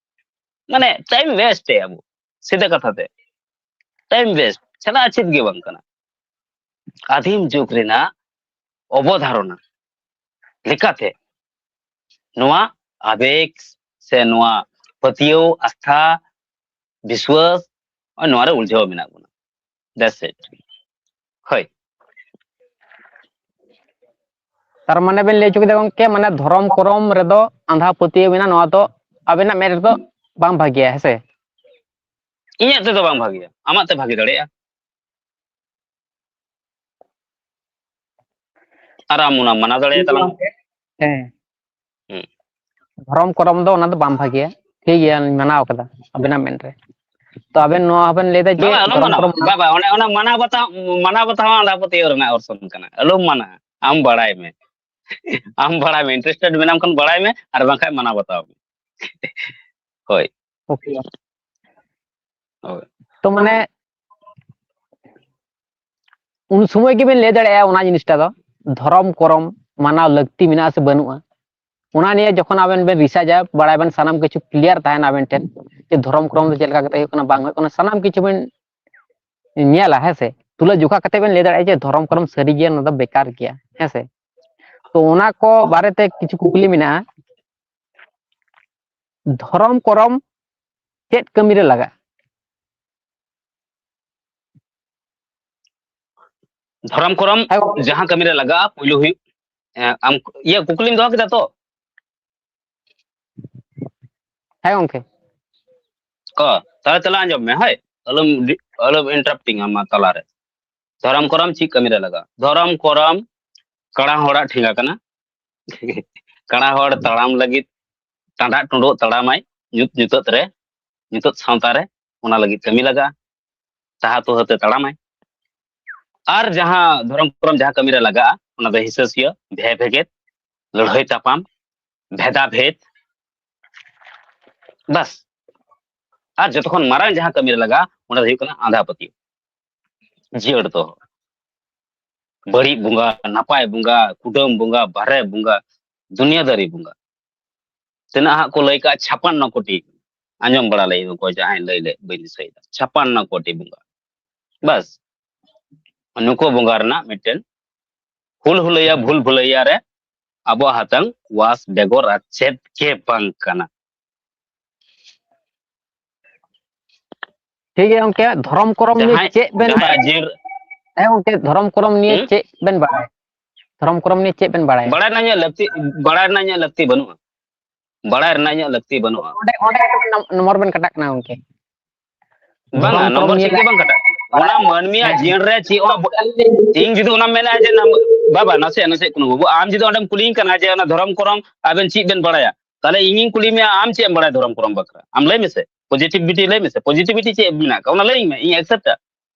ᱢᱟᱱᱮ time waste ᱮ ᱟᱵᱚ, ᱥᱤᱫᱷᱟᱹ ᱠᱟᱛᱷᱟ ᱛᱮ time waste ᱪᱷᱟᱲᱟ ᱪᱮᱫ ᱜᱮ ᱵᱟᱝ ᱠᱟᱱᱟ᱾ ᱟᱹᱫᱤᱢ ᱡᱩᱜᱽ ᱨᱮᱱᱟᱜ ᱚᱵᱚᱫᱷᱟᱨᱚᱱᱟ ᱞᱮᱠᱟᱛᱮ ᱱᱚᱣᱟ ᱟᱵᱮᱜᱽ ᱥᱮ ᱱᱚᱣᱟ ᱯᱟᱹᱛᱭᱟᱹᱣ, ᱟᱥᱛᱷᱟ, ᱵᱤᱥᱣᱟᱥ, ᱱᱚᱣᱟ ᱨᱮ ᱩᱞᱡᱷᱟᱹᱣ ᱢᱮᱱᱟᱜ ᱵᱚᱱᱟ᱾ That's it. ᱦᱳᱭ᱾ ᱛᱟᱨ ᱢᱟᱱᱮ ᱵᱮᱱ ᱞᱟᱹᱭ ᱦᱚᱪᱚ ᱠᱮᱫᱟ ᱜᱚᱝᱠᱮ, ᱢᱟᱱᱮ ᱫᱷᱚᱨᱚᱢ ᱠᱚᱨᱚᱢ ᱨᱮᱫᱚ ᱟᱸᱫᱷᱟ ᱯᱟᱹᱛᱭᱟᱹᱣ ᱢᱮᱱᱟᱜᱼᱟ, ᱱᱚᱣᱟ ᱫᱚ ᱟᱵᱮᱱᱟᱜ ᱢᱮᱫ ᱨᱮᱫᱚ ᱵᱟᱝ ᱵᱷᱟᱜᱮᱭᱟ, ᱦᱮᱸ ᱥᱮ? ᱤᱧᱟᱹᱜ ᱛᱮᱫᱚ ᱵᱟᱝ ᱵᱷᱟᱜᱮᱭᱟ, ᱟᱢᱟᱜ ᱛᱮ ᱵᱷᱟᱜᱮ ᱫᱟᱲᱮᱭᱟᱜᱼᱟ᱾ ᱟᱨ ᱟᱢ ᱚᱱᱟ ᱢᱟᱱᱟ ᱫᱟᱲᱮᱭᱟᱜ ᱛᱟᱞᱟᱝ᱾ ᱦᱮᱸ᱾ ᱦᱩᱸ᱾ ᱫᱷᱚᱨᱚᱢ ᱠᱚᱨᱚᱢ ᱫᱚ ᱚᱱᱟ ᱫᱚ ᱵᱟᱝ ᱵᱷᱟᱜᱮᱭᱟ᱾ ᱴᱷᱤᱠ ᱜᱮᱭᱟ, ᱢᱟᱱᱟᱣ ᱠᱟᱫᱟ ᱟᱵᱮᱱᱟᱜ ᱢᱮᱱ ᱨᱮ᱾ ᱛᱚ ᱟᱵᱮᱱ ᱱᱚᱣᱟ ᱦᱚᱸᱵᱮᱱ ᱞᱟᱹᱭᱫᱟ ᱡᱮ ᱵᱟᱵᱟ, ᱟᱞᱚᱢ ᱫᱷᱚᱨᱚᱢ ᱢᱟᱱᱟᱣᱟ᱾ ᱠᱚᱨᱚᱢ ᱢᱟᱱᱟᱣ ᱵᱟᱵᱟ, ᱚᱱᱮ ᱚᱱᱟ ᱢᱟᱱᱟᱣ ᱵᱟᱛᱟᱣ, ᱢᱟᱱᱟᱣ ᱵᱟᱛᱟᱣ ᱦᱚᱸ ᱟᱸᱫᱷᱟ ᱯᱟᱹᱛᱭᱟᱹᱣ ᱨᱮᱱᱟᱜ ᱚᱨᱥᱚᱝ ᱠᱟᱱᱟ᱾ ᱟᱞᱚᱢ ᱢᱟᱱᱟᱣᱟ, ᱟᱢ ᱵᱟᱲᱟᱭ ᱢᱮ᱾ ᱟᱢ ᱵᱟᱲᱟᱭ ᱢᱮ, interested ᱢᱮᱱᱟᱢ ᱠᱷᱟᱱ ᱵᱟᱲᱟᱭ ᱢᱮ, ᱟᱨ ᱵᱟᱝᱠᱷᱟᱱ ᱢᱟᱱᱟᱣ ᱵᱟᱛᱟᱣ ᱢᱮ᱾ ᱦᱳᱭ᱾ Okay. ᱦᱳᱭ᱾ ᱛᱚ ᱢᱟᱱᱮ ᱩᱱ ᱥᱚᱢᱚᱭ ᱜᱮᱵᱮᱱ ᱞᱟᱹᱭ ᱫᱟᱲᱮᱭᱟᱜᱼᱟ ᱚᱱᱟ ᱡᱤᱱᱤᱥᱴᱟ ᱫᱚ, ᱫᱷᱚᱨᱚᱢ ᱠᱚᱨᱚᱢ ᱢᱟᱱᱟᱣ ᱞᱟᱹᱠᱛᱤ ᱢᱮᱱᱟᱜᱼᱟ ᱥᱮ ᱵᱟᱹᱱᱩᱜᱼᱟ᱾ ᱚᱱᱟ ᱱᱤᱭᱮ ᱡᱚᱠᱷᱚᱱ ᱟᱵᱮᱱ ᱵᱮᱱ researchᱟ, ᱵᱟᱲᱟᱭ ᱵᱮᱱ, ᱥᱟᱱᱟᱢ ᱠᱤᱪᱷᱩ clear ᱛᱟᱦᱮᱱᱟ ᱟᱵᱮᱱ ᱴᱷᱮᱱ, ᱡᱮ ᱫᱷᱚᱨᱚᱢ ᱠᱚᱨᱚᱢ ᱫᱚ ᱪᱮᱫ ᱞᱮᱠᱟ ᱠᱟᱛᱮ ᱦᱩᱭᱩᱜ ᱠᱟᱱᱟ, ᱵᱟᱝ ᱦᱩᱭᱩᱜ ᱠᱟᱱᱟ, ᱥᱟᱱᱟᱢ ᱠᱤᱪᱷᱩ ᱵᱮᱱ ᱧᱮᱞᱟ, ᱦᱮᱸ ᱥᱮ? ᱛᱩᱞᱟᱹ ᱡᱚᱠᱷᱟ ᱠᱟᱛᱮ ᱵᱮᱱ ᱞᱟᱹᱭ ᱫᱟᱲᱮᱭᱟᱜᱼᱟ ᱡᱮ ᱫᱷᱚᱨᱚᱢ ᱠᱚᱨᱚᱢ ᱥᱟᱹᱨᱤ ᱜᱮᱭᱟ, ᱱᱚᱣᱟ ᱫᱚ ᱵᱮᱠᱟᱨ ᱜᱮᱭᱟ, ᱦᱮᱸ ᱥᱮ? ᱛᱚ ᱚᱱᱟ ᱠᱚ ᱵᱟᱨᱮᱛᱮ ᱠᱤᱪᱷᱩ ᱠᱩᱠᱞᱤ ᱢᱮᱱᱟᱜᱼᱟ, ᱫᱷᱚᱨᱚᱢ ᱠᱚᱨᱚᱢ ᱪᱮᱫ ᱠᱟᱹᱢᱤ ᱨᱮ ᱞᱟᱜᱟᱜᱼᱟ? ᱫᱷᱚᱨᱚᱢ ᱠᱚᱨᱚᱢ ᱦᱮᱸ ᱜᱚᱝᱠᱮ᱾ ᱡᱟᱦᱟᱸ ᱠᱟᱹᱢᱤ ᱨᱮ ᱞᱟᱜᱟᱜᱼᱟ, ᱯᱩᱭᱞᱩ ᱦᱩᱭᱩᱜ, ᱮᱸ, ᱟᱢ ᱤᱭᱟᱹ ᱠᱩᱠᱞᱤᱢ ᱫᱚᱦᱚ ᱠᱮᱫᱟ ᱛᱚ? ᱦᱮᱸ ᱜᱚᱝᱠᱮ᱾ ᱚ, ᱛᱟᱦᱞᱮ ᱛᱟᱦᱞᱮ ᱟᱸᱡᱚᱢ ᱢᱮ, ᱦᱳᱭ? ᱟᱞᱚᱢ ᱰᱤ-, ᱟᱞᱚᱢ interruptingᱟ ᱢᱟ ᱛᱟᱞᱟᱨᱮ᱾ ᱫᱷᱚᱨᱚᱢ ᱠᱚᱨᱚᱢ ᱪᱮᱫ ᱠᱟᱹᱢᱤ ᱨᱮ ᱞᱟᱜᱟᱜᱼᱟ? ᱫᱷᱚᱨᱚᱢ ᱠᱚᱨᱚᱢ ᱠᱟᱬᱟ ᱦᱚᱲᱟᱜ ᱴᱷᱮᱸᱜᱟ ᱠᱟᱱᱟ᱾ ᱠᱟᱬᱟ ᱦᱚᱲ ᱛᱟᱲᱟᱢ ᱞᱟᱹᱜᱤᱫ ᱴᱟᱸᱰᱟᱜ ᱴᱩᱸᱰᱩᱜ ᱛᱟᱲᱟᱢᱟᱭ ᱧᱩᱛ ᱧᱩᱛᱟᱹᱛ ᱨᱮ, ᱧᱩᱛᱟᱹᱛ ᱥᱟᱶᱛᱟ ᱨᱮ, ᱚᱱᱟ ᱞᱟᱹᱜᱤᱫ ᱠᱟᱹᱢᱤ ᱞᱟᱜᱟᱜᱼᱟ᱾ ᱛᱟᱦᱟ ᱛᱩᱦᱟᱹ ᱛᱮ ᱛᱟᱲᱟᱢᱟᱭ᱾ ᱟᱨ ᱡᱟᱦᱟᱸ ᱫᱷᱚᱨᱚᱢ ᱠᱚᱨᱚᱢ ᱡᱟᱦᱟᱸ ᱠᱟᱹᱢᱤ ᱨᱮ ᱞᱟᱜᱟᱜᱼᱟ, ᱚᱱᱟ ᱫᱚ ᱦᱤᱥᱟᱹ ᱥᱩᱭᱟᱹ, ᱵᱷᱮ ᱵᱷᱮᱜᱮᱫ, ᱞᱟᱹᱲᱦᱟᱹᱭ ᱛᱟᱯᱟᱢ, ᱵᱷᱮᱫᱟ ᱵᱷᱮᱫ, ᱵᱟᱥ᱾ ᱟᱨ ᱡᱚᱛᱚ ᱠᱷᱚᱱ ᱢᱟᱨᱟᱝ ᱡᱟᱦᱟᱸ ᱠᱟᱹᱢᱤ ᱨᱮ ᱞᱟᱜᱟᱜᱼᱟ, ᱚᱱᱟ ᱫᱚ ᱦᱩᱭᱩᱜ ᱠᱟᱱᱟ ᱟᱸᱫᱷᱟ ᱯᱟᱹᱛᱭᱟᱹᱣ, ᱡᱤᱭᱟᱹᱲ ᱫᱚᱦᱚ᱾ ᱵᱟᱹᱲᱤᱡ ᱵᱚᱸᱜᱟ, ᱱᱟᱯᱟᱭ ᱵᱚᱸᱜᱟ, ᱠᱩᱰᱟᱹᱢ ᱵᱚᱸᱜᱟ, ᱵᱟᱨᱦᱮ ᱵᱚᱸᱜᱟ, ᱫᱩᱱᱤᱭᱟᱹᱫᱟᱨᱤ ᱵᱚᱸᱜᱟ᱾ ᱛᱤᱱᱟᱹᱜ ᱦᱟᱸᱜ ᱠᱚ ᱞᱟᱹᱭ ᱠᱟᱜᱼᱟ, ᱪᱷᱟᱯᱟᱱᱱᱚ ᱠᱳᱴᱤ᱾ ᱟᱸᱡᱚᱢ ᱵᱟᱲᱟ ᱞᱮᱫ ᱚᱠᱚᱭ ᱡᱟᱦᱟᱸᱭ ᱞᱟᱹᱭ ᱞᱮᱫ, ᱵᱟᱹᱧ ᱫᱤᱥᱟᱹᱭᱮᱫᱟ᱾ ᱪᱷᱟᱯᱟᱱᱱᱚ ᱠᱳᱴᱤ ᱵᱚᱸᱜᱟ᱾ ᱵᱟᱥ, ᱱᱩᱠᱩ ᱵᱚᱸᱜᱟ ᱨᱮᱱᱟᱜ ᱢᱤᱫᱴᱮᱱ ᱦᱩᱞ ᱦᱩᱞᱟᱹᱭᱟ, ᱵᱷᱩᱞ ᱵᱷᱩᱞᱟᱹᱭᱟ ᱨᱮ ᱟᱵᱚᱣᱟᱜ ᱦᱟᱛᱟᱝ ᱣᱟᱥ ᱵᱮᱜᱚᱨ ᱟᱨ ᱪᱮᱫ ᱜᱮ ᱵᱟᱝ ᱠᱟᱱᱟ᱾ ᱴᱷᱤᱠ ᱜᱮᱭᱟ ᱜᱚᱝᱠᱮ, ᱫᱷᱚᱨᱚᱢ ᱠᱚᱨᱚᱢ ᱱᱤᱭᱮ ᱡᱟᱦᱟᱸᱭ, ᱪᱮᱫ ᱵᱮᱱ ᱡᱟᱦᱟᱸᱭ ᱵᱟᱲᱟᱭᱟ? ᱟᱡ ᱡᱤᱭᱚᱱ ᱨᱮ ᱦᱮᱸ ᱜᱚᱝᱠᱮ, ᱫᱷᱚᱨᱚᱢ ᱠᱚᱨᱚᱢ ᱱᱤᱭᱮ ᱦᱩᱸ? ᱪᱮᱫ ᱵᱮᱱ ᱵᱟᱲᱟᱭᱟ? ᱫᱷᱚᱨᱚᱢ ᱠᱚᱨᱚᱢ ᱱᱤᱭᱮ ᱪᱮᱫ ᱵᱮᱱ ᱵᱟᱲᱟᱭᱟ? ᱵᱟᱲᱟᱭ ᱨᱮᱱᱟᱜ ᱤᱧᱟᱹᱜ ᱞᱟᱹᱠᱛᱤ, ᱵᱟᱲᱟᱭ ᱨᱮᱱᱟᱜ ᱤᱧᱟᱹᱜ ᱞᱟᱹᱠᱛᱤ ᱵᱟᱹᱱᱩᱜᱼᱟ᱾ ᱵᱟᱲᱟᱭ ᱨᱮᱱᱟᱜ ᱤᱧᱟᱹᱜ ᱞᱟᱹᱠᱛᱤ ᱵᱟᱹᱱᱩᱜᱼᱟ᱾ ᱚᱸᱰᱮ, ᱚᱸᱰᱮ ᱱᱚᱢ-, ᱱᱚᱢᱵᱚᱨ ᱵᱮᱱ ᱠᱟᱴᱟᱜ ᱠᱟᱱᱟ ᱜᱚᱝᱠᱮ᱾ ᱵᱟᱝᱟ, ᱫᱷᱚᱨᱚᱢ ᱠᱚᱨᱚᱢ ᱱᱚᱢᱵᱚᱨ ᱱᱤᱭᱮ ᱪᱮᱫ ᱜᱮ ᱵᱟᱝ ᱠᱟᱴᱟᱜ ᱠᱟᱱᱟ᱾ ᱵᱟᱲᱟᱭ ᱚᱱᱟ ᱢᱟᱹᱱᱢᱤᱭᱟᱜ ᱦᱮᱸ᱾ ᱡᱤᱭᱚᱱ ᱨᱮ ᱪᱮᱫ ᱦᱚᱸ ᱵᱚ-, ᱤᱧ ᱡᱩᱫᱤ ᱚᱱᱟᱢ ᱢᱮᱱᱟ ᱡᱮ ᱱᱟᱢ-, ᱵᱟᱵᱟ, ᱱᱟᱥᱮᱭᱟᱜ, ᱱᱟᱥᱮᱭᱟᱜ ᱠᱩᱞᱤ ᱜᱚᱜᱚ, ᱟᱢ ᱡᱩᱫᱤ ᱚᱸᱰᱮᱢ ᱠᱩᱞᱤᱧ ᱠᱟᱱᱟ ᱡᱮ ᱚᱱᱟ ᱫᱷᱚᱨᱚᱢ ᱠᱚᱨᱚᱢ ᱟᱵᱮᱱ ᱪᱮᱫ ᱵᱮᱱ ᱵᱟᱲᱟᱭᱟ? ᱛᱟᱦᱞᱮ ᱤᱧᱤᱧ ᱠᱩᱞᱤ ᱢᱮᱭᱟ, ᱟᱢ ᱪᱮᱫ ᱮᱢ ᱵᱟᱲᱟᱭᱟ ᱫᱷᱚᱨᱚᱢ ᱠᱚᱨᱚᱢ ᱵᱟᱠᱷᱨᱟ? ᱟᱢ ᱞᱟᱹᱭ ᱢᱮᱥᱮ, positivity ᱞᱟᱹᱭ ᱢᱮᱥᱮ, positivity ᱪᱮᱫ ᱢᱮᱱᱟᱜ ᱟᱠᱟᱫᱟ ᱚᱱᱟ ᱞᱟᱹᱭᱟᱹᱧ ᱢᱮ, ᱤᱧ accept ᱟ᱾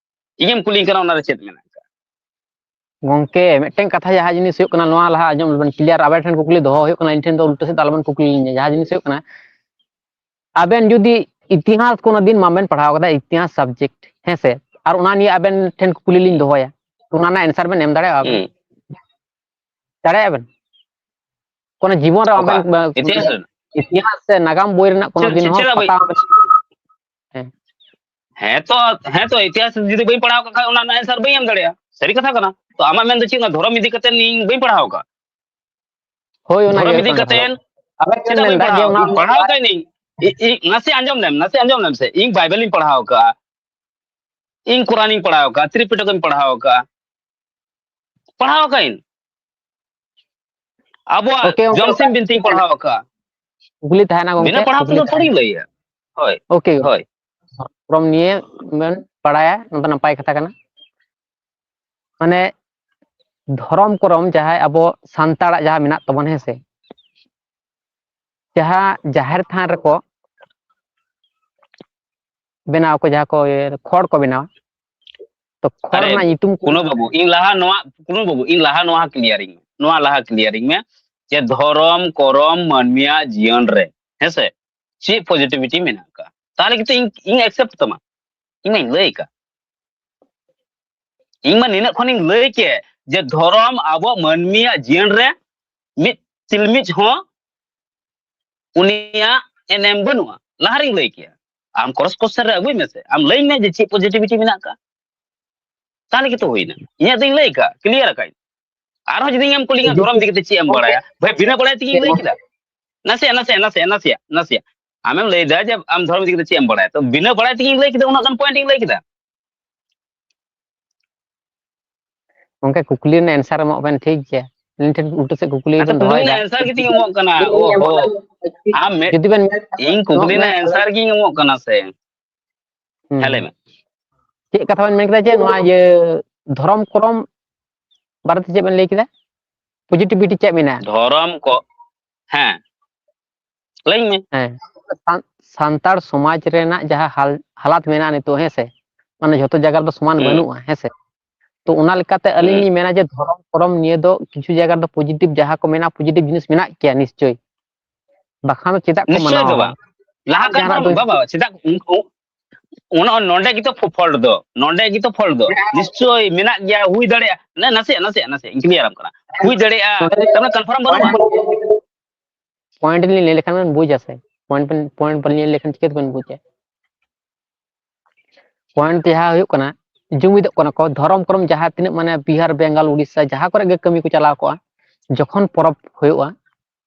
ᱤᱧᱮᱢ ᱠᱩᱞᱤᱧ ᱠᱟᱱᱟ ᱚᱱᱟᱨᱮ ᱪᱮᱫ ᱢᱮᱱᱟᱜ ᱟᱠᱟᱫᱟ? ᱜᱚᱝᱠᱮ, ᱢᱤᱫᱴᱮᱱ ᱠᱟᱛᱷᱟ, ᱡᱟᱦᱟᱸ ᱡᱤᱱᱤᱥ ᱦᱩᱭᱩᱜ ᱠᱟᱱᱟ, ᱱᱚᱣᱟ ᱞᱟᱦᱟ ᱟᱸᱡᱚᱢ ᱞᱮᱵᱮᱱ clear, ᱟᱵᱮᱱ ᱴᱷᱮᱱ ᱠᱩᱠᱞᱤ ᱫᱚᱦᱚ ᱦᱩᱭᱩᱜ ᱠᱟᱱᱟ, ᱤᱧ ᱴᱷᱮᱱ ᱫᱚ ᱩᱞᱴᱟᱹ ᱥᱮᱫ ᱫᱚ ᱟᱞᱚᱵᱮᱱ ᱠᱩᱠᱞᱤ ᱞᱤᱧᱟ᱾ ᱡᱟᱦᱟᱸ ᱡᱤᱱᱤᱥ ᱦᱩᱭᱩᱜ ᱠᱟᱱᱟ, ᱟᱵᱮᱱ ᱡᱩᱫᱤ ᱤᱛᱤᱦᱟᱥ ᱠᱳᱱᱳ ᱫᱤᱱ ᱵᱟᱵᱮᱱ ᱯᱟᱲᱦᱟᱣ ᱠᱟᱫᱟ, ᱤᱛᱤᱦᱟᱥ subject, ᱦᱮᱸ ᱥᱮ, ᱟᱨ ᱚᱱᱟ ᱱᱤᱭᱮ ᱟᱵᱮᱱ ᱴᱷᱮᱱ ᱠᱩᱠᱞᱤ ᱞᱤᱧ ᱫᱚᱦᱚᱭᱟ, ᱚᱱᱟ ᱨᱮᱱᱟᱜ answer ᱵᱮᱱ ᱮᱢ ᱫᱟᱲᱮᱭᱟᱜᱼᱟ ᱟᱵᱮᱱ? ᱦᱩᱸ᱾ ᱫᱟᱲᱮᱭᱟᱜᱼᱟ ᱵᱮᱱ? ᱠᱳᱱᱳ ᱡᱤᱵᱚᱱ ᱨᱮ ᱚᱠᱟ? ᱟᱵᱮᱱ, ᱵᱟ-, ᱤᱛᱤᱦᱟᱥ ᱨᱮᱱᱟᱜ? ᱤᱛᱤᱦᱟᱥ ᱥᱮ ᱱᱟᱜᱟᱢ ᱵᱳᱭ ᱨᱮᱱᱟᱜ ᱠᱳᱱᱳ ᱪᱮᱫ, ᱫᱤᱱ ᱪᱮᱫ, ᱦᱚᱸ ᱪᱮᱫᱟᱜ ᱵᱟᱹᱧ ᱯᱟᱛᱟᱣ ᱦᱮᱸ᱾ ᱦᱮᱸ ᱛᱚ, ᱦᱮᱸ ᱛᱚ, ᱤᱛᱤᱦᱟᱥ ᱡᱩᱫᱤ ᱵᱟᱹᱧ ᱯᱟᱲᱦᱟᱣ ᱠᱟᱜ ᱠᱷᱟᱱ ᱚᱱᱟ ᱨᱮᱱᱟᱜ answer ᱵᱟᱹᱧ ᱮᱢ ᱫᱟᱲᱮᱭᱟᱜᱼᱟ᱾ ᱥᱟᱹᱨᱤ ᱠᱟᱛᱷᱟ ᱠᱟᱱᱟ᱾ ᱛᱚ ᱟᱢᱟᱜ ᱢᱮᱱ ᱫᱚ ᱪᱮᱫ, ᱚᱱᱟ ᱫᱷᱚᱨᱚᱢ ᱤᱫᱤ ᱠᱟᱛᱮ ᱤᱧ ᱵᱟᱹᱧ ᱯᱟᱲᱦᱟᱣ ᱠᱟᱜ? ᱦᱳᱭ, ᱚᱱᱟ ᱜᱮ ᱫᱷᱚᱨᱚᱢ ᱦᱩᱭᱩᱜ ᱤᱫᱤ ᱠᱟᱱᱟ ᱠᱟᱛᱷᱟ ᱠᱟᱛᱮ ᱫᱚ᱾ ᱟᱵᱮᱱ ᱵᱮᱱ ᱪᱮᱫᱟᱜ ᱵᱟᱹᱧ ᱢᱮᱱᱫᱟ ᱡᱮ ᱯᱟᱲᱦᱟᱣ? ᱚᱱᱟ ᱤᱧ ᱯᱟᱲᱦᱟᱣ ᱠᱟᱜ ᱤᱧ᱾ ᱤ-, ᱤ-, ᱱᱟᱥᱮ ᱟᱸᱡᱚᱢ ᱞᱮᱢ, ᱱᱟᱥᱮ ᱟᱸᱡᱚᱢ ᱞᱮᱢ ᱥᱮ᱾ ᱤᱧ ᱵᱟᱭᱵᱮᱞ ᱤᱧ ᱯᱟᱲᱦᱟᱣ ᱠᱟᱜᱼᱟ, ᱤᱧ ᱠᱳᱨᱟᱱᱤᱧ ᱯᱟᱲᱦᱟᱣ ᱠᱟᱜᱼᱟ, ᱛᱨᱤᱯᱤᱴᱚᱠᱤᱧ ᱯᱟᱲᱦᱟᱣ ᱠᱟᱜᱼᱟ, ᱯᱟᱲᱦᱟᱣ ᱠᱟᱜ ᱤᱧ᱾ ᱟᱵᱚᱣᱟᱜ Okay, okay, ᱡᱚᱢᱥᱤᱢ okay. ᱵᱤᱱᱛᱤᱧ ᱯᱟᱲᱦᱟᱣ ᱠᱟᱜᱼᱟ᱾ ᱠᱩᱠᱞᱤ ᱛᱟᱦᱮᱱᱟ ᱜᱚᱝᱠᱮ, ᱵᱤᱱᱟᱹ ᱯᱟᱲᱦᱟᱣ ᱠᱩᱠᱞᱤ ᱛᱮᱫᱚ ᱛᱟᱦᱮᱱᱟ᱾ ᱛᱷᱚᱲᱤᱧ ᱞᱟᱹᱭᱟ᱾ ᱦᱳᱭ, Okay, ᱦᱳᱭ᱾ ᱯᱚᱨᱚᱢ ᱱᱤᱭᱮ ᱵᱮᱱ ᱵᱟᱲᱟᱭᱟ, ᱚᱱᱟ ᱫᱚ ᱱᱟᱯᱟᱭ ᱠᱟᱛᱷᱟ ᱠᱟᱱᱟ᱾ ᱢᱟᱱᱮ ᱫᱷᱚᱨᱚᱢ ᱠᱚᱨᱚᱢ ᱡᱟᱦᱟᱸᱭ ᱟᱵᱚ ᱥᱟᱱᱛᱟᱲᱟᱜ ᱡᱟᱦᱟᱸ ᱢᱮᱱᱟᱜ ᱛᱟᱵᱚᱱᱟ, ᱦᱮᱸ ᱥᱮ, ᱡᱟᱦᱟᱸ ᱡᱟᱦᱮᱨ ᱛᱷᱟᱱ ᱨᱮᱠᱚ ᱵᱮᱱᱟᱣ ᱟᱠᱚ, ᱡᱟᱦᱟᱸ ᱠᱚ ᱤᱭᱟᱹ ᱠᱷᱚᱲ ᱠᱚ ᱵᱮᱱᱟᱣᱟ, ᱛᱚ ᱠᱷᱚᱲ ᱟᱨᱮ, ᱨᱮᱱᱟᱜ ᱧᱩᱛᱩᱢ ᱠᱚ ᱠᱩᱱᱩ ᱵᱟᱹᱵᱩ, ᱤᱧ ᱞᱟᱦᱟ ᱱᱚᱣᱟ, ᱠᱩᱱᱩ ᱵᱟᱹᱵᱩ, ᱤᱧ ᱞᱟᱦᱟ ᱱᱚᱣᱟ clear ᱤᱧ ᱢᱮ, ᱱᱚᱣᱟ ᱞᱟᱦᱟ clear ᱤᱧ ᱢᱮ ᱡᱮ ᱫᱷᱚᱨᱚᱢ ᱠᱚᱨᱚᱢ ᱢᱟᱹᱱᱢᱤᱭᱟᱜ ᱡᱤᱭᱚᱱ ᱨᱮ, ᱦᱮᱸᱥᱮ, ᱪᱮᱫ positivity ᱢᱮᱱᱟᱜ ᱟᱠᱟᱫ? ᱛᱟᱦᱚᱞᱮ ᱠᱤᱱᱛᱩ ᱤᱧ, ᱤᱧ accept ᱛᱟᱢᱟ, ᱤᱧ ᱢᱟᱧ ᱞᱟᱹᱭ ᱟᱠᱟᱫ᱾ ᱤᱧ ᱢᱟ ᱱᱤᱱᱟᱹᱜ ᱠᱷᱚᱱᱤᱧ ᱞᱟᱹᱭ ᱠᱮᱫ ᱡᱮ ᱫᱷᱚᱨᱚᱢ ᱟᱵᱚ ᱢᱟᱹᱱᱢᱤᱭᱟᱜ ᱡᱤᱭᱚᱱ ᱨᱮ ᱢᱤᱫ ᱛᱤᱞᱢᱤᱡ ᱦᱚᱸ ᱩᱱᱤᱭᱟᱜ ᱮᱱᱮᱢ ᱵᱟᱹᱱᱩᱜᱼᱟ᱾ ᱞᱟᱦᱟ ᱨᱤᱧ ᱞᱟᱹᱭ ᱠᱮᱫ᱾ ᱟᱢ cross question ᱨᱮ ᱟᱹᱜᱩᱭ ᱢᱮᱥᱮ, ᱟᱢ ᱞᱟᱹᱭ ᱢᱮ ᱡᱮ ᱪᱮᱫ positivity ᱢᱮᱱᱟᱜ ᱟᱠᱟᱫ᱾ ᱛᱟᱦᱚᱞᱮ ᱜᱮᱛᱚ ᱦᱩᱭᱱᱟ᱾ ᱤᱧᱟᱹᱜ ᱫᱚᱧ ᱞᱟᱹᱭ ᱟᱠᱟᱫ, clear ᱟᱠᱟᱫ᱾ ᱟᱨᱦᱚᱸ ᱡᱩᱫᱤ ᱤᱧᱮᱢ ᱠᱩᱞᱤᱧᱟ, ᱫᱷᱚᱨᱚᱢ ᱤᱫᱤ ᱠᱟᱛᱮ ᱪᱮᱫ ᱮᱢ ᱵᱟᱲᱟᱭᱟ? ᱵᱷᱟᱭ, ᱵᱤᱱᱟᱹ ᱵᱟᱲᱟᱭ ᱛᱮᱜᱮᱧ ᱞᱟᱹᱭ ᱠᱮᱫᱟ᱾ ᱱᱟᱥᱮᱭᱟᱜ, ᱱᱟᱥᱮᱭᱟᱜ, ᱱᱟᱥᱮᱭᱟᱜ, ᱱᱟᱥᱮᱭᱟᱜ, ᱱᱟᱥᱮᱭᱟᱜ᱾ ᱟᱢᱮᱢ ᱞᱟᱹᱭ ᱮᱫᱟ ᱡᱮ ᱟᱢ ᱫᱷᱚᱨᱚᱢ ᱤᱫᱤ ᱠᱟᱛᱮ ᱪᱮᱫ ᱮᱢ ᱵᱟᱲᱟᱭᱟ? ᱛᱚ ᱵᱤᱱᱟᱹ ᱵᱟᱲᱟᱭ ᱛᱮᱜᱮᱧ ᱞᱟᱹᱭ ᱠᱮᱫᱟ, ᱩᱱᱟᱹᱜ ᱜᱟᱱ point ᱤᱧ ᱞᱟᱹᱭ ᱠᱮᱫᱟ᱾ ᱜᱚᱝᱠᱮ, ᱠᱩᱠᱞᱤ ᱨᱮᱱᱟᱜ answer ᱮᱢᱚᱜ ᱵᱮᱱ, ᱴᱷᱤᱠ ᱜᱮᱭᱟ? ᱟᱹᱞᱤᱧ ᱴᱷᱮᱱ ᱩᱞᱴᱟᱹ ᱥᱮᱫ ᱠᱩᱠᱞᱤ ᱟᱪᱪᱷᱟ, ᱵᱮᱱ ᱠᱩᱠᱞᱤ ᱫᱚᱦᱚᱭᱮᱫᱟ᱾ ᱨᱮᱱᱟᱜ answer ᱜᱮᱛᱤᱧ ᱮᱢᱚᱜ ᱠᱟᱱᱟ᱾ ᱳ ᱦᱳ᱾ ᱟᱢ ᱢᱮ-, ᱡᱩᱫᱤ ᱵᱮᱱ ᱤᱧ ᱠᱩᱠᱞᱤ ᱨᱮᱱᱟᱜ answer ᱜᱤᱧ ᱮᱢᱚᱜ ᱠᱟᱱᱟ ᱥᱮ᱾ ᱦᱩᱸ᱾ ᱦᱮᱸ, ᱞᱟᱹᱭ ᱢᱮ᱾ ᱪᱮᱫ ᱠᱟᱛᱷᱟ ᱵᱮᱱ ᱢᱮᱱ ᱠᱮᱫᱟ ᱡᱮ ᱱᱚᱣᱟ ᱤᱭᱟᱹ ᱫᱷᱚᱨᱚᱢ ᱠᱚᱨᱚᱢ ᱵᱟᱨᱮᱛᱮ ᱪᱮᱫ ᱵᱮᱱ ᱞᱟᱹᱭ ᱠᱮᱫᱟ? Positivity ᱪᱮᱫ ᱢᱮᱱᱟᱜᱼᱟ? ᱫᱷᱚᱨᱚᱢ ᱠᱚ, ᱦᱮᱸ, ᱞᱟᱹᱭᱟᱹᱧ ᱢᱮ᱾ ᱦᱮᱸ, ᱥᱟᱱ- ᱥᱟᱱᱛᱟᱲ ᱥᱚᱢᱟᱡᱽ ᱨᱮᱱᱟᱜ ᱡᱟᱦᱟᱸ ᱦᱟᱞ ᱦᱟᱞᱟᱛ ᱢᱮᱱᱟᱜᱼᱟ ᱱᱤᱛᱚᱜ, ᱦᱮᱸ ᱥᱮ, ᱢᱟᱱᱮ ᱡᱷᱚᱛᱚ ᱡᱟᱭᱜᱟ ᱨᱮᱫᱚ ᱥᱚᱢᱟᱱ ᱦᱩᱸ᱾ ᱵᱟᱹᱱᱩᱜᱼᱟ, ᱦᱮᱸ ᱥᱮ᱾ ᱛᱚ ᱚᱱᱟ ᱞᱮᱠᱟᱛᱮ ᱟᱹᱞᱤᱧ ᱦᱩᱸ᱾ ᱞᱤᱧ ᱢᱮᱱᱟ ᱡᱮ ᱫᱷᱚᱨᱚᱢ ᱠᱚᱨᱚᱢ ᱱᱤᱭᱮ ᱫᱚ ᱠᱤᱪᱷᱩ ᱡᱟᱭᱜᱟ ᱨᱮᱫᱚ ᱯᱚᱡᱤᱴᱤᱵᱷ ᱡᱟᱦᱟᱸ ᱠᱚ ᱢᱮᱱᱟᱜᱼᱟ, ᱯᱚᱡᱤᱴᱤᱵᱷ ᱡᱤᱱᱤᱥ ᱢᱮᱱᱟᱜ ᱜᱮᱭᱟ ᱱᱤᱥᱪᱳᱭ, ᱵᱟᱠᱷᱟᱱ ᱫᱚ ᱪᱮᱫᱟᱜ ᱠᱚ ᱱᱤᱥᱪᱳᱭ ᱢᱟᱱᱟᱣᱟ ᱵᱟᱵᱟ, ᱵᱟᱝ? ᱞᱟᱦᱟ ᱠᱟᱱ ᱡᱟᱦᱟᱱᱟᱜ ᱫᱚ ᱫᱚ ᱵᱟᱵᱟ, ᱪᱮᱫᱟᱜ ᱩᱱ- ᱩᱱ- ᱩᱱ- ᱱᱚᱰᱮ ᱜᱮᱛᱚ ᱯᱷᱚᱞᱴ ᱫᱚ, ᱱᱚᱰᱮ ᱜᱮᱛᱚ ᱯᱷᱚᱞᱴ ᱫᱚ᱾ ᱱᱤᱥᱪᱳᱭ ᱢᱮᱱᱟᱜ ᱜᱮᱭᱟ, ᱦᱩᱭ ᱫᱟᱲᱮᱭᱟᱜᱼᱟ᱾ ᱱᱟ- ᱱᱟᱥᱮᱭᱟᱜ ᱱᱟᱥᱮᱭᱟᱜ ᱱᱟᱥᱮᱭᱟᱜ ᱤᱧ ᱠᱞᱤᱭᱟᱨᱟᱢ ᱠᱟᱱᱟ, ᱦᱩᱭ ᱫᱟᱲᱮᱭᱟᱜᱼᱟ, ᱛᱟᱨᱢᱟᱱᱮ ᱠᱚᱱᱯᱷᱟᱨᱢ ᱵᱟᱹᱱᱩᱜᱼᱟ᱾ ᱯᱚᱭᱮᱱᱴ ᱞᱤᱧ ᱞᱟᱹᱭ ᱞᱮᱠᱷᱟᱱ ᱵᱮᱱ ᱵᱩᱡᱟ ᱥᱮ? ᱯᱚᱭᱮᱱᱴ ᱵᱮᱱ, ᱯᱚᱭᱮᱱᱴ ᱵᱟᱹᱞᱤᱧ ᱞᱟᱹᱭ ᱞᱮᱠᱷᱟᱱ ᱪᱤᱠᱟᱹ ᱛᱮᱵᱮᱱ ᱵᱩᱡᱟ? ᱯᱚᱭᱮᱱᱴ ᱡᱟᱦᱟᱸ ᱦᱩᱭᱩᱜ ᱠᱟᱱᱟ, ᱡᱩᱢᱤᱫᱚᱜ ᱠᱟᱱᱟ ᱠᱚ ᱫᱷᱚᱨᱚᱢ ᱠᱚᱨᱚᱢ, ᱡᱟᱦᱟᱸ ᱛᱤᱱᱟᱹᱜ ᱢᱟᱱᱮ ᱵᱤᱦᱟᱨ, ᱵᱮᱝᱜᱟᱞ, ᱩᱲᱤᱥᱥᱟ, ᱡᱟᱦᱟᱸ ᱠᱚᱨᱮ ᱜᱮ ᱠᱟᱹᱢᱤ ᱠᱚ ᱪᱟᱞᱟᱣ ᱠᱚᱜᱼᱟ, ᱡᱚᱠᱷᱚᱱ ᱯᱚᱨᱚᱵᱽ ᱦᱩᱭᱩᱜᱼᱟ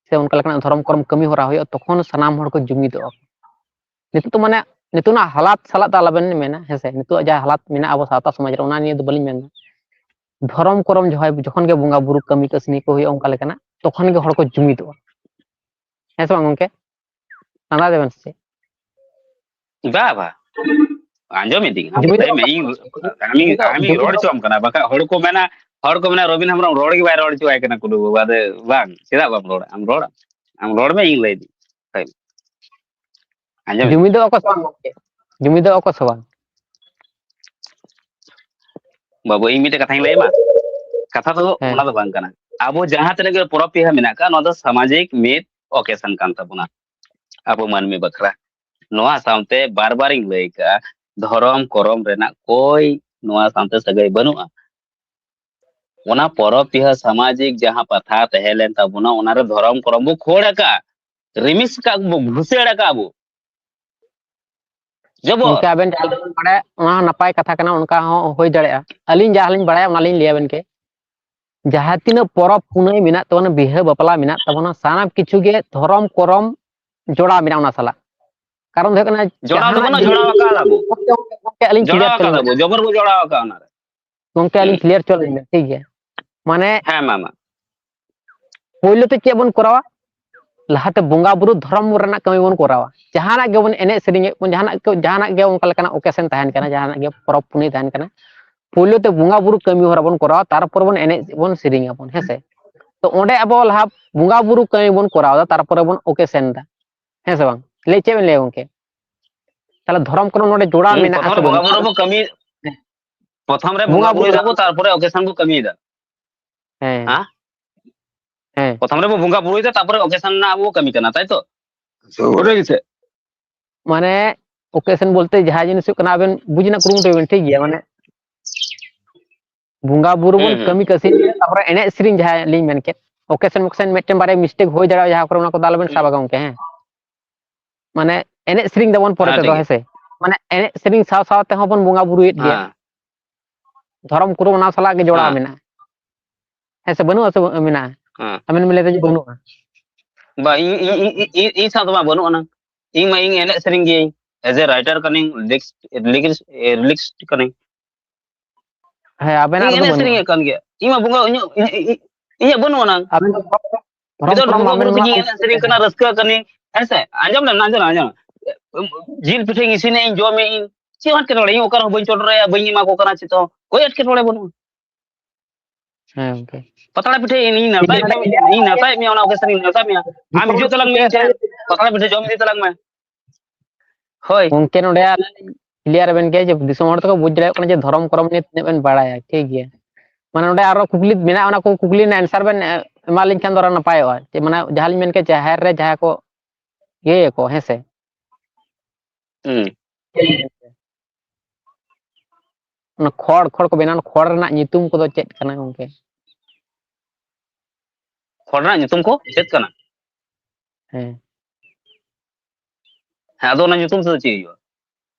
ᱥᱮ ᱚᱱᱠᱟ ᱞᱮᱠᱟᱱᱟᱜ ᱫᱷᱚᱨᱚᱢ ᱠᱚᱨᱚᱢ ᱠᱟᱹᱢᱤ ᱦᱚᱨᱟ ᱦᱩᱭᱩᱜᱼᱟ, ᱛᱚᱠᱷᱚᱱ ᱥᱟᱱᱟᱢ ᱦᱚᱲ ᱠᱚ ᱡᱩᱢᱤᱫᱚᱜᱼᱟ᱾ ᱱᱤᱛᱚᱜ ᱫᱚ ᱢᱟᱱᱮ ᱱᱤᱛᱚᱜ ᱨᱮᱱᱟᱜ ᱦᱟᱞᱟᱛ ᱥᱟᱞᱟᱜ ᱫᱚ ᱟᱞᱚᱵᱮᱱ ᱢᱮᱱᱟ, ᱦᱮᱸ ᱥᱮ, ᱱᱤᱛᱚᱜ ᱡᱟᱦᱟᱸ ᱦᱟᱞᱟᱛ ᱢᱮᱱᱟᱜᱼᱟ ᱟᱵᱚ ᱥᱟᱶᱛᱟ ᱥᱚᱢᱟᱡᱽ ᱨᱮ, ᱚᱱᱟ ᱱᱤᱭᱮ ᱫᱚ ᱵᱟᱹᱞᱤᱧ ᱢᱮᱱᱫᱟ᱾ ᱫᱷᱚᱨᱚᱢ ᱠᱚᱨᱚᱢ ᱡᱚᱦᱚᱭ ᱡᱚᱠᱷᱚᱱ ᱜᱮ ᱵᱚᱸᱜᱟ ᱵᱩᱨᱩ ᱠᱟᱹᱢᱤ ᱠᱟᱹᱥᱱᱤ ᱠᱚ ᱦᱩᱭᱩᱜᱼᱟ, ᱚᱱᱠᱟ ᱞᱮᱠᱟᱱᱟᱜ, ᱛᱚᱠᱷᱚᱱ ᱜᱮ ᱦᱚᱲ ᱠᱚ ᱡᱩᱢᱤᱫᱚᱜᱼᱟ, ᱦᱮᱸ ᱥᱮ ᱵᱟᱝ ᱜᱚᱝᱠᱮ? ᱞᱟᱸᱫᱟ ᱫᱟᱵᱮᱱ ᱥᱮ ᱪᱮᱫ? ᱵᱟ ᱵᱟ, ᱟᱸᱡᱚᱢ ᱤᱫᱤᱧ ᱦᱟᱸᱜ, ᱡᱩᱢᱤᱫᱚᱜ ᱞᱟᱹᱭ ᱢᱮ, ᱤᱧ ᱟᱢᱤ ᱡᱩᱢᱤᱫᱚᱜ- ᱟᱢᱤ ᱨᱚᱲ ᱦᱚᱪᱚᱣᱟᱢ ᱠᱟᱱᱟ, ᱵᱟᱠᱷᱟᱡ ᱦᱚᱲ ᱠᱚ ᱢᱮᱱᱟ, ᱦᱚᱲ ᱠᱚ ᱢᱮᱱᱟ ᱨᱚᱵᱤᱱ ᱦᱮᱢᱵᱨᱚᱢ ᱨᱚᱲ ᱜᱮ ᱵᱟᱭ ᱨᱚᱲ ᱦᱚᱪᱚᱣᱟᱭ ᱠᱟᱱᱟ ᱠᱩᱰᱩ ᱵᱟᱵᱟ᱾ ᱟᱫᱚ ᱵᱟᱝ, ᱪᱮᱫᱟᱜ ᱵᱟᱢ ᱨᱚᱲᱟ? ᱟᱢ ᱨᱚᱲ, ᱟᱢ ᱨᱚᱲ ᱢᱮ, ᱤᱧ ᱞᱟᱹᱭ ᱫᱤᱧ᱾ ᱟᱸᱡᱚᱢ ᱢᱮ᱾ ᱡᱩᱢᱤᱫᱚᱜ ᱟᱠᱚ ᱥᱮ ᱵᱟᱝ ᱜᱚᱝᱠᱮ? ᱡᱩᱢᱤᱫᱚᱜ ᱟᱠᱚ ᱥᱮ ᱵᱟᱝ? ᱵᱟᱹᱵᱩ, ᱤᱧ ᱢᱤᱫᱴᱮᱡ ᱠᱟᱛᱷᱟᱧ ᱞᱟᱹᱭ ᱟᱢᱟ᱾ ᱠᱟᱛᱷᱟ ᱫᱚ ᱦᱮᱸ᱾ ᱚᱱᱟ ᱫᱚ ᱵᱟᱝ ᱠᱟᱱᱟ᱾ ᱟᱵᱚ ᱡᱟᱦᱟᱸ ᱛᱤᱱᱟᱹᱜ ᱜᱮ ᱯᱚᱨᱚᱵᱽ ᱯᱤᱦᱟᱹ ᱢᱮᱱᱟᱜ ᱟᱠᱟᱫ, ᱱᱚᱣᱟ ᱫᱚ ᱥᱟᱢᱟᱡᱤᱠ ᱢᱤᱫ ᱚᱠᱮᱥᱚᱱ ᱠᱟᱱ ᱛᱟᱵᱚᱱᱟ ᱟᱵᱚ ᱢᱟᱹᱱᱢᱤ ᱵᱟᱠᱷᱨᱟ᱾ ᱱᱚᱣᱟ ᱥᱟᱶᱛᱮ ᱵᱟᱨ ᱵᱟᱨᱤᱧ ᱞᱟᱹᱭ ᱠᱟᱜᱼᱟ, ᱫᱷᱚᱨᱚᱢ ᱠᱚᱨᱚᱢ ᱨᱮᱱᱟᱜ ᱠᱳᱭ ᱱᱚᱣᱟ ᱥᱟᱶᱛᱮ ᱥᱟᱹᱜᱟᱹᱭ ᱵᱟᱹᱱᱩᱜᱼᱟ᱾ ᱚᱱᱟ ᱯᱚᱨᱚᱵᱽ ᱯᱤᱦᱟᱹ ᱥᱟᱢᱟᱡᱤᱠ ᱡᱟᱦᱟᱸ ᱯᱟᱛᱷᱟ ᱛᱟᱦᱮᱸ ᱞᱮᱱ ᱛᱟᱵᱚᱱᱟ, ᱚᱱᱟᱨᱮ ᱫᱷᱚᱨᱚᱢ ᱠᱚᱨᱚᱢ ᱵᱚ ᱠᱷᱳᱲ ᱟᱠᱟᱫᱼᱟ, ᱨᱤᱢᱤᱠᱥ ᱟᱠᱟᱫ ᱵᱚ, ᱜᱷᱩᱥᱟᱹᱲ ᱟᱠᱟᱫ ᱵᱚ᱾ ᱡᱚᱵᱚᱨ᱾ ᱜᱚᱝᱠᱮ, ᱟᱵᱮᱱ ᱡᱟᱦᱟᱸ ᱞᱮᱠᱟ ᱵᱮᱱ ᱵᱟᱲᱟᱭᱟ, ᱚᱱᱟ ᱦᱚᱸ ᱱᱟᱯᱟᱭ ᱠᱟᱛᱷᱟ ᱠᱟᱱᱟ, ᱚᱱᱠᱟ ᱦᱚᱸ ᱦᱩᱭ ᱫᱟᱲᱮᱭᱟᱜᱼᱟ᱾ ᱟᱹᱞᱤᱧ ᱡᱟᱦᱟᱸ ᱞᱤᱧ ᱵᱟᱲᱟᱭᱟ, ᱚᱱᱟᱞᱤᱧ ᱞᱟᱹᱭ ᱟᱵᱮᱱ ᱜᱮ᱾ ᱡᱟᱦᱟᱸ ᱛᱤᱱᱟᱹᱜ ᱯᱚᱨᱚᱵᱽ ᱯᱩᱱᱟᱹᱭ ᱢᱮᱱᱟᱜ ᱛᱟᱵᱚᱱᱟ, ᱵᱤᱦᱟᱹ ᱵᱟᱯᱞᱟ ᱢᱮᱱᱟᱜ ᱛᱟᱵᱚᱱᱟ, ᱥᱟᱱᱟᱢ ᱠᱤᱪᱷᱩ ᱜᱮ ᱫᱷᱚᱨᱚᱢ ᱠᱚᱨᱚᱢ ᱡᱚᱲᱟᱣ ᱢᱮᱱᱟᱜᱼᱟ ᱚᱱᱟ ᱥᱟᱞᱟᱜ᱾ ᱠᱟᱨᱚᱱ ᱫᱚ ᱦᱩᱭᱩᱜ ᱠᱟᱱᱟ, ᱡᱚᱲᱟᱣ ᱫᱚ ᱡᱟᱦᱟᱱᱟᱜ ᱵᱟᱹᱱᱩᱜ, ᱡᱤᱱᱤᱥ ᱡᱚᱲᱟᱣ ᱟᱠᱟᱫ ᱟᱵᱚ᱾ ᱜᱚᱝᱠᱮ, ᱜᱚᱝᱠᱮ, ᱟᱹᱞᱤᱧ ᱡᱚᱲᱟᱣ clear ᱦᱚᱪᱚ ᱟᱠᱟᱫ ᱞᱤᱧ ᱟᱵᱚ, ᱵᱮᱱ᱾ ᱡᱚᱵᱚᱨ ᱵᱚ ᱡᱚᱲᱟᱣ ᱟᱠᱟᱫ ᱚᱱᱟᱨᱮ᱾ ᱜᱚᱝᱠᱮ, ᱟᱹᱞᱤᱧ ᱦᱩᱸ᱾ clear ᱦᱚᱪᱚ ᱞᱤᱧ ᱵᱮᱱ, ᱴᱷᱤᱠ ᱜᱮᱭᱟ? ᱢᱟᱱᱮ, ᱦᱮᱸ, ᱢᱟ, ᱢᱟ᱾ ᱯᱳᱭᱞᱳ ᱛᱮ ᱪᱮᱫ ᱵᱚᱱ ᱠᱚᱨᱟᱣᱟ? ᱞᱟᱦᱟᱛᱮ ᱵᱚᱸᱜᱟ ᱵᱩᱨᱩ ᱫᱷᱚᱨᱚᱢ ᱨᱮᱱᱟᱜ ᱠᱟᱹᱢᱤ ᱵᱚᱱ ᱠᱚᱨᱟᱣᱟ᱾ ᱡᱟᱦᱟᱱᱟᱜ ᱜᱮᱵᱚᱱ ᱮᱱᱮᱡ ᱥᱮᱨᱮᱧᱮᱫ ᱵᱚᱱ, ᱡᱟᱦᱟᱱᱟᱜ ᱠᱚ, ᱡᱟᱦᱟᱱᱟᱜ ᱜᱮ ᱚᱱᱠᱟ ᱞᱮᱠᱟᱱᱟᱜ occasion ᱛᱟᱦᱮᱱ ᱠᱟᱱᱟ, ᱡᱟᱦᱟᱱᱟᱜ ᱜᱮ ᱯᱚᱨᱚᱵᱽ ᱯᱩᱱᱟᱹᱭ ᱛᱟᱦᱮᱱ ᱠᱟᱱᱟ, ᱯᱳᱭᱞᱳ ᱛᱮ ᱵᱚᱸᱜᱟ ᱵᱩᱨᱩ ᱠᱟᱹᱢᱤ ᱦᱚᱨᱟ ᱵᱚᱱ ᱠᱚᱨᱟᱣᱟ, ᱛᱟᱨᱯᱚᱨ ᱵᱚᱱ ᱮᱱᱮᱡ ᱵᱚᱱ ᱥᱮᱨᱮᱧ ᱟᱵᱚᱱ, ᱦᱮᱸ ᱥᱮ? ᱛᱚ ᱚᱸᱰᱮ ᱟᱵᱚ ᱞᱟᱦᱟ ᱵᱚᱸᱜᱟ ᱵᱩᱨᱩ ᱠᱟᱹᱢᱤ ᱵᱚᱱ ᱠᱚᱨᱟᱣ ᱮᱫᱟ, ᱛᱟᱨᱯᱚᱨᱮ ᱵᱚᱱ occasion ᱮᱫᱟ᱾ ᱦᱮᱸ ᱥᱮ ᱵᱟᱝ? ᱞᱟᱹᱭ, ᱪᱮᱫ ᱵᱮᱱ ᱞᱟᱹᱭᱟ ᱜᱚᱝᱠᱮ? ᱛᱟᱦᱚᱞᱮ ᱫᱷᱚᱨᱚᱢ ᱠᱚᱨᱚᱢ ᱱᱚᱰᱮ ᱡᱚᱲᱟᱣ ᱦᱩᱸ, ᱢᱮᱱᱟᱜᱼᱟ ᱯᱨᱚᱛᱷᱚᱢ ᱥᱮ ᱨᱮ ᱵᱚᱸᱜᱟ ᱵᱟᱹᱱᱩᱜᱼᱟ? ᱵᱩᱨᱩ ᱵᱚ ᱠᱟᱹᱢᱤ, ᱯᱨᱚᱛᱷᱚᱢ ᱨᱮ ᱵᱚᱸᱜᱟ ᱵᱚᱸᱜᱟ ᱵᱩᱨᱩᱭ ᱵᱩᱨᱩ ᱫᱟᱵᱚ, ᱛᱟᱨᱯᱚᱨᱮ ᱚᱠᱮᱥᱚᱱ ᱵᱚ ᱠᱟᱹᱢᱤᱭᱮᱫᱟ᱾ ᱦᱮᱸ᱾ ᱦᱮᱸ? ᱦᱮᱸ᱾ ᱯᱨᱚᱛᱷᱚᱢ ᱨᱮᱵᱚ ᱵᱚᱸᱜᱟ ᱵᱩᱨᱩᱭᱮᱫᱟ, ᱛᱟᱨᱯᱚᱨᱮ ᱚᱠᱮᱥᱚᱱ ᱨᱮᱱᱟᱜ ᱟᱵᱚ ᱠᱟᱹᱢᱤ ᱠᱟᱱᱟ, ᱛᱟᱭ ᱛᱚ? ᱚᱱᱟ ᱜᱮᱥᱮ? ᱢᱟᱱᱮ ᱚᱠᱮᱥᱚᱱ ᱵᱚᱞᱛᱮ ᱡᱟᱦᱟᱸ ᱡᱤᱱᱤᱥ ᱦᱩᱭᱩᱜ ᱠᱟᱱᱟ, ᱟᱵᱮᱱ ᱵᱩᱡᱽ ᱨᱮᱱᱟᱜ ᱠᱩᱨᱩᱢᱩᱴᱩᱭ ᱵᱮᱱ, ᱴᱷᱤᱠ ᱜᱮᱭᱟ? ᱢᱟᱱᱮ ᱵᱚᱸᱜᱟ ᱵᱩᱨᱩ ᱦᱩᱸ, ᱵᱚᱱ ᱦᱩᱸ᱾ ᱠᱟᱹᱢᱤ ᱠᱟᱹᱥᱱᱤ, ᱛᱟᱨᱯᱚᱨᱮ ᱮᱱᱮᱡ ᱥᱮᱨᱮᱧ ᱡᱟᱦᱟᱸ ᱞᱤᱧ ᱢᱮᱱ ᱠᱮᱫ, ᱚᱠᱮᱥᱚᱱ ᱢᱚᱠᱮᱥᱚᱱ ᱢᱤᱫᱴᱮᱱ ᱵᱟᱨᱭᱟ ᱢᱤᱥᱴᱮᱠ ᱦᱩᱭ ᱫᱟᱲᱮᱭᱟᱜᱼᱟ, ᱡᱟᱦᱟᱸ ᱠᱚᱨᱮ ᱚᱱᱟ ᱠᱚᱫᱚ ᱟᱞᱚᱵᱮᱱ ᱦᱩᱸ᱾ ᱥᱟᱵᱟ ᱜᱚᱝᱠᱮ, ᱦᱮᱸ? ᱢᱟᱱᱮ ᱮᱱᱮᱡ ᱥᱮᱨᱮᱧ ᱫᱟᱵᱚᱱ ᱯᱚᱨᱮ ᱦᱮᱸ, ᱛᱮᱫᱚ, ᱴᱷᱤᱠ ᱜᱮᱭᱟ᱾ ᱦᱮᱸ ᱥᱮ? ᱢᱟᱱᱮ ᱮᱱᱮᱡ ᱥᱮᱨᱮᱧ ᱥᱟᱶ ᱥᱟᱶ ᱛᱮᱦᱚᱸ ᱵᱚᱱ ᱵᱚᱸᱜᱟ ᱵᱩᱨᱩᱭᱮᱫ ᱜᱮᱭᱟ᱾ ᱦᱮᱸ᱾ ᱫᱷᱚᱨᱚᱢ ᱠᱚᱨᱚᱢ ᱚᱱᱟ ᱥᱟᱞᱟᱜ ᱜᱮ ᱡᱚᱲᱟᱣ ᱦᱮᱸ᱾ ᱢᱮᱱᱟᱜᱼᱟ᱾ ᱦᱮᱸ ᱥᱮ, ᱵᱟᱹᱱᱩᱜᱼᱟ ᱥᱮ ᱵᱟᱹ-, ᱢᱮᱱᱟᱜᱼᱟ? ᱦᱮᱸ᱾ ᱟᱵᱮᱱ ᱵᱮᱱ ᱞᱟᱹᱭ ᱫᱟ ᱡᱮ ᱵᱟᱹᱱᱩᱜᱼᱟ᱾ ᱵᱟ, ᱤᱧ, ᱤᱧ, ᱤᱧ, ᱤᱧ, ᱤᱧ ᱥᱟᱶ ᱫᱚ ᱵᱟᱝ, ᱵᱟᱹᱱᱩᱜ ᱟᱱᱟᱝ᱾ ᱤᱧ ᱢᱟ, ᱤᱧ ᱮᱱᱮᱡ ᱥᱮᱨᱮᱧ ᱜᱤᱭᱟᱹᱧ, as a writer ᱠᱟᱹᱱᱟᱹᱧ, lyrics, lyrics, lyrics ᱠᱟᱹᱱᱟᱹᱧ᱾ ᱦᱮᱸ, ᱟᱵᱮᱱᱟᱜ ᱤᱧ ᱨᱮᱫᱚ ᱮᱱᱮᱡ ᱵᱟᱹᱱᱩᱜᱼᱟ᱾ ᱥᱮᱨᱮᱧ ᱮᱫ ᱠᱟᱱ ᱜᱮᱭᱟ, ᱤᱧ ᱢᱟ ᱵᱚᱸᱜᱟ, ᱤᱧᱟᱹᱜ, ᱤᱧ, ᱤᱧ, ᱤᱧᱟᱹᱜ ᱵᱟᱹᱱᱩᱜ ᱟᱱᱟᱝ᱾ ᱟᱵᱮᱱ ᱫᱚ ᱫᱷᱚᱨᱚᱢ ᱱᱤᱛᱚᱜ ᱠᱚᱨᱚᱢ ᱵᱚᱸᱜᱟ ᱟᱵᱮᱱ ᱵᱩᱨᱩ ᱢᱟ ᱛᱮᱜᱮᱧ ᱮᱱᱮᱡ ᱥᱮᱨᱮᱧ ᱠᱟᱱᱟ, ᱨᱟᱹᱥᱠᱟᱹ ᱠᱟᱹᱱᱟᱹᱧ, ᱦᱮᱸ ᱥᱮ? ᱟᱸᱡᱚᱢ ᱞᱮᱢ, ᱟᱸᱡᱚᱢ ᱞᱮᱢ, ᱟᱸᱡᱚᱢ ᱞᱮᱢ᱾ ᱡᱤᱞ ᱯᱤᱴᱷᱟᱹᱧ ᱤᱥᱤᱱᱮᱜ ᱤᱧ, ᱡᱚᱢᱮᱜ ᱤᱧ, ᱪᱮᱫ ᱦᱚᱸ ᱮᱴᱠᱮᱴᱚᱬᱮ, ᱤᱧ ᱚᱠᱟ ᱨᱮᱦᱚᱸ ᱵᱟᱹᱧ ᱪᱚᱰᱚᱨᱟᱭᱟ, ᱵᱟᱹᱧ ᱮᱢᱟ ᱠᱚ ᱠᱟᱱᱟ ᱪᱮᱫ ᱦᱚᱸ, ᱠᱳᱭ ᱮᱴᱠᱮᱴᱚᱬᱮ ᱵᱟᱹᱱᱩᱜᱼᱟ᱾ ᱦᱮᱸ ᱜᱚᱝᱠᱮ᱾ ᱯᱟᱛᱲᱟ ᱯᱤᱴᱷᱟᱹ ᱤᱧ, ᱤᱧ ᱴᱷᱤᱠ ᱱᱮᱣᱛᱟᱭᱮᱫ ᱜᱮᱭᱟ, ᱢᱮᱭᱟ, ᱤᱧ ᱱᱮᱣᱛᱟᱭᱮᱫ ᱢᱮᱭᱟ ᱚᱱᱟ ᱚᱠᱮᱥᱚᱱ ᱤᱧ ᱱᱮᱣᱛᱟ ᱢᱮᱭᱟ, ᱟᱢ ᱫᱤᱥᱚᱢ ᱦᱚᱲ ᱦᱤᱡᱩᱜ ᱛᱟᱞᱟᱝ ᱢᱮ ᱤᱧ ᱴᱷᱮᱱ, ᱯᱟᱛᱲᱟ ᱯᱤᱴᱷᱟᱹ ᱡᱚᱢ ᱤᱫᱤ ᱛᱟᱞᱟᱝ ᱢᱮ᱾ ᱦᱳᱭ᱾ ᱜᱚᱝᱠᱮ, ᱱᱚᱰᱮ ᱟᱞᱮ ᱞᱤᱧ clear ᱟᱵᱮᱱ ᱜᱮ ᱡᱮ ᱫᱤᱥᱚᱢ ᱦᱚᱲ ᱛᱮᱠᱚ ᱵᱩᱡᱽ ᱫᱟᱲᱮᱭᱟᱜ ᱠᱟᱱᱟ ᱡᱮ ᱫᱷᱚᱨᱚᱢ ᱠᱚᱨᱚᱢ ᱱᱤᱭᱮ ᱛᱤᱱᱟᱹᱜ ᱵᱮᱱ ᱵᱟᱲᱟᱭᱟ, ᱴᱷᱤᱠ ᱜᱮᱭᱟ᱾ ᱢᱟᱱᱮ ᱱᱚᱰᱮ ᱟᱨᱚ ᱠᱩᱠᱞᱤ ᱢᱮᱱᱟᱜᱼᱟ, ᱚᱱᱟ ᱠᱚ ᱠᱩᱠᱞᱤ ᱨᱮᱱᱟᱜ answer ᱵᱮᱱ, ᱮ, ᱮᱢᱟ ᱞᱤᱧ ᱠᱷᱟᱱ ᱫᱚ ᱟᱨᱚ ᱱᱟᱯᱟᱭᱚᱜᱼᱟ᱾ ᱪᱮ ᱢᱟᱱᱮ ᱡᱟᱦᱟᱸ ᱞᱤᱧ ᱢᱮᱱ ᱠᱮᱫ ᱡᱟᱦᱮᱨ ᱨᱮ ᱡᱟᱦᱟᱸ ᱠᱚ ᱤᱭᱟᱹᱭᱟᱠᱚ, ᱦᱮᱸ ᱥᱮ? ᱦᱩᱸ᱾ ᱚᱱᱟ ᱠᱷᱚᱲ, ᱠᱷᱚᱲ ᱠᱚ ᱵᱮᱱᱟᱣ, ᱚᱱᱟ ᱠᱷᱚᱲ ᱨᱮᱱᱟᱜ ᱧᱩᱛᱩᱢ ᱠᱚᱫᱚ ᱪᱮᱫ ᱠᱟᱱᱟ ᱜᱚᱝᱠᱮ? ᱠᱷᱚᱲ ᱨᱮᱱᱟᱜ ᱧᱩᱛᱩᱢ ᱠᱚ ᱪᱮᱫ ᱠᱟᱱᱟ? ᱦᱮᱸ᱾ ᱦᱮᱸ, ᱟᱫᱚ ᱚᱱᱟ ᱧᱩᱛᱩᱢ ᱛᱮᱫᱚ ᱪᱮᱫ ᱦᱩᱭᱩᱜᱼᱟ?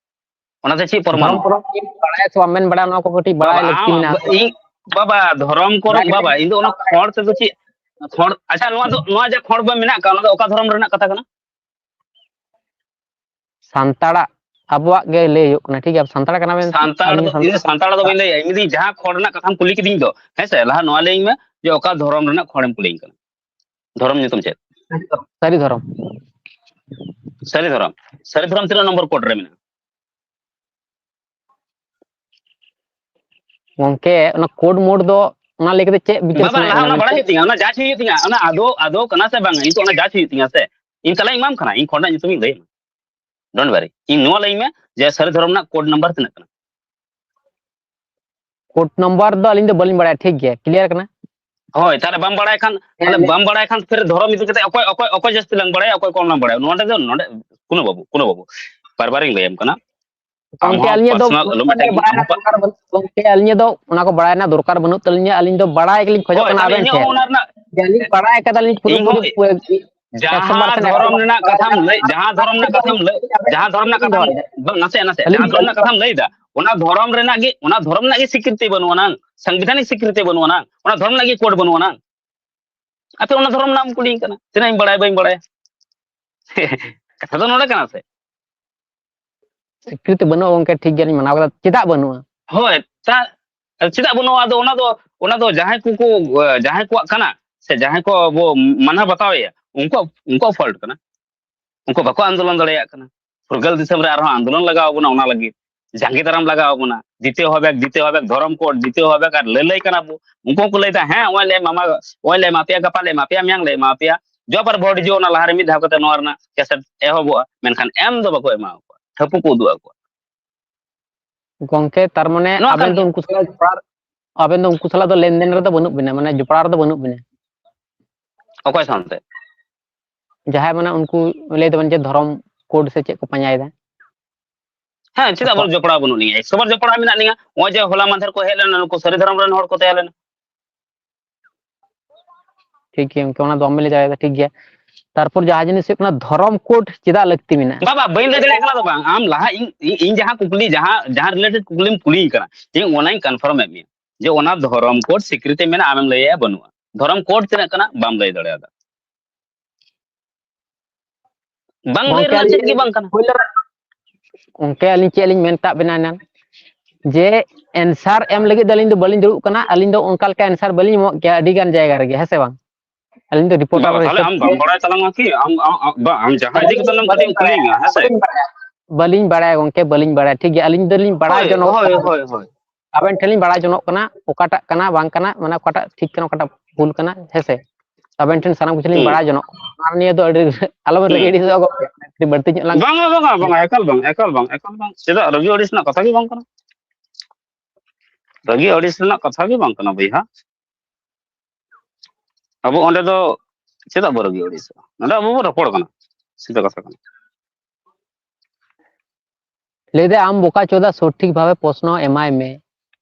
ᱚᱱᱟᱛᱮ ᱪᱮᱫ ᱯᱚᱨᱢᱟᱱᱚᱜᱼᱟ? ᱫᱷᱚᱨᱚᱢ ᱠᱚᱨᱚᱢ ᱪᱮᱫ ᱵᱟᱲᱟᱭᱟ ᱥᱮ ᱵᱟᱢ ᱵᱟᱲᱟᱭᱟ, ᱱᱚᱣᱟ ᱠᱚ ᱠᱟᱹᱴᱤᱡ ᱵᱟᱲᱟᱭ ᱵᱟᱵᱟ, ᱞᱟᱹᱠᱛᱤ ᱟᱢ, ᱢᱮᱱᱟᱜᱼᱟ᱾ ᱤᱧ, ᱵᱟᱵᱟ, ᱫᱷᱚᱨᱚᱢ ᱠᱚᱨᱚᱢ, ᱵᱟᱲᱟᱭ ᱵᱟᱵᱟ, ᱤᱧ ᱫᱚ ᱚᱱᱟ ᱠᱷᱚᱲ ᱛᱮᱫᱚ ᱪᱮᱫ, ᱠᱷᱚᱲ, ᱟᱪᱪᱷᱟ, ᱱᱚᱣᱟ ᱫᱚ, ᱱᱚᱣᱟ ᱡᱟ ᱠᱷᱚᱲ ᱵᱚᱱ ᱢᱮᱱᱟᱜ ᱠᱟᱜ, ᱚᱱᱟ ᱫᱚ ᱚᱠᱟ ᱫᱷᱚᱨᱚᱢ ᱨᱮᱱᱟᱜ ᱠᱟᱛᱷᱟ ᱠᱟᱱᱟ? ᱥᱟᱱᱛᱟᱲᱟᱜ, ᱟᱵᱚᱣᱟᱜ ᱜᱮ ᱞᱟᱹᱭ ᱦᱩᱭᱩᱜ ᱠᱟᱱᱟ, ᱴᱷᱤᱠ ᱜᱮᱭᱟ? ᱥᱟᱱᱛᱟᱲ ᱠᱟᱱᱟ ᱵᱮᱱ, ᱥᱟᱱᱛᱟᱲ ᱟᱹᱞᱤᱧ ᱫᱚ, ᱥᱟᱱᱛᱟᱲ ᱤᱧ ᱫᱚ ᱥᱟᱱᱛᱟᱲ ᱫᱚ ᱵᱟᱹᱧ ᱞᱟᱹᱭᱟ, ᱤᱧ ᱫᱚ ᱡᱟᱦᱟᱸ ᱠᱷᱚᱲ ᱨᱮᱱᱟᱜ ᱠᱟᱛᱷᱟᱢ ᱠᱩᱞᱤ ᱠᱤᱫᱤᱧ ᱫᱚ, ᱦᱮᱸ ᱥᱮ, ᱞᱟᱦᱟ ᱱᱚᱣᱟ ᱞᱟᱹᱭᱟᱹᱧ ᱢᱮ ᱡᱮ ᱚᱠᱟ ᱫᱷᱚᱨᱚᱢ ᱨᱮᱱᱟᱜ ᱠᱷᱚᱲᱮᱢ ᱠᱩᱞᱤᱧ ᱠᱟᱱᱟ, ᱫᱷᱚᱨᱚᱢ ᱧᱩᱛᱩᱢ ᱪᱮᱫ? ᱥᱟᱹᱨᱤ ᱫᱷᱚᱨᱚᱢ᱾ ᱥᱟᱹᱨᱤ ᱫᱷᱚᱨᱚᱢ, ᱥᱟᱹᱨᱤ ᱫᱷᱚᱨᱚᱢ ᱛᱤᱱᱟᱹᱜ ᱱᱚᱢᱵᱚᱨ ᱠᱳᱰ ᱨᱮ ᱢᱮᱱᱟᱜᱼᱟ? ᱜᱚᱝᱠᱮ, ᱚᱱᱟ ᱠᱳᱰ ᱢᱳᱰ ᱫᱚ ᱚᱱᱟ ᱞᱟᱹᱭ ᱠᱟᱛᱮ ᱪᱮᱫ ᱵᱤᱪᱟᱹᱨ ᱵᱟᱵᱟ, ᱥᱟᱱᱟᱭᱮᱫ ᱞᱟᱦᱟ ᱵᱮᱱᱟ ᱚᱱᱟ ᱢᱮᱱᱛᱮ? ᱵᱟᱲᱟᱭ ᱦᱩᱭᱩᱜ ᱛᱤᱧᱟ, ᱚᱱᱟ ᱡᱟᱸᱪ ᱦᱩᱭᱩᱜ ᱛᱤᱧᱟ, ᱚᱱᱟ ᱟᱫᱚ, ᱟᱫᱚ ᱠᱟᱱᱟ ᱥᱮ ᱵᱟᱝ, ᱤᱧ ᱛᱚ ᱚᱱᱟ ᱡᱟᱸᱪ ᱦᱩᱭᱩᱜ ᱛᱤᱧᱟ ᱥᱮ᱾ ᱤᱧ ᱛᱟᱞᱟᱧ ᱮᱢᱟᱢ ᱠᱟᱱᱟ, ᱤᱧ ᱠᱷᱚᱸᱰᱟᱜ ᱧᱩᱛᱩᱢ ᱤᱧ ᱞᱟᱹᱭ ᱟᱢᱟ᱾ Don't worry, ᱤᱧ ᱱᱚᱣᱟ ᱞᱟᱹᱭ ᱢᱮ ᱡᱮ ᱥᱟᱹᱨᱤ ᱫᱷᱚᱨᱚᱢ ᱨᱮᱱᱟᱜ ᱠᱳᱰ ᱱᱟᱢᱵᱟᱨ ᱛᱤᱱᱟᱹᱜ ᱠᱟᱱᱟ? ᱠᱳᱰ ᱱᱟᱢᱵᱟᱨ ᱫᱚ ᱟᱹᱞᱤᱧ ᱫᱚ ᱵᱟᱹᱞᱤᱧ ᱵᱟᱲᱟᱭᱟ᱾ ᱴᱷᱤᱠ ᱜᱮᱭᱟ, ᱠᱞᱤᱭᱟᱨ ᱠᱟᱱᱟ᱾ ᱦᱳᱭ, ᱛᱟᱦᱚᱞᱮ ᱵᱟᱢ ᱵᱟᱲᱟᱭ ᱠᱷᱟᱱ, ᱛᱟᱦᱚᱞᱮ ᱵᱟᱢ ᱵᱟᱲᱟᱭ ᱠᱷᱟᱱ ᱯᱷᱤᱨ ᱫᱷᱚᱨᱚᱢ ᱤᱫᱤ ᱠᱟᱛᱮ ᱚᱠᱚᱭ ᱚᱠᱚᱭ ᱚᱠᱚᱭ ᱡᱟᱹᱥᱛᱤ ᱞᱟᱝ ᱵᱟᱲᱟᱭᱟ, ᱚᱠᱚᱭ ᱠᱚᱢ ᱞᱟᱝ ᱵᱟᱲᱟᱭᱟ, ᱱᱚᱰᱮ ᱫᱚ ᱱᱚᱰᱮ ᱠᱩᱱᱩ ᱵᱟᱹᱵᱩ ᱠᱩᱱᱩ ᱵᱟᱹᱵᱩ ᱵᱟᱨ ᱵᱟᱨᱤᱧ ᱞᱟᱹᱭᱟᱢ ᱠᱟᱱᱟ᱾ ᱟᱢ ᱜᱚᱝᱠᱮ, ᱦᱚᱸ ᱟᱹᱞᱤᱧᱟᱜ ᱫᱚ personal ᱟᱞᱚᱢ attack ᱤᱧᱟ, ᱟᱢ ᱦᱚᱸ ᱯᱟ- ᱜᱚᱝᱠᱮ, ᱟᱹᱞᱤᱧᱟᱜ ᱫᱚ ᱚᱱᱟ ᱠᱚ ᱵᱟᱲᱟᱭ ᱨᱮᱱᱟᱜ ᱫᱚᱨᱠᱟᱨ ᱵᱟᱹᱱᱩᱜ ᱛᱟᱹᱞᱤᱧᱟ᱾ ᱟᱹᱞᱤᱧ ᱫᱚ ᱵᱟᱲᱟᱭ ᱜᱮᱞᱤᱧ ᱠᱷᱚᱡᱚᱜ ᱦᱳᱭ, ᱠᱟᱱᱟ ᱛᱟᱦᱚᱞᱮ ᱟᱵᱮᱱ ᱤᱧᱟᱹᱜ ᱴᱷᱮᱱ ᱦᱚᱸ ᱚᱱᱟ ᱨᱮᱱᱟᱜ ᱡᱮ ᱟᱹᱞᱤᱧ ᱵᱟᱲᱟᱭ ᱠᱟᱫᱟᱞᱤᱧ ᱯᱩᱨᱟᱹᱯᱩᱨᱤ ᱤᱧᱦᱚᱸ ᱯᱩ- ᱮᱠᱥᱚ ᱡᱟᱦᱟᱸ percent ᱫᱷᱚᱨᱚᱢ ᱨᱮᱱᱟᱜ ᱠᱟᱛᱷᱟᱢ ᱞᱟᱹᱭ, ᱡᱟᱦᱟᱸ ᱫᱷᱚᱨᱚᱢ ᱨᱮᱱᱟᱜ ᱠᱟᱛᱷᱟᱢ ᱞᱟᱹᱭ, ᱡᱟᱦᱟᱸ ᱫᱷᱚᱨᱚᱢ ᱨᱮᱱᱟᱜ ᱠᱟᱛᱷᱟᱢ, ᱵᱟᱝ, ᱱᱟᱥᱮ, ᱱᱟᱥᱮ, ᱡᱟᱦᱟᱸ ᱫᱷᱚᱨᱚᱢ ᱨᱮᱱᱟᱜ ᱠᱟᱛᱷᱟᱢ ᱞᱟᱹᱭ ᱮᱫᱟ, ᱚᱱᱟ ᱫᱷᱚᱨᱚᱢ ᱨᱮᱱᱟᱜ ᱜᱮ, ᱚᱱᱟ ᱫᱷᱚᱨᱚᱢ ᱨᱮᱱᱟᱜ ᱜᱮ ᱥᱤᱠᱨᱤᱛᱤ ᱵᱟᱹᱱᱩᱜ ᱟᱱᱟᱝ, ᱥᱟᱝᱵᱤᱫᱷᱟᱱᱤᱠ ᱥᱤᱠᱨᱤᱛᱤ ᱵᱟᱹᱱᱩᱜ ᱟᱱᱟᱝ, ᱚᱱᱟ ᱫᱷᱚᱨᱚᱢ ᱨᱮᱱᱟᱜ ᱜᱮ ᱠᱳᱰ ᱵᱟᱹᱱᱩᱜ ᱟᱱᱟᱝ᱾ ᱟᱯᱮ ᱚᱱᱟ ᱫᱷᱚᱨᱚᱢ ᱨᱮᱱᱟᱜ ᱮᱢ ᱠᱩᱞᱤᱧ ᱠᱟᱱᱟ, ᱛᱤᱱᱟᱹᱜ ᱤᱧ ᱵᱟᱲᱟᱭᱟ ᱵᱟᱹᱧ ᱵᱟᱲᱟᱭᱟ᱾ ᱠᱟᱛᱷᱟ ᱫᱚ ᱱᱚᱰᱮ ᱠᱟᱱᱟ ᱥᱮ᱾ ᱥᱤᱠᱨᱤᱛᱤ ᱵᱟᱹᱱᱩᱜᱼᱟ ᱜᱚᱝᱠᱮ, ᱴᱷᱤᱠ ᱜᱮᱭᱟᱞᱤᱧ ᱢᱟᱱᱟᱣ ᱠᱟᱫᱟ, ᱪᱮᱫᱟᱜ ᱵᱟᱹᱱᱩᱜᱼᱟ? ᱦᱳᱭ, ᱛᱟ-, ᱪᱮᱫᱟᱜ ᱵᱟᱹᱱᱩᱜᱼᱟ? ᱟᱫᱚ ᱚᱱᱟ ᱫᱚ, ᱚᱱᱟ ᱫᱚ ᱡᱟᱦᱟᱸᱭ ᱠᱚᱠᱚ, ᱡᱟᱦᱟᱸᱭ ᱠᱚᱣᱟᱜ ᱠᱟᱱᱟ, ᱥᱮ ᱡᱟᱦᱟᱸᱭ ᱠᱚ ᱟᱵᱚ ᱢᱟᱱᱟᱣ ᱵᱟᱛᱟᱣᱮᱭᱟ, ᱩᱱᱠᱩᱣᱟᱜ, ᱩᱱᱠᱩᱣᱟᱜ ᱯᱷᱚᱞᱴ ᱠᱟᱱᱟ᱾ ᱩᱱᱠᱩ ᱵᱟᱠᱚ ᱟᱱᱫᱳᱞᱚᱱ ᱫᱟᱲᱮᱭᱟᱜ ᱠᱟᱱᱟ᱾ ᱯᱷᱩᱨᱜᱟᱹᱞ ᱫᱤᱥᱚᱢ ᱨᱮ ᱟᱨᱦᱚᱸ ᱟᱱᱫᱳᱞᱚᱱ ᱞᱟᱜᱟᱣ ᱵᱚᱱᱟ, ᱚᱱᱟ ᱞᱟᱹᱜᱤᱫ ᱡᱟᱸᱜᱮ ᱫᱟᱨᱟᱢ ᱞᱟᱜᱟᱣ ᱵᱚᱱᱟ᱾ ᱫᱤᱛᱮ ᱦᱚᱵᱮ, ᱫᱤᱛᱮ ᱦᱚᱵᱮ, ᱫᱷᱚᱨᱚᱢ ᱠᱳᱰ ᱫᱤᱛᱮ ᱦᱚᱵᱮ, ᱟᱨ ᱞᱟᱹᱞᱟᱹᱭ ᱠᱟᱱᱟ ᱵᱚ᱾ ᱩᱱᱠᱩ ᱦᱚᱸᱠᱚ ᱞᱟᱹᱭᱫᱟ, "ᱦᱮᱸ, ᱱᱚᱜᱼᱚᱭ ᱞᱮ ᱮᱢᱟᱢᱟ, ᱱᱚᱜᱼᱚᱭ ᱞᱮ ᱮᱢᱟ ᱯᱮᱭᱟ, ᱜᱟᱯᱟ ᱞᱮ ᱮᱢᱟ ᱯᱮᱭᱟ, ᱢᱮᱭᱟᱝ ᱞᱮ ᱮᱢᱟ ᱯᱮᱭᱟ, ᱡᱚᱵ ᱟᱨ ᱵᱷᱳᱴ ᱦᱤᱡᱩᱜ, ᱚᱱᱟ ᱞᱟᱦᱟᱨᱮ ᱢᱤᱫ ᱫᱷᱟᱣ ᱠᱟᱛᱮ ᱱᱚᱣᱟ ᱨᱮᱱᱟᱜ ᱠᱮᱥᱮᱴ ᱮᱦᱚᱵᱚᱜᱼᱟ", ᱢᱮᱱᱠᱷᱟᱱ ᱮᱢ ᱫᱚ ᱵᱟᱠᱚ ᱮᱢᱟ ᱠᱚᱣᱟ, ᱴᱷᱟᱹᱯᱩ ᱠᱚ ᱩᱫᱩᱜ ᱟᱠᱚᱣᱟ᱾ ᱜᱚᱝᱠᱮ, ᱛᱟᱨ ᱢᱟᱱᱮ ᱱᱚᱣᱟ ᱠᱟᱱ ᱟᱵᱮᱱ ᱫᱚ ᱜᱮᱭᱟ᱾ ᱩᱱᱠᱩ ᱥᱟᱞᱟᱜ ᱡᱚᱯᱲᱟᱣ, ᱟᱵᱮᱱ ᱫᱚ ᱩᱱᱠᱩ ᱥᱟᱞᱟᱜ ᱫᱚ ᱞᱮᱱᱫᱮᱱ ᱨᱮᱫᱚ ᱵᱟᱹᱱᱩᱜ ᱵᱮᱱᱟ, ᱢᱟᱱᱮ ᱡᱚᱯᱲᱟᱣ ᱨᱮᱫᱚ ᱵᱟᱹᱱᱩᱜ ᱵᱮᱱᱟ᱾ ᱚᱠᱚᱭ ᱥᱟᱶᱛᱮ? ᱡᱟᱦᱟᱸᱭ ᱢᱟᱱᱮ ᱩᱱᱠᱩ ᱞᱟᱹᱭ ᱫᱟᱵᱮᱱ ᱡᱮ ᱫᱷᱚᱨᱚᱢ ᱠᱳᱰ ᱥᱮ ᱪᱮᱫ ᱠᱚ ᱯᱟᱸᱡᱟᱭᱮᱫᱟ᱾ ᱦᱮᱸ, ᱪᱮᱫᱟᱜ ᱵᱚᱱ ᱡᱚᱯᱲᱟᱣ ᱵᱟᱹᱱᱩᱜ ᱞᱤᱧᱟ? ᱮᱠᱥᱚ ᱵᱟᱨ ᱡᱚᱯᱲᱟᱣ ᱢᱮᱱᱟᱜ ᱞᱤᱧᱟ᱾ ᱱᱚᱜᱼᱚᱭ ᱡᱮ ᱦᱚᱞᱟ ᱢᱟᱫᱷᱮᱨ ᱠᱚ ᱦᱮᱡ ᱞᱮᱱᱟ, ᱱᱩᱠᱩ ᱥᱟᱹᱨᱤ ᱫᱷᱚᱨᱚᱢ ᱨᱮᱱ ᱦᱚᱲ ᱠᱚ ᱛᱟᱦᱮᱸ ᱞᱮᱱᱟ᱾ ᱴᱷᱤᱠ ᱜᱮᱭᱟ ᱜᱚᱝᱠᱮ, ᱚᱱᱟ ᱫᱚ ᱵᱟᱢ ᱞᱟᱹᱭ ᱫᱟᱲᱮᱭᱟᱫᱟ, ᱴᱷᱤᱠ ᱜᱮᱭᱟ᱾ ᱛᱟᱨᱯᱚᱨ ᱡᱟᱦᱟᱸ ᱡᱤᱱᱤᱥ ᱦᱩᱭᱩᱜ ᱠᱟᱱᱟ ᱫᱷᱚᱨᱚᱢ ᱠᱳᱰ ᱪᱮᱫᱟᱜ ᱞᱟᱹᱠᱛᱤ ᱢᱮᱱᱟᱜᱼᱟ? ᱵᱟᱵᱟ, ᱵᱟᱹᱧ ᱞᱟᱹᱭ ᱫᱟᱲᱮᱭᱟᱜ ᱠᱟᱱᱟ ᱫᱚ ᱵᱟᱝ, ᱟᱢ ᱞᱟᱦᱟ ᱤᱧ, ᱤᱧ, ᱤᱧ ᱡᱟᱦᱟᱸ ᱠᱩᱠᱞᱤ, ᱡᱟᱦᱟᱸ, ᱡᱟᱦᱟᱸ related ᱠᱩᱠᱞᱤᱢ ᱠᱩᱞᱤᱧ ᱠᱟᱱᱟ, ᱤᱧ ᱚᱱᱟᱧ confirm ᱮᱫ ᱢᱮᱭᱟ ᱡᱮ ᱚᱱᱟ ᱫᱷᱚᱨᱚᱢ ᱠᱳᱰ ᱥᱤᱠᱨᱤᱛᱤ ᱢᱮᱱᱟᱜᱼᱟ, ᱟᱢᱮᱢ ᱞᱟᱹᱭᱮᱫᱼᱟ ᱵᱟᱹᱱᱩᱜᱼᱟ᱾ ᱫᱷᱚᱨᱚᱢ ᱠᱳᱰ ᱛᱤᱱᱟᱹᱜ ᱠᱟᱱᱟ ᱵᱟᱢ ᱞᱟᱹᱭ ᱫᱟᱲᱮᱭᱟᱫᱟ᱾ ᱵᱟᱝ ᱞᱟᱹᱭ ᱜᱚᱝᱠᱮ, ᱨᱮᱱᱟᱜ ᱪᱮᱫ ᱟᱹᱞᱤᱧ ᱜᱮ ᱵᱟᱝ ᱠᱟᱱᱟ᱾ ᱯᱳᱭᱞᱳ ᱨᱮ, ᱜᱚᱝᱠᱮ, ᱟᱹᱞᱤᱧ ᱪᱮᱫ ᱞᱤᱧ ᱢᱮᱱ ᱠᱟᱜ ᱵᱮᱱᱟ ᱮᱱᱟᱝ, ᱡᱮ answer ᱮᱢ ᱞᱟᱹᱜᱤᱫ ᱫᱚ ᱟᱹᱞᱤᱧ ᱫᱚ ᱵᱟᱹᱞᱤᱧ ᱫᱩᱲᱩᱵ ᱠᱟᱱᱟ, ᱟᱹᱞᱤᱧ ᱫᱚ ᱚᱱᱠᱟ ᱞᱮᱠᱟ answer ᱵᱟᱹᱞᱤᱧ ᱮᱢᱚᱜ ᱜᱮᱭᱟ ᱟᱹᱰᱤ ᱜᱟᱱ ᱡᱟᱭᱜᱟ ᱨᱮᱜᱮ, ᱦᱮᱸ ᱥᱮ ᱵᱟᱝ? ᱟᱹᱞᱤᱧ ᱫᱚ reporter ᱵᱟᱵᱟ, ᱛᱟᱦᱚᱞᱮ ᱦᱤᱥᱟᱹᱵ ᱟᱢ ᱛᱮ ᱵᱟᱢ ᱵᱟᱲᱟᱭ ᱛᱟᱞᱟᱝᱟ ᱠᱤ? ᱟᱢ, ᱟᱢ, ᱟᱢ, ᱵᱟ, ᱟᱢ ᱡᱟᱦᱟᱸ ᱤᱫᱤ ᱠᱟᱛᱮ ᱞᱟᱝ ᱠᱟᱹᱴᱤᱡ ᱮᱢ ᱠᱩᱞᱤᱧᱟ, ᱦᱮᱸ ᱥᱮ? ᱵᱟᱹᱞᱤᱧ ᱵᱟᱲᱟᱭᱟ ᱜᱚᱝᱠᱮ, ᱵᱟᱹᱞᱤᱧ ᱵᱟᱲᱟᱭᱟ, ᱴᱷᱤᱠ ᱜᱮᱭᱟ, ᱟᱹᱞᱤᱧ ᱫᱚᱞᱤᱧ ᱵᱟᱲᱟᱭ ᱦᱳᱭ, ᱡᱚᱱᱚᱜ ᱦᱳᱭ, ᱠᱟᱱᱟ᱾ ᱦᱳᱭ, ᱦᱳᱭ᱾ ᱟᱵᱮᱱ ᱴᱷᱮᱱ ᱞᱤᱧ ᱵᱟᱲᱟᱭ ᱡᱚᱱᱚᱜ ᱠᱟᱱᱟ, ᱚᱠᱟᱴᱟᱜ ᱠᱟᱱᱟ ᱵᱟᱝ ᱠᱟᱱᱟ, ᱢᱟᱱᱮ ᱚᱠᱟᱴᱟᱜ ᱴᱷᱤᱠ ᱠᱟᱱᱟ ᱚᱠᱟᱴᱟᱜ ᱵᱷᱩᱞ ᱠᱟᱱᱟ, ᱦᱮᱸ ᱥᱮ? ᱟᱵᱮᱱ ᱴᱷᱮᱱ ᱥᱟᱱᱟᱢ ᱠᱤᱪᱷᱩ ᱞᱤᱧ ᱦᱩᱸ᱾ ᱵᱟᱲᱟᱭ ᱡᱚᱱᱚᱜ ᱠᱟᱱᱟ᱾ ᱚᱱᱟ ᱱᱤᱭᱮ ᱫᱚ ᱟᱹᱰᱤ ᱟᱞᱚᱵᱮᱱ ᱨᱟᱹᱜᱤ ᱟᱹᱲᱤᱥᱚᱜᱼᱟ ᱜᱚᱢᱠᱮ, ᱟᱹᱰᱤ ᱵᱟᱹᱲᱛᱤ ᱧᱚᱜ ᱞᱟᱝ ᱵᱟᱝᱟ, ᱵᱟᱝᱟ, ᱵᱟᱝᱟ, ᱮᱠᱟᱞ ᱵᱟᱝ, ᱮᱠᱟᱞ ᱵᱟᱝ, ᱮᱠᱟᱞ ᱵᱟᱝ᱾ ᱪᱮᱫᱟᱜ ᱨᱟᱹᱜᱤ ᱟᱹᱲᱤᱥ ᱨᱮᱱᱟᱜ ᱠᱟᱛᱷᱟ ᱜᱮ ᱵᱟᱝ ᱠᱟᱱᱟ᱾ ᱨᱟᱹᱜᱤ ᱟᱹᱲᱤᱥ ᱨᱮᱱᱟᱜ ᱠᱟᱛᱷᱟ ᱜᱮ ᱵᱟᱝ ᱠᱟᱱᱟ ᱵᱚᱭᱦᱟ᱾ ᱟᱵᱚ ᱚᱸᱰᱮ ᱫᱚ ᱪᱮᱫᱟᱜ ᱵᱚ ᱨᱟᱹᱜᱤ ᱟᱹᱲᱤᱥᱚᱜᱼᱟ? ᱱᱚᱰᱮ ᱟᱵᱚ ᱵᱚ ᱨᱚᱯᱚᱲ ᱠᱟᱱᱟ, ᱥᱤᱫᱷᱟᱹ ᱠᱟᱛᱷᱟ ᱠᱟᱱᱟ᱾ ᱞᱟᱹᱭᱫᱟᱭ, "ᱟᱢ ᱵᱚᱠᱟ ᱪᱳᱫᱟ ᱥᱚᱴᱷᱤᱠ ᱵᱷᱟᱵᱮ ᱯᱨᱚᱥᱱᱚ ᱮᱢᱟᱭ ᱢᱮ᱾"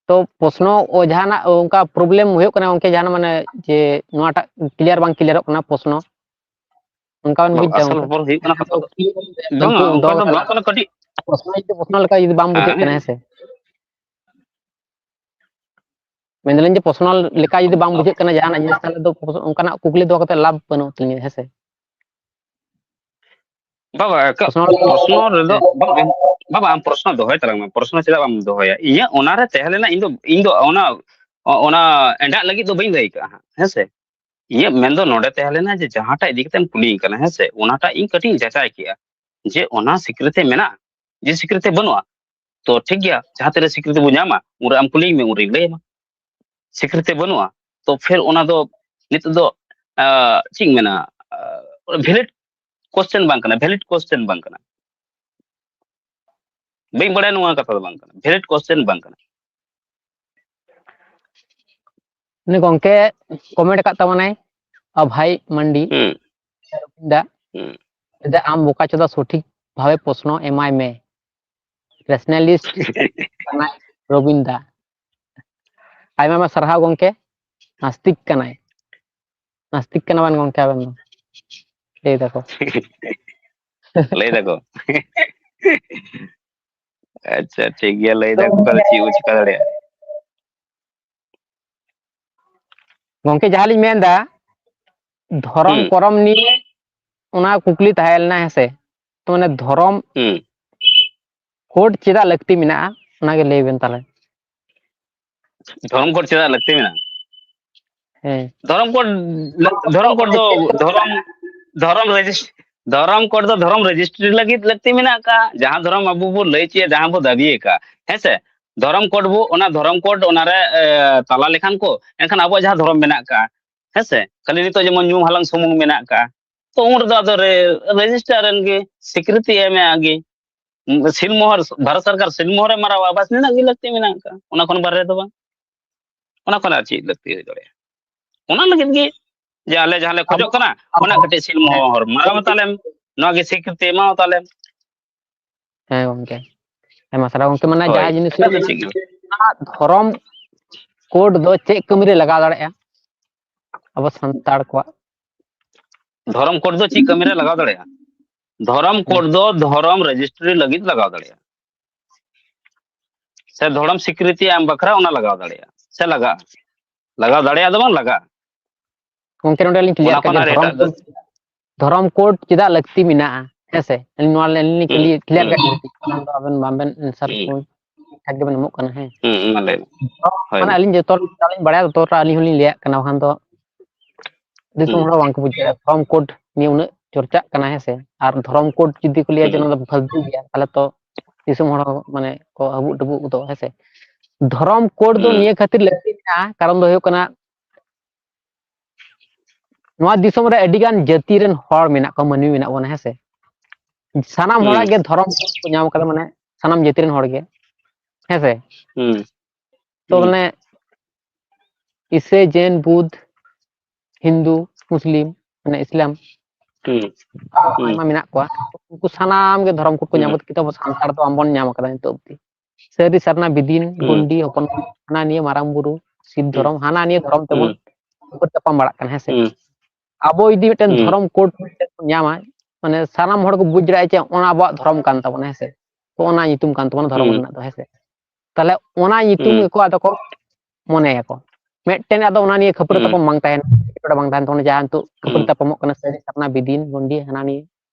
ᱛᱚ ᱯᱨᱚᱥᱱᱚ ᱚ ᱡᱟᱦᱟᱱᱟᱜ ᱚᱱᱠᱟ ᱯᱨᱚᱵᱞᱮᱢ ᱦᱩᱭᱩᱜ ᱠᱟᱱᱟ ᱜᱚᱝᱠᱮ, ᱡᱟᱦᱟᱱᱟᱜ ᱢᱟᱱᱮ ᱡᱮ ᱱᱚᱣᱟᱴᱟᱜ ᱠᱞᱤᱭᱟᱨ ᱵᱟᱝ ᱠᱞᱤᱭᱟᱨᱚᱜ ᱠᱟᱱᱟ ᱯᱨᱚᱥᱱᱚ, ᱚᱱᱠᱟ ᱵᱮᱱ ᱵᱩᱡᱽ ᱫᱟ ᱟᱥᱚᱞ ᱜᱚᱝᱠᱮ? ᱦᱚᱨ ᱦᱩᱭᱩᱜ ᱠᱟᱱᱟ ᱠᱟᱛᱷᱟ ᱫᱚ, ᱵᱟᱝᱟ, ᱫᱚᱦᱚ ᱚᱱᱠᱟ ᱫᱚ ᱠᱟᱱᱟ᱾ ᱵᱟᱝ ᱠᱟᱱᱟ, ᱠᱟᱹᱴᱤᱡ ᱯᱨᱚᱥᱱᱚ ᱡᱩᱫᱤ ᱯᱨᱚᱥᱱᱚ ᱞᱮᱠᱟ ᱡᱩᱫᱤ ᱵᱟᱝ ᱵᱩᱡᱷᱟᱹᱜ ᱠᱟᱱᱟ, ᱦᱮᱸ᱾ ᱦᱮᱸ ᱥᱮ? ᱢᱮᱱᱫᱟᱞᱤᱧ ᱡᱮ ᱯᱨᱚᱥᱱᱟᱞ ᱞᱮᱠᱟ ᱡᱩᱫᱤ ᱵᱟᱝ ᱵᱩᱡᱷᱟᱹᱜ ᱠᱟᱱᱟ ᱡᱟᱦᱟᱱᱟᱜ ᱡᱤᱱᱤᱥ, ᱛᱟᱦᱚᱞᱮ ᱫᱚ ᱚᱱᱠᱟᱱᱟᱜ ᱠᱩᱠᱞᱤ ᱫᱚᱦᱚ ᱠᱟᱛᱮ ᱞᱟᱵᱷ ᱵᱟᱹᱱᱩᱜ ᱛᱟᱹᱞᱤᱧᱟ, ᱦᱮᱸ ᱥᱮ? ᱵᱟᱵᱟ, ᱮᱠᱟᱞ, ᱯᱨᱚᱥᱱᱟᱞ ᱯᱨᱚᱥᱱᱚ ᱨᱮᱫᱚ, ᱦᱮᱸ᱾ ᱵᱟᱵᱟ, ᱟᱢ, ᱵᱟᱵᱟ, ᱟᱢ ᱯᱨᱚᱥᱱᱚ ᱫᱚᱦᱚᱭ ᱛᱟᱞᱟᱝ ᱢᱮ᱾ ᱯᱨᱚᱥᱱᱚ ᱪᱮᱫᱟᱜ ᱵᱟᱢ ᱫᱚᱦᱚᱭᱟ? ᱤᱧᱟᱹᱜ ᱚᱱᱟᱨᱮ ᱛᱟᱦᱮᱸ ᱞᱮᱱᱟ, ᱤᱧ ᱫᱚ, ᱤᱧ ᱫᱚ ᱚᱱᱟ, ᱚᱱᱟ ᱮᱸᱰᱟᱜ ᱞᱟᱹᱜᱤᱫ ᱫᱚ ᱵᱟᱹᱧ ᱞᱟᱹᱭ ᱠᱟᱜᱼᱟ ᱦᱟᱸᱜ, ᱦᱮᱸ ᱥᱮ? ᱤᱧᱟᱹᱜ ᱢᱮᱱ ᱫᱚ ᱱᱚᱰᱮ ᱛᱟᱦᱮᱸ ᱞᱮᱱᱟ ᱡᱮ ᱡᱟᱦᱟᱸᱴᱟᱜ ᱤᱫᱤ ᱠᱟᱛᱮᱢ ᱠᱩᱞᱤᱧ ᱠᱟᱱᱟ, ᱦᱮᱸ ᱥᱮ? ᱚᱱᱟᱴᱟᱜ ᱤᱧ ᱠᱟᱹᱴᱤᱡ ᱤᱧ ᱡᱟᱪᱟᱭ ᱠᱮᱜᱼᱟ ᱡᱮ ᱚᱱᱟ ᱥᱤᱠᱨᱮᱛ ᱮ ᱢᱮᱱᱟᱜᱼᱟ, ᱡᱮ ᱥᱤᱠᱨᱮᱛ ᱮ ᱵᱟᱹᱱᱩᱜᱼᱟ᱾ ᱛᱚ ᱴᱷᱤᱠ ᱜᱮᱭᱟ, ᱡᱟᱦᱟᱸ ᱛᱤᱨᱮ ᱥᱤᱠᱨᱮᱛ ᱵᱚᱱ ᱧᱟᱢᱟ, ᱩᱱᱨᱮ ᱟᱢ ᱠᱩᱞᱤᱧ ᱢᱮ, ᱩᱱᱨᱮᱧ ᱞᱟᱹᱭ ᱟᱢᱟ᱾ ᱥᱤᱠᱨᱮᱛ ᱮ ᱵᱟᱹᱱᱩᱜᱼᱟ, ᱛᱚ ᱯᱷᱤᱨ ᱚᱱᱟ ᱫᱚ ᱱᱤᱛᱚᱜ ᱫᱚ, ᱟᱸ, ᱪᱮᱫ ᱤᱧ ᱢᱮᱱᱟ, ᱟᱸ, ᱵᱷᱮᱞᱤᱰ ᱠᱚᱥᱪᱮᱱ ᱵᱟᱝ ᱠᱟᱱᱟ, ᱵᱷᱮᱞᱤᱰ ᱠᱚᱥᱪᱮᱱ ᱵᱟᱝ ᱠᱟᱱᱟ᱾ ᱵᱟᱹᱧ ᱵᱟᱲᱟᱭᱟ, ᱱᱚᱣᱟ ᱠᱟᱛᱷᱟ ᱫᱚ ᱵᱟᱝ ᱠᱟᱱᱟ, ᱵᱷᱮᱞᱤᱰ ᱠᱚᱥᱪᱮᱱ ᱵᱟᱝ ᱠᱟᱱᱟ᱾ ᱩᱱᱤ ᱜᱚᱝᱠᱮ ᱠᱚᱢᱮᱱᱴ ᱟᱠᱟᱫ ᱛᱟᱵᱚᱱᱟᱭ, ᱟᱵᱷᱟᱭ ᱢᱟᱱᱰᱤ, ᱦᱩᱸ᱾ ᱫᱟ, ᱦᱩᱸ᱾ ᱫᱟ, ᱟᱢ ᱵᱚᱠᱟ ᱪᱳᱫᱟ ᱥᱚᱴᱷᱤᱠ ᱵᱷᱟᱵᱮ ᱯᱨᱚᱥᱱᱚ ᱮᱢᱟᱭ ᱢᱮ, ᱨᱮᱥᱱᱟᱞᱤᱥᱴ ᱠᱟᱱᱟᱭ ᱨᱚᱵᱤᱱ ᱫᱟ᱾ ᱟᱭᱢᱟ ᱟᱭᱢᱟ ᱥᱟᱨᱦᱟᱣ ᱜᱚᱝᱠᱮ, ᱱᱟᱥᱛᱤᱠ ᱠᱟᱱᱟᱭ᱾ ᱱᱟᱥᱛᱤᱠ ᱠᱟᱱᱟ ᱵᱮᱱ ᱜᱚᱝᱠᱮ ᱟᱵᱮᱱ ᱫᱚ? ᱞᱟᱹᱭ ᱫᱟᱠᱚ᱾ ᱞᱟᱹᱭ ᱫᱟᱠᱚ᱾ ᱟᱪᱪᱷᱟ, ᱴᱷᱤᱠ ᱜᱮᱭᱟ, ᱞᱟᱹᱭ ᱫᱟᱠᱚ, ᱛᱟᱦᱞᱮ ᱪᱮᱫ ᱵᱚ ᱪᱤᱠᱟ ᱫᱟᱲᱮᱭᱟᱜᱼᱟ? ᱜᱚᱝᱠᱮ, ᱡᱟᱦᱟᱸ ᱞᱤᱧ ᱢᱮᱱᱫᱟ, ᱫᱷᱚᱨᱚᱢ ᱦᱩᱸ᱾ ᱠᱚᱨᱚᱢ ᱱᱤᱭᱮ ᱚᱱᱟ ᱠᱩᱠᱞᱤ ᱛᱟᱦᱮᱸ ᱞᱮᱱᱟ, ᱦᱮᱸ ᱥᱮ? ᱛᱚ, ᱢᱟᱱᱮ, ᱫᱷᱚᱨᱚᱢ ᱦᱩᱸ᱾ ᱠᱳᱰ ᱪᱮᱫᱟᱜ ᱞᱟᱹᱠᱛᱤ ᱢᱮᱱᱟᱜᱼᱟ, ᱚᱱᱟᱜᱮ ᱞᱟᱹᱭ ᱵᱮᱱ ᱛᱟᱦᱞᱮ᱾ ᱫᱷᱚᱨᱚᱢ ᱠᱳᱰ ᱪᱮᱫᱟᱜ ᱞᱟᱹᱠᱛᱤ ᱢᱮᱱᱟᱜᱼᱟ? ᱦᱮᱸ᱾ ᱫᱷᱚᱨᱚᱢ ᱠᱳᱰ, ᱫᱷᱚᱨᱚᱢ ᱠᱳᱰ ᱫᱚ ᱫᱷᱚᱨᱚᱢ, ᱫᱷᱚᱨᱚᱢ ᱨᱮᱡᱤᱥ-, ᱫᱷᱚᱨᱚᱢ ᱠᱳᱰ ᱫᱚ ᱫᱷᱚᱨᱚᱢ ᱨᱮᱡᱤᱥᱴᱨᱤ ᱞᱟᱹᱜᱤᱫ ᱞᱟᱹᱠᱛᱤ ᱢᱮᱱᱟᱜ ᱟᱠᱟᱫᱼᱟ᱾ ᱡᱟᱦᱟᱸ ᱫᱷᱚᱨᱚᱢ ᱟᱵᱚ ᱵᱚ ᱞᱟᱹᱭ ᱦᱚᱪᱚᱭᱟ, ᱡᱟᱦᱟᱸ ᱵᱚ ᱫᱟᱹᱵᱤᱭᱮ ᱠᱟᱜᱼᱟ, ᱦᱮᱸ ᱥᱮ? ᱫᱷᱚᱨᱚᱢ ᱠᱳᱰ ᱵᱚ, ᱚᱱᱟ ᱫᱷᱚᱨᱚᱢ ᱠᱳᱰ ᱚᱱᱟᱨᱮ, ᱮ, ᱛᱟᱞᱟ ᱞᱮᱠᱷᱟᱱ ᱠᱚ, ᱮᱱᱠᱷᱟᱱ ᱟᱵᱚᱣᱟᱜ ᱡᱟᱦᱟᱸ ᱫᱷᱚᱨᱚᱢ ᱢᱮᱱᱟᱜ ᱟᱠᱟᱫᱼᱟ, ᱦᱮᱸ ᱥᱮ? ᱠᱷᱟᱹᱞᱤ ᱱᱤᱛᱚᱜ ᱡᱮᱢᱚᱱ ᱧᱩ ᱦᱟᱞᱟᱝ ᱥᱩᱢᱩᱝ ᱢᱮᱱᱟᱜ ᱟᱠᱟᱫᱼᱟ, ᱛᱚ ᱩᱱ ᱨᱮᱫᱚ ᱟᱫᱚ ᱨᱮᱡᱤᱥᱴᱟᱨ ᱨᱮᱱ ᱜᱮ ᱥᱤᱠᱨᱤᱛᱤ ᱮᱢ ᱮ ᱜᱮ᱾ ᱥᱤᱞᱢᱳᱦᱚᱨ, ᱵᱷᱟᱨᱚᱛ ᱥᱚᱨᱠᱟᱨ ᱥᱤᱞᱢᱳᱦᱚᱨᱮ ᱢᱟᱨᱟᱣᱟ, ᱵᱟᱥ ᱱᱤᱱᱟᱹᱜ ᱜᱮ ᱞᱟᱹᱠᱛᱤ ᱢᱮᱱᱟᱜ ᱟᱠᱟᱫ, ᱚᱱᱟ ᱠᱷᱚᱱ ᱵᱟᱨᱦᱮ ᱫᱚ ᱵᱟᱝ᱾ ᱚᱱᱟ ᱠᱷᱚᱱ ᱟᱨ ᱪᱮᱫ ᱞᱟᱹᱠᱛᱤ ᱦᱩᱭ ᱫᱟᱲᱮᱭᱟᱜᱼᱟ? ᱚᱱᱟ ᱞᱟᱹᱜᱤᱫ ᱜᱮ ᱡᱮ ᱟᱞᱮ ᱡᱟᱦᱟᱸ ᱞᱮ ᱠᱷᱚᱡᱚᱜ ᱠᱟᱱᱟ, ᱚᱱᱟ ᱠᱟᱹᱴᱤᱡ ᱥᱤᱞᱢᱳᱦᱚᱨ ᱢᱟᱨᱟᱣ ᱛᱟᱞᱮᱢ, ᱱᱚᱣᱟ ᱜᱮ ᱥᱤᱠᱨᱤᱛᱤ ᱮᱢᱟᱣ ᱛᱟᱞᱮᱢ᱾ ᱦᱮᱸ ᱜᱚᱢᱠᱮ, ᱟᱭᱢᱟ ᱥᱟᱨᱦᱟᱣ ᱜᱚᱢᱠᱮ᱾ ᱢᱟᱱᱮ ᱦᱳᱭ, ᱡᱟᱦᱟᱸ ᱡᱤᱱᱤᱥ ᱮᱴᱟᱜ ᱫᱚ ᱪᱮᱫ ᱜᱮ ᱵᱟᱝ᱾ ᱫᱷᱚᱨᱚᱢ ᱠᱳᱰ ᱫᱚ ᱪᱮᱫ ᱠᱟᱹᱢᱤ ᱨᱮ ᱞᱟᱜᱟᱣ ᱫᱟᱲᱮᱭᱟᱜᱼᱟ ᱟᱵᱚ ᱥᱟᱱᱛᱟᱲ ᱠᱚᱣᱟᱜ? ᱫᱷᱚᱨᱚᱢ ᱠᱳᱰ ᱫᱚ ᱪᱮᱫ ᱠᱟᱹᱢᱤ ᱨᱮ ᱞᱟᱜᱟᱣ ᱫᱟᱲᱮᱭᱟᱜᱼᱟ? ᱫᱷᱚᱨᱚᱢ ᱠᱳᱰ ᱫᱚ ᱫᱷᱚᱨᱚᱢ ᱨᱮᱡᱤᱥᱴᱨᱤ ᱞᱟᱹᱜᱤᱫ ᱞᱟᱜᱟᱣ ᱫᱟᱲᱮᱭᱟᱜᱼᱟ, ᱥᱮ ᱫᱷᱚᱨᱚᱢ ᱥᱤᱠᱨᱤᱛᱤ ᱮᱢ ᱵᱟᱠᱷᱨᱟ ᱚᱱᱟ ᱞᱟᱜᱟᱣ ᱫᱟᱲᱮᱭᱟᱜᱼᱟ, ᱥᱮ ᱞᱟᱜᱟᱜᱼᱟ᱾ ᱞᱟᱜᱟᱣ ᱫᱟᱲᱮᱭᱟᱜᱼᱟ ᱫᱚ ᱵᱟᱝ, ᱞᱟᱜᱟᱜᱼᱟ᱾ ᱜᱚᱢᱠᱮ, ᱱᱚᱰᱮ ᱞᱤᱧ ᱠᱞᱤᱭᱟᱨ ᱚᱱᱟ ᱠᱟᱜ ᱠᱷᱚᱱ ᱡᱮ ᱟᱨ ᱫᱷᱚᱨᱚᱢ ᱮᱴᱟᱜ ᱫᱚ ᱠᱳᱰ, ᱫᱷᱚᱨᱚᱢ ᱠᱳᱰ ᱪᱮᱫᱟᱜ ᱞᱟᱹᱠᱛᱤ ᱢᱮᱱᱟᱜᱼᱟ? ᱦᱮᱸ ᱥᱮ, ᱟᱹᱞᱤᱧ ᱱᱚᱣᱟ ᱞᱤᱧ ᱦᱩᱸ, ᱠᱩᱞᱤ ᱠᱞᱤᱭᱟᱨ ᱦᱩᱸ, ᱠᱟᱜ ᱠᱟᱱᱟ, ᱚᱱᱟ ᱫᱚ ᱟᱵᱮᱱ ᱟᱵᱮᱱ ᱮᱱᱥᱟᱨ ᱦᱩᱸ, ᱠᱚ ᱴᱷᱤᱠ ᱴᱷᱟᱠ ᱜᱮᱵᱮᱱ ᱮᱢᱚᱜ ᱠᱟᱱᱟ᱾ ᱦᱮᱸ, ᱦᱩᱸ, ᱢᱟ ᱞᱟᱹᱭ ᱢᱮ᱾ ᱦᱳᱭ ᱢᱟᱱᱮ ᱢᱟ᱾ ᱟᱹᱞᱤᱧ ᱡᱚᱛᱚ ᱞᱮᱠᱟ ᱞᱤᱧ ᱵᱟᱲᱟᱭᱟ, ᱛᱚᱛᱚ ᱴᱟ ᱟᱹᱞᱤᱧ ᱦᱚᱸᱞᱤᱧ ᱞᱟᱹᱭᱟᱜ ᱠᱟᱱᱟ, ᱵᱟᱠᱷᱟᱱ ᱫᱚ ᱫᱤᱥᱚᱢ ᱦᱩᱸ, ᱦᱚᱲ ᱦᱚᱸ ᱵᱟᱝ ᱠᱚ ᱵᱩᱡᱽ ᱫᱟᱲᱮᱭᱟᱜᱼᱟ ᱫᱷᱚᱨᱚᱢ ᱠᱳᱰ ᱱᱤᱭᱮ ᱩᱱᱟᱹᱜ ᱪᱚᱨᱪᱟᱜ ᱠᱟᱱᱟ᱾ ᱦᱮᱸ ᱥᱮ, ᱟᱨ ᱫᱷᱚᱨᱚᱢ ᱠᱳᱰ ᱡᱩᱫᱤ ᱠᱚ ᱞᱟᱹᱭᱟ ᱡᱮ ᱦᱩᱸ, ᱱᱚᱣᱟ ᱫᱚ ᱯᱷᱟᱹᱞᱛᱩ ᱜᱮᱭᱟ, ᱛᱟᱦᱚᱞᱮ ᱛᱚ ᱫᱤᱥᱚᱢ ᱦᱚᱲ ᱦᱚᱸ ᱢᱟᱱᱮ ᱠᱚ ᱦᱟᱹᱵᱩᱜ ᱰᱩᱵᱩᱜ ᱜᱚᱫᱚᱜᱼᱟ᱾ ᱦᱮᱸ ᱥᱮ, ᱫᱷᱚᱨᱚᱢ ᱠᱳᱰ ᱫᱚ ᱦᱩᱸ, ᱱᱤᱭᱟᱹ ᱠᱷᱟᱹᱛᱤᱨ ᱞᱟᱹᱠᱛᱤ ᱢᱮᱱᱟᱜᱼᱟ, ᱠᱟᱨᱚᱱ ᱫᱚ ᱦᱩᱭᱩᱜ ᱠᱟᱱᱟ ᱱᱚᱣᱟ ᱫᱤᱥᱚᱢ ᱨᱮ ᱟᱹᱰᱤ ᱜᱟᱱ ᱡᱟᱹᱛᱤ ᱨᱮᱱ ᱦᱚᱲ ᱢᱮᱱᱟᱜ ᱠᱚᱣᱟ, ᱢᱟᱹᱱᱢᱤ ᱢᱮᱱᱟᱜ ᱵᱚᱱᱟ᱾ ᱦᱮᱸ ᱥᱮ, ᱥᱟᱱᱟᱢ ᱦᱩᱸ, ᱦᱚᱲᱟᱜ ᱜᱮ ᱫᱷᱚᱨᱚᱢ ᱠᱳᱰ ᱠᱚ ᱧᱟᱢ ᱠᱟᱫᱟ, ᱢᱟᱱᱮ ᱥᱟᱱᱟᱢ ᱡᱟᱹᱛᱤ ᱨᱮᱱ ᱦᱚᱲ ᱜᱮ᱾ ᱦᱮᱸ ᱥᱮ, ᱦᱩᱸ, ᱛᱚ ᱦᱩᱸ, ᱢᱟᱱᱮ ᱤᱥᱟᱹᱭ, ᱡᱮᱱ, ᱵᱩᱫᱷ, ᱦᱤᱱᱫᱩ, ᱢᱩᱥᱞᱤᱢ, ᱢᱟᱱᱮ ᱤᱥᱞᱟᱢ, ᱦᱩᱸ, ᱦᱩᱸ, ᱟᱭᱢᱟ ᱢᱮᱱᱟᱜ ᱠᱚᱣᱟ᱾ ᱩᱱᱠᱩ ᱥᱟᱱᱟᱢ ᱜᱮ ᱫᱷᱚᱨᱚᱢ ᱠᱳᱰ ᱠᱚ ᱧᱟᱢ ᱦᱩᱸ, ᱠᱟᱫᱟ, ᱠᱤᱱᱛᱩ ᱟᱵᱚ ᱥᱟᱱᱛᱟᱲ ᱫᱚ ᱵᱟᱝᱵᱚᱱ ᱧᱟᱢ ᱠᱟᱫᱟ ᱱᱤᱛᱚᱜ ᱚᱵᱫᱤ᱾ ᱥᱟᱹᱨᱤ ᱥᱟᱨᱱᱟ, ᱵᱤᱫᱤᱱ, ᱦᱩᱸ, ᱜᱚᱱᱰᱤ, ᱦᱚᱯᱚᱱ, ᱦᱟᱱᱟ ᱱᱤᱭᱟᱹ ᱢᱟᱨᱟᱝ ᱵᱩᱨᱩ, ᱥᱤᱵ ᱦᱩᱸ, ᱫᱷᱚᱨᱚᱢ, ᱦᱟᱱᱟ ᱱᱤᱭᱟᱹ ᱫᱷᱚᱨᱚᱢ ᱛᱮᱵᱚᱱ ᱦᱩᱸ, ᱠᱷᱟᱹᱯᱟᱹᱨᱤ ᱛᱟᱯᱟᱢ ᱵᱟᱲᱟᱜ ᱠᱟᱱᱟ᱾ ᱦᱮᱸ ᱥᱮ, ᱦᱩᱸ, ᱟᱵᱚ ᱡᱩᱫᱤ ᱢᱤᱫᱴᱮᱱ ᱦᱩᱸ, ᱫᱷᱚᱨᱚᱢ ᱠᱳᱰ ᱢᱤᱫᱴᱮᱱ ᱵᱚᱱ ᱧᱟᱢᱟ, ᱢᱟᱱᱮ ᱥᱟᱱᱟᱢ ᱦᱚᱲ ᱠᱚ ᱵᱩᱡᱽ ᱫᱟᱲᱮᱭᱟᱜᱼᱟ ᱡᱮ ᱚᱱᱟ ᱟᱵᱚᱣᱟᱜ ᱫᱷᱚᱨᱚᱢ ᱠᱟᱱ ᱛᱟᱵᱚᱱᱟ᱾ ᱦᱮᱸ ᱥᱮ, ᱛᱚ ᱚᱱᱟ ᱧᱩᱛᱩᱢ ᱠᱟᱱ ᱛᱟᱵᱚᱱᱟ ᱫᱷᱚᱨᱚᱢ ᱦᱩᱸ, ᱨᱮᱱᱟᱜ ᱫᱚ᱾ ᱦᱮᱸ ᱥᱮ, ᱛᱟᱦᱚᱞᱮ ᱚᱱᱟ ᱧᱩᱛᱩᱢ ᱦᱩᱸ, ᱜᱮᱠᱚ ᱟᱫᱚ ᱠᱚ ᱢᱚᱱᱮᱭᱟᱠᱚ᱾ ᱢᱤᱫᱴᱮᱱ ᱟᱫᱚ ᱚᱱᱟ ᱱᱤᱭᱮ ᱠᱷᱟᱹᱯᱟᱹᱨᱤ ᱦᱩᱸ, ᱛᱟᱯᱟᱢ ᱵᱟᱝ ᱛᱟᱦᱮᱱᱟ, ᱮᱴᱠᱮᱴᱚᱬᱮ ᱵᱟᱝ ᱛᱟᱦᱮᱱ ᱛᱟᱵᱚᱱᱟ, ᱡᱟᱦᱟᱸ ᱱᱤᱛᱚᱜ ᱠᱷᱟᱹᱯᱟᱹᱨᱤ ᱦᱩᱸ, ᱛᱟᱯᱟᱢᱚᱜ ᱠᱟᱱᱟ ᱥᱟᱹᱨᱤ ᱥᱟᱨᱱᱟ, ᱵᱤᱫᱤᱱ, ᱜᱚᱱᱰᱤ, ᱦᱟᱱᱟ ᱱᱤᱭᱟᱹ᱾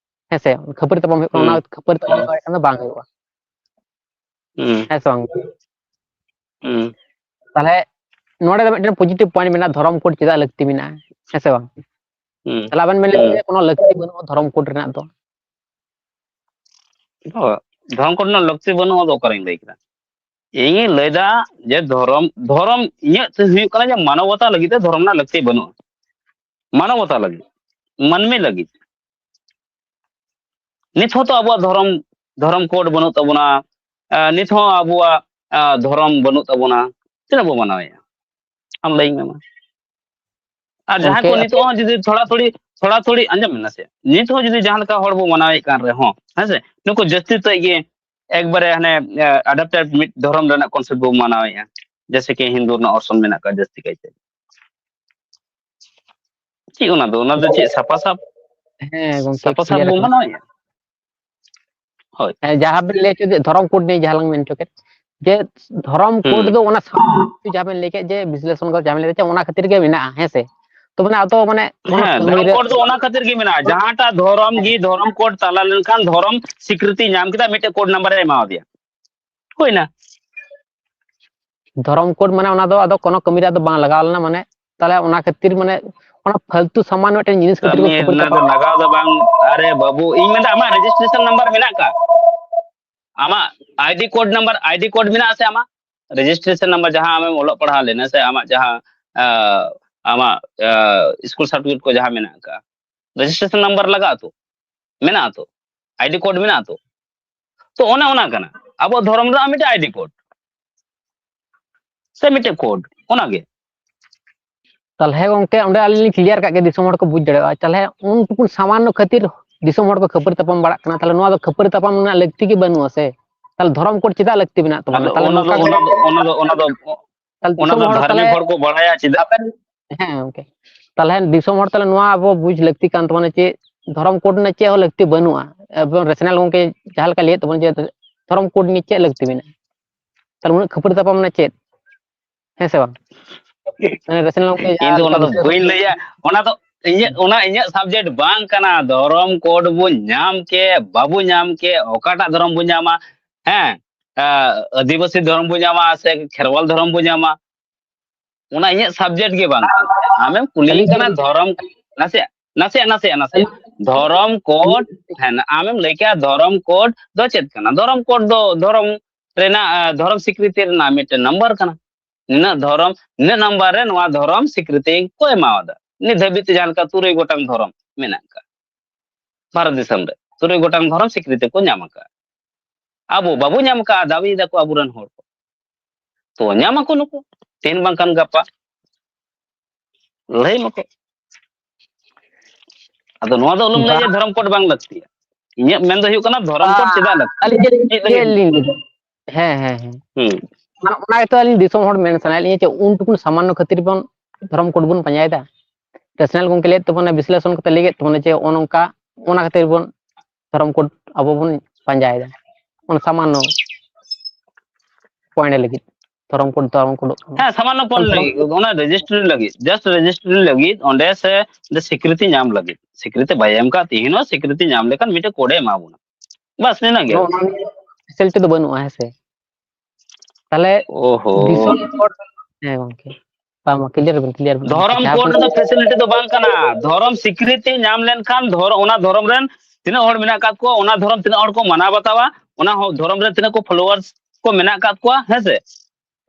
ᱦᱮᱸ ᱥᱮ, ᱠᱷᱟᱹᱯᱟᱹᱨᱤ ᱛᱟᱯᱟᱢ ᱦᱩᱭᱩᱜ ᱠᱟᱱᱟ, ᱚᱱᱟ ᱦᱩᱸ, ᱠᱷᱟᱹᱯᱟᱹᱨᱤ ᱛᱟᱯᱟᱢ ᱦᱩᱸ, ᱫᱟᱲᱮᱭᱟᱜ ᱠᱷᱟᱱ ᱫᱚ ᱵᱟᱝ ᱦᱩᱭᱩᱜᱼᱟ᱾ ᱦᱩᱸ, ᱦᱮᱸ ᱥᱮ ᱵᱟᱝ? ᱦᱩᱸ, ᱛᱟᱦᱚᱞᱮ ᱱᱚᱰᱮ ᱫᱚ ᱢᱤᱫᱴᱮᱱ ᱯᱚᱡᱤᱴᱤᱵᱷ ᱯᱚᱭᱮᱱᱴ ᱢᱮᱱᱟᱜᱼᱟ, ᱫᱷᱚᱨᱚᱢ ᱠᱳᱰ ᱪᱮᱫᱟᱜ ᱞᱟᱹᱠᱛᱤ ᱢᱮᱱᱟᱜᱼᱟ, ᱦᱮᱸ ᱥᱮ ᱵᱟᱝ? ᱦᱩᱸ, ᱛᱟᱦᱚᱞᱮ ᱟᱵᱮᱱ ᱵᱮᱱ ᱞᱟᱹᱭ ᱦᱩᱸ᱾ ᱫᱟᱲᱮᱭᱟᱜᱼᱟ ᱠᱳᱱᱳ ᱞᱟᱹᱠᱛᱤ ᱵᱟᱹᱱᱩᱜᱼᱟ ᱫᱷᱚᱨᱚᱢ ᱠᱳᱰ ᱨᱮᱱᱟᱜ ᱫᱚ? ᱫᱷᱚᱨᱚᱢ ᱠᱳᱰ ᱨᱮᱱᱟᱜ ᱞᱟᱹᱠᱛᱤ ᱵᱟᱹᱱᱩᱜᱼᱟ ᱫᱚ ᱚᱠᱟᱨᱮᱧ ᱞᱟᱹᱭ ᱠᱮᱫᱟ? ᱤᱧᱤᱧ ᱞᱟᱹᱭᱫᱟ ᱡᱮ ᱫᱷᱚᱨᱚᱢ, ᱫᱷᱚᱨᱚᱢ ᱤᱧᱟᱹᱜ ᱛᱮ ᱦᱩᱭᱩᱜ ᱠᱟᱱᱟ ᱡᱮ ᱢᱟᱱᱚᱵᱚᱛᱟ ᱞᱟᱹᱜᱤᱫ ᱛᱮ ᱫᱷᱚᱨᱚᱢ ᱨᱮᱱᱟᱜ ᱞᱟᱹᱠᱛᱤ ᱵᱟᱹᱱᱩᱜᱼᱟ᱾ ᱢᱟᱱᱚᱵᱚᱛᱟ ᱞᱟᱹᱜᱤᱫ᱾ ᱢᱟᱹᱱᱢᱤ ᱞᱟᱹᱜᱤᱫ᱾ ᱱᱤᱛ ᱦᱚᱸᱛᱚ ᱟᱵᱚᱣᱟᱜ ᱫᱷᱚᱨᱚᱢ, ᱫᱷᱚᱨᱚᱢ ᱠᱳᱰ ᱵᱟᱹᱱᱩᱜ ᱛᱟᱵᱚᱱᱟ᱾ ᱟᱨ ᱱᱤᱛ ᱦᱚᱸ ᱟᱵᱚᱣᱟᱜ ᱟᱨ ᱫᱷᱚᱨᱚᱢ ᱵᱟᱹᱱᱩᱜ ᱛᱟᱵᱚᱱᱟ᱾ ᱛᱤᱱᱟᱹᱜ ᱵᱚ ᱢᱟᱱᱟᱣᱮᱫᱼᱟ? ᱟᱢ ᱞᱟᱹᱭ ᱢᱮ ᱢᱟ᱾ ᱟᱨ ᱡᱟᱦᱟᱸᱭ ᱠᱚ ᱜᱚᱝᱠᱮ, ᱱᱤᱛᱚᱜ ᱦᱚᱸ ᱡᱩᱫᱤ ᱛᱷᱚᱲᱟ ᱛᱷᱚᱲᱤ, ᱛᱷᱚᱲᱟ ᱛᱷᱚᱲᱤ ᱟᱸᱡᱚᱢ ᱢᱮ ᱱᱟᱥᱮ, ᱱᱤᱛ ᱦᱚᱸ ᱡᱩᱫᱤ ᱡᱟᱦᱟᱸ ᱞᱮᱠᱟ ᱦᱚᱲ ᱵᱚ ᱢᱟᱱᱟᱣᱮᱫ ᱠᱟᱱ ᱨᱮᱦᱚᱸ, ᱦᱮᱸ ᱥᱮ, ᱱᱩᱠᱩ ᱡᱟᱹᱥᱛᱤ ᱛᱮᱫ ᱜᱮ ᱮᱠᱵᱟᱨᱮ ᱦᱟᱱᱮ, ᱮ, adopted ᱢᱤᱫ ᱫᱷᱚᱨᱚᱢ ᱨᱮᱱᱟᱜ concept ᱵᱚ ᱢᱟᱱᱟᱣᱮᱫᱼᱟ, ᱡᱮᱭᱥᱮ ᱠᱤ ᱦᱤᱱᱫᱩ ᱨᱮᱱᱟᱜ ᱚᱨᱥᱚᱝ ᱢᱮᱱᱟᱜ ᱠᱟᱜ ᱡᱟᱹᱥᱛᱤ ᱠᱟᱭᱛᱮ᱾ ᱪᱮᱫ ᱚᱱᱟ ᱫᱚ? ᱚᱱᱟ ᱫᱚ ᱪᱮᱫ ᱥᱟᱯᱷᱟ ᱥᱟᱯ, ᱦᱮᱸ ᱜᱚᱝᱠᱮ, ᱥᱟᱯᱷᱟ ᱥᱟᱯ clear ᱵᱚ ᱟᱠᱟᱱᱟ᱾ ᱢᱟᱱᱟᱣᱮᱫᱼᱟ? ᱦᱳᱭ᱾ ᱦᱮᱸ, ᱡᱟᱦᱟᱸ ᱵᱮᱱ ᱞᱟᱹᱭ ᱦᱚᱪᱚ ᱠᱮᱫ, ᱫᱷᱚᱨᱚᱢ ᱠᱳᱰ ᱱᱤᱭᱮ ᱡᱟᱦᱟᱸ ᱞᱟᱝ ᱢᱮᱱ ᱦᱚᱪᱚ ᱠᱮᱫ, ᱡᱮ ᱫᱷᱚᱨᱚᱢ ᱠᱳᱰ ᱦᱩᱸ᱾ ᱫᱚ ᱚᱱᱟ ᱥᱟᱶ ᱡᱟᱦᱟᱸ ᱵᱮᱱ ᱞᱟᱹᱭ ᱠᱮᱫ, ᱡᱮ ᱵᱤᱥᱞᱮᱥᱚᱱ ᱠᱚ ᱡᱟᱦᱟᱸ ᱵᱮᱱ ᱞᱟᱹᱭ ᱠᱮᱫ, ᱚᱱᱟ ᱠᱷᱟᱹᱛᱤᱨ ᱜᱮ ᱢᱮᱱᱟᱜᱼᱟ, ᱦᱮᱸ ᱥᱮ? ᱛᱚ ᱢᱟᱱᱮ ᱟᱫᱚ ᱢᱟᱱᱮ ᱚᱱᱟ ᱦᱮᱸ, ᱠᱟᱹᱢᱤ ᱫᱷᱚᱨᱚᱢ ᱨᱮ ᱠᱳᱰ ᱫᱚ ᱚᱱᱟ ᱠᱷᱟᱹᱛᱤᱨ ᱜᱮ ᱢᱮᱱᱟᱜᱼᱟ, ᱡᱟᱦᱟᱸᱴᱟᱜ ᱫᱷᱚᱨᱚᱢ ᱜᱮ ᱫᱷᱚᱨᱚᱢ ᱠᱳᱰ ᱛᱟᱞᱟ ᱞᱮᱱᱠᱷᱟᱱ ᱫᱷᱚᱨᱚᱢ ᱥᱤᱠᱨᱤᱛᱤ ᱧᱟᱢ ᱠᱮᱫᱟ, ᱢᱤᱫᱴᱮᱡ ᱠᱳᱰ ᱱᱟᱢᱵᱟᱨ ᱮ ᱮᱢᱟᱣᱟᱫᱮᱭᱟ, ᱦᱩᱭᱱᱟ᱾ ᱫᱷᱚᱨᱚᱢ ᱠᱳᱰ ᱢᱟᱱᱮ ᱚᱱᱟ ᱫᱚ ᱟᱫᱚ ᱠᱳᱱᱳ ᱠᱟᱹᱢᱤ ᱨᱮ ᱟᱫᱚ ᱵᱟᱝ ᱞᱟᱜᱟᱣ ᱞᱮᱱᱟ, ᱢᱟᱱᱮ ᱛᱟᱦᱞᱮ ᱚᱱᱟ ᱠᱷᱟᱹᱛᱤᱨ ᱢᱟᱱᱮ ᱚᱱᱟ ᱯᱷᱟᱞᱛᱩ ᱥᱟᱢᱟᱱ ᱢᱤᱫᱴᱮᱱ ᱡᱤᱱᱤᱥ ᱠᱷᱟᱹᱛᱤᱨ ᱠᱚ ᱠᱟᱹᱢᱤ ᱠᱷᱟᱹᱯᱟᱹᱨᱤ ᱨᱮᱱᱟᱜ ᱫᱚ ᱛᱟᱯᱟᱢ᱾ ᱞᱟᱜᱟᱣ ᱫᱚ ᱵᱟᱝ᱾ ᱟᱨᱮ ᱵᱟᱹᱵᱩ, ᱤᱧ ᱢᱮᱱᱫᱟ ᱟᱢᱟᱜ ᱨᱮᱡᱤᱥᱴᱨᱮᱥᱚᱱ ᱱᱟᱢᱵᱟᱨ ᱢᱮᱱᱟᱜ ᱠᱟᱜ? ᱟᱢᱟᱜ ID code number, ID code ᱢᱮᱱᱟᱜ ᱟᱥᱮ ᱟᱢᱟᱜ? ᱨᱮᱡᱤᱥᱴᱨᱮᱥᱚᱱ ᱱᱟᱢᱵᱟᱨ ᱡᱟᱦᱟᱸ ᱟᱢᱮᱢ ᱚᱞᱚᱜ ᱯᱟᱲᱦᱟᱣ ᱞᱮᱱᱟ ᱥᱮ ᱟᱢᱟᱜ ᱡᱟᱦᱟᱸ, ᱟᱸ, ᱟᱢᱟᱜ, ᱟᱸ, ᱥᱠᱩᱞ ᱥᱟᱨᱴᱤᱯᱷᱤᱠᱮᱴ ᱠᱚ ᱡᱟᱦᱟᱸ ᱢᱮᱱᱟᱜ ᱠᱟᱜ, ᱨᱮᱡᱤᱥᱴᱨᱮᱥᱚᱱ ᱱᱟᱢᱵᱟᱨ ᱞᱟᱜᱟᱜ ᱟᱛᱚ, ᱢᱮᱱᱟᱜ ᱟᱛᱚ, ᱟᱭᱰᱤ ᱠᱳᱰ ᱢᱮᱱᱟᱜ ᱟᱛᱚ᱾ ᱛᱚ ᱚᱱᱮ ᱚᱱᱟ ᱠᱟᱱᱟ ᱟᱵᱚ ᱫᱷᱚᱨᱚᱢ ᱨᱮᱱᱟᱜ ᱢᱤᱫᱴᱮᱡ ᱟᱭᱰᱤ ᱠᱳᱰ ᱥᱮ ᱢᱤᱫᱴᱮᱡ ᱠᱳᱰ, ᱚᱱᱟᱜᱮ᱾ ᱛᱟᱦᱞᱮ ᱜᱚᱝᱠᱮ, ᱚᱸᱰᱮ ᱟᱹᱞᱤᱧ ᱞᱤᱧ ᱠᱞᱤᱭᱟᱨ ᱠᱟᱜ ᱜᱮ, ᱫᱤᱥᱚᱢ ᱦᱚᱲ ᱠᱚ ᱵᱩᱡᱽ ᱫᱟᱲᱮᱭᱟᱜᱼᱟ᱾ ᱛᱟᱦᱞᱮ ᱩᱱ ᱴᱩᱠᱩᱱ ᱥᱟᱢᱟᱱᱱᱚ ᱠᱷᱟᱹᱛᱤᱨ ᱫᱤᱥᱚᱢ ᱦᱚᱲ ᱠᱚ ᱠᱷᱟᱹᱯᱟᱹᱨᱤ ᱛᱟᱯᱟᱢ ᱵᱟᱲᱟᱜ ᱠᱟᱱᱟ, ᱛᱟᱦᱞᱮ ᱱᱚᱣᱟ ᱫᱚ ᱠᱷᱟᱹᱯᱟᱹᱨᱤ ᱛᱟᱯᱟᱢ ᱨᱮᱱᱟᱜ ᱞᱟᱹᱠᱛᱤ ᱜᱮ ᱵᱟᱹᱱᱩᱜᱼᱟ ᱥᱮ? ᱛᱟᱦᱞᱮ ᱫᱷᱚᱨᱚᱢ ᱠᱳᱰ ᱪᱮᱫᱟᱜ ᱞᱟᱹᱠᱛᱤ ᱢᱮᱱᱟᱜ ᱛᱟᱵᱚᱱᱟ? ᱟᱫᱚ ᱛᱟᱦᱞᱮ ᱚᱱᱟ ᱫᱚ, ᱱᱚᱝᱠᱟ ᱚᱱᱟ ᱫᱚ, ᱚᱱᱟ ᱫᱚ, ᱚᱱᱟ ᱫᱚ, ᱛᱟᱦᱞᱮ ᱚᱱᱟ ᱫᱚ ᱫᱤᱥᱚᱢ ᱦᱚᱲ ᱫᱷᱟᱨᱢᱤᱠ ᱛᱟᱦᱞᱮ ᱦᱚᱲ ᱠᱚ ᱵᱟᱲᱟᱭᱟ ᱪᱮᱫᱟᱜ? ᱟᱵᱮᱱ, ᱦᱮᱸ ᱜᱚᱝᱠᱮ, ᱛᱟᱦᱞᱮ ᱫᱤᱥᱚᱢ ᱦᱚᱲ ᱛᱟᱦᱞᱮ ᱱᱚᱣᱟ ᱟᱵᱚ ᱵᱩᱡᱽ ᱞᱟᱹᱠᱛᱤ ᱠᱟᱱ ᱛᱟᱵᱚᱱᱟ ᱡᱮ ᱫᱷᱚᱨᱚᱢ ᱠᱳᱰ ᱨᱮᱱᱟᱜ ᱪᱮᱫ ᱦᱚᱸ ᱞᱟᱹᱠᱛᱤ ᱵᱟᱹᱱᱩᱜᱼᱟ᱾ ᱮᱵᱚᱝ ᱨᱮᱥᱚᱱᱟᱞ ᱜᱚᱝᱠᱮ ᱡᱟᱦᱟᱸ ᱞᱮᱠᱟ ᱞᱟᱹᱭᱮᱫ ᱛᱟᱵᱚᱱᱟ ᱡᱮ ᱫᱷᱚᱨᱚᱢ ᱠᱳᱰ ᱱᱤᱭᱮ ᱪᱮᱫ ᱞᱟᱹᱠᱛᱤ ᱢᱮᱱᱟᱜᱼᱟ? ᱛᱟᱦᱞᱮ ᱩᱱᱟᱹᱜ ᱠᱷᱟᱹᱯᱟᱹᱨᱤ ᱛᱟᱯᱟᱢ ᱨᱮᱱᱟᱜ ᱪᱮᱫ? ᱦᱮᱸ ᱥᱮ ᱵᱟᱝ? ᱢᱟᱱᱮ ᱨᱮᱥᱚᱱᱟᱞ ᱜᱚᱝᱠᱮ ᱤᱧ ᱡᱟᱦᱟᱸ ᱫᱚ ᱞᱮᱠᱟ ᱚᱱᱟ ᱫᱚ ᱵᱩᱡᱷᱟᱹᱣ ᱵᱟᱹᱧ ᱞᱟᱹᱭᱟ, ᱚᱱᱟ ᱫᱚ ᱤᱧᱟᱹᱜ, ᱚᱱᱟ ᱤᱧᱟᱹᱜ ᱥᱟᱵᱡᱮᱠᱴ ᱵᱟᱝ ᱠᱟᱱᱟ᱾ ᱫᱷᱚᱨᱚᱢ ᱠᱳᱰ ᱵᱚ ᱧᱟᱢ ᱠᱮ ᱵᱟᱵᱚ ᱧᱟᱢ ᱠᱮ, ᱚᱠᱟᱴᱟᱜ ᱫᱷᱚᱨᱚᱢ ᱵᱚ ᱧᱟᱢᱟ, ᱦᱮᱸ, ᱟᱹᱫᱤᱵᱟᱹᱥᱤ ᱫᱷᱚᱨᱚᱢ ᱵᱚ ᱧᱟᱢᱟ ᱥᱮ ᱠᱷᱮᱨᱣᱟᱞ ᱫᱷᱚᱨᱚᱢ ᱵᱚ ᱧᱟᱢᱟ, ᱚᱱᱟ ᱤᱧᱟᱹᱜ ᱥᱟᱵᱡᱮᱠᱴ ᱜᱮ ᱵᱟᱝ ᱠᱟᱱᱟ᱾ ᱟᱢᱮᱢ ᱠᱩᱞᱤᱧ ᱠᱟᱱᱟ ᱫᱷᱚᱨᱚᱢ, ᱱᱟᱥᱮᱭᱟᱜ, ᱱᱟᱥᱮᱭᱟᱜ, ᱱᱟᱥᱮᱭᱟᱜ, ᱱᱟᱥᱮᱭᱟᱜ᱾ ᱫᱷᱚᱨᱚᱢ ᱠᱳᱰ, ᱦᱮᱸ, ᱟᱢᱮᱢ ᱞᱟᱹᱭ ᱠᱮᱜᱼᱟ ᱫᱷᱚᱨᱚᱢ ᱠᱳᱰ ᱫᱚ ᱪᱮᱫ ᱠᱟᱱᱟ? ᱫᱷᱚᱨᱚᱢ ᱠᱳᱰ ᱫᱚ ᱫᱷᱚᱨᱚᱢ ᱨᱮᱱᱟᱜ, ᱟᱸ, ᱫᱷᱚᱨᱚᱢ ᱥᱤᱠᱨᱤᱛᱤ ᱨᱮᱱᱟᱜ ᱢᱤᱫᱴᱮᱱ ᱱᱟᱢᱵᱟᱨ ᱠᱟᱱᱟ᱾ ᱱᱤᱱᱟᱹᱜ ᱫᱷᱚᱨᱚᱢ, ᱱᱤᱱᱟᱹᱜ ᱱᱟᱢᱵᱟᱨ ᱨᱮ ᱱᱚᱣᱟ ᱫᱷᱚᱨᱚᱢ ᱥᱤᱠᱨᱤᱛᱤ ᱠᱚ ᱮᱢᱟᱣᱟᱫᱟ᱾ ᱱᱤᱛ ᱫᱷᱟᱹᱵᱤᱡ ᱛᱮ ᱡᱟᱦᱟᱸ ᱞᱮᱠᱟ ᱛᱩᱨᱩᱭ ᱜᱚᱴᱟᱝ ᱫᱷᱚᱨᱚᱢ, ᱢᱮᱱᱟᱜ ᱟᱠᱟᱫ ᱵᱷᱟᱨᱚᱛ ᱫᱤᱥᱚᱢ ᱨᱮ᱾ ᱛᱩᱨᱩᱭ ᱜᱚᱴᱟᱝ ᱫᱷᱚᱨᱚᱢ ᱥᱤᱠᱨᱤᱛᱤ ᱠᱚ ᱧᱟᱢ ᱟᱠᱟᱫ᱾ ᱟᱵᱚ ᱵᱟᱵᱚ ᱧᱟᱢ ᱟᱠᱟᱫ, ᱫᱟᱹᱵᱤ ᱫᱟᱠᱚ ᱟᱵᱚᱨᱮᱱ ᱦᱚᱲ ᱠᱚ᱾ ᱛᱚ ᱧᱟᱢ ᱟᱠᱚ ᱱᱩᱠᱩ, ᱛᱮᱦᱮᱧ ᱵᱟᱝᱠᱷᱟᱱ ᱜᱟᱯᱟ᱾ ᱞᱟᱹᱭ ᱢᱟᱠᱚ᱾ ᱟᱫᱚ ᱱᱚᱣᱟ ᱫᱚ ᱟᱞᱚᱢ ᱞᱟᱹᱭᱟ ᱵᱟᱝ᱾ ᱫᱷᱚᱨᱚᱢ ᱠᱳᱰ ᱵᱟᱝ ᱞᱟᱹᱠᱛᱤᱭᱟ᱾ ᱤᱧᱟᱹᱜ ᱢᱮᱱ ᱫᱚ ᱦᱩᱭᱩᱜ ᱠᱟᱱᱟ ᱫᱷᱚᱨᱚᱢ ᱠᱳᱰ ᱪᱮᱫᱟᱜ ᱞᱟᱹᱠᱛᱤᱭᱟ? ᱟᱹᱞᱤᱧ ᱪᱮᱫ, ᱪᱮᱫ ᱞᱟᱹᱜᱤᱫ? ᱪᱮᱫ ᱞᱤᱧ ᱞᱟᱹᱭᱟ? ᱦᱮᱸ, ᱦᱮᱸ, ᱦᱮᱸ᱾ ᱦᱩᱸ᱾ ᱚᱱᱟ, ᱚᱱᱟ ᱜᱮᱛᱚ ᱟᱹᱞᱤᱧ ᱫᱤᱥᱚᱢ ᱦᱚᱲ ᱢᱮᱱ ᱥᱟᱱᱟᱭᱮᱫ ᱞᱤᱧᱟ ᱡᱮ ᱩᱱ ᱴᱩᱠᱩᱱ ᱥᱟᱢᱟᱱᱱᱚ ᱠᱷᱟᱹᱛᱤᱨ ᱵᱚᱱ ᱫᱷᱚᱨᱚᱢ ᱠᱳᱰ ᱵᱚᱱ ᱯᱟᱸᱡᱟᱭᱮᱫᱟ᱾ ᱨᱮᱥᱱᱟᱞ ᱜᱚᱝᱠᱮ ᱞᱟᱹᱭᱮᱫ ᱛᱟᱵᱚᱱᱟ, ᱵᱤᱥᱞᱮᱥᱚᱱ ᱠᱟᱛᱮ ᱞᱟᱹᱭ ᱠᱮᱫ ᱛᱟᱵᱚᱱᱟ ᱡᱮ ᱱᱚᱜᱼᱚ ᱱᱚᱝᱠᱟ, ᱚᱱᱟ ᱠᱷᱟᱹᱛᱤᱨ ᱵᱚᱱ ᱫᱷᱚᱨᱚᱢ ᱠᱳᱰ ᱟᱵᱚ ᱵᱚᱱ ᱯᱟᱸᱡᱟᱭᱮᱫᱟ᱾ ᱚᱱᱟ ᱥᱟᱢᱟᱱᱱᱚ ᱯᱚᱭᱮᱱᱴ ᱞᱟᱹᱜᱤᱫ ᱫᱷᱚᱨᱚᱢ ᱠᱳᱰ, ᱫᱷᱚᱨᱚᱢ ᱠᱳᱰᱚᱜ ᱠᱟᱱᱟ᱾ ᱦᱮᱸ, ᱥᱟᱢᱟᱱᱱᱚ ᱯᱚᱭᱮᱱᱴ ᱞᱟᱹᱜᱤᱫ, ᱚᱱᱟ ᱨᱮᱡᱤᱥᱴᱨᱤ ᱞᱟᱹᱜᱤᱫ, ᱡᱟᱥᱴ ᱨᱮᱡᱤᱥᱴᱨᱤ ᱞᱟᱹᱜᱤᱫ, ᱚᱸᱰᱮ ᱥᱮ ᱚᱸᱰᱮ ᱥᱤᱠᱨᱤᱛᱤ ᱧᱟᱢ ᱞᱟᱹᱜᱤᱫ, ᱥᱤᱠᱨᱤᱛᱤ ᱵᱟᱭ ᱮᱢ ᱠᱟᱜ ᱛᱤᱦᱤᱧ ᱦᱚᱸ ᱥᱤᱠᱨᱤᱛᱤ ᱧᱟᱢ ᱞᱮᱠᱷᱟᱱ ᱢᱤᱫᱴᱮᱡ ᱠᱳᱰ ᱮ ᱮᱢᱟ ᱵᱚᱱᱟ᱾ ᱵᱟᱥ ᱱᱤᱱᱟᱹᱜ ᱜᱮ᱾ ᱱᱚᱜᱼᱚ ᱱᱚᱣᱟ ᱯᱷᱮᱥᱤᱞᱤᱴᱤ ᱫᱚ ᱵᱟᱹᱱᱩᱜᱼᱟ, ᱦᱮᱸ ᱥᱮ? ᱛᱟᱦᱞᱮ ᱳᱦᱳ᱾ ᱫᱤᱥᱚᱢ ᱠᱳᱰ, ᱦᱮᱸ ᱜᱚᱝᱠᱮ, ᱵᱟᱝ, ᱵᱟᱝ, ᱠᱞᱤᱭᱟᱨ ᱵᱮᱱ, ᱠᱞᱤᱭᱟᱨ ᱵᱮᱱ᱾ ᱫᱷᱚᱨᱚᱢ ᱡᱟᱦᱟᱸ ᱠᱳᱰ ᱵᱮᱱ ᱨᱮᱫᱚ ᱯᱷᱮᱥᱤᱞᱤᱴᱤ ᱫᱚ ᱵᱟᱝ ᱠᱟᱱᱟ᱾ ᱫᱷᱚᱨᱚᱢ ᱥᱤᱠᱨᱤᱛᱤ ᱧᱟᱢ ᱞᱮᱱᱠᱷᱟᱱ ᱫᱷᱚᱨ-, ᱚᱱᱟ ᱫᱷᱚᱨᱚᱢ ᱨᱮᱱ ᱛᱤᱱᱟᱹᱜ ᱦᱚᱲ ᱢᱮᱱᱟᱜ ᱟᱠᱟᱫ ᱠᱚᱣᱟ, ᱚᱱᱟ ᱫᱷᱚᱨᱚᱢ ᱛᱤᱱᱟᱹᱜ ᱦᱚᱲ ᱠᱚ ᱢᱟᱱᱟᱣ ᱵᱟᱛᱟᱣᱟ, ᱚᱱᱟ ᱦᱚ-, ᱫᱷᱚᱨᱚᱢ ᱨᱮ ᱛᱤᱱᱟᱹᱜ ᱠᱚ ᱯᱷᱚᱞᱳᱣᱟᱨᱥ ᱠᱚ ᱢᱮᱱᱟᱜ ᱟᱠᱟᱫ ᱠᱚᱣᱟ, ᱦᱮᱸ ᱥᱮ?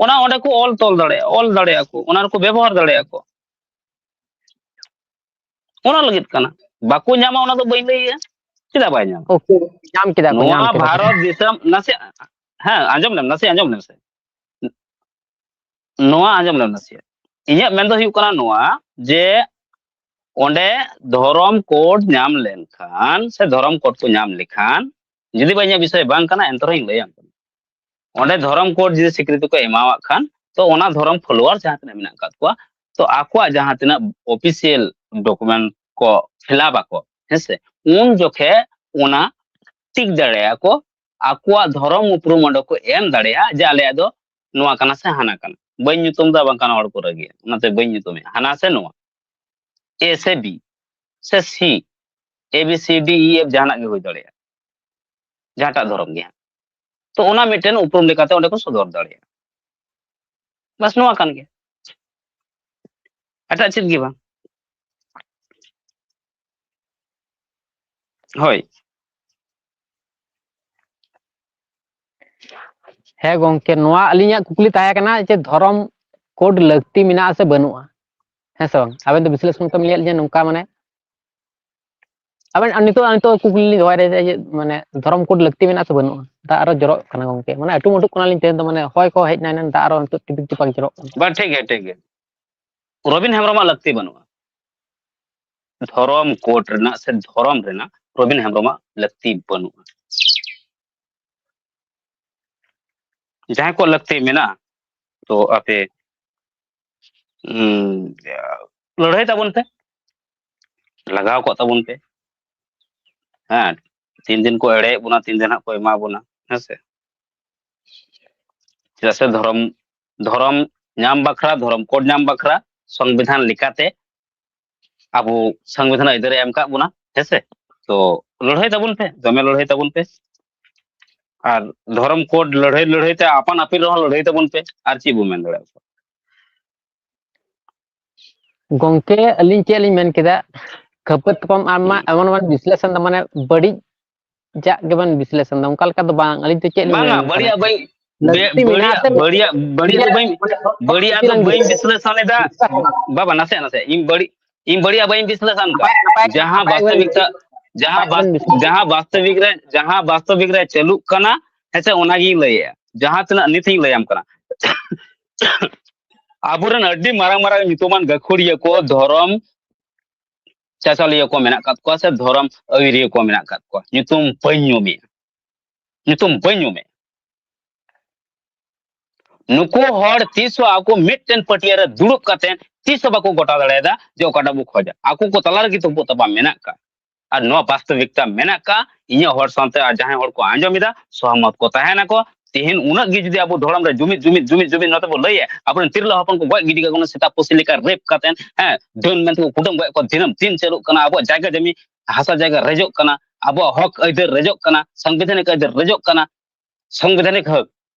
ᱚᱱᱟ ᱚᱸᱰᱮ ᱠᱚ ᱚᱞ ᱛᱚᱞ ᱫᱟᱲᱮᱭᱟᱜᱼᱟ, ᱚᱞ ᱫᱟᱲᱮᱭᱟᱜᱼᱟ ᱠᱚ, ᱚᱱᱟ ᱨᱮᱠᱚ ᱵᱮᱵᱚᱦᱟᱨ ᱫᱟᱲᱮᱭᱟᱜᱼᱟ ᱠᱚ᱾ ᱚᱱᱟ ᱞᱟᱹᱜᱤᱫ ᱠᱟᱱᱟ᱾ ᱵᱟᱠᱚ ᱧᱟᱢᱟ, ᱚᱱᱟ ᱫᱚ ᱵᱟᱹᱧ ᱞᱟᱹᱭᱟ᱾ ᱪᱮᱫᱟᱜ ᱵᱟᱭ ᱧᱟᱢᱟ? ᱳᱠᱮ, ᱧᱟᱢ ᱠᱮᱫᱟ ᱠᱚ, ᱱᱚᱣᱟ ᱧᱟᱢ ᱠᱮᱫᱟ ᱠᱚ᱾ ᱵᱷᱟᱨᱚᱛ ᱫᱤᱥᱚᱢ, ᱱᱟᱥᱮ, ᱦᱮᱸ, ᱟᱸᱡᱚᱢ ᱞᱮᱢ, ᱱᱟᱥᱮ ᱟᱸᱡᱚᱢ ᱞᱮᱢ ᱥᱮ᱾ ᱱᱚᱣᱟ ᱟᱸᱡᱚᱢ ᱞᱮᱢ ᱱᱟᱥᱮᱭᱟᱜ᱾ ᱤᱧᱟᱹᱜ ᱢᱮᱱ ᱫᱚ ᱦᱩᱭᱩᱜ ᱠᱟᱱᱟ ᱱᱚᱣᱟ ᱡᱮ ᱚᱸᱰᱮ ᱫᱷᱚᱨᱚᱢ ᱠᱳᱰ ᱧᱟᱢ ᱞᱮᱱᱠᱷᱟᱱ ᱥᱮ ᱫᱷᱚᱨᱚᱢ ᱠᱳᱰ ᱠᱚ ᱧᱟᱢ ᱞᱮᱠᱷᱟᱱ, ᱡᱩᱫᱤ ᱵᱟ ᱤᱧᱟᱹᱜ ᱵᱤᱥᱚᱭ ᱵᱟᱝ ᱠᱟᱱᱟ, ᱮᱱᱛᱮ ᱨᱮᱦᱚᱸᱧ ᱞᱟᱹᱭᱟᱢ ᱠᱟᱱᱟ᱾ ᱚᱸᱰᱮ ᱫᱷᱚᱨᱚᱢ ᱠᱳᱰ ᱡᱩᱫᱤ ᱥᱤᱠᱨᱤᱛᱤ ᱠᱚ ᱮᱢᱟᱣᱟᱜ ᱠᱷᱟᱱ, ᱛᱚ ᱚᱱᱟ ᱫᱷᱚᱨᱚᱢ ᱯᱷᱚᱞᱳᱣᱟᱨ ᱡᱟᱦᱟᱸ ᱛᱤᱱᱟᱹᱜ ᱢᱮᱱᱟᱜ ᱟᱠᱟᱫ ᱠᱚᱣᱟ, ᱛᱚ ᱟᱠᱚᱣᱟᱜ ᱡᱟᱦᱟᱸ ᱛᱤᱱᱟᱹᱜ ᱚᱯᱷᱤᱥᱤᱭᱟᱞ ᱰᱚᱠᱩᱢᱮᱱᱴ ᱠᱚ ᱯᱷᱤᱞᱟᱯ ᱟᱠᱚ, ᱦᱮᱸᱥᱮ, ᱩᱱ ᱡᱚᱠᱷᱮ ᱚᱱᱟ ᱴᱤᱠ ᱫᱟᱲᱮᱭᱟᱜᱼᱟ ᱠᱚ, ᱟᱠᱚᱣᱟᱜ ᱫᱷᱚᱨᱚᱢ ᱩᱯᱨᱩᱢ ᱚᱸᱰᱮ ᱠᱚ ᱮᱢ ᱫᱟᱲᱮᱭᱟᱜᱼᱟ ᱡᱮ ᱟᱞᱮᱭᱟᱜ ᱫᱚ ᱱᱚᱣᱟ ᱠᱟᱱᱟ ᱥᱮ ᱦᱟᱱᱟ ᱠᱟᱱᱟ᱾ ᱵᱟᱹᱧ ᱧᱩᱛᱩᱢ ᱫᱟ, ᱵᱟᱝᱠᱷᱟᱱ ᱦᱚᱲ ᱠᱚ ᱨᱟᱹᱜᱤᱜᱼᱟ, ᱚᱱᱟᱛᱮ ᱵᱟᱹᱧ ᱧᱩᱛᱩᱢᱮᱜᱼᱟ᱾ ᱦᱟᱱᱟ ᱥᱮ ᱱᱚᱣᱟ, ᱮ ᱥᱮ ᱵᱤ ᱥᱮ C, A B C D E F ᱡᱟᱦᱟᱱᱟᱜ ᱜᱮ ᱦᱩᱭ ᱫᱟᱲᱮᱭᱟᱜᱼᱟ, ᱡᱟᱦᱟᱸᱴᱟᱜ ᱫᱷᱚᱨᱚᱢ ᱜᱮ ᱦᱟᱸᱜ᱾ ᱛᱚ ᱚᱱᱟ ᱢᱤᱫᱴᱮᱱ ᱩᱯᱨᱩᱢ ᱞᱮᱠᱟᱛᱮ ᱚᱸᱰᱮ ᱠᱚ ᱥᱚᱫᱚᱨ ᱫᱟᱲᱮᱭᱟᱜᱼᱟ᱾ ᱵᱟᱥ ᱱᱚᱣᱟ ᱠᱟᱱ ᱜᱮᱭᱟ, ᱮᱴᱟᱜ ᱪᱮᱫ ᱜᱮ ᱵᱟᱝ᱾ ᱦᱳᱭ᱾ ᱦᱮᱸ ᱜᱚᱝᱠᱮ, ᱱᱚᱣᱟ ᱟᱹᱞᱤᱧᱟᱜ ᱠᱩᱠᱞᱤ ᱛᱟᱦᱮᱸ ᱠᱟᱱᱟ ᱡᱮ ᱫᱷᱚᱨᱚᱢ ᱠᱳᱰ ᱞᱟᱹᱠᱛᱤ ᱢᱮᱱᱟᱜᱼᱟ ᱥᱮ ᱵᱟᱹᱱᱩᱜᱼᱟ? ᱦᱮᱸ ᱥᱮ ᱵᱟᱝ? ᱟᱵᱮᱱ ᱫᱚ ᱵᱤᱥᱞᱮᱥᱚᱱ ᱠᱚ ᱞᱟᱹᱭᱮᱫ ᱡᱮ ᱱᱚᱝᱠᱟ ᱢᱟᱱᱮ ᱟᱵᱮᱱ ᱟᱨ ᱱᱤᱛᱚᱜ, ᱱᱤᱛᱚᱜ ᱠᱩᱠᱞᱤ ᱞᱤᱧ ᱫᱚᱦᱚᱭᱮᱫᱟ ᱡᱮ, ᱢᱟᱱᱮ, ᱫᱷᱚᱨᱚᱢ ᱠᱳᱰ ᱞᱟᱹᱠᱛᱤ ᱢᱮᱱᱟᱜᱼᱟ ᱥᱮ ᱵᱟᱹᱱᱩᱜᱼᱟ? ᱫᱟᱜ ᱟᱨᱚ ᱡᱚᱨᱚᱜ ᱠᱟᱱᱟ ᱜᱚᱝᱠᱮ, ᱢᱟᱱᱮ, ᱟᱹᱴᱩ ᱢᱟᱹᱴᱩᱜ ᱠᱟᱱᱟᱞᱤᱧ ᱛᱮᱦᱮᱧ ᱫᱚ, ᱢᱟᱱᱮ, ᱦᱚᱭ ᱠᱚ ᱦᱮᱡ ᱮᱱᱟ, ᱮᱱᱟ, ᱫᱟᱜ ᱟᱨᱚ ᱱᱤᱛᱚᱜ ᱴᱤᱯᱤᱠ ᱴᱤᱯᱟᱠ ᱡᱚᱨᱚᱜ ᱠᱟᱱᱟ᱾ ᱵᱟᱝ, ᱴᱷᱤᱠ ᱜᱮᱭᱟ, ᱴᱷᱤᱠ ᱜᱮᱭᱟ᱾ ᱨᱚᱵᱤᱱ ᱦᱮᱢᱵᱨᱚᱢᱟᱜ ᱞᱟᱹᱠᱛᱤ ᱵᱟᱹᱱᱩᱜᱼᱟ᱾ ᱫᱷᱚᱨᱚᱢ ᱠᱳᱰ ᱨᱮᱱᱟᱜ ᱥᱮ ᱫᱷᱚᱨᱚᱢ ᱨᱮᱱᱟᱜ ᱨᱚᱵᱤᱱ ᱦᱮᱢᱵᱨᱚᱢᱟᱜ ᱞᱟᱹᱠᱛᱤ ᱵᱟᱹᱱᱩᱜᱼᱟ᱾ ᱡᱟᱦᱟᱸᱭ ᱠᱚᱣᱟᱜ ᱞᱟᱹᱠᱛᱤ ᱢᱮᱱᱟᱜᱼᱟ, ᱛᱚ ᱟᱯᱮ, ᱩᱸ, ᱞᱟᱹᱲᱦᱟᱹᱭ ᱛᱟᱵᱚᱱ ᱯᱮ, ᱞᱟᱜᱟᱣ ᱠᱚᱜ ᱛᱟᱵᱚᱱ ᱯᱮ᱾ ᱦᱮᱸ, ᱛᱤᱱ ᱫᱤᱱ ᱠᱚ ᱮᱲᱮᱭᱮᱫ ᱵᱚᱱᱟ, ᱛᱤᱱ ᱫᱤᱱ ᱦᱟᱸᱜ ᱠᱚ ᱮᱢᱟ ᱵᱚᱱᱟ, ᱦᱮᱸ ᱥᱮ? ᱪᱮᱫᱟᱜ ᱥᱮ ᱫᱷᱚᱨᱚᱢ, ᱫᱷᱚᱨᱚᱢ ᱧᱟᱢ ᱵᱟᱠᱷᱨᱟ, ᱫᱷᱚᱨᱚᱢ ᱠᱳᱰ ᱧᱟᱢ ᱵᱟᱠᱷᱨᱟ ᱥᱚᱝᱵᱤᱫᱷᱟᱱ ᱞᱮᱠᱟᱛᱮ ᱟᱵᱚ ᱥᱚᱝᱵᱤᱫᱷᱟᱱ ᱟᱹᱭᱫᱟᱹᱨᱮ ᱮᱢ ᱠᱟᱜ ᱵᱚᱱᱟ, ᱦᱮᱸ ᱥᱮ? ᱛᱚ ᱞᱟᱹᱲᱦᱟᱹᱭ ᱛᱟᱵᱚᱱ ᱯᱮ, ᱫᱚᱢᱮ ᱞᱟᱹᱲᱦᱟᱹᱭ ᱛᱟᱵᱚᱱ ᱯᱮ᱾ ᱟᱨ ᱫᱷᱚᱨᱚᱢ ᱠᱳᱰ ᱞᱟᱹᱲᱦᱟᱹᱭ ᱞᱟᱹᱲᱦᱟᱹᱭ ᱛᱮ ᱟᱯᱟᱱ ᱟᱹᱯᱤᱱ ᱨᱮᱦᱚᱸ ᱞᱟᱹᱲᱦᱟᱹᱭ ᱛᱟᱵᱚᱱ ᱯᱮ, ᱟᱨ ᱪᱮᱫ ᱵᱚ ᱢᱮᱱ ᱫᱟᱲᱮᱭᱟᱜᱼᱟ? ᱜᱚᱝᱠᱮ, ᱟᱹᱞᱤᱧ ᱪᱮᱫ ᱞᱤᱧ ᱢᱮᱱ ᱠᱮᱫᱟ, ᱠᱷᱟᱹᱯᱟᱹᱨ ᱛᱟᱯᱟᱢ ᱟᱢ ᱢᱟ ᱦᱩᱸ᱾ ᱮᱢᱚᱱ ᱮᱢᱚᱱ ᱵᱤᱥᱞᱮᱥᱚᱱ ᱫᱚ, ᱢᱟᱱᱮ, ᱵᱟᱹᱲᱤᱡᱟᱜ ᱜᱮᱵᱮᱱ ᱵᱤᱥᱞᱮᱥᱚᱱ ᱫᱚ, ᱚᱱᱠᱟ ᱞᱮᱠᱟ ᱫᱚ ᱵᱟᱝ᱾ ᱟᱹᱞᱤᱧ ᱫᱚ ᱪᱮᱫ ᱞᱤᱧ ᱵᱟᱝᱟ, ᱢᱮᱱ ᱠᱟᱫᱟ? ᱵᱟᱹᱲᱤᱡᱟᱜ ᱵᱟᱹᱧ, ᱵᱮ-, ᱞᱟᱹᱠᱛᱤ ᱢᱮᱱᱟᱜᱼᱟ ᱵᱟᱹᱲᱤᱡᱟᱜ, ᱥᱮ ᱵᱟᱹᱲᱤᱡᱟᱜ, ᱵᱟᱹᱲᱤᱡᱟᱜ ᱫᱚ ᱵᱟᱹᱧ, ᱵᱟᱹᱲᱤᱡᱟᱜ ᱫᱚ ᱵᱟᱹᱧ ᱵᱤᱥᱞᱮᱥᱚᱱ ᱮᱫᱟ᱾ ᱵᱟᱵᱟ, ᱱᱟᱥᱮ, ᱱᱟᱥᱮ, ᱤᱧ ᱵᱟᱹᱲᱤᱡ, ᱤᱧ ᱵᱟᱹᱲᱤᱡᱟᱜ ᱵᱟᱹᱧ ᱵᱤᱥᱞᱮᱥᱚᱱ ᱮᱫᱟ᱾ ᱱᱟᱯᱟᱭ, ᱱᱟᱯᱟᱭ, ᱡᱟᱦᱟᱸ ᱱᱟᱯᱟᱭ ᱵᱟᱹᱧ ᱵᱟᱥᱛᱚᱵᱤᱠ ᱛᱮ, ᱵᱤᱥᱞᱮᱥᱚᱱ ᱡᱟᱦᱟᱸ ᱱᱟᱯᱟᱭ ᱵᱟᱥ-, ᱵᱟᱹᱧ ᱵᱤᱥᱞᱮᱥᱚᱱ ᱡᱟᱦᱟᱸ ᱵᱟᱥᱛᱚᱵᱤᱠ ᱨᱮ, ᱡᱟᱦᱟᱸ ᱵᱟᱥᱛᱚᱵᱤᱠ ᱨᱮ ᱪᱟᱹᱞᱩᱜ ᱠᱟᱱᱟ, ᱦᱮᱸᱥᱮ, ᱚᱱᱟᱜᱤᱧ ᱞᱟᱹᱭᱮᱜᱼᱟ᱾ ᱡᱟᱦᱟᱸ ᱛᱤᱱᱟᱹᱜ ᱱᱤᱛ ᱤᱧ ᱞᱟᱹᱭᱟᱢ ᱠᱟᱱᱟ᱾ ᱟᱵᱚᱨᱮᱱ ᱟᱹᱰᱤ ᱢᱟᱨᱟᱝ ᱢᱟᱨᱟᱝ ᱧᱩᱛᱩᱢᱟᱱ ᱜᱟᱹᱠᱷᱩᱲᱤᱭᱟᱹ ᱠᱚ, ᱫᱷᱚᱨᱚᱢ ᱪᱟᱪᱟᱞᱤᱭᱟᱹ ᱠᱚ ᱢᱮᱱᱟᱜ ᱟᱠᱟᱫ ᱠᱚᱣᱟ, ᱥᱮ ᱫᱷᱚᱨᱚᱢ ᱟᱹᱭᱩᱨᱤᱭᱟᱹ ᱠᱚ ᱢᱮᱱᱟᱜ ᱟᱠᱟᱫ ᱠᱚᱣᱟ, ᱧᱩᱛᱩᱢ ᱵᱟᱹᱧ ᱧᱩᱢᱮᱜᱼᱟ, ᱧᱩᱛᱩᱢ ᱵᱟᱹᱧ ᱧᱩᱢᱮᱜᱼᱟ᱾ ᱱᱩᱠᱩ ᱦᱚᱲ ᱛᱤᱥ ᱦᱚᱸ ᱟᱠᱚ ᱢᱤᱫᱴᱮᱱ ᱯᱟᱹᱴᱭᱟᱹ ᱨᱮ ᱫᱩᱲᱩᱵ ᱠᱟᱛᱮ ᱛᱤᱥ ᱦᱚᱸ ᱵᱟᱠᱚ ᱜᱚᱴᱟ ᱫᱟᱲᱮᱭᱟᱫᱟ ᱡᱮ ᱚᱠᱟᱴᱟᱜ ᱵᱚ ᱠᱷᱚᱡᱟ᱾ ᱟᱠᱚ ᱠᱚ ᱛᱟᱞᱟ ᱨᱮᱜᱮ ᱛᱩᱯᱩᱜ ᱛᱟᱯᱟᱢ ᱢᱮᱱᱟᱜ ᱟᱠᱟᱫ᱾ ᱟᱨ ᱱᱚᱣᱟ ᱵᱟᱥᱛᱚᱵᱤᱠᱛᱟ ᱢᱮᱱᱟᱜ ᱟᱠᱟᱫ, ᱤᱧᱟᱹᱜ ᱦᱚᱲ ᱥᱟᱶᱛᱮ ᱟᱨ ᱡᱟᱦᱟᱸᱭ ᱦᱚᱲ ᱠᱚ ᱟᱸᱡᱚᱢ ᱮᱫᱟ, ᱥᱚᱦᱚᱢᱚᱛ ᱠᱚ ᱛᱟᱦᱮᱱᱟᱠᱚ᱾ ᱛᱮᱦᱮᱧ ᱩᱱᱟᱹᱜ ᱜᱮ ᱡᱩᱫᱤ ᱟᱵᱚ ᱫᱷᱚᱨᱚᱢ ᱨᱮ ᱡᱩᱢᱤᱫ, ᱡᱩᱢᱤᱫ, ᱡᱩᱢᱤᱫ, ᱡᱩᱢᱤᱫ ᱱᱚᱛᱮ ᱵᱚ ᱞᱟᱹᱭᱟ, ᱟᱵᱚᱨᱮᱱ ᱛᱤᱨᱞᱟᱹ ᱦᱚᱯᱚᱱ ᱠᱚ ᱜᱚᱡ ᱜᱤᱰᱤ ᱠᱟᱠᱚ ᱠᱟᱱᱟ, ᱥᱮᱛᱟ ᱯᱩᱥᱤ ᱞᱮᱠᱟ ᱨᱮᱯ ᱠᱟᱛᱮ, ᱦᱮᱸ, ᱰᱟᱹᱱ ᱢᱮᱱᱛᱮ ᱠᱚ ᱠᱩᱴᱟᱹᱢ ᱜᱚᱡ ᱠᱚ, ᱫᱤᱱᱟᱹᱢ ᱫᱤᱱ ᱪᱟᱹᱞᱩᱜ ᱠᱟᱱᱟ᱾ ᱟᱵᱚᱣᱟᱜ ᱡᱟᱭᱜᱟ ᱡᱚᱢᱤ, ᱦᱟᱥᱟ ᱡᱟᱭᱜᱟ ᱨᱮᱡᱚᱜ ᱠᱟᱱᱟ, ᱟᱵᱚᱣᱟᱜ ᱦᱚᱠ ᱟᱹᱭᱫᱟᱹᱨ ᱨᱮᱡᱚᱜ ᱠᱟᱱᱟ, ᱥᱟᱝᱵᱤᱫᱷᱟᱱᱤᱠ ᱟᱹᱭᱫᱟᱹᱨ ᱨᱮᱡᱚᱜ ᱠᱟᱱᱟ, ᱥᱟᱝᱵᱤᱫᱷᱟᱱᱤᱠ ᱦᱚᱠ,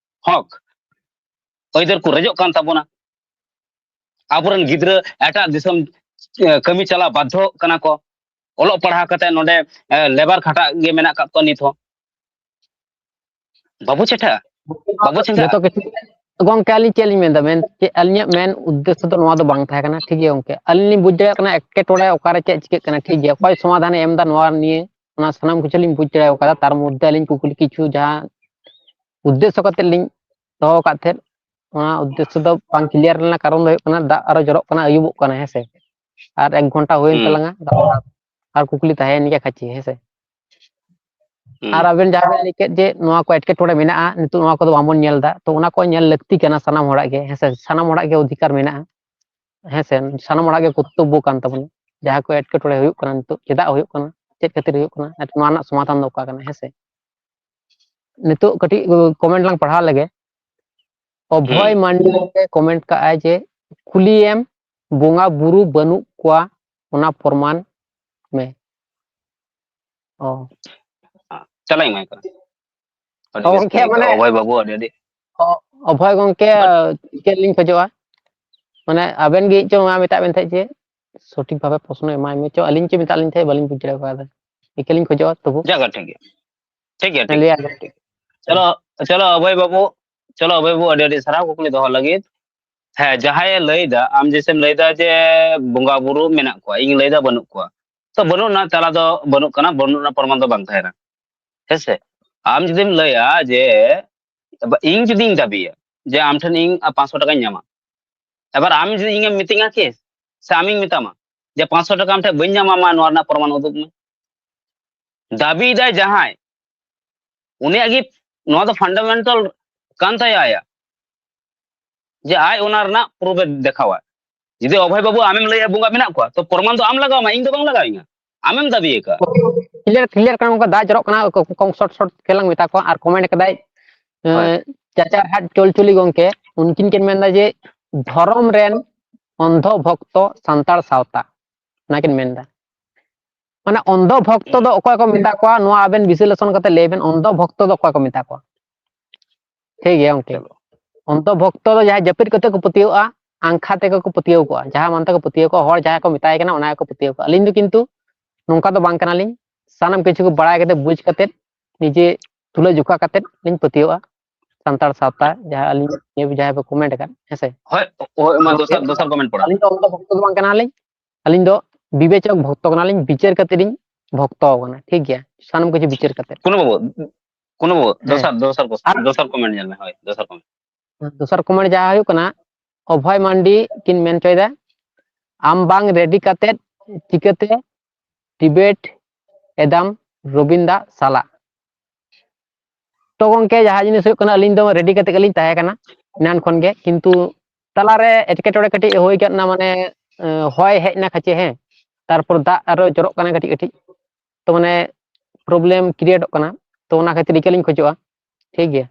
ᱦᱚᱠ ᱟᱹᱭᱫᱟᱹᱨ ᱠᱚ ᱨᱮᱡᱚᱜ ᱠᱟᱱ ᱛᱟᱵᱚᱱᱟ᱾ ᱟᱵᱚᱨᱮᱱ ᱜᱤᱫᱽᱨᱟᱹ ᱮᱴᱟᱜ ᱫᱤᱥᱚᱢ, ᱮ, ᱠᱟᱹᱢᱤ ᱪᱟᱞᱟᱣ ᱵᱟᱫᱽᱫᱷᱚᱜ ᱠᱟᱱᱟ ᱠᱚ᱾ ᱚᱞᱚᱜ ᱯᱟᱲᱦᱟᱣ ᱠᱟᱛᱮ ᱱᱚᱰᱮ, ᱮ, ᱞᱮᱵᱟᱨ ᱠᱷᱟᱴᱟᱜ ᱜᱮ ᱢᱮᱱᱟᱜ ᱟᱠᱟᱫ ᱠᱚᱣᱟ ᱱᱤᱛ ᱦᱚᱸ᱾ ᱵᱟᱹᱵᱩ ᱪᱮᱴᱷᱟ, ᱵᱟᱹᱵᱩ ᱪᱮᱴᱷᱟ᱾ ᱡᱚᱛᱚ ᱠᱤᱪᱷᱩ ᱜᱚᱝᱠᱮ, ᱟᱹᱞᱤᱧ ᱪᱮᱫ ᱞᱤᱧ ᱢᱮᱱᱫᱟ, ᱢᱮᱱ ᱪᱮᱫ, ᱟᱹᱞᱤᱧᱟᱜ ᱢᱮᱱ ᱩᱫᱽᱫᱮᱥᱥᱚ ᱫᱚ ᱱᱚᱣᱟ ᱫᱚ ᱵᱟᱝ ᱛᱟᱦᱮᱸ ᱠᱟᱱᱟ, ᱴᱷᱤᱠ ᱜᱮᱭᱟ ᱜᱚᱝᱠᱮ? ᱟᱹᱞᱤᱧ ᱞᱤᱧ ᱵᱩᱡᱽ ᱫᱟᱲᱮᱭᱟᱜ ᱠᱟᱱᱟ ᱮᱴᱠᱮᱴᱚᱬᱮ ᱚᱠᱟᱨᱮ ᱪᱮᱫ ᱪᱤᱠᱟᱹᱜ ᱠᱟᱱᱟ, ᱴᱷᱤᱠ ᱜᱮᱭᱟ? ᱚᱠᱚᱭ ᱥᱚᱢᱟᱫᱷᱟᱱᱮ ᱮᱢ ᱮᱫᱟ ᱱᱚᱣᱟ ᱱᱤᱭᱮ, ᱚᱱᱟ ᱥᱟᱱᱟᱢ ᱠᱤᱪᱷᱩ ᱞᱤᱧ ᱵᱩᱡᱽ ᱫᱟᱲᱮ ᱠᱟᱫᱟ᱾ ᱛᱟᱨ ᱢᱚᱫᱽᱫᱷᱮ ᱟᱹᱞᱤᱧ ᱠᱩᱠᱞᱤ ᱠᱤᱪᱷᱩ ᱡᱟᱦᱟᱸ ᱩᱫᱽᱫᱮᱥᱥᱚ ᱠᱟᱛᱮ ᱞᱤᱧ ᱫᱚᱦᱚ ᱟᱠᱟᱫ ᱛᱟᱦᱮᱸᱫ, ᱚᱱᱟ ᱩᱫᱽᱫᱮᱥᱥᱚ ᱫᱚ ᱵᱟᱝ ᱠᱞᱤᱭᱟᱨ ᱞᱮᱱᱟ᱾ ᱠᱟᱨᱚᱱ ᱫᱚ ᱦᱩᱭᱩᱜ ᱠᱟᱱᱟ, ᱫᱟᱜ ᱟᱨᱚ ᱡᱚᱨᱚᱜ ᱠᱟᱱᱟ, ᱟᱹᱭᱩᱵᱚᱜ ᱠᱟᱱᱟ, ᱦᱮᱸ ᱥᱮ? ᱟᱨ ᱮᱠ ᱜᱷᱚᱱᱴᱟ ᱦᱩᱭᱮᱱ ᱦᱩᱸ᱾ ᱛᱟᱞᱟᱝᱟ, ᱟᱨ ᱠᱩᱠᱞᱤ ᱛᱟᱦᱮᱸᱭᱮᱱ ᱜᱮᱭᱟ ᱠᱷᱟᱹᱪᱤ, ᱦᱮᱸ ᱥᱮ? ᱦᱩᱸ᱾ ᱟᱨ ᱟᱵᱮᱱ ᱡᱟᱦᱟᱸ ᱵᱮᱱ ᱞᱟᱹᱭ ᱠᱮᱫ ᱡᱮ ᱱᱚᱣᱟ ᱠᱚ ᱮᱴᱠᱮᱴᱚᱬᱮ ᱢᱮᱱᱟᱜᱼᱟ, ᱱᱤᱛᱚᱜ ᱱᱚᱣᱟ ᱠᱚᱫᱚ ᱵᱟᱵᱚᱱ ᱧᱮᱞ ᱮᱫᱟ, ᱛᱚ ᱚᱱᱟ ᱠᱚ ᱧᱮᱞ ᱞᱟᱹᱠᱛᱤ ᱠᱟᱱᱟ ᱥᱟᱱᱟᱢ ᱦᱚᱲᱟᱜ ᱜᱮ, ᱦᱮᱸ ᱥᱮ? ᱥᱟᱱᱟᱢ ᱦᱚᱲᱟᱜ ᱜᱮ ᱚᱫᱷᱤᱠᱟᱨ ᱢᱮᱱᱟᱜᱼᱟ, ᱦᱮᱸ ᱥᱮ? ᱥᱟᱱᱟᱢ ᱦᱚᱲᱟᱜ ᱜᱮ ᱠᱚᱨᱛᱚᱵᱵᱚ ᱠᱟᱱ ᱛᱟᱵᱚᱱᱟ᱾ ᱡᱟᱦᱟᱸ ᱠᱚ ᱮᱴᱠᱮᱴᱚᱬᱮ ᱦᱩᱭᱩᱜ ᱠᱟᱱᱟ ᱱᱤᱛᱚᱜ, ᱪᱮᱫᱟᱜ ᱦᱩᱭᱩᱜ ᱠᱟᱱᱟ, ᱱᱚᱣᱟ ᱨᱮᱱᱟᱜ ᱥᱚᱢᱟᱫᱷᱟᱱ ᱫᱚ ᱚᱠᱟ ᱠᱟᱱᱟ, ᱦᱮᱸ ᱥᱮ? ᱱᱤᱛᱚᱜ ᱠᱟᱹᱴᱤᱡ comment ᱞᱟᱝ ᱯᱟᱲᱦᱟᱣ ᱞᱮᱜᱮ᱾ ᱚᱵᱷᱚᱭ ᱦᱩᱸ᱾ ᱢᱟᱱᱰᱤ ᱜᱚᱢᱠᱮ comment ᱠᱟᱜᱼᱟᱭ ᱡᱮ, ᱠᱩᱞᱤᱭᱮᱢ, ᱵᱚᱸᱜᱟ ᱵᱩᱨᱩ ᱵᱟᱹᱱᱩᱜ ᱠᱚᱣᱟ, ᱚᱱᱟ ᱯᱨᱚᱢᱟᱱ ᱢᱮ᱾ ᱚ᱾ ᱪᱟᱞᱟᱜ ᱤᱧ ᱮᱢᱟᱭ ᱠᱟᱱᱟ᱾ ᱟᱹᱰᱤ ᱚ, ᱵᱮᱥ ᱜᱚᱢᱠᱮ, ᱠᱩᱞᱤ ᱠᱟᱜᱼᱟ᱾ ᱢᱟᱱᱮ, ᱚᱵᱷᱚᱭ ᱵᱟᱹᱵᱩ, ᱟᱹᱰᱤ ᱟᱹᱰᱤ ᱚ-, ᱚᱵᱷᱚᱭ ᱜᱚᱢᱠᱮ, but ᱪᱮᱫ ᱞᱤᱧ ᱠᱷᱚᱡᱚᱜᱼᱟ? ᱢᱟᱱᱮ, ᱟᱵᱮᱱ ᱜᱮ ᱪᱚ ᱢᱟ ᱢᱮᱛᱟᱜ ᱵᱮᱱ ᱛᱟᱦᱮᱸᱫ ᱡᱮ ᱥᱚᱴᱷᱤᱠ ᱵᱷᱟᱵᱮ ᱯᱨᱚᱥᱱᱚ ᱮᱢᱟᱭ ᱢᱮ ᱪᱚ, ᱟᱹᱞᱤᱧ ᱪᱮᱫ ᱢᱮᱛᱟᱜ ᱞᱤᱧ ᱛᱟᱦᱮᱸᱫ, ᱵᱟᱹᱞᱤᱧ ᱵᱩᱡᱽ ᱫᱟᱲᱮ ᱠᱟᱣᱫᱟ᱾ ᱤᱠᱟᱹ ᱞᱤᱧ ᱠᱷᱚᱡᱚᱜᱼᱟ ᱛᱚᱵᱩ᱾ ᱡᱟᱠ, ᱴᱷᱤᱠ ᱜᱮᱭᱟ᱾ ᱴᱷᱤᱠ ᱜᱮᱭᱟ, ᱴᱷᱤᱠ ᱞᱟᱹᱭᱟ ᱜᱮᱭᱟ, ᱞᱮ᱾ ᱴᱷᱤᱠ ᱜᱮᱭᱟ᱾ ᱪᱚᱞᱚ, ᱪᱚᱞᱚ, ᱚᱵᱷᱚᱭ ᱵᱟᱹᱵᱩ, ᱪᱚᱞᱚ, ᱚᱵᱷᱚᱭ ᱵᱟᱹᱵᱩ, ᱟᱹᱰᱤ ᱟᱹᱰᱤ ᱥᱟᱨᱦᱟᱣ ᱠᱩᱠᱞᱤ ᱫᱚᱦᱚ ᱞᱟᱹᱜᱤᱫ᱾ ᱦᱮᱸ, ᱡᱟᱦᱟᱸᱭᱮ ᱞᱟᱹᱭᱫᱟ, ᱟᱢ ᱡᱮᱭᱥᱮᱢ ᱞᱟᱹᱭᱫᱟ ᱡᱮ ᱵᱚᱸᱜᱟ ᱵᱩᱨᱩ ᱢᱮᱱᱟᱜ ᱠᱚᱣᱟ, ᱤᱧ ᱞᱟᱹᱭᱫᱟ ᱵᱟᱹᱱᱩᱜ ᱠᱚᱣᱟ᱾ ᱛᱚ, ᱵᱟᱹᱱᱩᱜ ᱨᱮᱱᱟᱜ ᱛᱟᱞᱟ ᱫᱚ ᱵᱟᱹᱱᱩᱜ ᱠᱟᱱᱟ, ᱵᱟᱹᱱᱩᱜ ᱨᱮᱱᱟᱜ ᱯᱨᱚᱢᱟᱱ ᱫᱚ ᱵᱟᱝ ᱛᱟᱦᱮᱱᱟ᱾ ᱦᱮᱸᱥᱮ? ᱟᱢ ᱡᱩᱫᱤᱢ ᱞᱟᱹᱭᱟ ᱡᱮ, ᱤᱧ ᱡᱩᱫᱤᱧ ᱫᱟᱹᱵᱤᱭᱟ ᱡᱮ ᱟᱢ ᱴᱷᱮᱱ ᱤᱧ ᱯᱟᱸᱪᱥᱚ ᱴᱟᱠᱟᱧ ᱧᱟᱢᱟ, ᱮᱵᱟᱨ ᱟᱢ ᱡᱩᱫᱤ ᱤᱧᱮᱢ ᱢᱤᱛᱟᱹᱧᱟ ᱠᱤ, ᱥᱮ ᱟᱢᱤᱧ ᱢᱮᱛᱟᱢᱟ ᱡᱮ ᱯᱟᱸᱪᱥᱚ ᱴᱟᱠᱟ ᱟᱢ ᱴᱷᱮᱱ ᱵᱟᱹᱧ ᱧᱟᱢᱟ, ᱢᱟ ᱱᱚᱣᱟ ᱨᱮᱱᱟᱜ ᱯᱨᱚᱢᱟᱱ ᱩᱫᱩᱜ ᱢᱮ᱾ ᱫᱟᱹᱵᱤᱭᱮᱫᱟᱭ ᱡᱟᱦᱟᱸᱭ, ᱩᱱᱤᱭᱟᱜ ᱜᱮ ᱱᱚᱣᱟ ᱫᱚ fundamental ᱠᱟᱱ ᱛᱟᱭᱟ ᱟᱭᱟᱜ, ᱡᱮ ᱟᱡ ᱚᱱᱟ ᱨᱮᱱᱟᱜ proof ᱮ ᱫᱮᱠᱷᱟᱣᱟ᱾ ᱡᱩᱫᱤ ᱚᱵᱷᱚᱭ ᱵᱟᱹᱵᱩ ᱟᱢᱮᱢ ᱞᱟᱹᱭᱟ ᱵᱚᱸᱜᱟ ᱢᱮᱱᱟᱜ ᱠᱚᱣᱟ, ᱛᱚ ᱯᱨᱚᱢᱟᱱ ᱫᱚ ᱟᱢ ᱞᱟᱜᱟᱣ ᱟᱢᱟ, ᱤᱧ ᱫᱚ ᱵᱟᱝ ᱞᱟᱜᱟᱣ ᱤᱧᱟ, ᱟᱢᱮᱢ ᱫᱟᱹᱵᱤ ᱟᱠᱟᱫ᱾ ᱠᱞᱤᱭᱟᱨ, ᱠᱞᱤᱭᱟᱨ ᱠᱟᱱᱟ, ᱚᱱᱠᱟ ᱫᱟᱜ ᱡᱚᱨᱚᱜ ᱠᱟᱱᱟ, ᱠᱚ-, ᱠᱚᱢ ᱥᱚᱴ ᱥᱚᱴ ᱛᱮᱞᱟᱝ ᱢᱮᱛᱟ ᱠᱚᱣᱟ᱾ ᱟᱨ comment ᱠᱟᱫᱟᱭ, ᱦᱳᱭ᱾ ᱮᱸ, ᱪᱟᱪᱟ ᱦᱟᱴ ᱪᱚᱞᱪᱚᱞᱤ ᱜᱚᱝᱠᱮ, ᱩᱱᱠᱤᱱ ᱠᱤᱱ ᱢᱮᱱᱫᱟ ᱡᱮ ᱫᱷᱚᱨᱚᱢ ᱨᱮᱱ ᱚᱱᱫᱷᱚ ᱵᱷᱚᱠᱛᱚ ᱥᱟᱱᱛᱟᱲ ᱥᱟᱶᱛᱟ, ᱚᱱᱟ ᱠᱤᱱ ᱢᱮᱱᱫᱟ᱾ ᱢᱟᱱᱮ ᱚᱱᱫᱷᱚ ᱵᱷᱚᱠᱛᱚ ᱫᱚ ᱚᱠᱚᱭ ᱠᱚ ᱢᱮᱛᱟ ᱠᱚᱣᱟ, ᱱᱚᱣᱟ ᱟᱵᱮᱱ ᱵᱤᱥᱞᱮᱥᱚᱱ ᱠᱟᱛᱮ ᱞᱟᱹᱭ ᱵᱮᱱ, ᱚᱱᱫᱷᱚ ᱵᱷᱚᱠᱛᱚ ᱫᱚ ᱚᱠᱚᱭ ᱠᱚ ᱢᱮᱛᱟ ᱠᱚᱣᱟ? ᱴᱷᱤᱠ ᱜᱮᱭᱟ ᱜᱚᱝᱠᱮ᱾ ᱪᱚᱞᱚ᱾ ᱚᱱᱫᱷᱚ ᱵᱷᱚᱠᱛᱚ ᱫᱚ ᱡᱟᱦᱟᱸᱭ ᱡᱟᱹᱯᱤᱫ ᱠᱟᱛᱮ ᱠᱚ ᱯᱟᱹᱛᱭᱟᱹᱣᱟᱜᱼᱟ, ᱟᱝᱠᱷᱟ ᱛᱮᱜᱮ ᱠᱚ ᱯᱟᱹᱛᱭᱟᱹᱣ ᱠᱚᱜᱼᱟ, ᱡᱟᱦᱟᱸ ᱢᱟᱱᱛᱮ ᱠᱚ ᱯᱟᱹᱛᱭᱟᱹᱣ ᱠᱚᱜᱼᱟ, ᱦᱚᱲ ᱡᱟᱦᱟᱸᱭ ᱠᱚ ᱢᱮᱛᱟᱭ ᱠᱟᱱᱟ ᱚᱱᱟ ᱜᱮᱠᱚ ᱯᱟᱹᱛᱭᱟᱹᱣ ᱠᱚᱜᱼᱟ᱾ ᱟᱹᱞᱤᱧ ᱫᱚ ᱠᱤᱱᱛᱩ ᱱᱚᱝᱠᱟ ᱫᱚ ᱵᱟᱝ ᱠᱟᱱᱟᱞᱤᱧ, ᱥᱟᱱᱟᱢ ᱠᱤᱪᱷᱩ ᱠᱚ ᱵᱟᱲᱟᱭ ᱠᱟᱛᱮ, ᱵᱩᱡᱽ ᱠᱟᱛᱮ, ᱱᱤᱡᱮ ᱛᱩᱞᱟᱹ ᱡᱚᱠᱷᱟ ᱠᱟᱛᱮ ᱞᱤᱧ ᱯᱟᱹᱛᱭᱟᱹᱣᱟᱜᱼᱟ᱾ ᱥᱟᱱᱛᱟᱲ ᱥᱟᱶᱛᱟ, ᱡᱟᱦᱟᱸ ᱟᱹᱞᱤᱧ ᱱᱤᱭᱟᱹ ᱡᱟᱦᱟᱸᱭ ᱯᱮ ᱠᱚᱢᱮᱱᱴ ᱟᱠᱟᱫ, ᱦᱮᱸ ᱥᱮ? ᱦᱳᱭ, ᱦᱳᱭ, ᱢᱟ ᱫᱚᱥᱟᱨ ᱫᱚᱥᱟᱨ ᱠᱚᱢᱮᱱᱴ ᱯᱚᱲᱟ᱾ ᱟᱹᱞᱤᱧ ᱫᱚ ᱚᱱᱠᱟ ᱵᱷᱚᱠᱛᱚ ᱫᱚ ᱵᱟᱝ ᱠᱟᱱᱟᱞᱤᱧ, ᱟᱹᱞᱤᱧ ᱫᱚ ᱵᱤᱵᱮᱪᱚᱠ ᱵᱷᱚᱠᱛᱚ ᱠᱟᱱᱟᱞᱤᱧ, ᱵᱤᱪᱟᱹᱨ ᱠᱟᱛᱮ ᱞᱤᱧ ᱵᱷᱚᱠᱛᱚ ᱠᱟᱱᱟ, ᱴᱷᱤᱠ ᱜᱮᱭᱟ? ᱥᱟᱱᱟᱢ ᱠᱤᱪᱷᱩ ᱵᱤᱪᱟᱹᱨ ᱠᱟᱛᱮ᱾ ᱠᱩᱱᱩ ᱵᱟᱹᱵᱩ, ᱠᱩᱱᱩ ᱵᱟᱹᱵᱩ, ᱦᱮᱸ᱾ ᱫᱚᱥᱟᱨ ᱫᱚᱥᱟᱨ ᱠᱚ ᱟᱨ ᱫᱚᱥᱟᱨ ᱠᱚᱢᱮᱱᱴ ᱧᱮᱞ ᱢᱮ᱾ ᱦᱳᱭ, ᱫᱚᱥᱟᱨ ᱠᱚᱢᱮᱱᱴ᱾ ᱫᱚᱥᱟᱨ ᱠᱚᱢᱮᱱᱴ ᱡᱟᱦᱟᱸ ᱦᱩᱭᱩᱜ ᱠᱟᱱᱟ, ᱚᱵᱷᱚᱭ ᱢᱟᱱᱰᱤ ᱠᱤᱱ ᱢᱮᱱ ᱦᱚᱪᱚᱭᱮᱫᱟ, ᱟᱢ ᱵᱟᱝ ᱨᱮᱰᱤ ᱠᱟᱛᱮ ᱪᱤᱠᱟᱹᱛᱮ ᱰᱤᱵᱮᱴ ᱮᱫᱟᱢ ᱨᱚᱵᱤᱱ ᱫᱟ ᱥᱟᱞᱟᱜ? ᱛᱚ ᱜᱚᱝᱠᱮ, ᱡᱟᱦᱟᱸ ᱡᱤᱱᱤᱥ ᱦᱩᱭᱩᱜ ᱠᱟᱱᱟ, ᱟᱹᱞᱤᱧ ᱫᱚ ᱨᱮᱰᱤ ᱠᱟᱛᱮ ᱜᱮᱞᱤᱧ ᱛᱟᱦᱮᱸ ᱠᱟᱱᱟ ᱮᱱᱟᱱ ᱠᱷᱚᱱ ᱜᱮ, ᱠᱤᱱᱛᱩ ᱛᱟᱞᱟᱨᱮ ᱮᱴᱠᱮᱴᱚᱬᱮ ᱠᱟᱹᱴᱤᱡ ᱦᱩᱭ ᱠᱟᱱᱟ, ᱢᱟᱱᱮ ᱟᱸ, ᱦᱚᱭ ᱦᱮᱡ ᱮᱱᱟ ᱠᱷᱟᱪᱮ, ᱦᱮᱸ, ᱛᱟᱨᱯᱚᱨ ᱫᱟᱜ ᱟᱨᱚ ᱡᱚᱨᱚᱜ ᱠᱟᱱᱟ ᱠᱟᱹᱴᱤᱡ ᱠᱟᱹᱴᱤᱡ, ᱛᱚ ᱢᱟᱱᱮ ᱯᱨᱚᱵᱞᱮᱢ ᱠᱨᱤᱭᱮᱴᱚᱜ ᱠᱟᱱᱟ᱾ ᱛᱚ ᱚᱱᱟ ᱠᱷᱟᱹᱛᱤᱨ ᱤᱠᱟᱹ ᱞᱤᱧ ᱠᱷᱚᱡᱚᱜᱼᱟ, ᱴᱷᱤᱠ ᱜᱮᱭᱟ,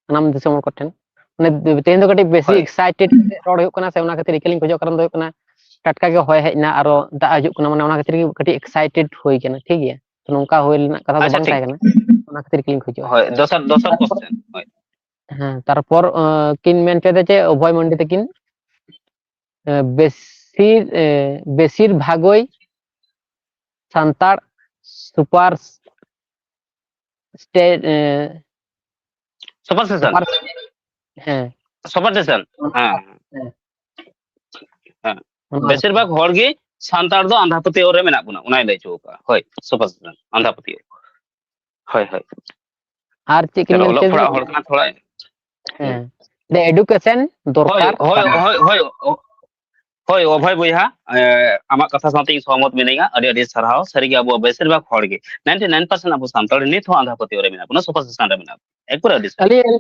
ᱥᱟᱱᱟᱢ ᱫᱤᱥᱚᱢ ᱦᱚᱲ ᱠᱚᱴᱷᱮᱱ, ᱢᱟᱱᱮ ᱛᱮᱦᱮᱧ ᱫᱚ ᱠᱟᱹᱴᱤᱡ ᱵᱮᱥᱤ ᱦᱳᱭ᱾ ᱮᱠᱥᱟᱭᱴᱮᱰ ᱨᱚᱲ ᱦᱩᱭᱩᱜ ᱠᱟᱱᱟ ᱥᱮ, ᱚᱱᱟ ᱠᱷᱟᱹᱛᱤᱨ ᱤᱠᱟᱹ ᱞᱤᱧ ᱠᱷᱚᱡᱚᱜ ᱠᱟᱱᱟ᱾ ᱴᱟᱴᱠᱟ ᱜᱮ ᱦᱚᱭ ᱦᱮᱡ ᱮᱱᱟ, ᱟᱨᱚ ᱫᱟᱜ ᱦᱤᱡᱩᱜ ᱠᱟᱱᱟ, ᱢᱟᱱᱮ ᱚᱱᱟ ᱠᱷᱟᱹᱛᱤᱨ ᱜᱮ ᱠᱟᱹᱴᱤᱡ ᱮᱠᱥᱟᱭᱴᱮᱰ ᱦᱩᱭ ᱠᱟᱱᱟ, ᱴᱷᱤᱠ ᱜᱮᱭᱟ? ᱛᱚ ᱱᱚᱝᱠᱟ ᱦᱩᱭ ᱨᱮᱱᱟᱜ ᱠᱟᱛᱷᱟ ᱫᱚ ᱟᱪᱪᱷᱟ, ᱵᱟᱝ ᱴᱷᱤᱠ᱾ ᱛᱟᱦᱮᱸ ᱠᱟᱱᱟ, ᱚᱱᱟ ᱠᱷᱟᱹᱛᱤᱨ ᱜᱮᱞᱤᱧ ᱠᱷᱚᱡᱚᱜᱼᱟ᱾ ᱦᱳᱭ, ᱫᱚᱥᱟᱨ ᱫᱚᱥᱟᱨ ᱠᱚᱥᱪᱮᱱ᱾ ᱦᱳᱭ᱾ ᱦᱮᱸ, ᱛᱟᱨᱯᱚᱨ ᱟᱸ, ᱠᱤᱱ ᱢᱮᱱ ᱦᱚᱪᱚᱭᱮᱫᱟ ᱡᱮ ᱚᱵᱷᱚᱭ ᱢᱟᱱᱰᱤ ᱛᱟᱹᱠᱤᱱ ᱟᱸ, ᱵᱮᱥᱤᱨ ᱟᱸ, ᱵᱮᱥᱤᱨ ᱵᱷᱟᱜᱽ ᱜᱮ ᱥᱟᱱᱛᱟᱲ ᱥᱩᱯᱟᱨ ᱥᱴᱮ- ᱟᱸ, ᱥᱩᱯᱟᱨ ᱥᱮᱥᱚᱱ᱾ ᱥᱩᱯᱟᱨ ᱦᱮᱸ ᱥᱩᱯᱟᱨ ᱥᱮᱥᱚᱱ᱾ ᱦᱮᱸ᱾ ᱦᱮᱸ᱾ ᱦᱮᱸ᱾ ᱚᱱᱟ ᱵᱮᱥᱤᱨ ᱵᱷᱟᱜᱽ ᱦᱚᱲ ᱜᱮ ᱥᱟᱱᱛᱟᱲ ᱫᱚ ᱟᱸᱫᱷᱟ ᱯᱟᱹᱛᱭᱟᱹᱣ ᱨᱮ ᱢᱮᱱᱟᱜ ᱵᱚᱱᱟ, ᱚᱱᱟᱭ ᱞᱟᱹᱭ ᱦᱚᱪᱚ ᱟᱠᱟᱫᱼᱟ᱾ ᱦᱳᱭ, ᱥᱩᱯᱟᱨ ᱥᱮᱥᱚᱱ, ᱟᱸᱫᱷᱟ ᱯᱟᱹᱛᱭᱟᱹᱣ᱾ ᱦᱳᱭ, ᱦᱳᱭ᱾ ᱟᱨ ᱪᱮᱫ ᱠᱤᱱ ᱪᱚᱞᱚ, ᱢᱮᱱ ᱚᱞᱚᱜ ᱦᱚᱪᱚᱭᱮᱫᱟ? ᱯᱟᱲᱦᱟᱜ ᱦᱚᱲ ᱠᱟᱱᱟ ᱛᱷᱚᱲᱟ᱾ ᱦᱮᱸ, the education ᱦᱳᱭ, ᱫᱚᱨᱠᱟᱨ ᱦᱳᱭ, ᱠᱟᱱᱟ᱾ ᱦᱳᱭ, ᱦᱳᱭ, ᱚ-, ᱦᱳᱭ, ᱚᱵᱷᱚᱭ ᱵᱚᱭᱦᱟ, ᱮ, ᱟᱢᱟᱜ ᱠᱟᱛᱷᱟ ᱥᱟᱶᱛᱮ ᱤᱧ ᱥᱚᱦᱚᱢᱚᱛ ᱢᱤᱱᱟᱹᱧᱟ᱾ ᱟᱹᱰᱤ ᱟᱹᱰᱤ ᱥᱟᱨᱦᱟᱣ᱾ ᱥᱟᱹᱨᱤᱜᱮ ᱟᱵᱚ ᱵᱮᱥᱤᱨ ᱵᱷᱟᱜᱽ ᱦᱚᱲ ᱜᱮ, ninety nine percent ᱟᱵᱚ ᱥᱟᱱᱛᱟᱲ ᱱᱤᱛ ᱦᱚᱸ ᱟᱸᱫᱷᱟ ᱯᱟᱹᱛᱭᱟᱹᱣ ᱨᱮ ᱢᱮᱱᱟᱜ ᱵᱚᱱᱟ, ᱥᱩᱯᱟᱨ ᱥᱮᱥᱚᱱ ᱨᱮ ᱢᱮᱱᱟᱜ ᱵᱚᱱᱟ᱾ ᱮᱠᱵᱟᱨᱮ ᱟᱹᱰᱤ ᱥᱟᱹᱨᱤ᱾ ᱟᱹᱞᱤᱧ,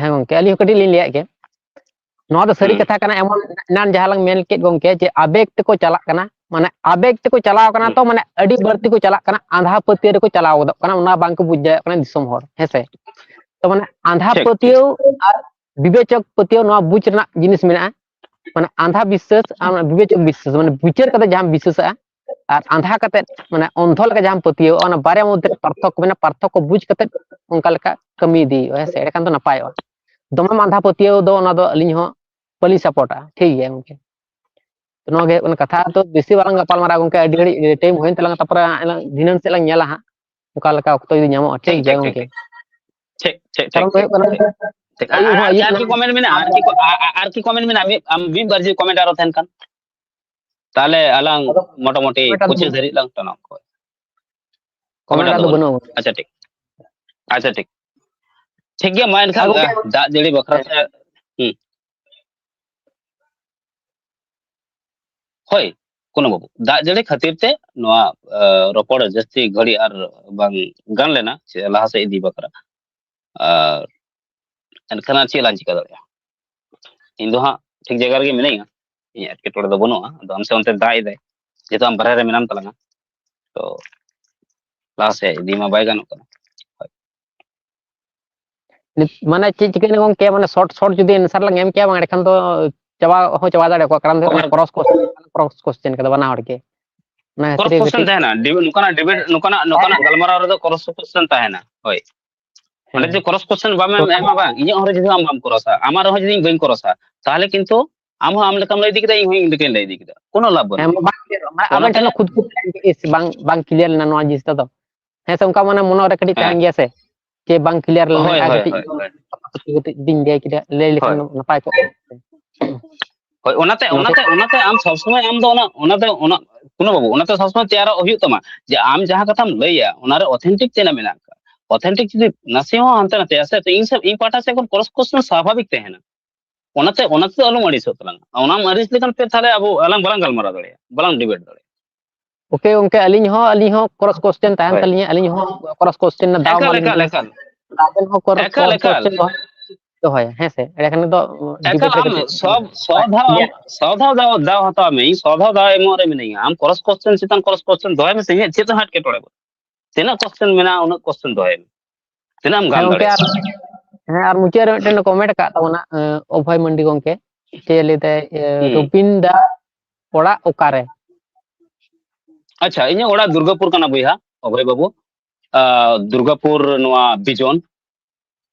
ᱦᱮᱸ ᱜᱚᱝᱠᱮ, ᱟᱹᱞᱤᱧ ᱦᱚᱸ ᱠᱟᱹᱴᱤᱡ ᱞᱤᱧ ᱞᱟᱹᱭᱟᱜ ᱜᱮ᱾ ᱱᱚᱣᱟ ᱫᱚ ᱥᱟᱹᱨᱤ ᱦᱩᱸ᱾ ᱠᱟᱛᱷᱟ ᱠᱟᱱᱟ, ᱮᱢᱚᱱ ᱮᱱᱟᱱ ᱡᱟᱦᱟᱸ ᱞᱟᱝ ᱢᱮᱱ ᱠᱮᱫ ᱜᱚᱝᱠᱮ, ᱡᱮ ᱟᱵᱮᱜᱽ ᱛᱮᱠᱚ ᱪᱟᱞᱟᱜ ᱠᱟᱱᱟ, ᱢᱟᱱᱮ ᱟᱵᱮᱜᱽ ᱛᱮᱠᱚ ᱪᱟᱞᱟᱣ ᱠᱟᱱᱟ, ᱦᱩᱸ᱾ ᱛᱚ ᱢᱟᱱᱮ ᱟᱹᱰᱤ ᱵᱟᱹᱲᱛᱤ ᱠᱚ ᱪᱟᱞᱟᱜ ᱠᱟᱱᱟ, ᱟᱸᱫᱷᱟ ᱯᱟᱹᱛᱭᱟᱹᱣ ᱨᱮᱠᱚ ᱪᱟᱞᱟᱣ ᱜᱚᱫᱚᱜ ᱠᱟᱱᱟ, ᱚᱱᱟ ᱵᱟᱝᱠᱚ ᱵᱩᱡᱽ ᱫᱟᱲᱮᱭᱟᱜ ᱠᱟᱱᱟ ᱫᱤᱥᱚᱢ ᱦᱚᱲ, ᱦᱮᱸ ᱥᱮ? ᱛᱚ ᱢᱟᱱᱮ ᱟᱸᱫᱷᱟ ᱴᱷᱤᱠ, ᱴᱷᱤᱠ᱾ ᱯᱟᱹᱛᱭᱟᱹᱣ ᱟᱨ ᱵᱤᱵᱮᱪᱚᱠ ᱯᱟᱹᱛᱭᱟᱹᱣ, ᱱᱚᱣᱟ ᱵᱩᱡᱽ ᱨᱮᱱᱟᱜ ᱡᱤᱱᱤᱥ ᱢᱮᱱᱟᱜᱼᱟ᱾ ᱢᱟᱱᱮ ᱟᱸᱫᱷᱟ ᱵᱤᱥᱥᱟᱹᱥ ᱟᱨ ᱚᱱᱟ ᱵᱤᱵᱮᱪᱚᱠ ᱵᱤᱥᱥᱟᱹᱥ, ᱢᱟᱱᱮ ᱵᱤᱪᱟᱹᱨ ᱠᱟᱛᱮ ᱡᱟᱦᱟᱸᱢ ᱵᱤᱥᱥᱟᱹᱥᱟᱜᱼᱟ, ᱟᱨ ᱟᱸᱫᱷᱟ ᱠᱟᱛᱮ, ᱢᱟᱱᱮ ᱚᱱᱫᱷᱚ ᱞᱮᱠᱟ ᱡᱟᱦᱟᱸᱢ ᱯᱟᱹᱛᱭᱟᱹᱣᱟᱜᱼᱟ, ᱚᱱᱟ ᱵᱟᱨᱭᱟ ᱢᱚᱫᱽᱫᱷᱮ ᱨᱮ ᱯᱟᱨᱛᱷᱚᱠᱠᱚ ᱢᱮᱱᱟᱜᱼᱟ, ᱯᱟᱨᱛᱷᱚᱠᱠᱚ ᱵᱩᱡᱽ ᱠᱟᱛᱮ ᱚᱱᱠᱟ ᱞᱮᱠᱟ ᱠᱟᱹᱢᱤ ᱤᱫᱤ ᱦᱩᱭᱩᱜᱼᱟ, ᱦᱮᱸ ᱥᱮ? ᱮᱸᱰᱮᱠᱷᱟᱱ ᱫᱚ ᱱᱟᱯᱟᱭᱚᱜᱼᱟ᱾ ᱫᱚᱢᱮᱢ ᱟᱸᱫᱷᱟ ᱯᱟᱹᱛᱭᱟᱹᱣ ᱫᱚ ᱚᱱᱟ ᱫᱚ ᱟᱹᱞᱤᱧ ᱦᱚᱸ ᱵᱟᱹᱞᱤᱧ ᱥᱟᱯᱳᱨᱴᱟ, ᱴᱷᱤᱠ ᱜᱮᱭᱟ ᱜᱚᱝᱠᱮ? ᱛᱚ ᱱᱚᱣᱟ ᱜᱮ ᱦᱩᱭᱩᱜ ᱠᱟᱱᱟ ᱠᱟᱛᱷᱟ᱾ ᱛᱚ ᱵᱮᱥᱤ ᱵᱟᱞᱟᱝ ᱜᱟᱯᱟᱞ ᱢᱟᱨᱟᱣᱟ ᱜᱚᱝᱠᱮ, ᱟᱹᱰᱤ ᱜᱷᱟᱹᱲᱤᱡ ᱴᱟᱭᱤᱢ ᱦᱩᱭᱮᱱ ᱛᱟᱞᱟᱝᱟ, ᱛᱟᱨᱯᱚᱨᱮ ᱫᱷᱤᱱᱟᱹᱱ ᱥᱮᱫ ᱞᱟᱝ ᱧᱮᱞᱟ ᱦᱟᱸᱜ, ᱚᱠᱟ ᱞᱮᱠᱟ ᱚᱠᱛᱚ ᱡᱩᱫᱤ ᱧᱟᱢᱚᱜᱼᱟ, ᱴᱷᱤᱠ ᱴᱷᱤᱠ, ᱜᱮᱭᱟ ᱴᱷᱤᱠ, ᱜᱚᱝᱠᱮ? ᱴᱷᱤᱠ, ᱴᱷᱤᱠ᱾ ᱴᱷᱤᱠ, ᱴᱷᱤᱠ, ᱴᱷᱤᱠ, ᱠᱟᱨᱚᱱ ᱫᱚ ᱦᱩᱭᱩᱜ ᱠᱟᱱᱟ, ᱟᱨ, ᱟᱨ, ᱟᱨ ᱠᱤ ᱠᱚᱢᱮᱱᱴ ᱢᱮᱱᱟᱜᱼᱟ? ᱟᱨ ᱠᱤ ᱠᱚ-, ᱟᱨ, ᱟᱨ, ᱟᱨ ᱠᱤ ᱠᱚᱢᱮᱱᱴ ᱢᱮᱱᱟᱜᱼᱟ? ᱢᱤᱫ, ᱟᱢ ᱢᱤᱫ ᱵᱟᱨ ᱡᱩᱫᱤ ᱠᱚᱢᱮᱱᱴ ᱟᱨᱚ ᱛᱟᱦᱮᱱ ᱠᱷᱟᱱ, ᱛᱟᱦᱞᱮ ᱟᱞᱟᱝ ᱟᱫᱚ ᱢᱚᱴᱟᱢᱩᱴᱤ ᱠᱚᱢᱮᱱᱴ ᱟᱨ ᱯᱚᱸᱪᱤᱥ ᱫᱷᱟᱹᱨᱤᱡ ᱞᱟᱝ ᱴᱟᱱᱟᱣ ᱠᱚᱣᱟ᱾ ᱠᱚᱢᱮᱱᱴ ᱠᱚᱢᱮᱱᱴ ᱟᱫᱚ ᱟᱫᱚ ᱵᱟᱹᱱᱩᱜ᱾ ᱵᱟᱹᱱᱩᱜᱼᱟ᱾ ᱟᱪᱪᱷᱟ, ᱴᱷᱤᱠ᱾ ᱟᱪᱪᱷᱟ, ᱴᱷᱤᱠ᱾ ᱴᱷᱤᱠ ᱜᱮᱭᱟ, ᱢᱟ ᱮᱱᱠᱷᱟᱱ, ᱟᱨ ᱜᱚᱝᱠᱮ, ᱫᱟᱜ ᱡᱟᱹᱲᱤ ᱵᱟᱠᱷᱨᱟ ᱛᱮ, ᱦᱩᱸ᱾ ᱦᱳᱭ, ᱠᱳᱱᱳ ᱵᱟᱹᱵᱩ, ᱫᱟᱜ ᱡᱟᱹᱲᱤ ᱠᱷᱟᱹᱛᱤᱨ ᱛᱮ ᱱᱚᱣᱟ, ᱮ, ᱨᱚᱯᱚᱲ ᱡᱟᱹᱥᱛᱤ ᱜᱷᱟᱹᱲᱤ ᱟᱨ ᱵᱟᱝ ᱜᱟᱱ ᱞᱮᱱᱟ, ᱪᱮ ᱞᱟᱦᱟ ᱥᱮᱫ ᱤᱫᱤ ᱵᱟᱠᱷᱨᱟ᱾ ᱟᱨ ᱮᱱᱠᱷᱟᱱ ᱟᱨ ᱪᱮᱫ ᱞᱟᱝ ᱪᱤᱠᱟᱹ ᱫᱟᱲᱮᱭᱟᱜᱼᱟ? ᱤᱧ ᱫᱚ ᱦᱟᱸᱜ ᱴᱷᱤᱠ ᱡᱟᱭᱜᱟ ᱨᱮᱜᱮ ᱢᱤᱱᱟᱹᱧᱟ, ᱤᱧᱟᱹᱜ ᱮᱴᱠᱮᱴᱚᱬᱮ ᱫᱚ ᱵᱟᱹᱱᱩᱜᱼᱟ᱾ ᱟᱫᱚ ᱟᱢ ᱥᱮᱫ ᱚᱱᱛᱮ ᱫᱟᱜ ᱮᱫᱟᱭ, ᱡᱮᱦᱮᱛᱩ ᱟᱢ ᱵᱟᱨᱦᱮ ᱨᱮ ᱢᱮᱱᱟᱢ ᱛᱟᱞᱟᱝᱟ, ᱛᱚ ᱞᱟᱦᱟ ᱥᱮᱫ ᱤᱫᱤ ᱢᱟ ᱵᱟᱭ ᱜᱟᱱᱚᱜ ᱠᱟᱱᱟ᱾ ᱱᱤᱛ-, ᱢᱟᱱᱮ ᱪᱮᱫ ᱪᱤᱠᱟᱹᱭᱮᱱᱟ ᱜᱚᱝᱠᱮ, ᱢᱟᱱᱮ short, short ᱡᱩᱫᱤ answer ᱞᱟᱝ ᱮᱢ ᱠᱮᱭᱟ, ᱵᱟᱝ, ᱮᱸᱰᱮᱠᱷᱟᱱ ᱫᱚ ᱪᱟᱵᱟ ᱦᱚᱸ ᱪᱟᱵᱟ ᱫᱟᱲᱮ ᱠᱚᱣᱟ, ᱠᱟᱨᱚᱱ ᱫᱚ ᱦᱩᱭᱩᱜ ᱠᱟᱱᱟ cross question, cross question ᱠᱟᱫᱟ ᱵᱟᱱᱟ ᱦᱚᱲ ᱜᱮ᱾ ᱢᱟᱱᱮ cross ᱦᱤᱥᱤᱫ question ᱦᱤᱥᱤᱫ᱾ ᱛᱟᱦᱮᱱᱟ, ᱰᱤᱵᱮᱴ, ᱱᱚᱝᱠᱟᱱᱟᱜ ᱰᱤᱵᱮᱴ, ᱱᱚᱝᱠᱟᱱᱟᱜ, ᱱᱚᱝᱠᱟᱱᱟᱜ ᱦᱮᱸ᱾ ᱜᱟᱞᱢᱟᱨᱟᱣ ᱨᱮᱫᱚ cross question ᱛᱟᱦᱮᱱᱟ᱾ ᱦᱳᱭ, ᱚᱸᱰᱮ ᱦᱮᱸ᱾ ᱡᱩᱫᱤ cross question ᱵᱟᱢ ᱮᱢ, ᱮᱢᱟ, ᱵᱟᱝ, ᱤᱧᱟᱹᱜ ᱦᱚᱸ ᱨᱮ ᱡᱩᱫᱤ ᱟᱢ ᱵᱟᱢ crossᱟ, ᱟᱢᱟᱜ ᱨᱮᱦᱚᱸ ᱡᱩᱫᱤ ᱤᱧ ᱵᱟᱹᱧ crossᱟ, ᱛᱟᱦᱚᱞᱮ ᱠᱤᱱᱛᱩ ᱟᱢ ᱦᱚᱸ ᱟᱢ ᱞᱮᱠᱟᱢ ᱞᱟᱹᱭ ᱤᱫᱤ ᱠᱮᱫᱟ, ᱤᱧ ᱦᱚᱸ ᱤᱧ ᱞᱮᱠᱟᱧ ᱞᱟᱹᱭ ᱤᱫᱤ ᱠᱮᱫᱟ, ᱠᱳᱱᱳ ᱞᱟᱵᱷ ᱦᱮᱸ, ᱵᱟᱹᱱᱩᱜᱼᱟ᱾ ᱵᱟᱝ, ᱟᱵᱮᱱ ᱚᱱᱟᱛᱮ ᱴᱷᱮᱱ ᱦᱚᱸ ᱠᱷᱩᱫ ᱠᱷᱩᱫ ᱵᱟᱝ, ᱵᱟᱝ clear ᱞᱮᱱᱟ ᱱᱚᱣᱟ ᱡᱤᱱᱤᱥ ᱫᱚ᱾ ᱦᱮᱸ ᱥᱮ, ᱚᱱᱠᱟ ᱢᱟᱱᱮ ᱢᱚᱱᱮ ᱨᱮ ᱠᱟᱹᱴᱤᱡ ᱦᱮᱸ᱾ ᱛᱟᱦᱮᱱ ᱜᱮᱭᱟ ᱥᱮ, ᱡᱮ ᱵᱟᱝ clear ᱞᱮᱱᱟ, ᱦᱳᱭ, ᱟᱨ ᱦᱳᱭ, ᱠᱟᱹᱴᱤᱡ ᱦᱳᱭ, ᱦᱳᱭ᱾ ᱠᱟᱹᱴᱤᱡ ᱠᱟᱹᱴᱤᱡ ᱡᱩᱫᱤᱧ ᱞᱟᱹᱭ ᱠᱮᱫᱟ, ᱞᱟᱹᱭ ᱞᱮᱠᱷᱟᱱ ᱦᱳᱭ᱾ ᱱᱟᱯᱟᱭ ᱠᱚᱜᱼᱟ᱾ ᱦᱳᱭ, ᱚᱱᱟᱛᱮ, ᱜᱚᱝᱠᱮ᱾ ᱚᱱᱟᱛᱮ, ᱚᱱᱟᱛᱮ ᱟᱢ ᱥᱚᱵ ᱥᱚᱢᱚᱭ ᱟᱢ ᱫᱚ ᱚᱱᱟ, ᱚᱱᱟᱛᱮ, ᱚᱱᱟ, ᱠᱳᱱᱳ ᱵᱟᱹᱵᱩ, ᱚᱱᱟᱛᱮ ᱥᱚᱵ ᱥᱚᱢᱚᱭ ᱛᱮᱭᱟᱨᱚᱜ ᱦᱩᱭᱩᱜ ᱛᱟᱢᱟ, ᱡᱮ ᱟᱢ ᱡᱟᱦᱟᱸ ᱠᱟᱛᱷᱟᱢ ᱞᱟᱹᱭᱟ, ᱚᱱᱟᱨᱮ authentic ᱪᱮᱫ ᱨᱮᱱᱟᱜ ᱢᱮᱱᱟᱜ ᱟᱠᱟᱫᱟ᱾ Authentic ᱡᱩᱫᱤ ᱱᱟᱥᱮ ᱦᱚᱸ ᱦᱟᱱᱛᱮ ᱱᱟᱛᱮᱭᱟ ᱥᱮ, ᱛᱚ ᱤᱧ ᱥᱮᱫ, ᱤᱧ ᱯᱟᱦᱴᱟ ᱥᱮᱫ ᱠᱷᱚᱱ cross question ᱥᱟᱵᱷᱟᱵᱤᱠ ᱛᱟᱦᱮᱱᱟ᱾ ᱚᱱᱟᱛᱮ, ᱚᱱᱟᱛᱮ ᱟᱞᱚᱢ ᱟᱹᱲᱤᱥᱚᱜ ᱛᱟᱞᱟᱝᱟ᱾ ᱚᱱᱟᱢ ᱟᱹᱲᱤᱥ ᱞᱮᱠᱷᱟᱱ ᱯᱷᱮᱨ ᱛᱟᱦᱞᱮ ᱟᱵᱚ ᱟᱞᱟᱝ ᱵᱟᱞᱟᱝ ᱜᱟᱞᱢᱟᱨᱟᱣ ᱫᱟᱲᱮᱭᱟᱜᱼᱟ, ᱵᱟᱞᱟᱝ debate ᱫᱟᱲᱮᱭᱟᱜᱼᱟ᱾ OK, ᱜᱚᱝᱠᱮ, ᱟᱹᱞᱤᱧ ᱦᱚᱸ, ᱟᱹᱞᱤᱧ ᱦᱚᱸ cross question ᱛᱟᱦᱮᱱ ᱦᱳᱭ᱾ ᱛᱟᱹᱞᱤᱧᱟ, ᱟᱹᱞᱤᱧ ᱦᱚᱸ cross question ᱨᱮᱱᱟᱜ ᱫᱟᱣ ᱮᱠᱟᱞ, ᱮᱢᱟᱞᱤᱧ ᱮᱠᱟᱞ, ᱵᱮᱱ᱾ ᱮᱠᱟᱞ᱾ ᱟᱵᱮᱱ ᱦᱚᱸ cross, ᱮᱠᱟᱞ, cross ᱮᱠᱟᱞ᱾ Question ᱫᱚᱦᱚᱭ, ᱫᱚᱦᱚᱭᱟ, ᱦᱮᱸ ᱥᱮ? ᱮᱸᱰᱮᱠᱷᱟᱱ ᱫᱚ, ᱮᱠᱟᱞ, debate ᱨᱮ ᱟᱢ ᱠᱟᱹᱴᱤᱡ ᱥᱚᱵ, ᱥᱚᱵ ᱫᱷᱟᱣ, ᱤᱭᱟᱹ᱾ ᱥᱚᱵ ᱫᱷᱟᱣ ᱫᱟᱣ, ᱫᱟᱣ ᱦᱟᱛᱟᱣ ᱢᱮ, ᱤᱧ ᱥᱚᱵ ᱫᱷᱟᱣ ᱫᱟᱣ ᱮᱢᱚᱜ ᱨᱮ ᱢᱤᱱᱟᱹᱧᱟ᱾ ᱟᱢ cross question ᱪᱮᱛᱟᱱ cross question ᱫᱚᱦᱚᱭ ᱢᱮᱥᱮ, ᱤᱧᱟᱹᱜ ᱪᱮᱫ ᱦᱚᱸ ᱮᱴᱠᱮᱴᱚᱬᱮ ᱵᱟᱹᱱᱩᱜ᱾ ᱛᱤᱱᱟᱹᱜ question ᱢᱮᱱᱟᱜᱼᱟ, ᱩᱱᱟᱹᱜ question ᱫᱚᱦᱚᱭ ᱢᱮ᱾ ᱛᱤᱱᱟᱹᱜ ᱮᱢ ᱦᱮᱸ, ᱜᱟᱱ ᱜᱚᱝᱠᱮ, ᱟᱨ, ᱫᱟᱲᱮᱭᱟᱜᱼᱟ᱾ ᱦᱮᱸ, ᱟᱨ ᱢᱩᱪᱟᱹᱫ ᱨᱮ ᱢᱤᱫᱴᱮᱱ comment ᱟᱠᱟᱫ ᱛᱟᱵᱚᱱᱟ, ᱮᱸ, ᱚᱵᱷᱚᱭ ᱢᱟᱱᱰᱤ ᱜᱚᱝᱠᱮ, ᱪᱮᱫ ᱮ ᱞᱟᱹᱭ ᱫᱟᱭ, ᱮ, ᱦᱩᱸ᱾ ᱨᱩᱵᱤᱱ ᱫᱟ ᱚᱲᱟᱜ ᱚᱠᱟᱨᱮ? ᱟᱪᱪᱷᱟ, ᱤᱧᱟᱹᱜ ᱚᱲᱟᱜ ᱫᱩᱨᱜᱟᱯᱩᱨ ᱠᱟᱱᱟ ᱵᱚᱭᱦᱟ, ᱚᱵᱷᱚᱭ ᱵᱟᱹᱵᱩ᱾ ᱟᱸ, ᱫᱩᱨᱜᱟᱯᱩᱨ ᱱᱚᱣᱟ ᱵᱤᱡᱚᱱ,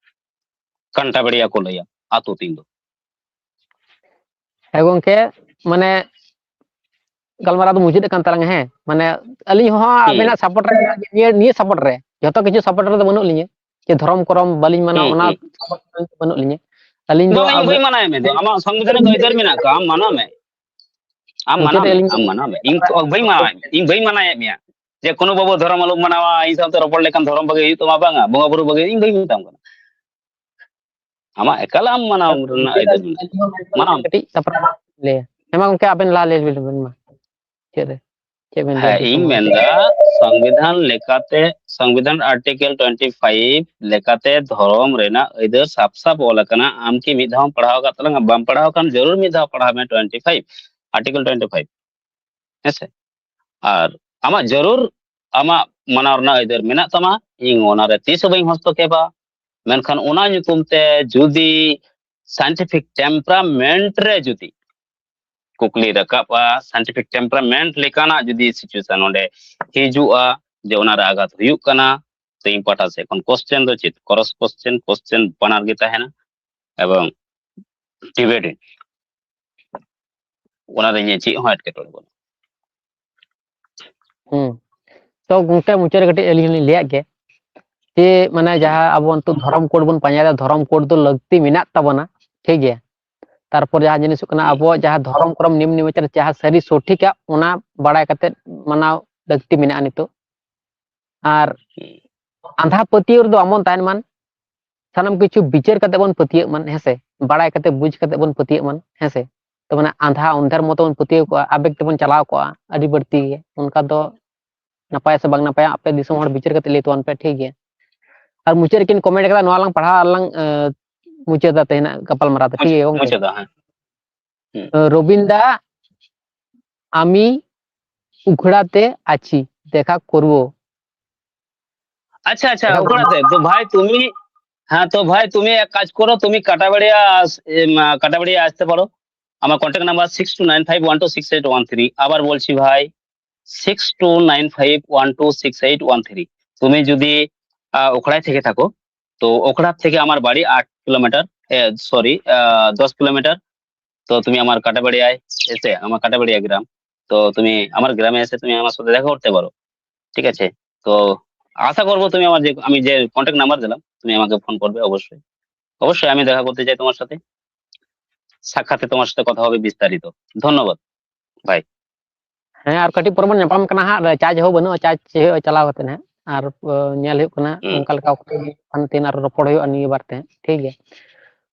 ᱠᱟᱱᱴᱟᱵᱮᱲᱤᱭᱟ ᱠᱚ ᱞᱟᱹᱭᱟ ᱟᱛᱳ ᱛᱤᱧ ᱫᱚ᱾ ᱦᱮᱸ ᱜᱚᱝᱠᱮ, ᱢᱟᱱᱮ ᱜᱟᱞᱢᱟᱨᱟᱣ ᱫᱚ ᱢᱩᱪᱟᱹᱫ ᱟᱠᱟᱱ ᱛᱟᱞᱟᱝᱟ, ᱦᱮᱸ, ᱢᱟᱱᱮ ᱟᱹᱞᱤᱧ ᱦᱚᱸ ᱦᱩᱸ᱾ ᱟᱵᱮᱱᱟᱜ support ᱨᱮ ᱢᱮᱱᱟᱜ ᱞᱤᱧᱟ, ᱱᱤᱭᱟᱹ, ᱱᱤᱭᱟᱹ support ᱨᱮ, ᱡᱚᱛᱚ ᱠᱤᱪᱷᱩ support ᱨᱮᱫᱚ ᱵᱟᱹᱱᱩᱜ ᱞᱤᱧᱟᱹ, ᱡᱮ ᱫᱷᱚᱨᱚᱢ ᱠᱚᱨᱚᱢ ᱵᱟᱹᱞᱤᱧ ᱢᱟᱱᱟᱣᱟ, ᱦᱩᱸ, ᱚᱱᱟ ᱦᱩᱸ᱾ ᱵᱟᱹᱱᱩᱜ ᱞᱤᱧᱟ ᱟᱹᱞᱤᱧ ᱫᱚ᱾ ᱵᱟᱝ, ᱤᱧ ᱵᱟᱹᱧ ᱢᱟᱱᱟᱣᱮᱫ ᱢᱮ ᱫᱚ, ᱟᱢᱟᱜ ᱥᱚᱝᱵᱤᱫᱷᱟᱱ ᱨᱮ ᱟᱹᱭᱫᱟᱹᱨ ᱢᱮᱱᱟᱜ ᱠᱟᱜᱼᱟ, ᱟᱢ ᱢᱟᱱᱟᱣ ᱢᱮ᱾ ᱟᱢ ᱢᱟᱱᱟᱣ ᱢᱮ, ᱟᱢ ᱢᱟᱱᱟᱣ ᱢᱮ᱾ ᱤᱧ ᱛᱚ ᱵᱟᱹᱧ ᱢᱟᱱᱟᱣᱮᱫ, ᱤᱧ ᱵᱟᱹᱧ ᱢᱟᱱᱟᱣᱮᱫ ᱢᱮᱭᱟ ᱡᱮ ᱠᱳᱱᱳ ᱵᱟᱵᱩ ᱫᱷᱚᱨᱚᱢ ᱟᱞᱚᱢ ᱢᱟᱱᱟᱣᱟ, ᱤᱧ ᱥᱟᱶᱛᱮ ᱨᱚᱯᱚᱲ ᱞᱮᱠᱷᱟᱱ ᱫᱷᱚᱨᱚᱢ ᱵᱟᱹᱜᱤ ᱦᱩᱭᱩᱜ ᱛᱟᱢᱟ, ᱵᱟᱝᱟ, ᱵᱚᱸᱜᱟ ᱵᱩᱨᱩ ᱵᱟᱹᱜᱤ, ᱤᱧ ᱵᱟᱹᱧ ᱢᱮᱛᱟᱢ ᱠᱟᱱᱟ᱾ ᱟᱢᱟᱜ ᱮᱠᱟᱞ ᱟᱢ ᱢᱟᱱᱟᱣ ᱨᱮᱱᱟᱜ ᱟᱹᱭᱫᱟᱹᱨ ᱢᱮᱱᱟᱜᱼᱟ᱾ ᱢᱟᱱᱟᱣ ᱢᱮ᱾ ᱠᱟᱹᱴᱤᱡ ᱛᱟᱯᱚᱨᱮ ᱞᱟᱹᱭᱟ᱾ ᱦᱮᱸ ᱢᱟ ᱜᱚᱝᱠᱮ, ᱟᱵᱮᱱ ᱞᱟᱦᱟ ᱞᱟᱹᱭ ᱵᱮᱱ ᱢᱟ᱾ ᱪᱮᱫ ᱨᱮ? ᱪᱮᱫ ᱵᱮᱱ ᱞᱟᱹᱭ ᱦᱮᱸ, ᱦᱚᱪᱚ ᱤᱧ ᱠᱟᱱᱟ? ᱢᱮᱱᱫᱟ, ᱥᱚᱝᱵᱤᱫᱷᱟᱱ ᱞᱮᱠᱟᱛᱮ, ᱥᱚᱝᱵᱤᱫᱷᱟᱱ ᱟᱨᱴᱤᱠᱮᱞ ᱴᱩᱭᱮᱱᱴᱤ ᱯᱷᱟᱭᱤᱵᱷ ᱞᱮᱠᱟᱛᱮ ᱫᱷᱚᱨᱚᱢ ᱨᱮᱱᱟᱜ ᱟᱹᱭᱫᱟᱹᱨ ᱥᱟᱯ ᱥᱟᱯ ᱚᱞ ᱟᱠᱟᱱᱟ᱾ ᱟᱢ ᱠᱤ ᱢᱤᱫ ᱫᱷᱟᱣ ᱮᱢ ᱯᱟᱲᱦᱟᱣ ᱟᱠᱟᱫ ᱛᱟᱞᱟᱝᱟ? ᱵᱟᱢ ᱯᱟᱲᱦᱟᱣ ᱠᱷᱟᱱ ᱡᱟᱹᱨᱩᱲ ᱢᱤᱫ ᱫᱷᱟᱣ ᱯᱟᱲᱦᱟᱣ ᱢᱮ, twenty five, article twenty five. ᱦᱮᱸᱥᱮ? ᱟᱨ ᱟᱢᱟᱜ ᱡᱟᱹᱨᱩᱲ, ᱟᱢᱟᱜ ᱢᱟᱱᱟᱣ ᱨᱮᱱᱟᱜ ᱟᱹᱭᱫᱟᱹᱨ ᱢᱮᱱᱟᱜ ᱛᱟᱢᱟ, ᱤᱧ ᱚᱱᱟ ᱨᱮ ᱛᱤᱥ ᱦᱚᱸ ᱵᱟᱹᱧ ᱦᱚᱥᱛᱚᱠᱷᱮᱯᱟ᱾ ᱢᱮᱱᱠᱷᱟᱱ ᱚᱱᱟ ᱧᱩᱛᱩᱢ ᱛᱮ ᱡᱩᱫᱤ scientific temperament ᱨᱮ ᱡᱩᱫᱤ ᱠᱩᱠᱞᱤ ᱨᱟᱠᱟᱵᱼᱟ, scientific temperament ᱞᱮᱠᱟᱱᱟᱜ ᱡᱩᱫᱤ situation ᱚᱸᱰᱮ ᱦᱤᱡᱩᱜᱼᱟ, ᱡᱮ ᱚᱱᱟ ᱨᱮ ᱟᱜᱷᱟᱛ ᱦᱩᱭᱩᱜ ᱠᱟᱱᱟ, ᱛᱚ ᱤᱧ ᱯᱟᱦᱴᱟ ᱥᱮᱫ ᱠᱷᱚᱱ question ᱫᱚ ᱪᱮᱫ? Cross question, question ᱵᱟᱱᱟᱨ ᱜᱮ ᱛᱟᱦᱮᱱᱟ, ᱮᱵᱚᱝ debate ᱚᱱᱟ ᱨᱮ ᱤᱧᱟᱹᱜ ᱪᱮᱫ ᱦᱚᱸ ᱮᱴᱠᱮᱴᱚᱬᱮ ᱵᱟᱹᱱᱩᱜᱼᱟ᱾ ᱦᱩᱸ᱾ ᱛᱚ ᱜᱚᱝᱠᱮ, ᱢᱩᱪᱟᱹᱫ ᱨᱮ ᱠᱟᱹᱴᱤᱡ ᱟᱹᱞᱤᱧ ᱦᱚᱸᱞᱤᱧ ᱞᱟᱹᱭᱟᱜ ᱜᱮ, ᱡᱮ ᱢᱟᱱᱮ ᱦᱩᱸ᱾ ᱡᱟᱦᱟᱸ ᱟᱵᱚ ᱱᱤᱛᱚᱜ ᱫᱷᱚᱨᱚᱢ code ᱵᱚᱱ ᱯᱟᱸᱡᱟᱭᱮᱫᱟ, ᱫᱷᱚᱨᱚᱢ code ᱫᱚ ᱞᱟᱹᱠᱛᱤ ᱢᱮᱱᱟᱜ ᱛᱟᱵᱚᱱᱟ, ᱴᱷᱤᱠ ᱜᱮᱭᱟ᱾ ᱛᱟᱨᱯᱚᱨ ᱡᱟᱦᱟᱸ ᱡᱤᱱᱤᱥ ᱦᱩᱭᱩᱜ ᱠᱟᱱᱟ, ᱦᱩᱸ᱾ ᱟᱵᱚᱣᱟᱜ ᱡᱟᱦᱟᱸ ᱫᱷᱚᱨᱚᱢ ᱠᱚᱨᱚᱢ ᱱᱤᱭᱚᱢ ᱱᱤᱢᱟᱪᱟᱨ ᱡᱟᱦᱟᱸ ᱥᱟᱹᱨᱤ ᱥᱚᱴᱷᱤᱠᱟᱜ, ᱚᱱᱟ ᱵᱟᱲᱟᱭ ᱠᱟᱛᱮ ᱢᱟᱱᱟᱣ ᱞᱟᱹᱠᱛᱤ ᱢᱮᱱᱟᱜᱼᱟ ᱱᱤᱛᱚᱜ᱾ ᱟᱨ ᱦᱩᱸ᱾ ᱟᱸᱫᱷᱟ ᱯᱟᱹᱛᱭᱟᱹᱣ ᱨᱮᱫᱚ ᱟᱢᱚᱱ ᱛᱟᱦᱮᱱ ᱢᱟᱱ, ᱥᱟᱱᱟᱢ ᱠᱤᱪᱷᱩ ᱵᱤᱪᱟᱹᱨ ᱠᱟᱛᱮ ᱵᱚᱱ ᱯᱟᱹᱛᱭᱟᱹᱜ ᱢᱟᱱ, ᱦᱮᱸ ᱥᱮ? ᱵᱟᱲᱟᱭ ᱠᱟᱛᱮ, ᱵᱩᱡᱽ ᱠᱟᱛᱮ ᱵᱚᱱ ᱯᱟᱹᱛᱭᱟᱹᱜ ᱢᱟᱱ, ᱦᱮᱸ ᱥᱮ? ᱛᱚ ᱢᱟᱱᱮ ᱟᱸᱫᱷᱟ ᱚᱱᱫᱷᱮᱨ ᱢᱚᱛᱚ ᱵᱚᱱ ᱯᱟᱹᱛᱭᱟᱹᱣ ᱠᱚᱜᱼᱟ, ᱟᱵᱮᱜᱽ ᱛᱮᱵᱚᱱ ᱪᱟᱞᱟᱣ ᱠᱚᱜᱼᱟ ᱟᱹᱰᱤ ᱵᱟᱹᱲᱛᱤ ᱜᱮ, ᱚᱱᱠᱟ ᱫᱚ ᱱᱟᱯᱟᱭᱟ ᱥᱮ ᱵᱟᱝ ᱱᱟᱯᱟᱭᱟ, ᱟᱯᱮ ᱫᱤᱥᱚᱢ ᱦᱚᱲ ᱵᱤᱪᱟᱹᱨ ᱠᱟᱛᱮ ᱞᱟᱹᱭ ᱛᱟᱵᱚᱱ ᱯᱮ, ᱴᱷᱤᱠ ᱜᱮᱭᱟ? ᱟᱨ ᱢᱩᱪᱟᱹᱫ ᱨᱮᱠᱤᱱ comment ᱠᱟᱫᱟ, ᱱᱚᱣᱟ ᱞᱟᱝ ᱯᱟᱲᱦᱟᱣ ᱟᱨ ᱞᱟᱝ, ᱮᱸ, ᱢᱩᱪᱟᱹᱫᱟ ᱛᱮᱦᱮᱧᱟᱜ ᱜᱟᱯᱟᱞᱢᱟᱨᱟᱣ ᱫᱚ, ᱴᱷᱤᱠ ᱜᱮᱭᱟ ᱜᱚᱝᱠᱮ? ᱢᱩᱪᱟᱹᱫᱟ, ᱦᱮᱸ᱾ হুম। রবিন দা, আমি উখড়াতে আছি, দেখা করব। আচ্ছা, আচ্ছা, দেখা করব। ওখানে তো ভাই তুমি, হ্যাঁ, তো ভাই তুমি এক কাজ করো, তুমি কাটাবাড়িয়া আস-, এম, আ, কাটাবাড়িয়া আসতে পারো। আমার contact number six two nine five one two six eight one three. আবার বলছি ভাই, six two nine five one two six eight one three. তুমি যদি, আ, ওখড়ায় থেকে থাকো, তো ওখড়া থেকে আমার বাড়ি আট কিলোমিটার, এ, সরি, আ, দশ কিলোমিটার। তো তুমি আমার কাটাবাড়িয়ায় এসে, আমার কাটাবাড়িয়া গ্রাম, তো তুমি আমার গ্রামে এসে তুমি আমার সাথে দেখা করতে পারো, ঠিক আছে? তো আশা করবো তুমি আমার যে, আমি যে কন্ট্যাক্ট নাম্বার দিলাম, তুমি আমাকে ফোন করবে অবশ্যই। অবশ্যই আমি দেখা করতে চাই তোমার সাথে, সাক্ষাতে তোমার সাথে কথা হবে বিস্তারিত। ধন্যবাদ ভাই। ᱦᱮᱸ, ᱟᱨ ᱠᱟᱹᱴᱤᱡ ᱯᱚᱨᱮ ᱵᱚᱱ ᱧᱟᱯᱟᱢ ᱠᱟᱱᱟ ᱦᱟᱸᱜ, ᱪᱟᱨᱡᱽ ᱦᱚᱸ ᱵᱟᱹᱱᱩᱜᱼᱟ, ᱪᱟᱨᱡᱽ ᱦᱩᱭᱩᱜᱼᱟ ᱪᱟᱞᱟᱣ ᱠᱟᱛᱮ ᱦᱟᱸᱜ, ᱟᱨ ᱧᱮᱞ ᱦᱩᱭᱩᱜ ᱠᱟᱱᱟ ᱚᱱᱠᱟ ᱞᱮᱠᱟ ᱚᱠᱛᱚ ᱦᱟᱱᱛᱮ ᱟᱨ ᱨᱚᱯᱚᱲ ᱦᱩᱭᱩᱜᱼᱟ ᱱᱤᱭᱟᱹ ᱵᱟᱨ ᱛᱮ ᱦᱟᱸᱜ, ᱴᱷᱤᱠ ᱜᱮᱭᱟ᱾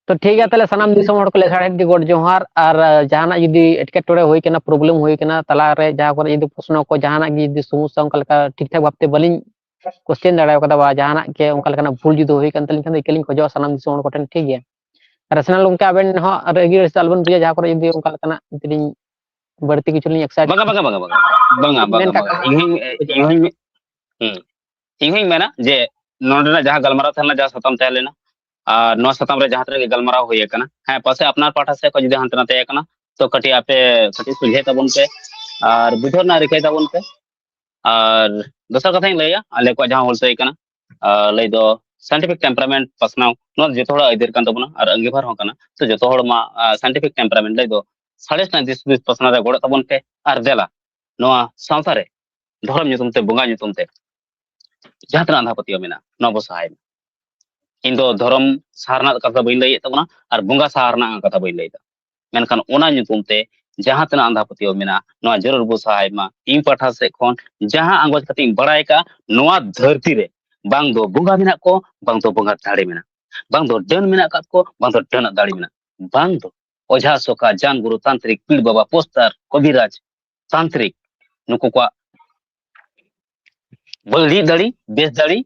ᱛᱚ ᱴᱷᱤᱠ ᱜᱮᱭᱟ, ᱛᱟᱦᱚᱞᱮ ᱥᱟᱱᱟᱢ ᱫᱤᱥᱚᱢ ᱦᱚᱲ ᱠᱚ ᱞᱟᱹᱜᱤᱫ ᱟᱹᱰᱤ ᱜᱚᱰ ᱡᱚᱦᱟᱨ᱾ ᱟᱨ ᱡᱟᱦᱟᱱᱟᱜ ᱡᱩᱫᱤ ᱮᱴᱠᱮᱴᱚᱬᱮ ᱦᱩᱭ ᱠᱟᱱᱟ, ᱯᱨᱚᱵᱞᱮᱢ ᱦᱩᱭ ᱠᱟᱱᱟ, ᱛᱟᱞᱟᱨᱮ ᱡᱟᱦᱟᱸ ᱠᱚᱨᱮ ᱡᱩᱫᱤ ᱯᱨᱚᱥᱱᱚ ᱠᱚ, ᱡᱟᱦᱟᱱᱟᱜ ᱜᱮ ᱡᱩᱫᱤ ᱥᱚᱢᱚᱥᱥᱟ ᱚᱱᱠᱟ ᱞᱮᱠᱟ ᱴᱷᱤᱠ ᱴᱷᱟᱠ ᱵᱷᱟᱵᱛᱮ ᱵᱟᱹᱞᱤᱧ ᱠᱚᱥᱪᱮᱱ ᱫᱟᱲᱮ ᱠᱟᱫᱟ ᱵᱟ ᱡᱟᱦᱟᱱᱟᱜ ᱜᱮ ᱚᱱᱠᱟ ᱞᱮᱠᱟᱱᱟᱜ ᱵᱷᱩᱞ ᱡᱩᱫᱤ ᱦᱩᱭ ᱠᱟᱱ ᱛᱟᱹᱞᱤᱧ ᱠᱷᱟᱱ ᱫᱚ ᱤᱠᱟᱹ ᱞᱤᱧ ᱠᱷᱚᱡᱚᱜᱼᱟ ᱥᱟᱱᱟᱢ ᱫᱤᱥᱚᱢ ᱦᱚᱲ ᱠᱚᱴᱷᱮᱱ, ᱴᱷᱤᱠ ᱜᱮᱭᱟ᱾ ᱟᱨ ᱨᱮᱥᱱᱟᱞ ᱜᱚᱢᱠᱮ, ᱟᱵᱮᱱ ᱦᱚᱸ ᱟᱨ ᱟᱹᱜᱤ ᱟᱹᱲᱤᱥ ᱫᱚ ᱟᱞᱚᱵᱮᱱ ᱵᱩᱡᱟ, ᱡᱟᱦᱟᱸ ᱠᱚᱨᱮ ᱡᱩᱫᱤ ᱚᱱᱠᱟ ᱞᱮᱠᱟᱱᱟᱜ ᱡᱩᱫᱤ ᱞᱤᱧ ᱵᱟᱹᱲᱛᱤ ᱠᱤᱪᱷᱩ ᱞᱤᱧ ᱮᱠᱥᱟᱭᱤᱴ ᱵᱟᱝᱟ ᱵᱟᱝᱟ ᱵᱟᱝᱟ ᱵᱟᱝᱟ ᱵᱟᱝᱟ ᱵᱟᱝᱟ ᱢᱮᱱ ᱵᱟᱝᱟ ᱠᱟᱜ ᱤᱧ ᱦᱚᱧ ᱤᱧ ᱦᱚᱧ ᱦᱩᱸ᱾ ᱤᱧ ᱦᱚᱧ ᱢᱮᱱᱟ ᱡᱮ ᱱᱚᱰᱮᱱᱟᱜ ᱡᱟᱦᱟᱸ ᱜᱟᱞᱢᱟᱨᱟᱣ ᱛᱟᱦᱮᱸ ᱞᱮᱱᱟ, ᱡᱟᱦᱟᱸ ᱥᱟᱛᱟᱢ ᱛᱟᱦᱮᱸ ᱞᱮᱱᱟ, ᱟᱨ ᱱᱚᱣᱟ ᱥᱟᱛᱟᱢ ᱨᱮ ᱡᱟᱦᱟᱸ ᱛᱤᱱᱟᱹᱜ ᱜᱮ ᱜᱟᱞᱢᱟᱨᱟᱣ ᱦᱩᱭ ᱟᱠᱟᱱᱟ, ᱦᱮᱸ, ᱯᱟᱥᱮ ᱟᱯᱱᱟᱨ ᱯᱟᱦᱴᱟ ᱥᱮᱫ ᱠᱷᱚᱱ ᱡᱩᱫᱤ ᱦᱟᱱᱛᱮ ᱱᱟᱛᱮ ᱟᱠᱟᱱᱟ, ᱛᱚ ᱠᱟᱹᱴᱤᱡ ᱟᱯᱮ ᱠᱟᱹᱴᱤᱡ ᱥᱚᱡᱷᱮ ᱛᱟᱵᱚᱱ ᱯᱮ ᱟᱨ ᱵᱩᱡᱷᱟᱹᱣ ᱨᱮᱱᱟᱜ ᱨᱤᱠᱟᱹᱭ ᱛᱟᱵᱚᱱ ᱯᱮ᱾ ᱟᱨ ᱫᱚᱥᱟᱨ ᱠᱟᱛᱷᱟᱧ ᱞᱟᱹᱭᱟ, ᱟᱞᱮ ᱠᱚᱣᱟᱜ ᱡᱟᱦᱟᱸ ᱦᱩᱞᱥᱟᱹᱭ ᱠᱟᱱᱟ, ᱟᱨ ᱞᱟᱹᱭ ᱫᱚ scientific temperament ᱯᱟᱥᱱᱟᱣ, ᱱᱚᱣᱟ ᱫᱚ ᱡᱚᱛᱚ ᱦᱚᱲᱟᱜ ᱟᱹᱭᱫᱟᱹᱨ ᱠᱟᱱ ᱛᱟᱵᱚᱱᱟ ᱟᱨ ᱟᱸᱜᱤᱵᱷᱟᱨ ᱦᱚᱸ ᱠᱟᱱᱟ᱾ ᱛᱚ ᱡᱚᱛᱚ ᱦᱚᱲ ᱢᱟ, ᱟᱨ, scientific temperament ᱞᱟᱹᱭ ᱫᱚ ᱥᱟᱬᱮᱥ ᱨᱮᱱᱟᱜ ᱫᱤᱥ ᱦᱩᱫᱤᱥ ᱯᱟᱥᱱᱟᱣ ᱨᱮ ᱜᱚᱲᱚ ᱛᱟᱵᱚᱱ ᱯᱮ᱾ ᱟᱨ ᱫᱮᱞᱟ, ᱱᱚᱣᱟ ᱥᱟᱶᱛᱟ ᱨᱮ ᱫᱷᱚᱨᱚᱢ ᱧᱩᱛᱩᱢ ᱛᱮ, ᱵᱚᱸᱜᱟ ᱧᱩᱛᱩᱢ ᱛᱮ ᱡᱟᱦᱟᱸ ᱛᱤᱱᱟᱹᱜ ᱟᱸᱫᱷᱟ ᱯᱟᱹᱛᱭᱟᱹᱣ ᱢᱮᱱᱟᱜᱼᱟ, ᱱᱚᱣᱟ ᱵᱚ ᱥᱟᱦᱟᱭ ᱢᱟ᱾ ᱤᱧ ᱫᱚ ᱫᱷᱚᱨᱚᱢ ᱥᱟᱦᱟ ᱨᱮᱱᱟᱜ ᱠᱟᱛᱷᱟ ᱫᱚ ᱵᱟᱹᱧ ᱞᱟᱹᱭᱮᱫ ᱛᱟᱵᱚᱱᱟ ᱟᱨ ᱵᱚᱸᱜᱟ ᱥᱟᱦᱟ ᱨᱮᱱᱟᱜ ᱠᱟᱛᱷᱟ ᱵᱟᱹᱧ ᱞᱟᱹᱭᱮᱫᱟ, ᱢᱮᱱᱠᱷᱟᱱ ᱚᱱᱟ ᱧᱩᱛᱩᱢ ᱛᱮ ᱡᱟᱦᱟᱸ ᱛᱤᱱᱟᱹᱜ ᱟᱸᱫᱷᱟ ᱯᱟᱹᱛᱭᱟᱹᱣ ᱢᱮᱱᱟᱜᱼᱟ, ᱱᱚᱣᱟ ᱡᱟᱹᱨᱩᱲ ᱵᱚ ᱥᱟᱦᱟᱭ ᱢᱟ᱾ ᱤᱧ ᱯᱟᱦᱴᱟ ᱥᱮᱫ ᱠᱷᱚᱱ ᱡᱟᱦᱟᱸ ᱟᱸᱜᱚᱪ ᱠᱟᱛᱮ ᱤᱧ ᱵᱟᱲᱟᱭ ᱠᱟᱜᱼᱟ, ᱱᱚᱣᱟ ᱫᱷᱟᱹᱨᱛᱤ ᱨᱮ ᱵᱟᱝ ᱫᱚ ᱵᱚᱸᱜᱟ ᱢᱮᱱᱟᱜ ᱠᱚ, ᱵᱟᱝ ᱫᱚ ᱵᱚᱸᱜᱟ ᱫᱟᱲᱮ ᱢᱮᱱᱟᱜ, ᱵᱟᱝ ᱫᱚ ᱰᱟᱹᱱ ᱢᱮᱱᱟᱜ ᱟᱠᱟᱫ ᱠᱚ, ᱵᱟᱝ ᱫᱚ ᱰᱟᱹᱱᱟᱜ ᱫᱟᱲᱮ ᱢᱮᱱᱟᱜ, ᱵᱟᱝ ᱫᱚ ᱚᱡᱷᱟ, ᱥᱚᱠᱷᱟ, ᱡᱟᱱ ᱜᱩᱨᱩ, ᱛᱟᱱᱛᱨᱤᱠ, ᱯᱤᱲ ᱵᱟᱵᱟ, ᱯᱳᱥᱴᱟᱨ, ᱠᱚᱵᱤᱨᱟᱡᱽ, ᱛᱟᱱᱛᱨᱤᱠ, ᱱᱩᱠᱩ ᱠᱚᱣᱟᱜ ᱵᱟᱹᱲᱤᱡ ᱫᱟᱲᱮ, ᱵᱮᱥ ᱫᱟᱲᱮ,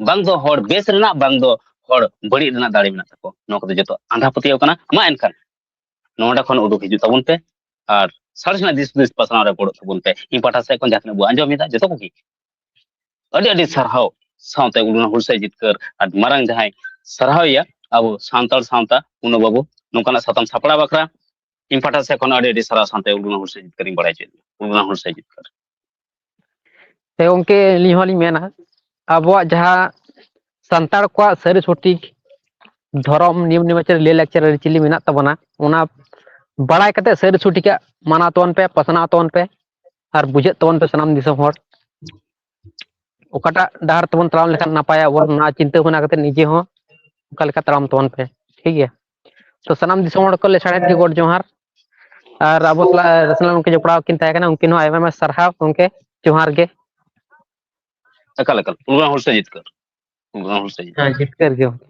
ᱵᱟᱝ ᱫᱚ ᱦᱚᱲ ᱵᱮᱥ ᱨᱮᱱᱟᱜ, ᱵᱟᱝ ᱫᱚ ᱦᱚᱲ ᱵᱟᱹᱲᱤᱡ ᱨᱮᱱᱟᱜ ᱫᱟᱲᱮ ᱢᱮᱱᱟᱜ ᱛᱟᱠᱚ᱾ ᱱᱚᱣᱟ ᱠᱚᱫᱚ ᱡᱚᱛᱚ ᱟᱸᱫᱷᱟ ᱯᱟᱹᱛᱭᱟᱹᱣ ᱠᱟᱱᱟ᱾ ᱢᱟ ᱮᱱᱠᱷᱟᱱ ᱱᱚᱰᱮ ᱠᱷᱚᱱ ᱩᱰᱩᱠ ᱦᱤᱡᱩᱜ ᱛᱟᱵᱚᱱ ᱯᱮ ᱟᱨ ᱥᱟᱬᱮᱥ ᱨᱮᱱᱟᱜ ᱫᱤᱥ ᱦᱩᱫᱤᱥ ᱯᱟᱥᱱᱟᱣ ᱨᱮ ᱜᱚᱲᱚᱜ ᱛᱟᱵᱚᱱ ᱯᱮ᱾ ᱤᱧ ᱯᱟᱦᱴᱟ ᱥᱮᱫ ᱠᱷᱚᱱ ᱡᱟᱦᱟᱸ ᱛᱤᱱᱟᱹᱜ ᱵᱚ ᱟᱸᱡᱚᱢ ᱮᱫᱟ, ᱡᱚᱛᱚ ᱠᱚᱜᱮ ᱟᱹᱰᱤ ᱟᱹᱰᱤ ᱥᱟᱨᱦᱟᱣ᱾ ᱥᱟᱶᱛᱮ ᱩᱰᱩᱠ ᱮᱱᱟ ᱦᱩᱞᱥᱟᱹᱭ ᱡᱤᱛᱠᱟᱹᱨ, ᱟᱨ ᱢᱟᱨᱟᱝ ᱡᱟᱦᱟᱸᱭ ᱥᱟᱨᱦᱟᱣᱮᱭᱟ ᱟᱵᱚ ᱥᱟᱱᱛᱟᱲ ᱥᱟᱶᱛᱟ, ᱯᱩᱱᱚ ᱵᱟᱹᱵᱩ, ᱱᱚᱝᱠᱟᱱᱟᱜ ᱥᱟᱛᱟᱢ ᱥᱟᱯᱲᱟᱣ ᱵᱟᱠᱷᱨᱟ ᱤᱧ ᱯᱟᱦᱴᱟ ᱥᱮᱫ ᱠᱷᱚᱱ ᱟᱹᱰᱤ ᱟᱹᱰᱤ ᱥᱟᱨᱦᱟᱣ, ᱥᱟᱶᱛᱮ ᱩᱰᱩᱠ ᱮᱱᱟ ᱦᱩᱞᱥᱟᱹᱭ ᱡᱤᱛᱠᱟᱹᱨ ᱤᱧ ᱵᱟᱲᱟᱭ ᱦᱚᱪᱚᱭᱮᱫ ᱢᱮᱭᱟ, ᱩᱰᱩᱠ ᱮᱱᱟ ᱦᱩᱞᱥᱟᱹᱭ ᱡᱤᱛᱠᱟᱹᱨ᱾ ᱦᱮᱸ ᱜᱚᱢᱠᱮ, ᱟᱹᱞᱤᱧ ᱦᱚᱸᱞᱤᱧ ᱢᱮᱱᱟ, ᱟᱵᱚᱣᱟᱜ ᱡᱟᱦᱟᱸ ᱥᱟᱱᱛᱟᱲ ᱠᱚᱣᱟᱜ ᱥᱟᱹᱨᱤ ᱥᱚᱴᱷᱤᱠ ᱫᱷᱚᱨᱚᱢ ᱱᱤᱭᱚᱢ ᱱᱮᱢᱟᱪᱟᱨ, ᱞᱟᱹᱭ ᱞᱟᱠᱪᱟᱨ ᱟᱹᱨᱤᱪᱟᱹᱞᱤ ᱢᱮᱱᱟᱜ ᱛᱟᱵᱚᱱᱟ, ᱚᱱᱟ ᱵᱟᱲᱟᱭ ᱠᱟᱛᱮ ᱥᱟᱹᱨᱤ ᱥᱚᱴᱷᱤᱠᱟᱜ ᱢᱟᱱᱟᱣ ᱛᱟᱵᱚᱱ ᱯᱮ, ᱯᱟᱥᱱᱟᱣ ᱛᱟᱵᱚᱱ ᱯᱮ ᱟᱨ ᱵᱩᱡᱷᱟᱹᱜ ᱛᱟᱵᱚᱱ ᱯᱮ ᱥᱟᱱᱟᱢ ᱫᱤᱥᱚᱢ ᱦᱚᱲ᱾ ᱚᱠᱟᱴᱟᱜ ᱰᱟᱦᱟᱨ ᱛᱮᱵᱚᱱ ᱛᱟᱲᱟᱢ ᱞᱮᱠᱷᱟᱱ ᱱᱟᱯᱟᱭᱟ, ᱟᱵᱚ ᱱᱚᱣᱟ ᱪᱤᱱᱛᱟᱹ ᱵᱷᱟᱵᱽᱱᱟ ᱠᱟᱛᱮ ᱱᱤᱡᱮ ᱦᱚᱸ ᱚᱱᱠᱟ ᱞᱮᱠᱟ ᱛᱟᱲᱟᱢ ᱛᱟᱵᱚᱱ ᱯᱮ᱾ ᱴᱷᱤᱠ ᱜᱮᱭᱟ? ᱛᱚ ᱥᱟᱱᱟᱢ ᱫᱤᱥᱚᱢ ᱦᱚᱲ ᱠᱚ ᱞᱟᱹᱭ ᱥᱟᱰᱮᱭᱮᱫ ᱜᱮ ᱜᱚᱰ ᱡᱚᱦᱟᱨ᱾ ᱟᱨ ᱟᱵᱚ ᱥᱟᱞᱟᱜ ᱨᱮᱥᱱᱟᱞ ᱜᱚᱢᱠᱮ ᱡᱚᱯᱲᱟᱣ ᱠᱤᱱ ᱛᱟᱦᱮᱸ ᱠᱟᱱᱟ, ᱩᱱᱠᱤᱱ ᱦᱚᱸ ᱟᱭᱢᱟ ᱟᱭᱢᱟ ᱥᱟᱨᱦᱟᱣ ᱜᱚᱢᱠᱮ, ᱡᱚᱦᱟᱨ ᱜᱮ᱾ ᱮᱠᱟᱞ ᱮᱠᱟᱞ, ᱩᱱᱠᱩ ᱦᱚᱲ ᱥᱮ ᱡᱤᱛᱠᱟᱹᱨ, ᱩᱱᱠᱩ ᱦᱚᱲ ᱥᱮ ᱡᱤᱛᱠᱟᱹᱨ᱾ ᱦᱮᱸ, ᱡᱤᱛᱠᱟᱹᱨ ᱜᱮ ᱜᱚᱢᱠᱮ᱾